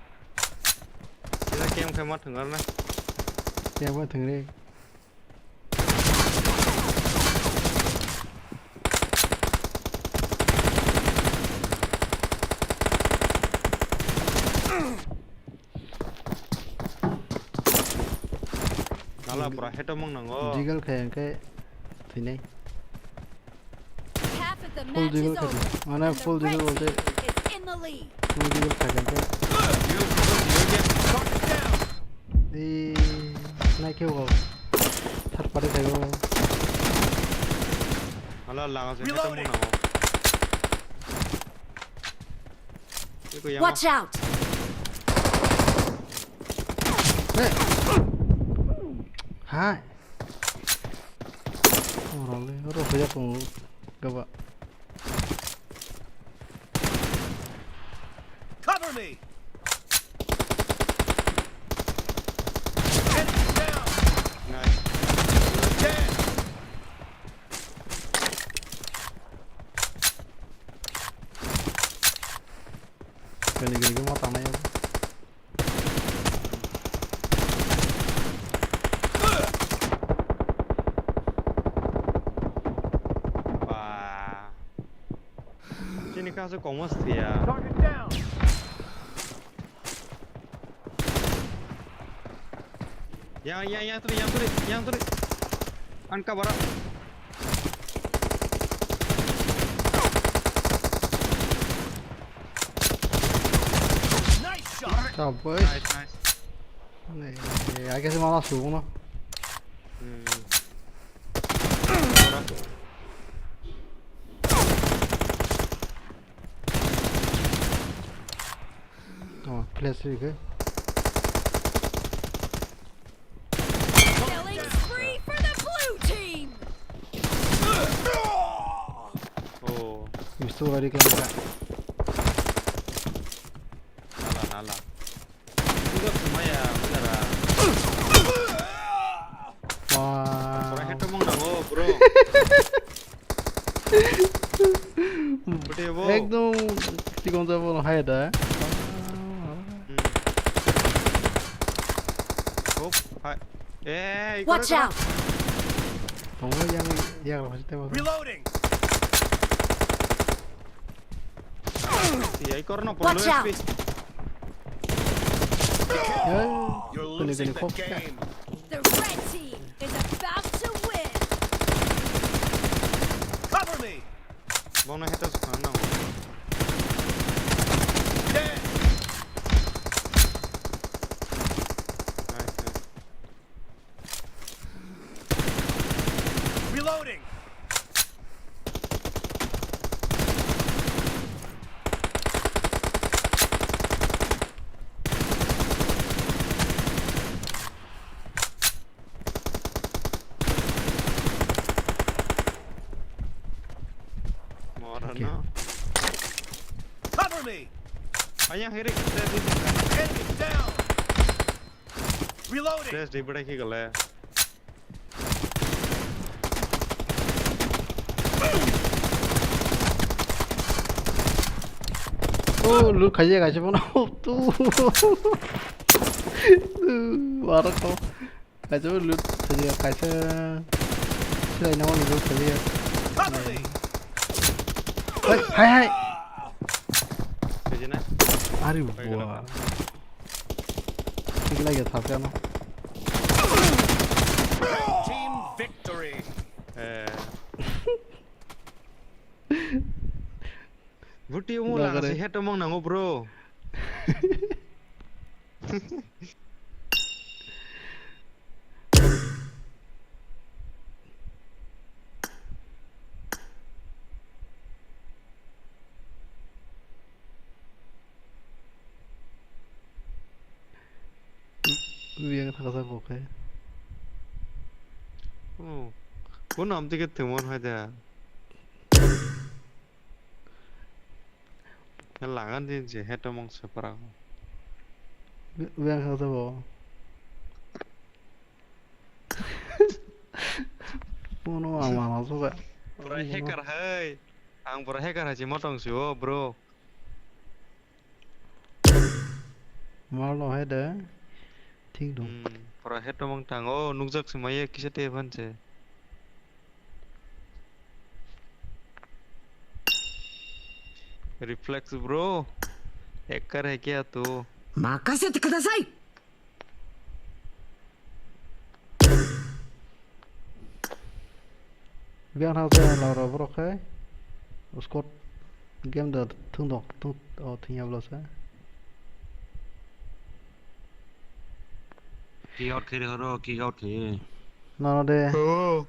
Kisa kem khai ma thang arna. Kem ma thang re. Nala pura heto mang nango. Jiggle khai hwnkhe thwinai. Half of the Full match jiggle is khai over, di. Mane and the full jiggle red bolte team is in the lead. Full jiggle khai hwnkhe. Ei, nai khe go. Third party khai go. Hala laga se heto mang Reloading. Nango. Eko yama. Watch out! Hey! Hai! Oro le, oro hoya tongo. Gaba. Cover me! Enemy down! Nice. Dead! Gani gani ma tangnai. Ba. Chini kaso kongma siya. Target down. Yang, yang, yang tadi, yang tadi, yang tadi. Angka bara. Nice shot. Nice, nice. Ni, agak sih malah subuh no. Hmm. Oh, flash sih ke. Killing spree for the blue team. Oh. Mistu lari ke angka. Nala, nala. Ini gak semua ya, bener ah. Wah. Kurang head emang nang, oh, bro. Bete, bo. Ekdom chikon jabo no hai da. Hmm. Oh, hai. Eh, ikora, Watch ikora. Out. Tongo yang, yang rok hajite bo. Reloading. Iya, ikora no. Watch out. Polo S P. Ya, you're kene, losing kene, the kok, game. The red team is about to win. Cover me. Bono heto se khana nango. Dead. Nice, nice. Reloading. Mora no. Cover me. Ayang hiri. Enemy down. Reloading. Flash di bwrwi khe gale. Oh, loot khaijak kaisa bono. Tu. Wara ko. Kaisa bo loot khaijak kaisa. Silai nang loot khaijak. Hai, hai, hai. Khaijak na? Ari bua. Khaijak na? Khaijak lagi thapjak no. Team victory. Eh. Buti wng lang si head wng nango, bro. Biyang thangsa bo khe. Oh, kuno amtwi khe thwngmani hai da. Langan din je head wng mangsa parang. Biyang thangsa bo. Kuno ang mangsa ba. Pura hacker hai. Ang pura hacker hai si motong si o, bro. Malo hai de. Thik dong. Hmm, pura head wng mang tang. Oh, nukjak se maya kisa te phan se. Reflex, bro. Hacker hai kya tu? Makase te kudasai. Biang thang se laro borok khai. Squad game da thung dok, thung, o thung ya bla se. Kick out khe horo, kick out khe. Nono de. Oh.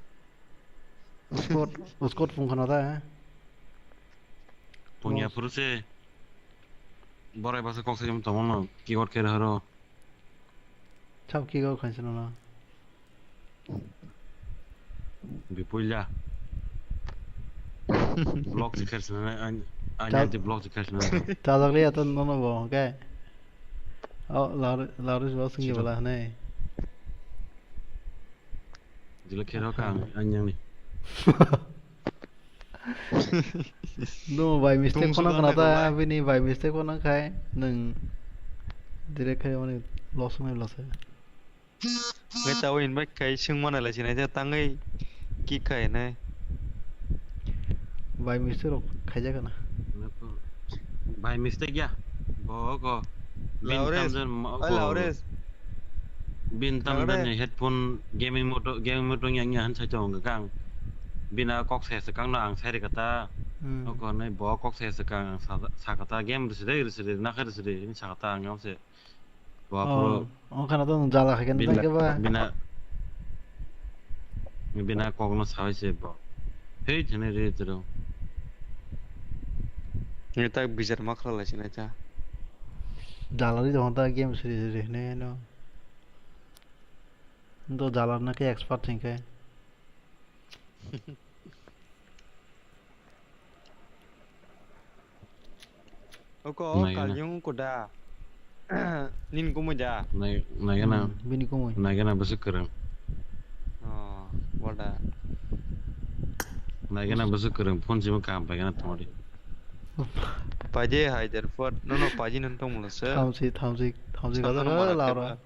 Squad, squad phung khana da. Phung ya phuru se. Borai basa kok se jom tongmo no, kick out khe horo. Sab kick out khainse nono. Bipuila. Block se khainse na, an, an, Chal- anti block se khainse na. Chajak liya to nono bo, okay? Oh, lar, lar is boss ngi Sito. Bala hanai. Dilo khe rok ang, ang yang ni. No, by mistake Tungsa khona khana ta, bini by mistake khona khai, nung direct khai mani loss mai loss. Ngai tawo invite khai sung mana lai sinai ta tangwi kick khai nai. By mistake rok khaijak na. By mistake ya. Bo ko. Bin Laures. Tamjen ma-, Oi, ko. Laures. Bin tamjen Laures. Ni headphone gaming mode, gaming mode yang yang sai tong kang. Bina kok se se kang no ang sai kata. Hmm. Ko nai bo kok se se kang sa, sa kata game ri se de ri se de na kha ri se de ni sa kata ang se. Bo Oh, pro. Ongkhana to jala khaikhe bina, nang khe ba. Bina, bina kokno sawi se bo. Hei thene re tero. Ni tak bijar ma khala lai sinai ta. Jala ri jong ta game sri sri ne no. Do jala na ke expert thing ke. Oko Naigana. Kalyung kuda. Nin kumui da. Nai-, naigana. Hmm, bini kumui. Naigana bwswk kwrwng. Oh, boda. Naigana bwswk kwrwng, phone simo kaham paigana thongdi. Paidi hai der phone, no, no, paidi non tong mulo se. Thamsi, thamsi, thamsi. Samno gajak no mara laura. Keba.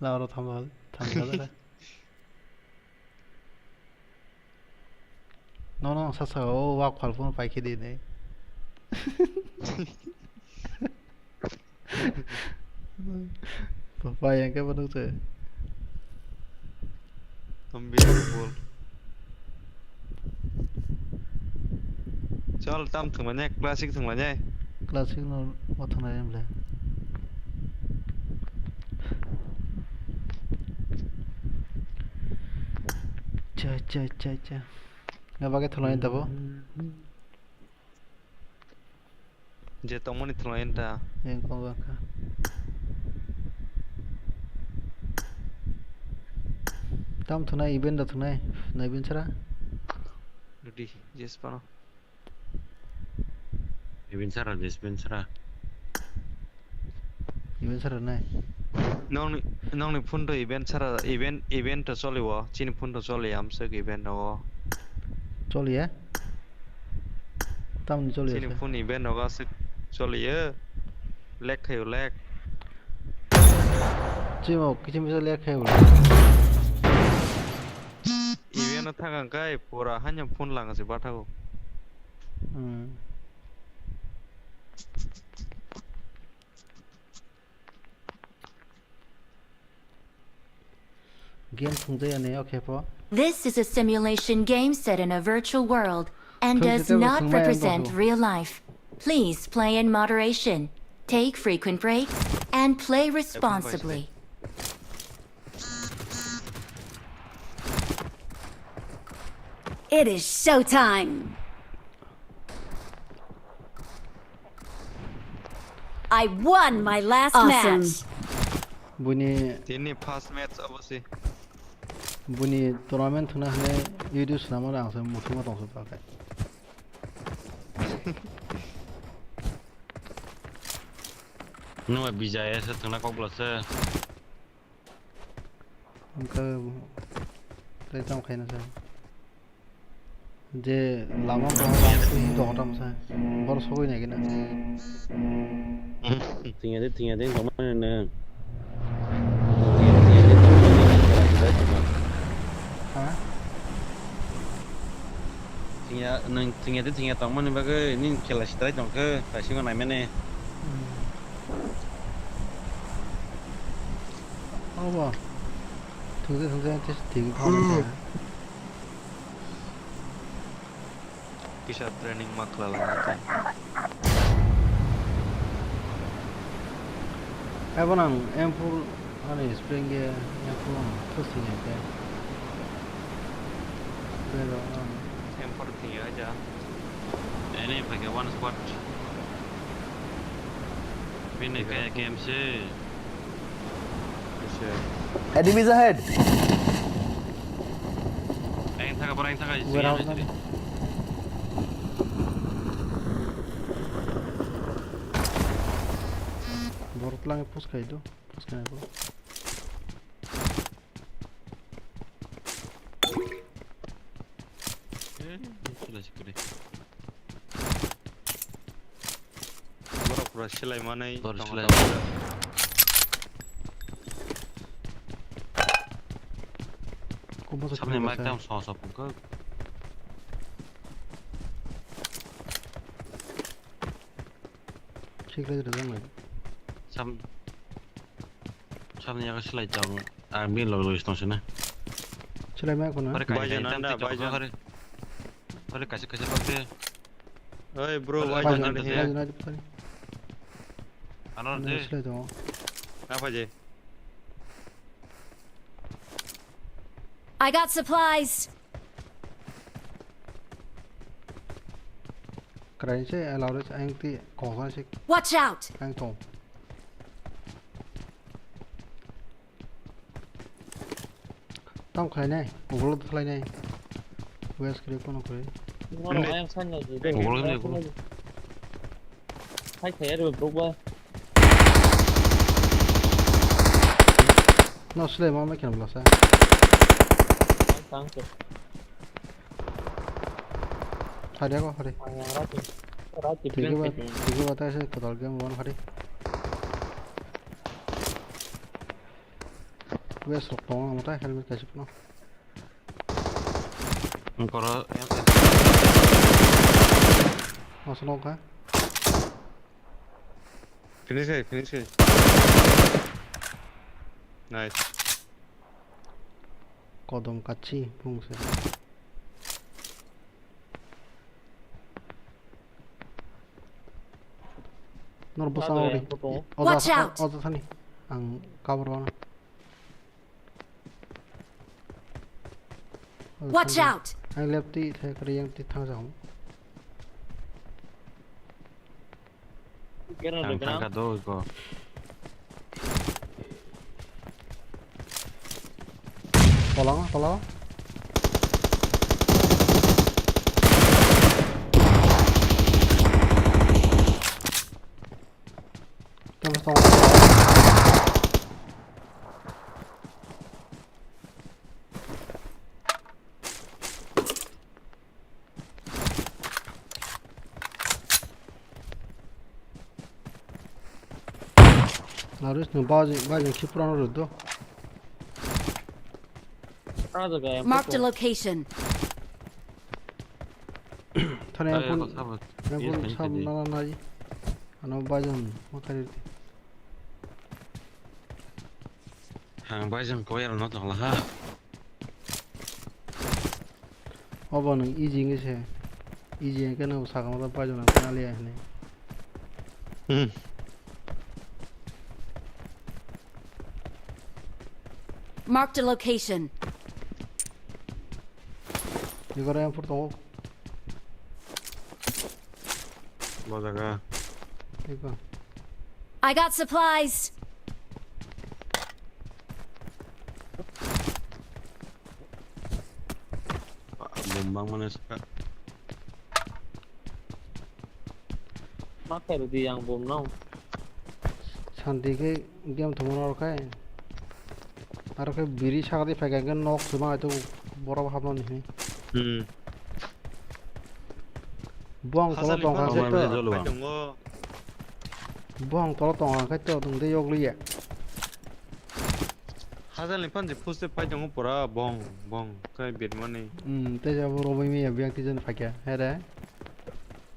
Laura tham, thamsi gajak. Nono sasa o wak phal phone pai khe di nei. Pai yang khe bono se. Unbelievable. Chal, tam thwngmani, classic thwngmani. Classic no, o thwngnai emle. Cha, cha, cha, cha. Nga bagwi thwngnai tabo. Je tongmani thwngnai ta. Yang kong kha. Tam thwngnai event da thwngnai, nai bin sara. Rudi, jes pano. Event sara, event sara. Event sara nai. Nongni, nongni phone to event sara, event, event to choli o. Chini phone to choli amswk event o. Choli ya? Tamni choli Chini asa. Phone event o aswk Choliyo. Lag khayo, lag. Chimo, kichim bisa lag khayo. Event no thang ang kai, pura hanya phone lang si bathago. Hmm. Game thungjaya ne, okay po. This is a simulation game set in a virtual world and does not represent real life. Please play in moderation, take frequent breaks, and play responsibly. It is showtime! I won my last match. Buni tini first match obo si. Buni tournament thuna hane video swnamani ang se muthuma tongsa ta khe. Nwng bai bijaya se thwngna kok bwla se. Hwnkhe tei tamo khaina se. Je lama kaham twi tongo tamo se. Bor sogwi nai gina. Thwngya de, thwngya de, tongmani nwng. Ha? Thwngya, nwng thwngya de, thwngya tongmani bagwi nini khela sitrai tongkhe, kaisingo naimani. Hmm. Obo. Thwngsa thwngsa tei se thwngwi phalnai khe. Kisa training ma khwlalai nai khe. Abo nang M four ani spring ge M four ang thus thwngya khe. Bero ang M four thwngya ja. Ani phaikhe one squad. Bini kaya K M C. Enemies ahead! Ayang thaka, bora ayang thaka. Borok lang push khai do, push khai bo. Eh, sudah sih, sudah. Borok pura silai manai. Borok tongo silai tongo. Manai. Sabni mic tam so so pungkuk. Thik lai rwjak nai. Sam-, samni yago slai tong, ang bini loge loge tong sina. Slai ma kono? Ore kaisa Baijan kaisa anda, tei tong Baijan. Ore. Ore kaisa kaisa tong de. Oi, bro, ore, Baijan Baijan anda tong de. Baijan anda tong. Ano de. Slai tong. Apa je? I got supplies. Krai se, allow se, ang ti kok se. Watch out! Ang tong. Tam khlai nai, ulo khlai nai. West kri kono kri. Ulo kri, ulo. Hai khai aro bro ba. No, slay ma, ma kena belasa. Tang ke. Hari ako, hari. Rati, rati. Tigi ba, tigi ba taise total game one hari. West rok tongo, amo tai helmet kaisa phano. Ang koro, yang. Masuk nongkha. Finish hai, finish hai. Nice. Kodom kachi, bung se. Nor bwskango ri. Watch out! Oda thani. Ang cover rwna. Watch out! Ang left ti thai kari yang ti thang jang. Ang thang ka do ko. Tolong, tolong. Tolong, tolong. Laris no baji, baji khipra no rudo. Marked a location. Thani phone, phone sab nana nai. Ano bajan makari. Ang bajan koyar no tongla ha. Obo nwng easy wngwi se. Easy hwnkhe nwng sakha masa paijak nang naliya hinwi. Hmm. Marked a location. Igor M four tongo. Bo jaga. Ego. I got supplies. Bom bang mane saka. Ma khairodi yang bom no. Santi khe game thumano rw khai. Aro khe biri sagadi phaikha khe nok sima haitu borok hapnani hinwi. Hmm. Buang tolo tong kha khe to. Buang tolo tong kha khe to tong de yog liya. Hajalni phan je phuste phai tongo pura bong bong khai birmani. Hmm, tei jabo romwi miya biyang tijani phaikha, here?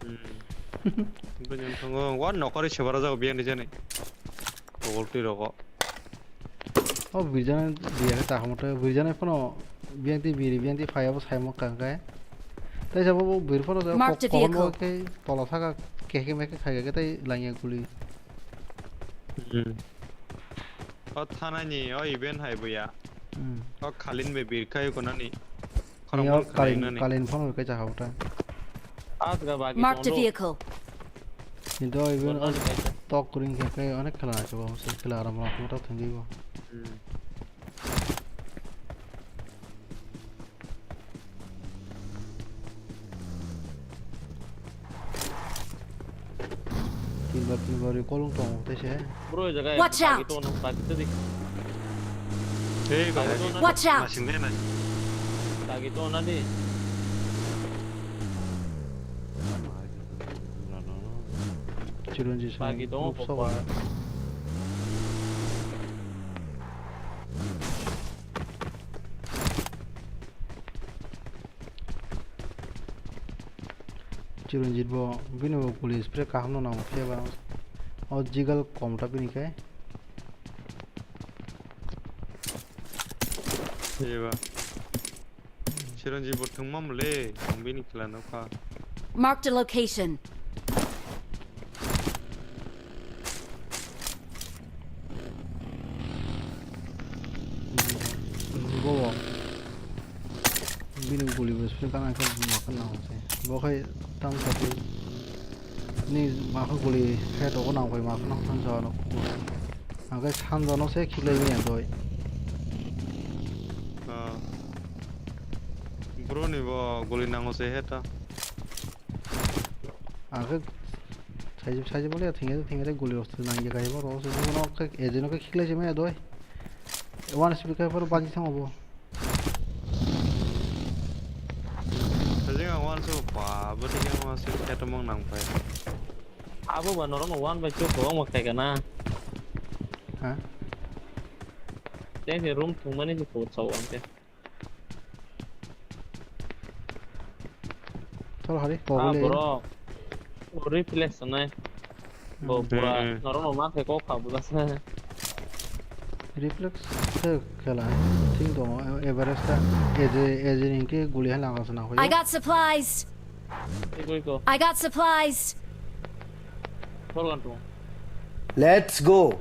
Hmm. Bini thango, wa nokari sebara jago biyang tijani. Togol twi rogo. O birjana biya ta hamote, birjana phano biyang ti biri, biyang ti phai abo saimo kangkai. Tei jabo bo bir phano jago. Marked a vehicle. Ke tola saka keke meke khai khe tei langya guli. Hmm. O thanani o event hai buya. Hmm. O Khalin bai birkhai konani. Ni o Kalin, Kalin phone bai kaisa hauta. Asga bagi. Marked a vehicle. Kintu o event o tok ring khe kai onek khela nacho bo, se khela aram rok moto thangwi bo. Hmm. Tinbar, tinbar ri kolong tong tei se. Bro, jaga. Watch out! Bagi to no, bagi to di. Hey, bagi to na. Watch out! Masing de na. Bagi to na di. Chironji sa. Bagi to ko pa. Chironjit bo bini bo guli spray kaham no nango phiya ba o jigal kom ta bini khe. Phiya ba. Chironjit bo thwngma mole ang bini khela nokha. Marked a location. Bo bini guli bo spray kana khe ma khana se. Bo khai tam sa tei ni ma kha guli head o nang bai ma khana han sa no. Ang khe sanjano se khiklai maya doi. Ah. Bro ni bo guli nango se head o. Ang khe saijak, saijak bole thengya, thengya guli rok se nangya kaibo rok se bono khe agent no khe khiklai se maya doi. One speaker pore baji thango bo. Sajeng ang one se pa bo thik ang one se khe tomong nang pai. Abo ba norok no one by two kwbangma khai kana. Ha? Tei se room thwngmani se khobor sao ang khe. Chol hari, ah, pogole. Borok. O reflex wngnai. Bo hmm, pura hmm, norok no ma khe kok kha bujasa. Reflex khe khela. Thing tongo, Everest ta. Eje, eje hingke guli hai langa sana hoyo. I got supplies. Iko, iko. I got supplies. Bol kan tongo. Let's go.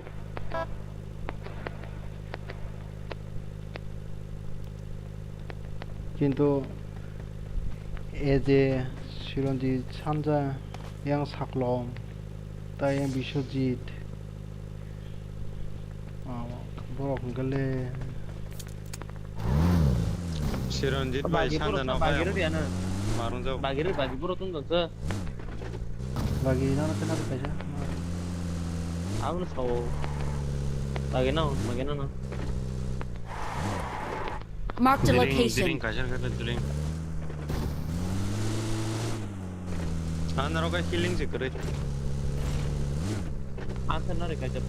Kintu A J, Chiranjit, Sanja, yang Saklom, tai yang Biswajit, ah, borok hwnkhe le. Chiranjit bai Sanja no kaya. Marung jago. Bagir, bagir, borok tong tong. Lagi nana kena kaisa. Aboni sao. Lagi nang, lagi nana. Marked a location. Drink, drink, kaisa kata drink. Ang norok khe healing se kwrwi. Ang khe nari kaisa.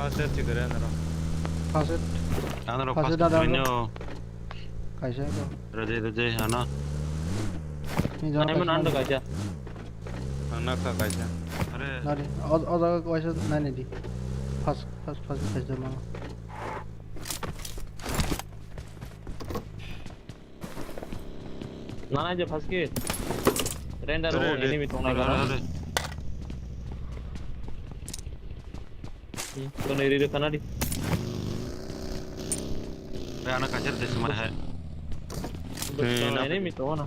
First aid chikere naro. First aid. Ano ro First aid first aid ada, bino. Kaisa ko. Rede, rede, ano. Ni jana Ano kaisa. Ano kaisa. Ano ka kaisa. Are. Nari, o, o jaga kaisa nai nai di. First, first, first kaisa mano. Nana je first kit. Render o enemy tongnai kara. Hmm, to nei riri kana di. Re ana kajar de sumar hai. Enemy tongo na.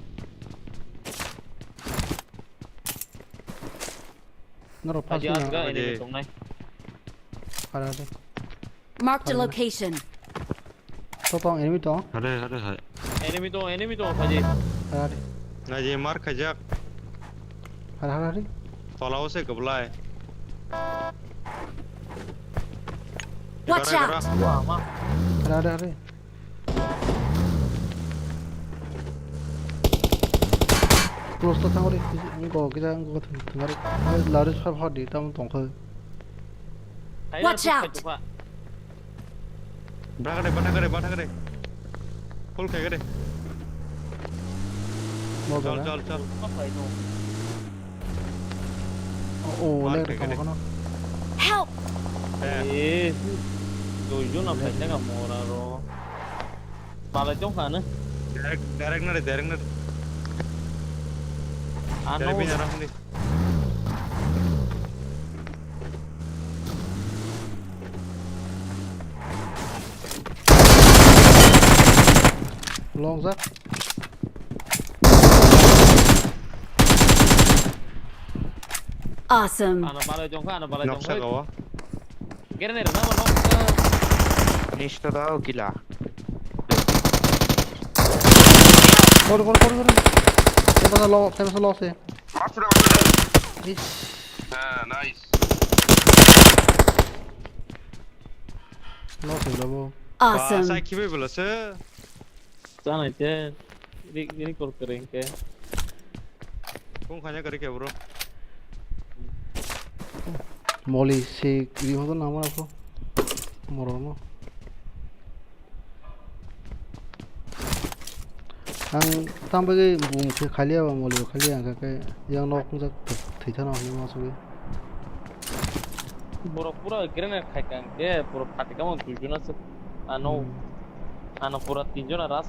Noro first. Aji asga enemy tongnai. Kara de. Marked a location. To tong, enemy tong. Hare, hare, hai. Enemy tong, enemy tong, Saji. Hare, hare. Naji mar khajak. Hare, hare, hare. Tola o se gablai. Watch out! Wah, ma. Hare, hare, hare. Close to thang ori, ang go, kita ang go thang, thang ori. Lari sa phadi tam tong kho. Watch out! Bra kare, bata kare, bata kare. Full khai kare. Chal, chal, chal. Oh, oh, lag kare. Help! Eh, doijon na phai tanga mora ro. Balai tong kha na. Direct, direct na re, direct na re. Ano. Direct bin arang ni. Long jak. Awesome. Ano balai jongkha, ano balai jongkha. Noksa gawa. Grenade na, no. Nisto da o kila. Kor, kor, kor, kor. Tebasa lo, tebasa lo se. Ish. Ah, nice. Lo se lo bo. Awesome. Ba, sai khibai bolo se. Chanai te ri-, record kwrwi hwnkhe. Kung khanya kwrwi khe bro. Moli se ri hodo nama rafo. Morokno. Ang tambagwi bumung se khaliya ba moli bo khaliya hwnkha khe yang nok wngjak thwi thano hinwi uansugwi. Borok pura grenade khai kang khe pura phatikamo duijon aswk. Ano, hmm. Ano pura tinjon rush.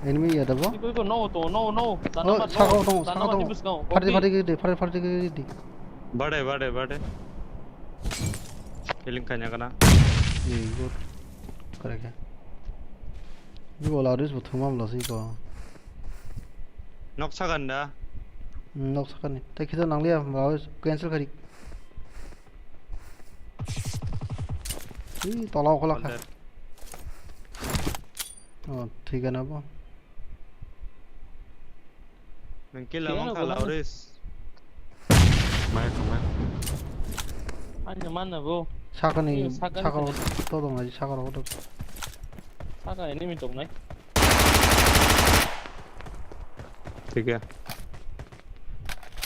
Enemy ya dabo? Iko, iko, no, to, no, no. Oh, saka tong, saka tong. Party, party, party, party. Bade, bade, bade. Healing kanya kana. Ni, good. Correct. Ni bola ris bo thumam lo si ko. Nok sagan da. Hmm, nok sagan ni. Tai khito nangliya, cancel kari. Ih, tola o khola kha. Oh, thwi gana bo. Nang kill lamang kha, Lauris. Mai kha, mai. Ani mana bo. Sakani, sakani to dong, sakani to. Saka enemy tongnai. Thik ya.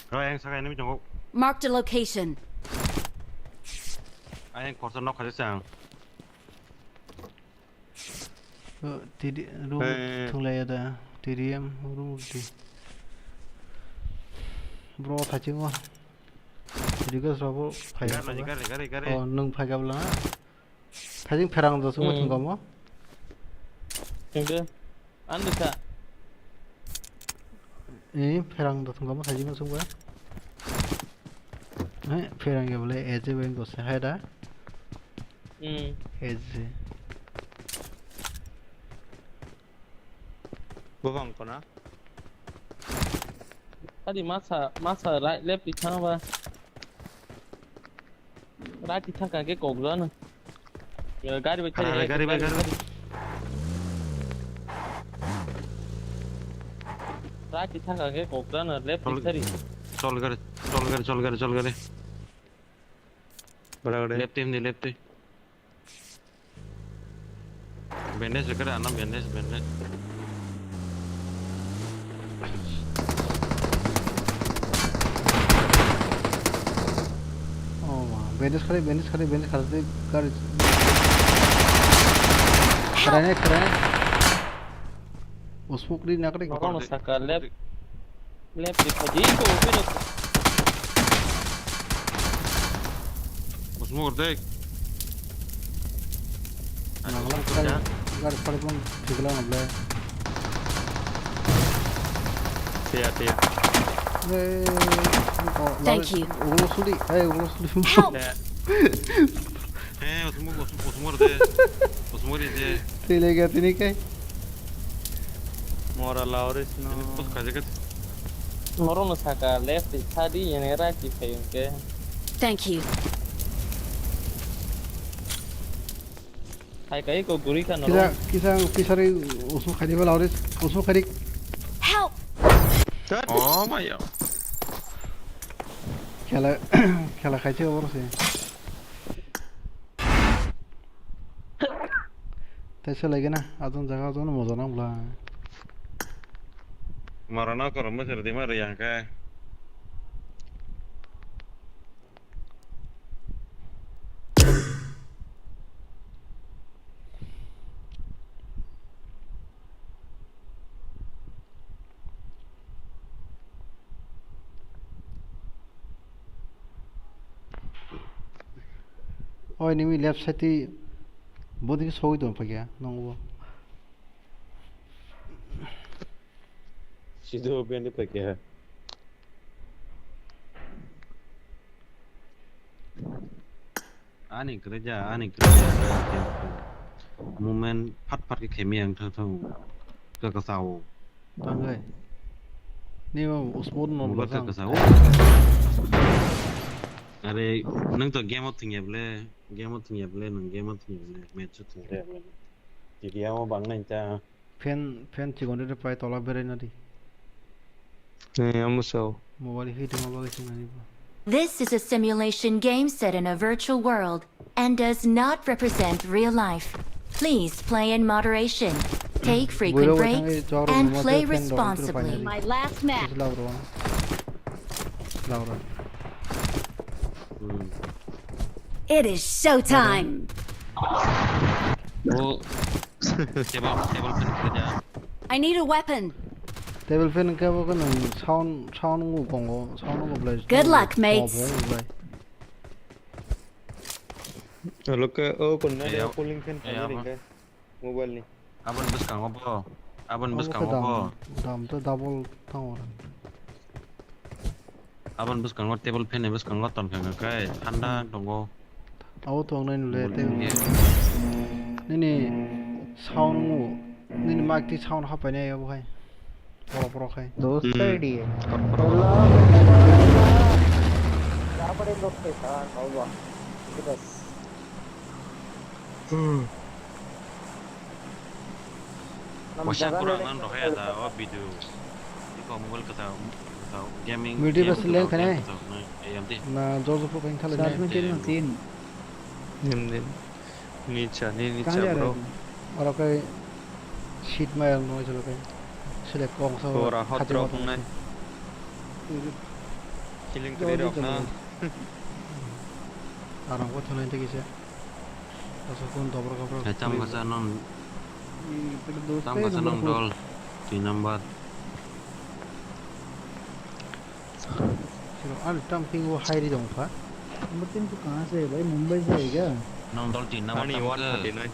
Ro, yang saka enemy tongo. Marked a location. Ayang korsa nok khaja sang. T D, room thunglai ya da. T D M room di. Bro, thachingo. Request rabo phai. Gari, gari, gari, gari. Oh, nung phai gabla. Thajing pherang da sungwi thung kamo. Thungde. Ani sa. Eh, pherang da thung kamo thajing sungwi. Eh, pherang ya bole eje beng ko se hai da. Hmm. Eje. Bobang kona. Tadi masa, masa right, left di thang ba. Right di thang ka ke kok jana. Ya, gari bai thari, gari bai, gari bai. Right di thang ka ke kok jana, left di thari. Chol gari, chol gari, chol gari, chol gari. Bada gari. Left team di, left team. Bandage rwkhe re, ano bandage, bandage. Bandage khare, bandage khare, bandage khare, tei gari. Kharai nai, kharai nai. O smoke ri nakri. Norok no saka left, left ri khaji ko open ko. O smoke dek. Nangla kharai, gari khare pon thikla nable. Tiya, tiya. Thank you. Ulo suli, hey, ulo suli. Help! He, osmuk, osmuk, osmuk de. Osmuk de. Twi lega tini kai. Mora lauris no. Ini pus kaje kat. Moro no saka left sadi yene right di phayung ke. Thank you. Hai kai ko guri ka no. Kisa, kisa, kisa re osmuk khadi ba lauris, osmuk khadi. Help! Oh my god. Khela, khela khai se obor se. Tei se lagi na, ajang jaga ajang moja nang bla. Mara na korom mo sir di ma riyang kai. Oi, nini left side ti bodi ke sogwi tong phai khe nang bo. Sido bende phai khe. Ani kwrwija, ani kwrwija. Movement phat phat khe khemi ang thang thang. Ka ka sao. Tanggai. Ni ma sport no. Mobile ka ka sao. Are, nang to game o thing ya ble, game o thing ya ble, nang game o thing ya ble, match o thing ya ble. T V o bang nai ta. Fan, fan chikon de pai tola berai na di. Eh, amo sao. Mobile hit ma bagwi sing nani ba. This is a simulation game set in a virtual world and does not represent real life. Please play in moderation, take frequent breaks, and play responsibly. My last match. Laura. Laura. It is showtime. Oh. Table, table fan khe ja. I need a weapon. Table fan khe bo nang sound, sound ngu kongo, sound ngu blai. Good luck, mates. Loke o kunna de cooling fan khe ringkhe mobile ni. Abon bwskango bo, abon bwskango bo. Dam to double thango. Aboni bwskango table fan ni bwskango tongkha hwnkhe thanda tongo. Abo tongnai nole tei nini sound nini mic twi sound hapainai abo hai. Borok borok hai. Dost idea. Waisa kurang nang rohaya da o video. Iko mobile kata kata gaming. Video bas leng kane. Na jojo pro kain thala. Charge meter na tin. Nim nim. Nicha ni nicha bro. Oro kai sheet ma yang noi jalo kai. Select kong sa. Ora hot drop nai. Killing kri rok na. Arang ko thanai tegi se. Asa kun dobor kabra. Hai tam kasa non. Tam kasa non dol. Dui number. Siro al tam ping wo hai ri dong kha. Number tin tu kaha se bhai, Mumbai se hai kya? Non dol tin number. Ani tam one thirty nine.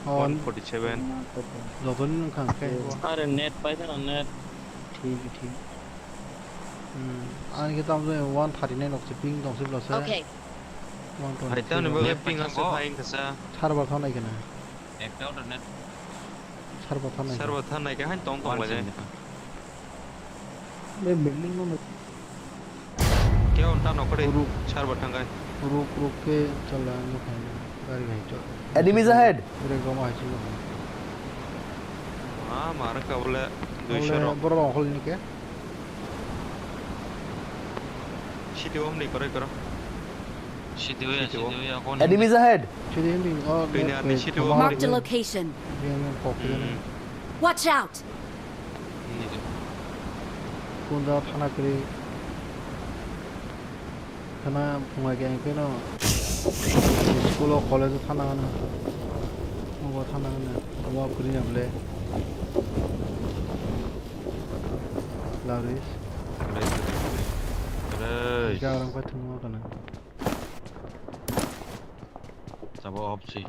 One forty seven. Jotoni nung khang khe. Are net pai thana net. Thik thik. Hmm. Ani khe tam one thirty nine nok se ping dong se bla se. Okay. Hai tamni bagwi ping aswk hai wngkha sa. Server thangnai khe na. Ekta o net. Server thangnai. Server thangnai khe hain tong tong lai. Be building no. Khe on ta nokre. Server thangkai. Ruk ruk khe chala no khai. Gari hai chok. Enemies ahead. Bre goma hai chok. Ah, mar ka bole duiso rok. Boro rok hol ni khe. City o hwnwi kwrwi kwrwi. City o ya, city o ya, kon. Enemies ahead! City o hwnwi, oh, city o. Marked a location. Watch out! Kunda thana kwrwi. Sana phungai khe ang pheno school o, college o thana hwnwi. Nogo thana hwnwi. Omo kwrwini ble. Laris. Rai. Jarang pa thwngma kana. Sabo opsi.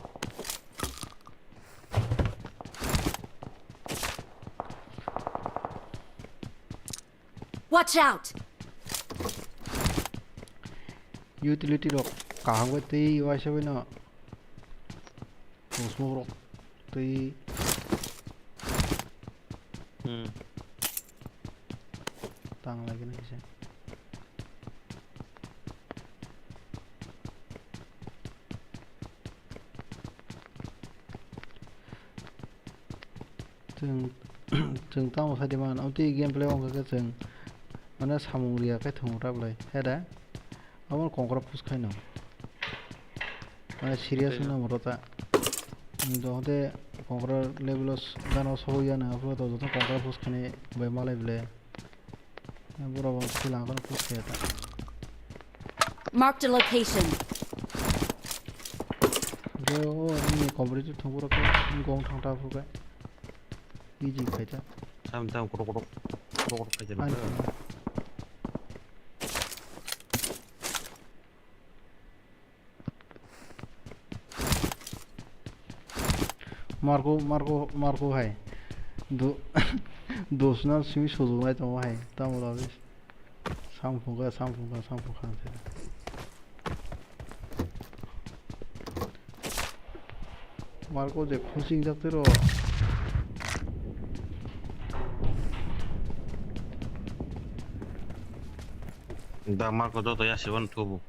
Watch out! Utility rok kaham khe twi uaisa bai no. Smoke rok twi. Hmm. Tang lagi na kisa. Chwng, chwng tamo sai di man, amtwi gameplay wngkha khe chwng mane samung riya khe thwng rw ble, he da? Abo konkra push khai no. Mane serious. Tei no. Wngma rw ta. Dohode konkra level o s-, gana o sobo ya na, aphuru to joto konkra push khainai bai malai ble. Borok bo khe langkha push khe ta. Marked a location. Je o ni competitive thung borok khe gong thang ta phuru khe. Easy khai ta. Tam tam kotok kotok kotok kotok khai ta. Ani. Marco, Marco, Marco hai. Do, dosna simi sujungnai tongo hai. Tamo labi. Samphung kha, samphung kha, samphung kha. Marco je khusing jak tiro. Da Marco joto yasibon thubu.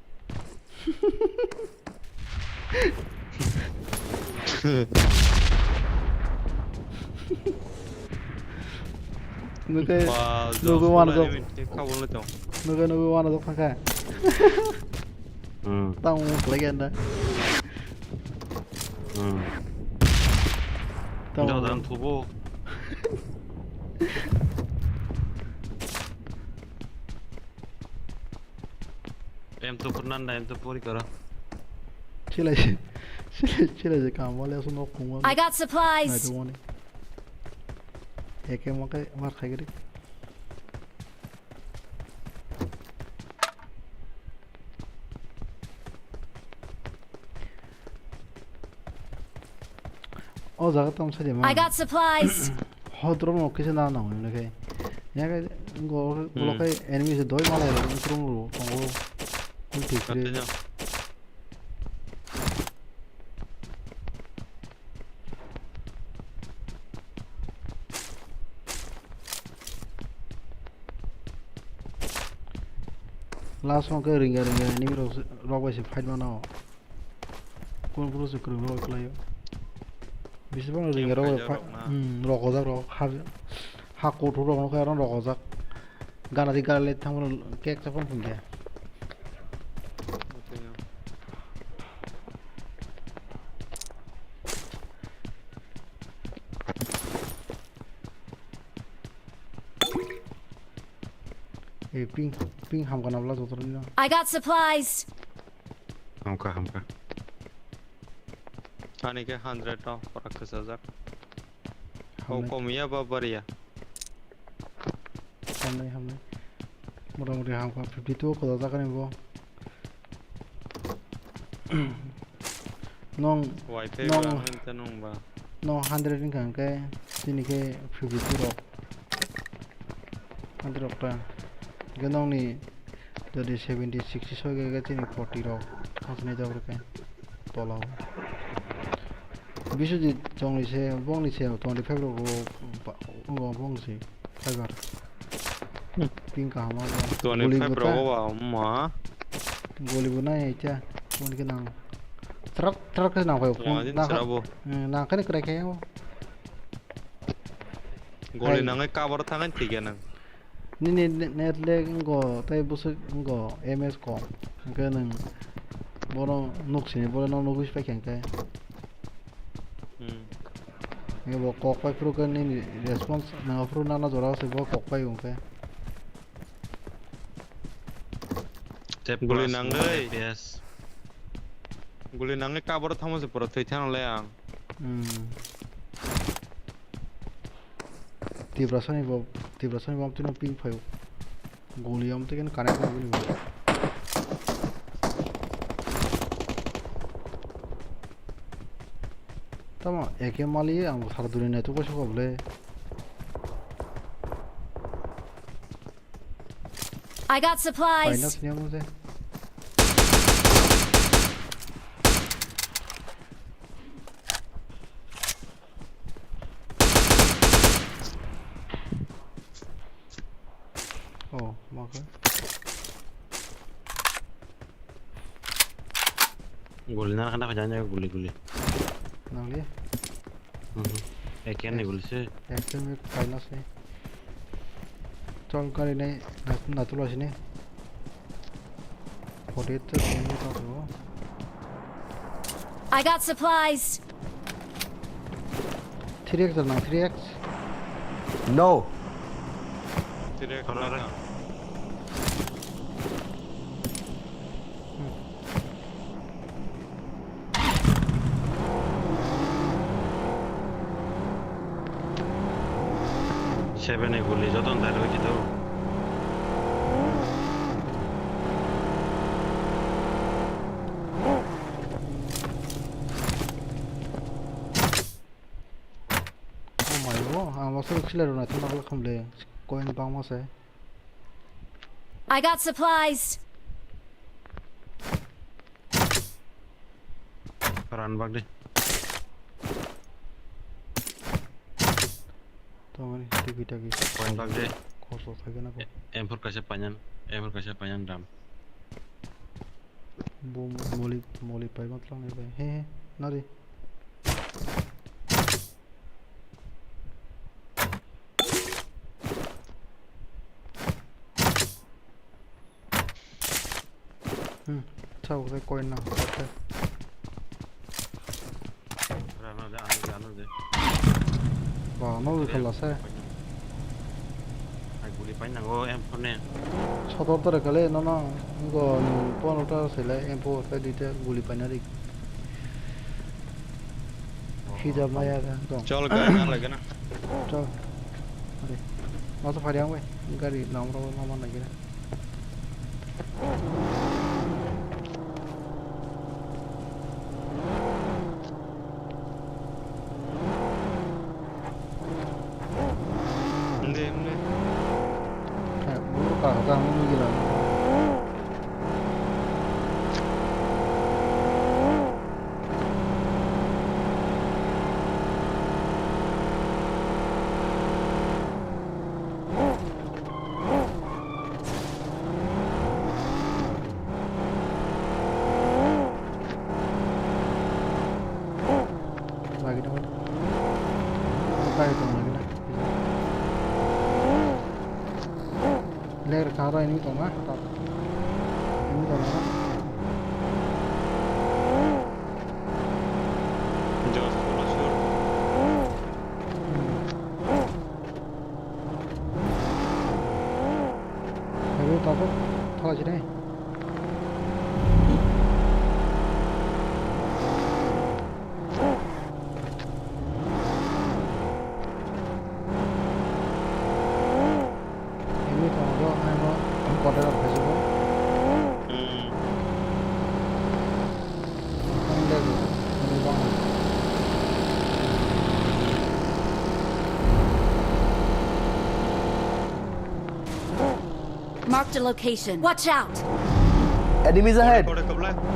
Nuke, ba, nuke wana jok. Enemy khe kabul nai tong. Nuke, nuke wana jok thangkha. Hmm. Tang mo khlai ganda. Hmm. Tang mo. Jadang thubu. M two four nanda, M two four kara. Chilai se, chilai, chilai se kam wale asu nok khungma. I got supplies. Nai to wani. Eke mo kai mar khai gari. O jaga tamo sadi ma. I got supplies. Hodro no kisa na nang ne kai. Ya kai go block kai enemy se doi malai ro krum ro tongo. Kul thik re. Katte jam. Last one khe ringya ringya enemy rok, rok bai se fight mano. Kun bro se kwrwng rok kwlaio. Bisi bang ringya rok bai fight, hmm, rok ojak rok ha, ha kothok rok no khe aro rok ojak. Gana di gana le thang kek chapang thang khe. Eh, ping, ping hamkha nabla joto ni no. I got supplies. Hamkha, hamkha. Ani khe hundred no, korak kwchajak. O hamnai. Komiya ba bariya. Hamnai, hamnai. Motamoti hamkha fifty two kwchajak ani bo. Nong, wifi nong, ba hwn ta nung ba. Nong hundred wngkha hwnkhe chini khe fifty two rok. Hundred rok ta. Hwnkhe nongni jodi seventy, sixty soi khe chini forty rok thangsinai jabra khe tola o. Biswajit chongni se, bongni se twenty five rok ro ba, wngo bong se. Fiber. Hmm. Ping kaham o ba. Twenty five rok o ba, ma. Goli bo nai cha. Phone khe nang. Trak, trak khe nang phai phone. Wajin nang kha-, srabo. Hmm, nang khe krai khe o. Goli hai. Nang khe cover thang khe thik ya nang. Nini ne-, net lag wngkha, tei bwswk wngkha M S kom. Hwnkhe nwng bono nuk sini, bono nugwi se paikha hwnkhe. Hmm. Hwnkhe bo kok pai phuru khe nini response nang phuru nana jora se bo kok pai hwnkhe. Guli nangwi. F P S. Guli nangwi kaboro thangma se pura thwi thang le ang. Hmm. Tiprasani bo, Tiprasani bo amtwino ping phaio. Guli amtwi khe connect nangwi ni. Tamo A K mali ang sara duri nai tu ko sokobole. I got supplies. Paina sini amo je. Oh, maka. Guli na kana kajanya guli guli. Nangli? Mhm. Ekian ni guli se. Ekian ni paina se. Chol gari nei, nat-, natula sini. Forty-eight to twenty to. I got supplies. Three X nang, three X. No. Three X nang. Seven ni guli joto no direct hoi khe tongo. Oh my God, ang baksa khe killer rw naithok nakolak khamle, coin bangma se. I got supplies. Run bak di. Tongani tiki taki. Point bak di. Khorso khaigana ko. M four kaisa panyan, M four kaisa panyan dam. Bo moli, moli pai matlang ni bai. He he, nari. Hmm, chao de koi na, koi. Rano de, ano de, ano de. Ba, no de khala se. Ai guli pai nango, M four ne. Sotor tore kale, no, no. Go, ni pono ta sele, M four ta dite guli pai na rik. Hijab maya ga, go. Chol, gari na lage na. Chol. Are, ma to phari ang bai. Gari lam ro ma man lage na. Hindi, hindi. Eh, buru ka hata ang nung gila. Lagi dong. Buka itu lagi dah. Ler karo ini tong ah. Ini tong ah. Jos, kalau sur. Ayo, tabuk thala jinai. Ini tong do, ayo, kotor apa sih? Hmm. Marked a location. Watch out! Enemies ahead!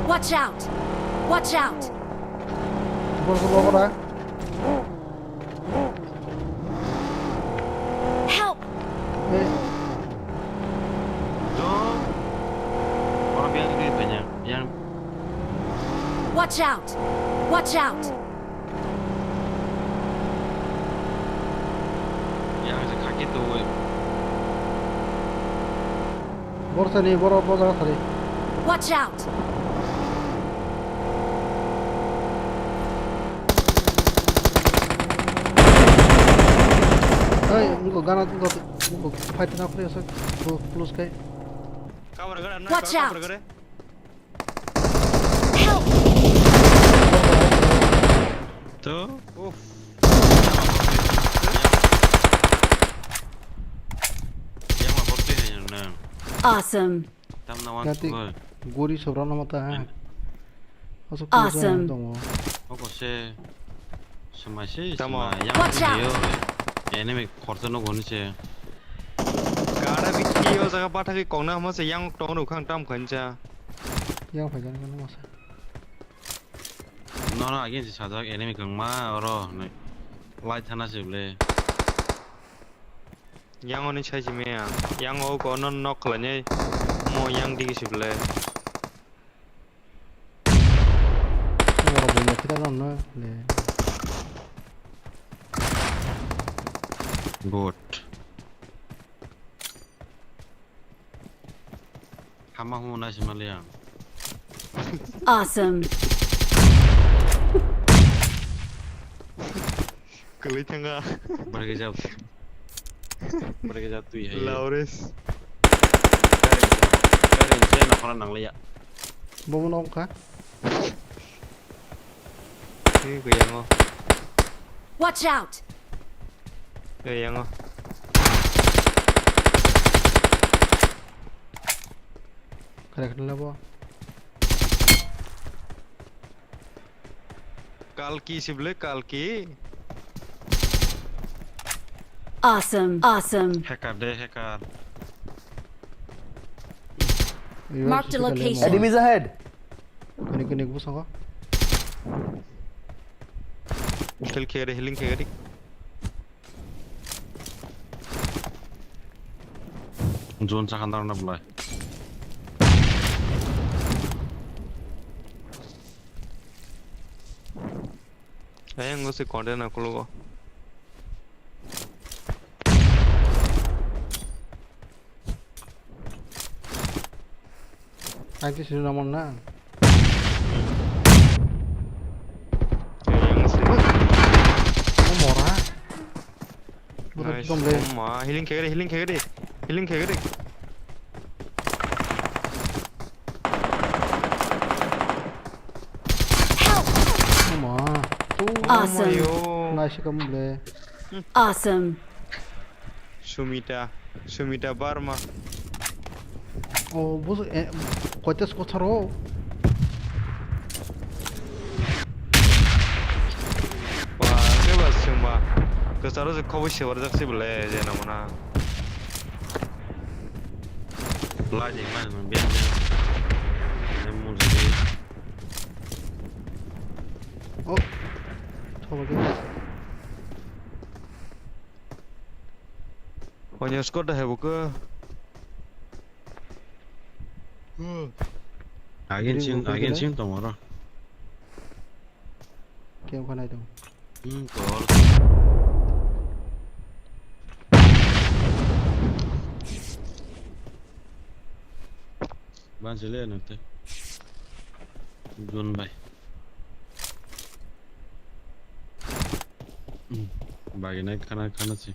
Watch out! Watch out! Help! Watch out! Watch out! Yang se khaki tu. Borsa ni boro boja thari. Watch out! Hey, niko gana niko, niko fight na kore sa, niko plus kai. Cover kare, na, Watch cover out! Kare. Help! To? Uff. Yang ma bokti ni nang. Awesome. Tam na wan Nanti gol. Gori sobra nama ta, ha? Asok Awesome. Tongo. Oko se. Sema se, tamo. Sema, yang Watch out. Yo. Enemy khorsa no goni se. Gara bikti o jaga pathagwi kongna hamo se yang tong rukha ang tam khancha. Yang phai jani kono masa. Nono again se sajak enemy kangma oro ne. Light thana se ble. Yang oni sai simi ya. Yang o ko non nok khlai nai. Mo yang digi se ble. Oro bo ya kita non no le. Good. Hama humo nai sima liya. Awesome. Kwlwi thanga. Barga jab. Barga jab twi hai. Lawrence. Karen je, karen je na khona nang liya. Bomo nok kha. Twi kuyang o. Watch out! Kuyang o. Kare kare labo. Kalki sible, Kalki. Awesome, awesome. Hacker de, hacker. Marked a location. Enemies ahead. Kuni kuni bu songo. Heal khe de, healing khe de. Zone sakha narwkna belai. Ayang se container kulugo. Ang khe sini namon na. Ayang se. Oh, mora. Budak Nice. Dong le. Oh ma, healing khe de, healing khe de. Healing khe de. Help! Oh ma. Tu. Awesome. Oh my, oh. Nice kamu le. Awesome. Sumita, Sumita Barma. Oh, bus, eh, koitas kotharo. Ba, ke ba sungba. Kwcharo se khoboi se warjak se bole, je namo na. Lai de ma, ma, biang, biang. Ne mu je. Oh. Thoba ke. Onyo squad da hebo ke. Agin chin, agin chin tong oro. Kem khanai tong. Hmm, kor. Ban sile nante. Gun bai. Hmm, bagi nai khana khana si.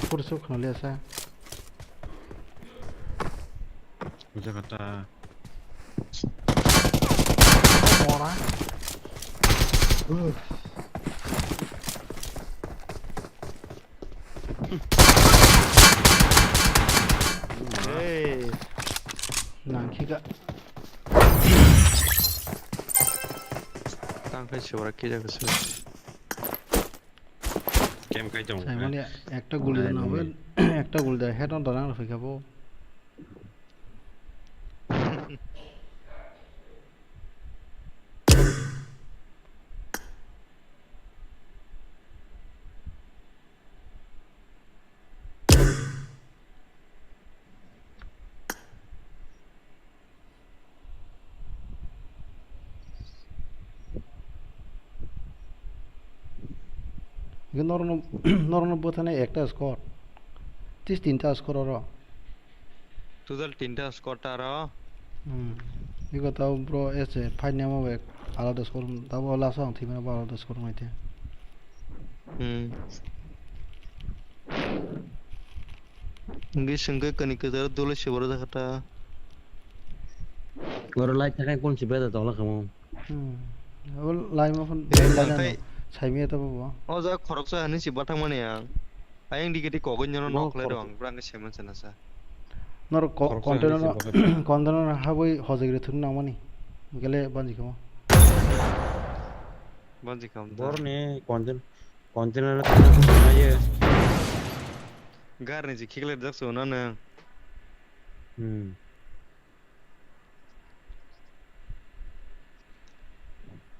Pura suk khna liya sa. Buja kata. Mora. Hey. Nang khika. Tang khai sura kija kasu. Kem kai tong. Saimani ekta guli dana hobe, ekta guli da head on dana rw phikha bo. Norokno, norokno bwthanai ekta squad. Tis tinta squad oro. Total tinta squad aro. Hmm. Iko tao bro ese fight ni amo bek alada squad. Tabo last o ang thwimani bo alada squad wngmai te. Hmm. Hingke sengke kani kwcharo dole se boro jakha ta. Oro light thakai kon se beda tongla kamo. Hmm. Abo laima phone. Eh, laina tangkai. No. Saimia tabo bo. O jaga khoroksa hani se bathang mani ang. Ayang dikiti kogoi nyono. Bo nok lai khoroksa. Rong, brang ke semen sana sa. Norok ko-, khoroksa container hani no, se bathang. Container no haboi hojagri thun nangmani. Gele banji kamo. Banji kam ta. Borni container, container no thun nangmani ye. Gar ni je khikle jak so na nang. Hmm.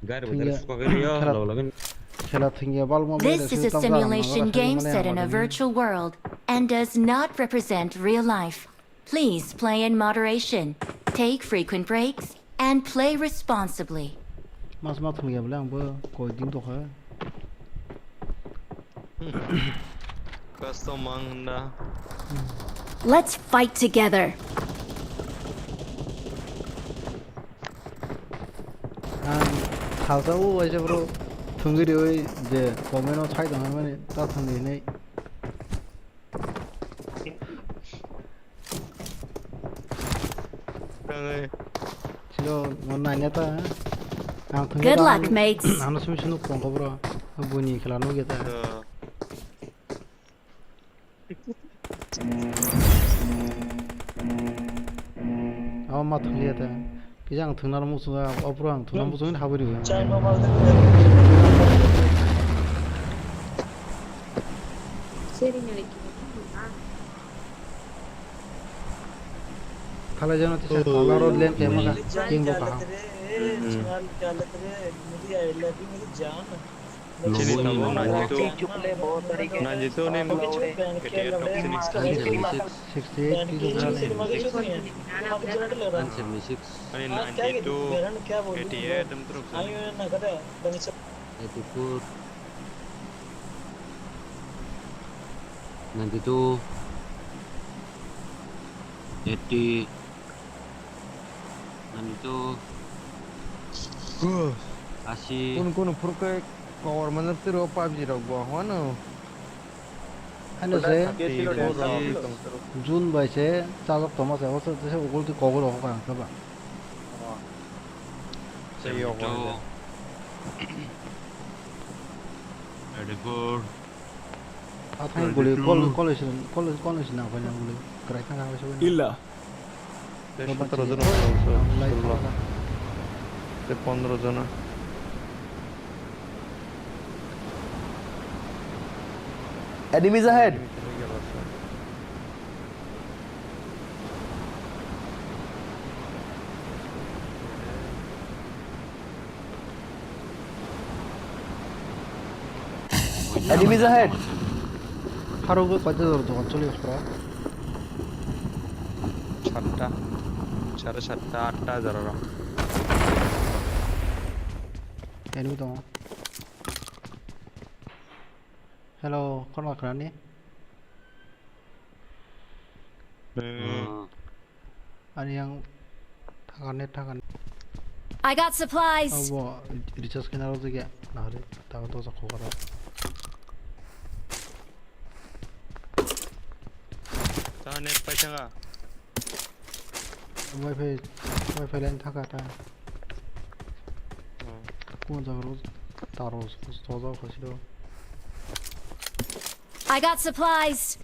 Gari bo thwngya, direct sukha khe rio, khela, logo logo. Khela thwngya balma. This is a simulation game set in a virtual world and does not represent real life. Please play in moderation, take frequent breaks, and play responsibly. Mas ma thwngya bole ang bo koi din tokha. Custom mang hwnda. Let's fight together. Ang salsa o waisa bro thwngwi riwi je comment o thai tong mani ta thwngwi hinwi. Silo, mo naina ta. Ang thwngwi ta. Good luck, mates. Ano simi sunu kongko bro. Buni khela nugya ta. Abo ma thwngya ta. Kisa ang thwngna muchunga, o bro ang thwngna muchungwi habwi rw. Thalai jano tisa thalaro lem khe maka king bo kaham. Chini tongo ninety-two. Ninety-two ni K T F tok chini. Sixty eight kilo jani. Ani ninety-two, eighty-eight em truk jani. Eighty-four, ninety-two, eighty, ninety-two, asi. Kunu kunu phuru khe kobor manjak tiro PUBG rok bo hwano. Ano se thirty, thirty-six. June bai se chajak tongma se, o se, se ugul twi kobor rok kha ang khe ba. Seventy-two. Thirty-four. Athai guli kol-, college, college, college nang phai nang guli. Krai thang kang se. Illa. Tei sotoro jona, sullo. Tei pondro jona. Enemies ahead. Enemies ahead. Harogo paita jora dokan choli kha. Satta. Sare satta, atta jora ro. Enemy tongo. Hello, khorna khrani? Hmm. Ani yang thangani, thangani. I got supplies. Abo recharge kena rw jagya. Nahari, tabo dosa khokaro. Ta net paithaka. Wifi, wifi line thaka ta. Hmm. Kun jagaro taro soja khosiro. I got supplies.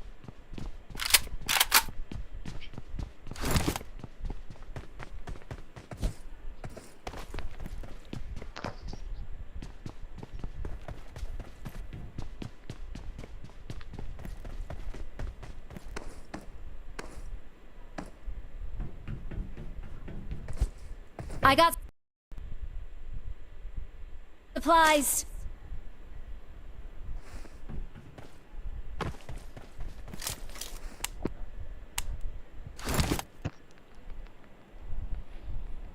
I got supplies.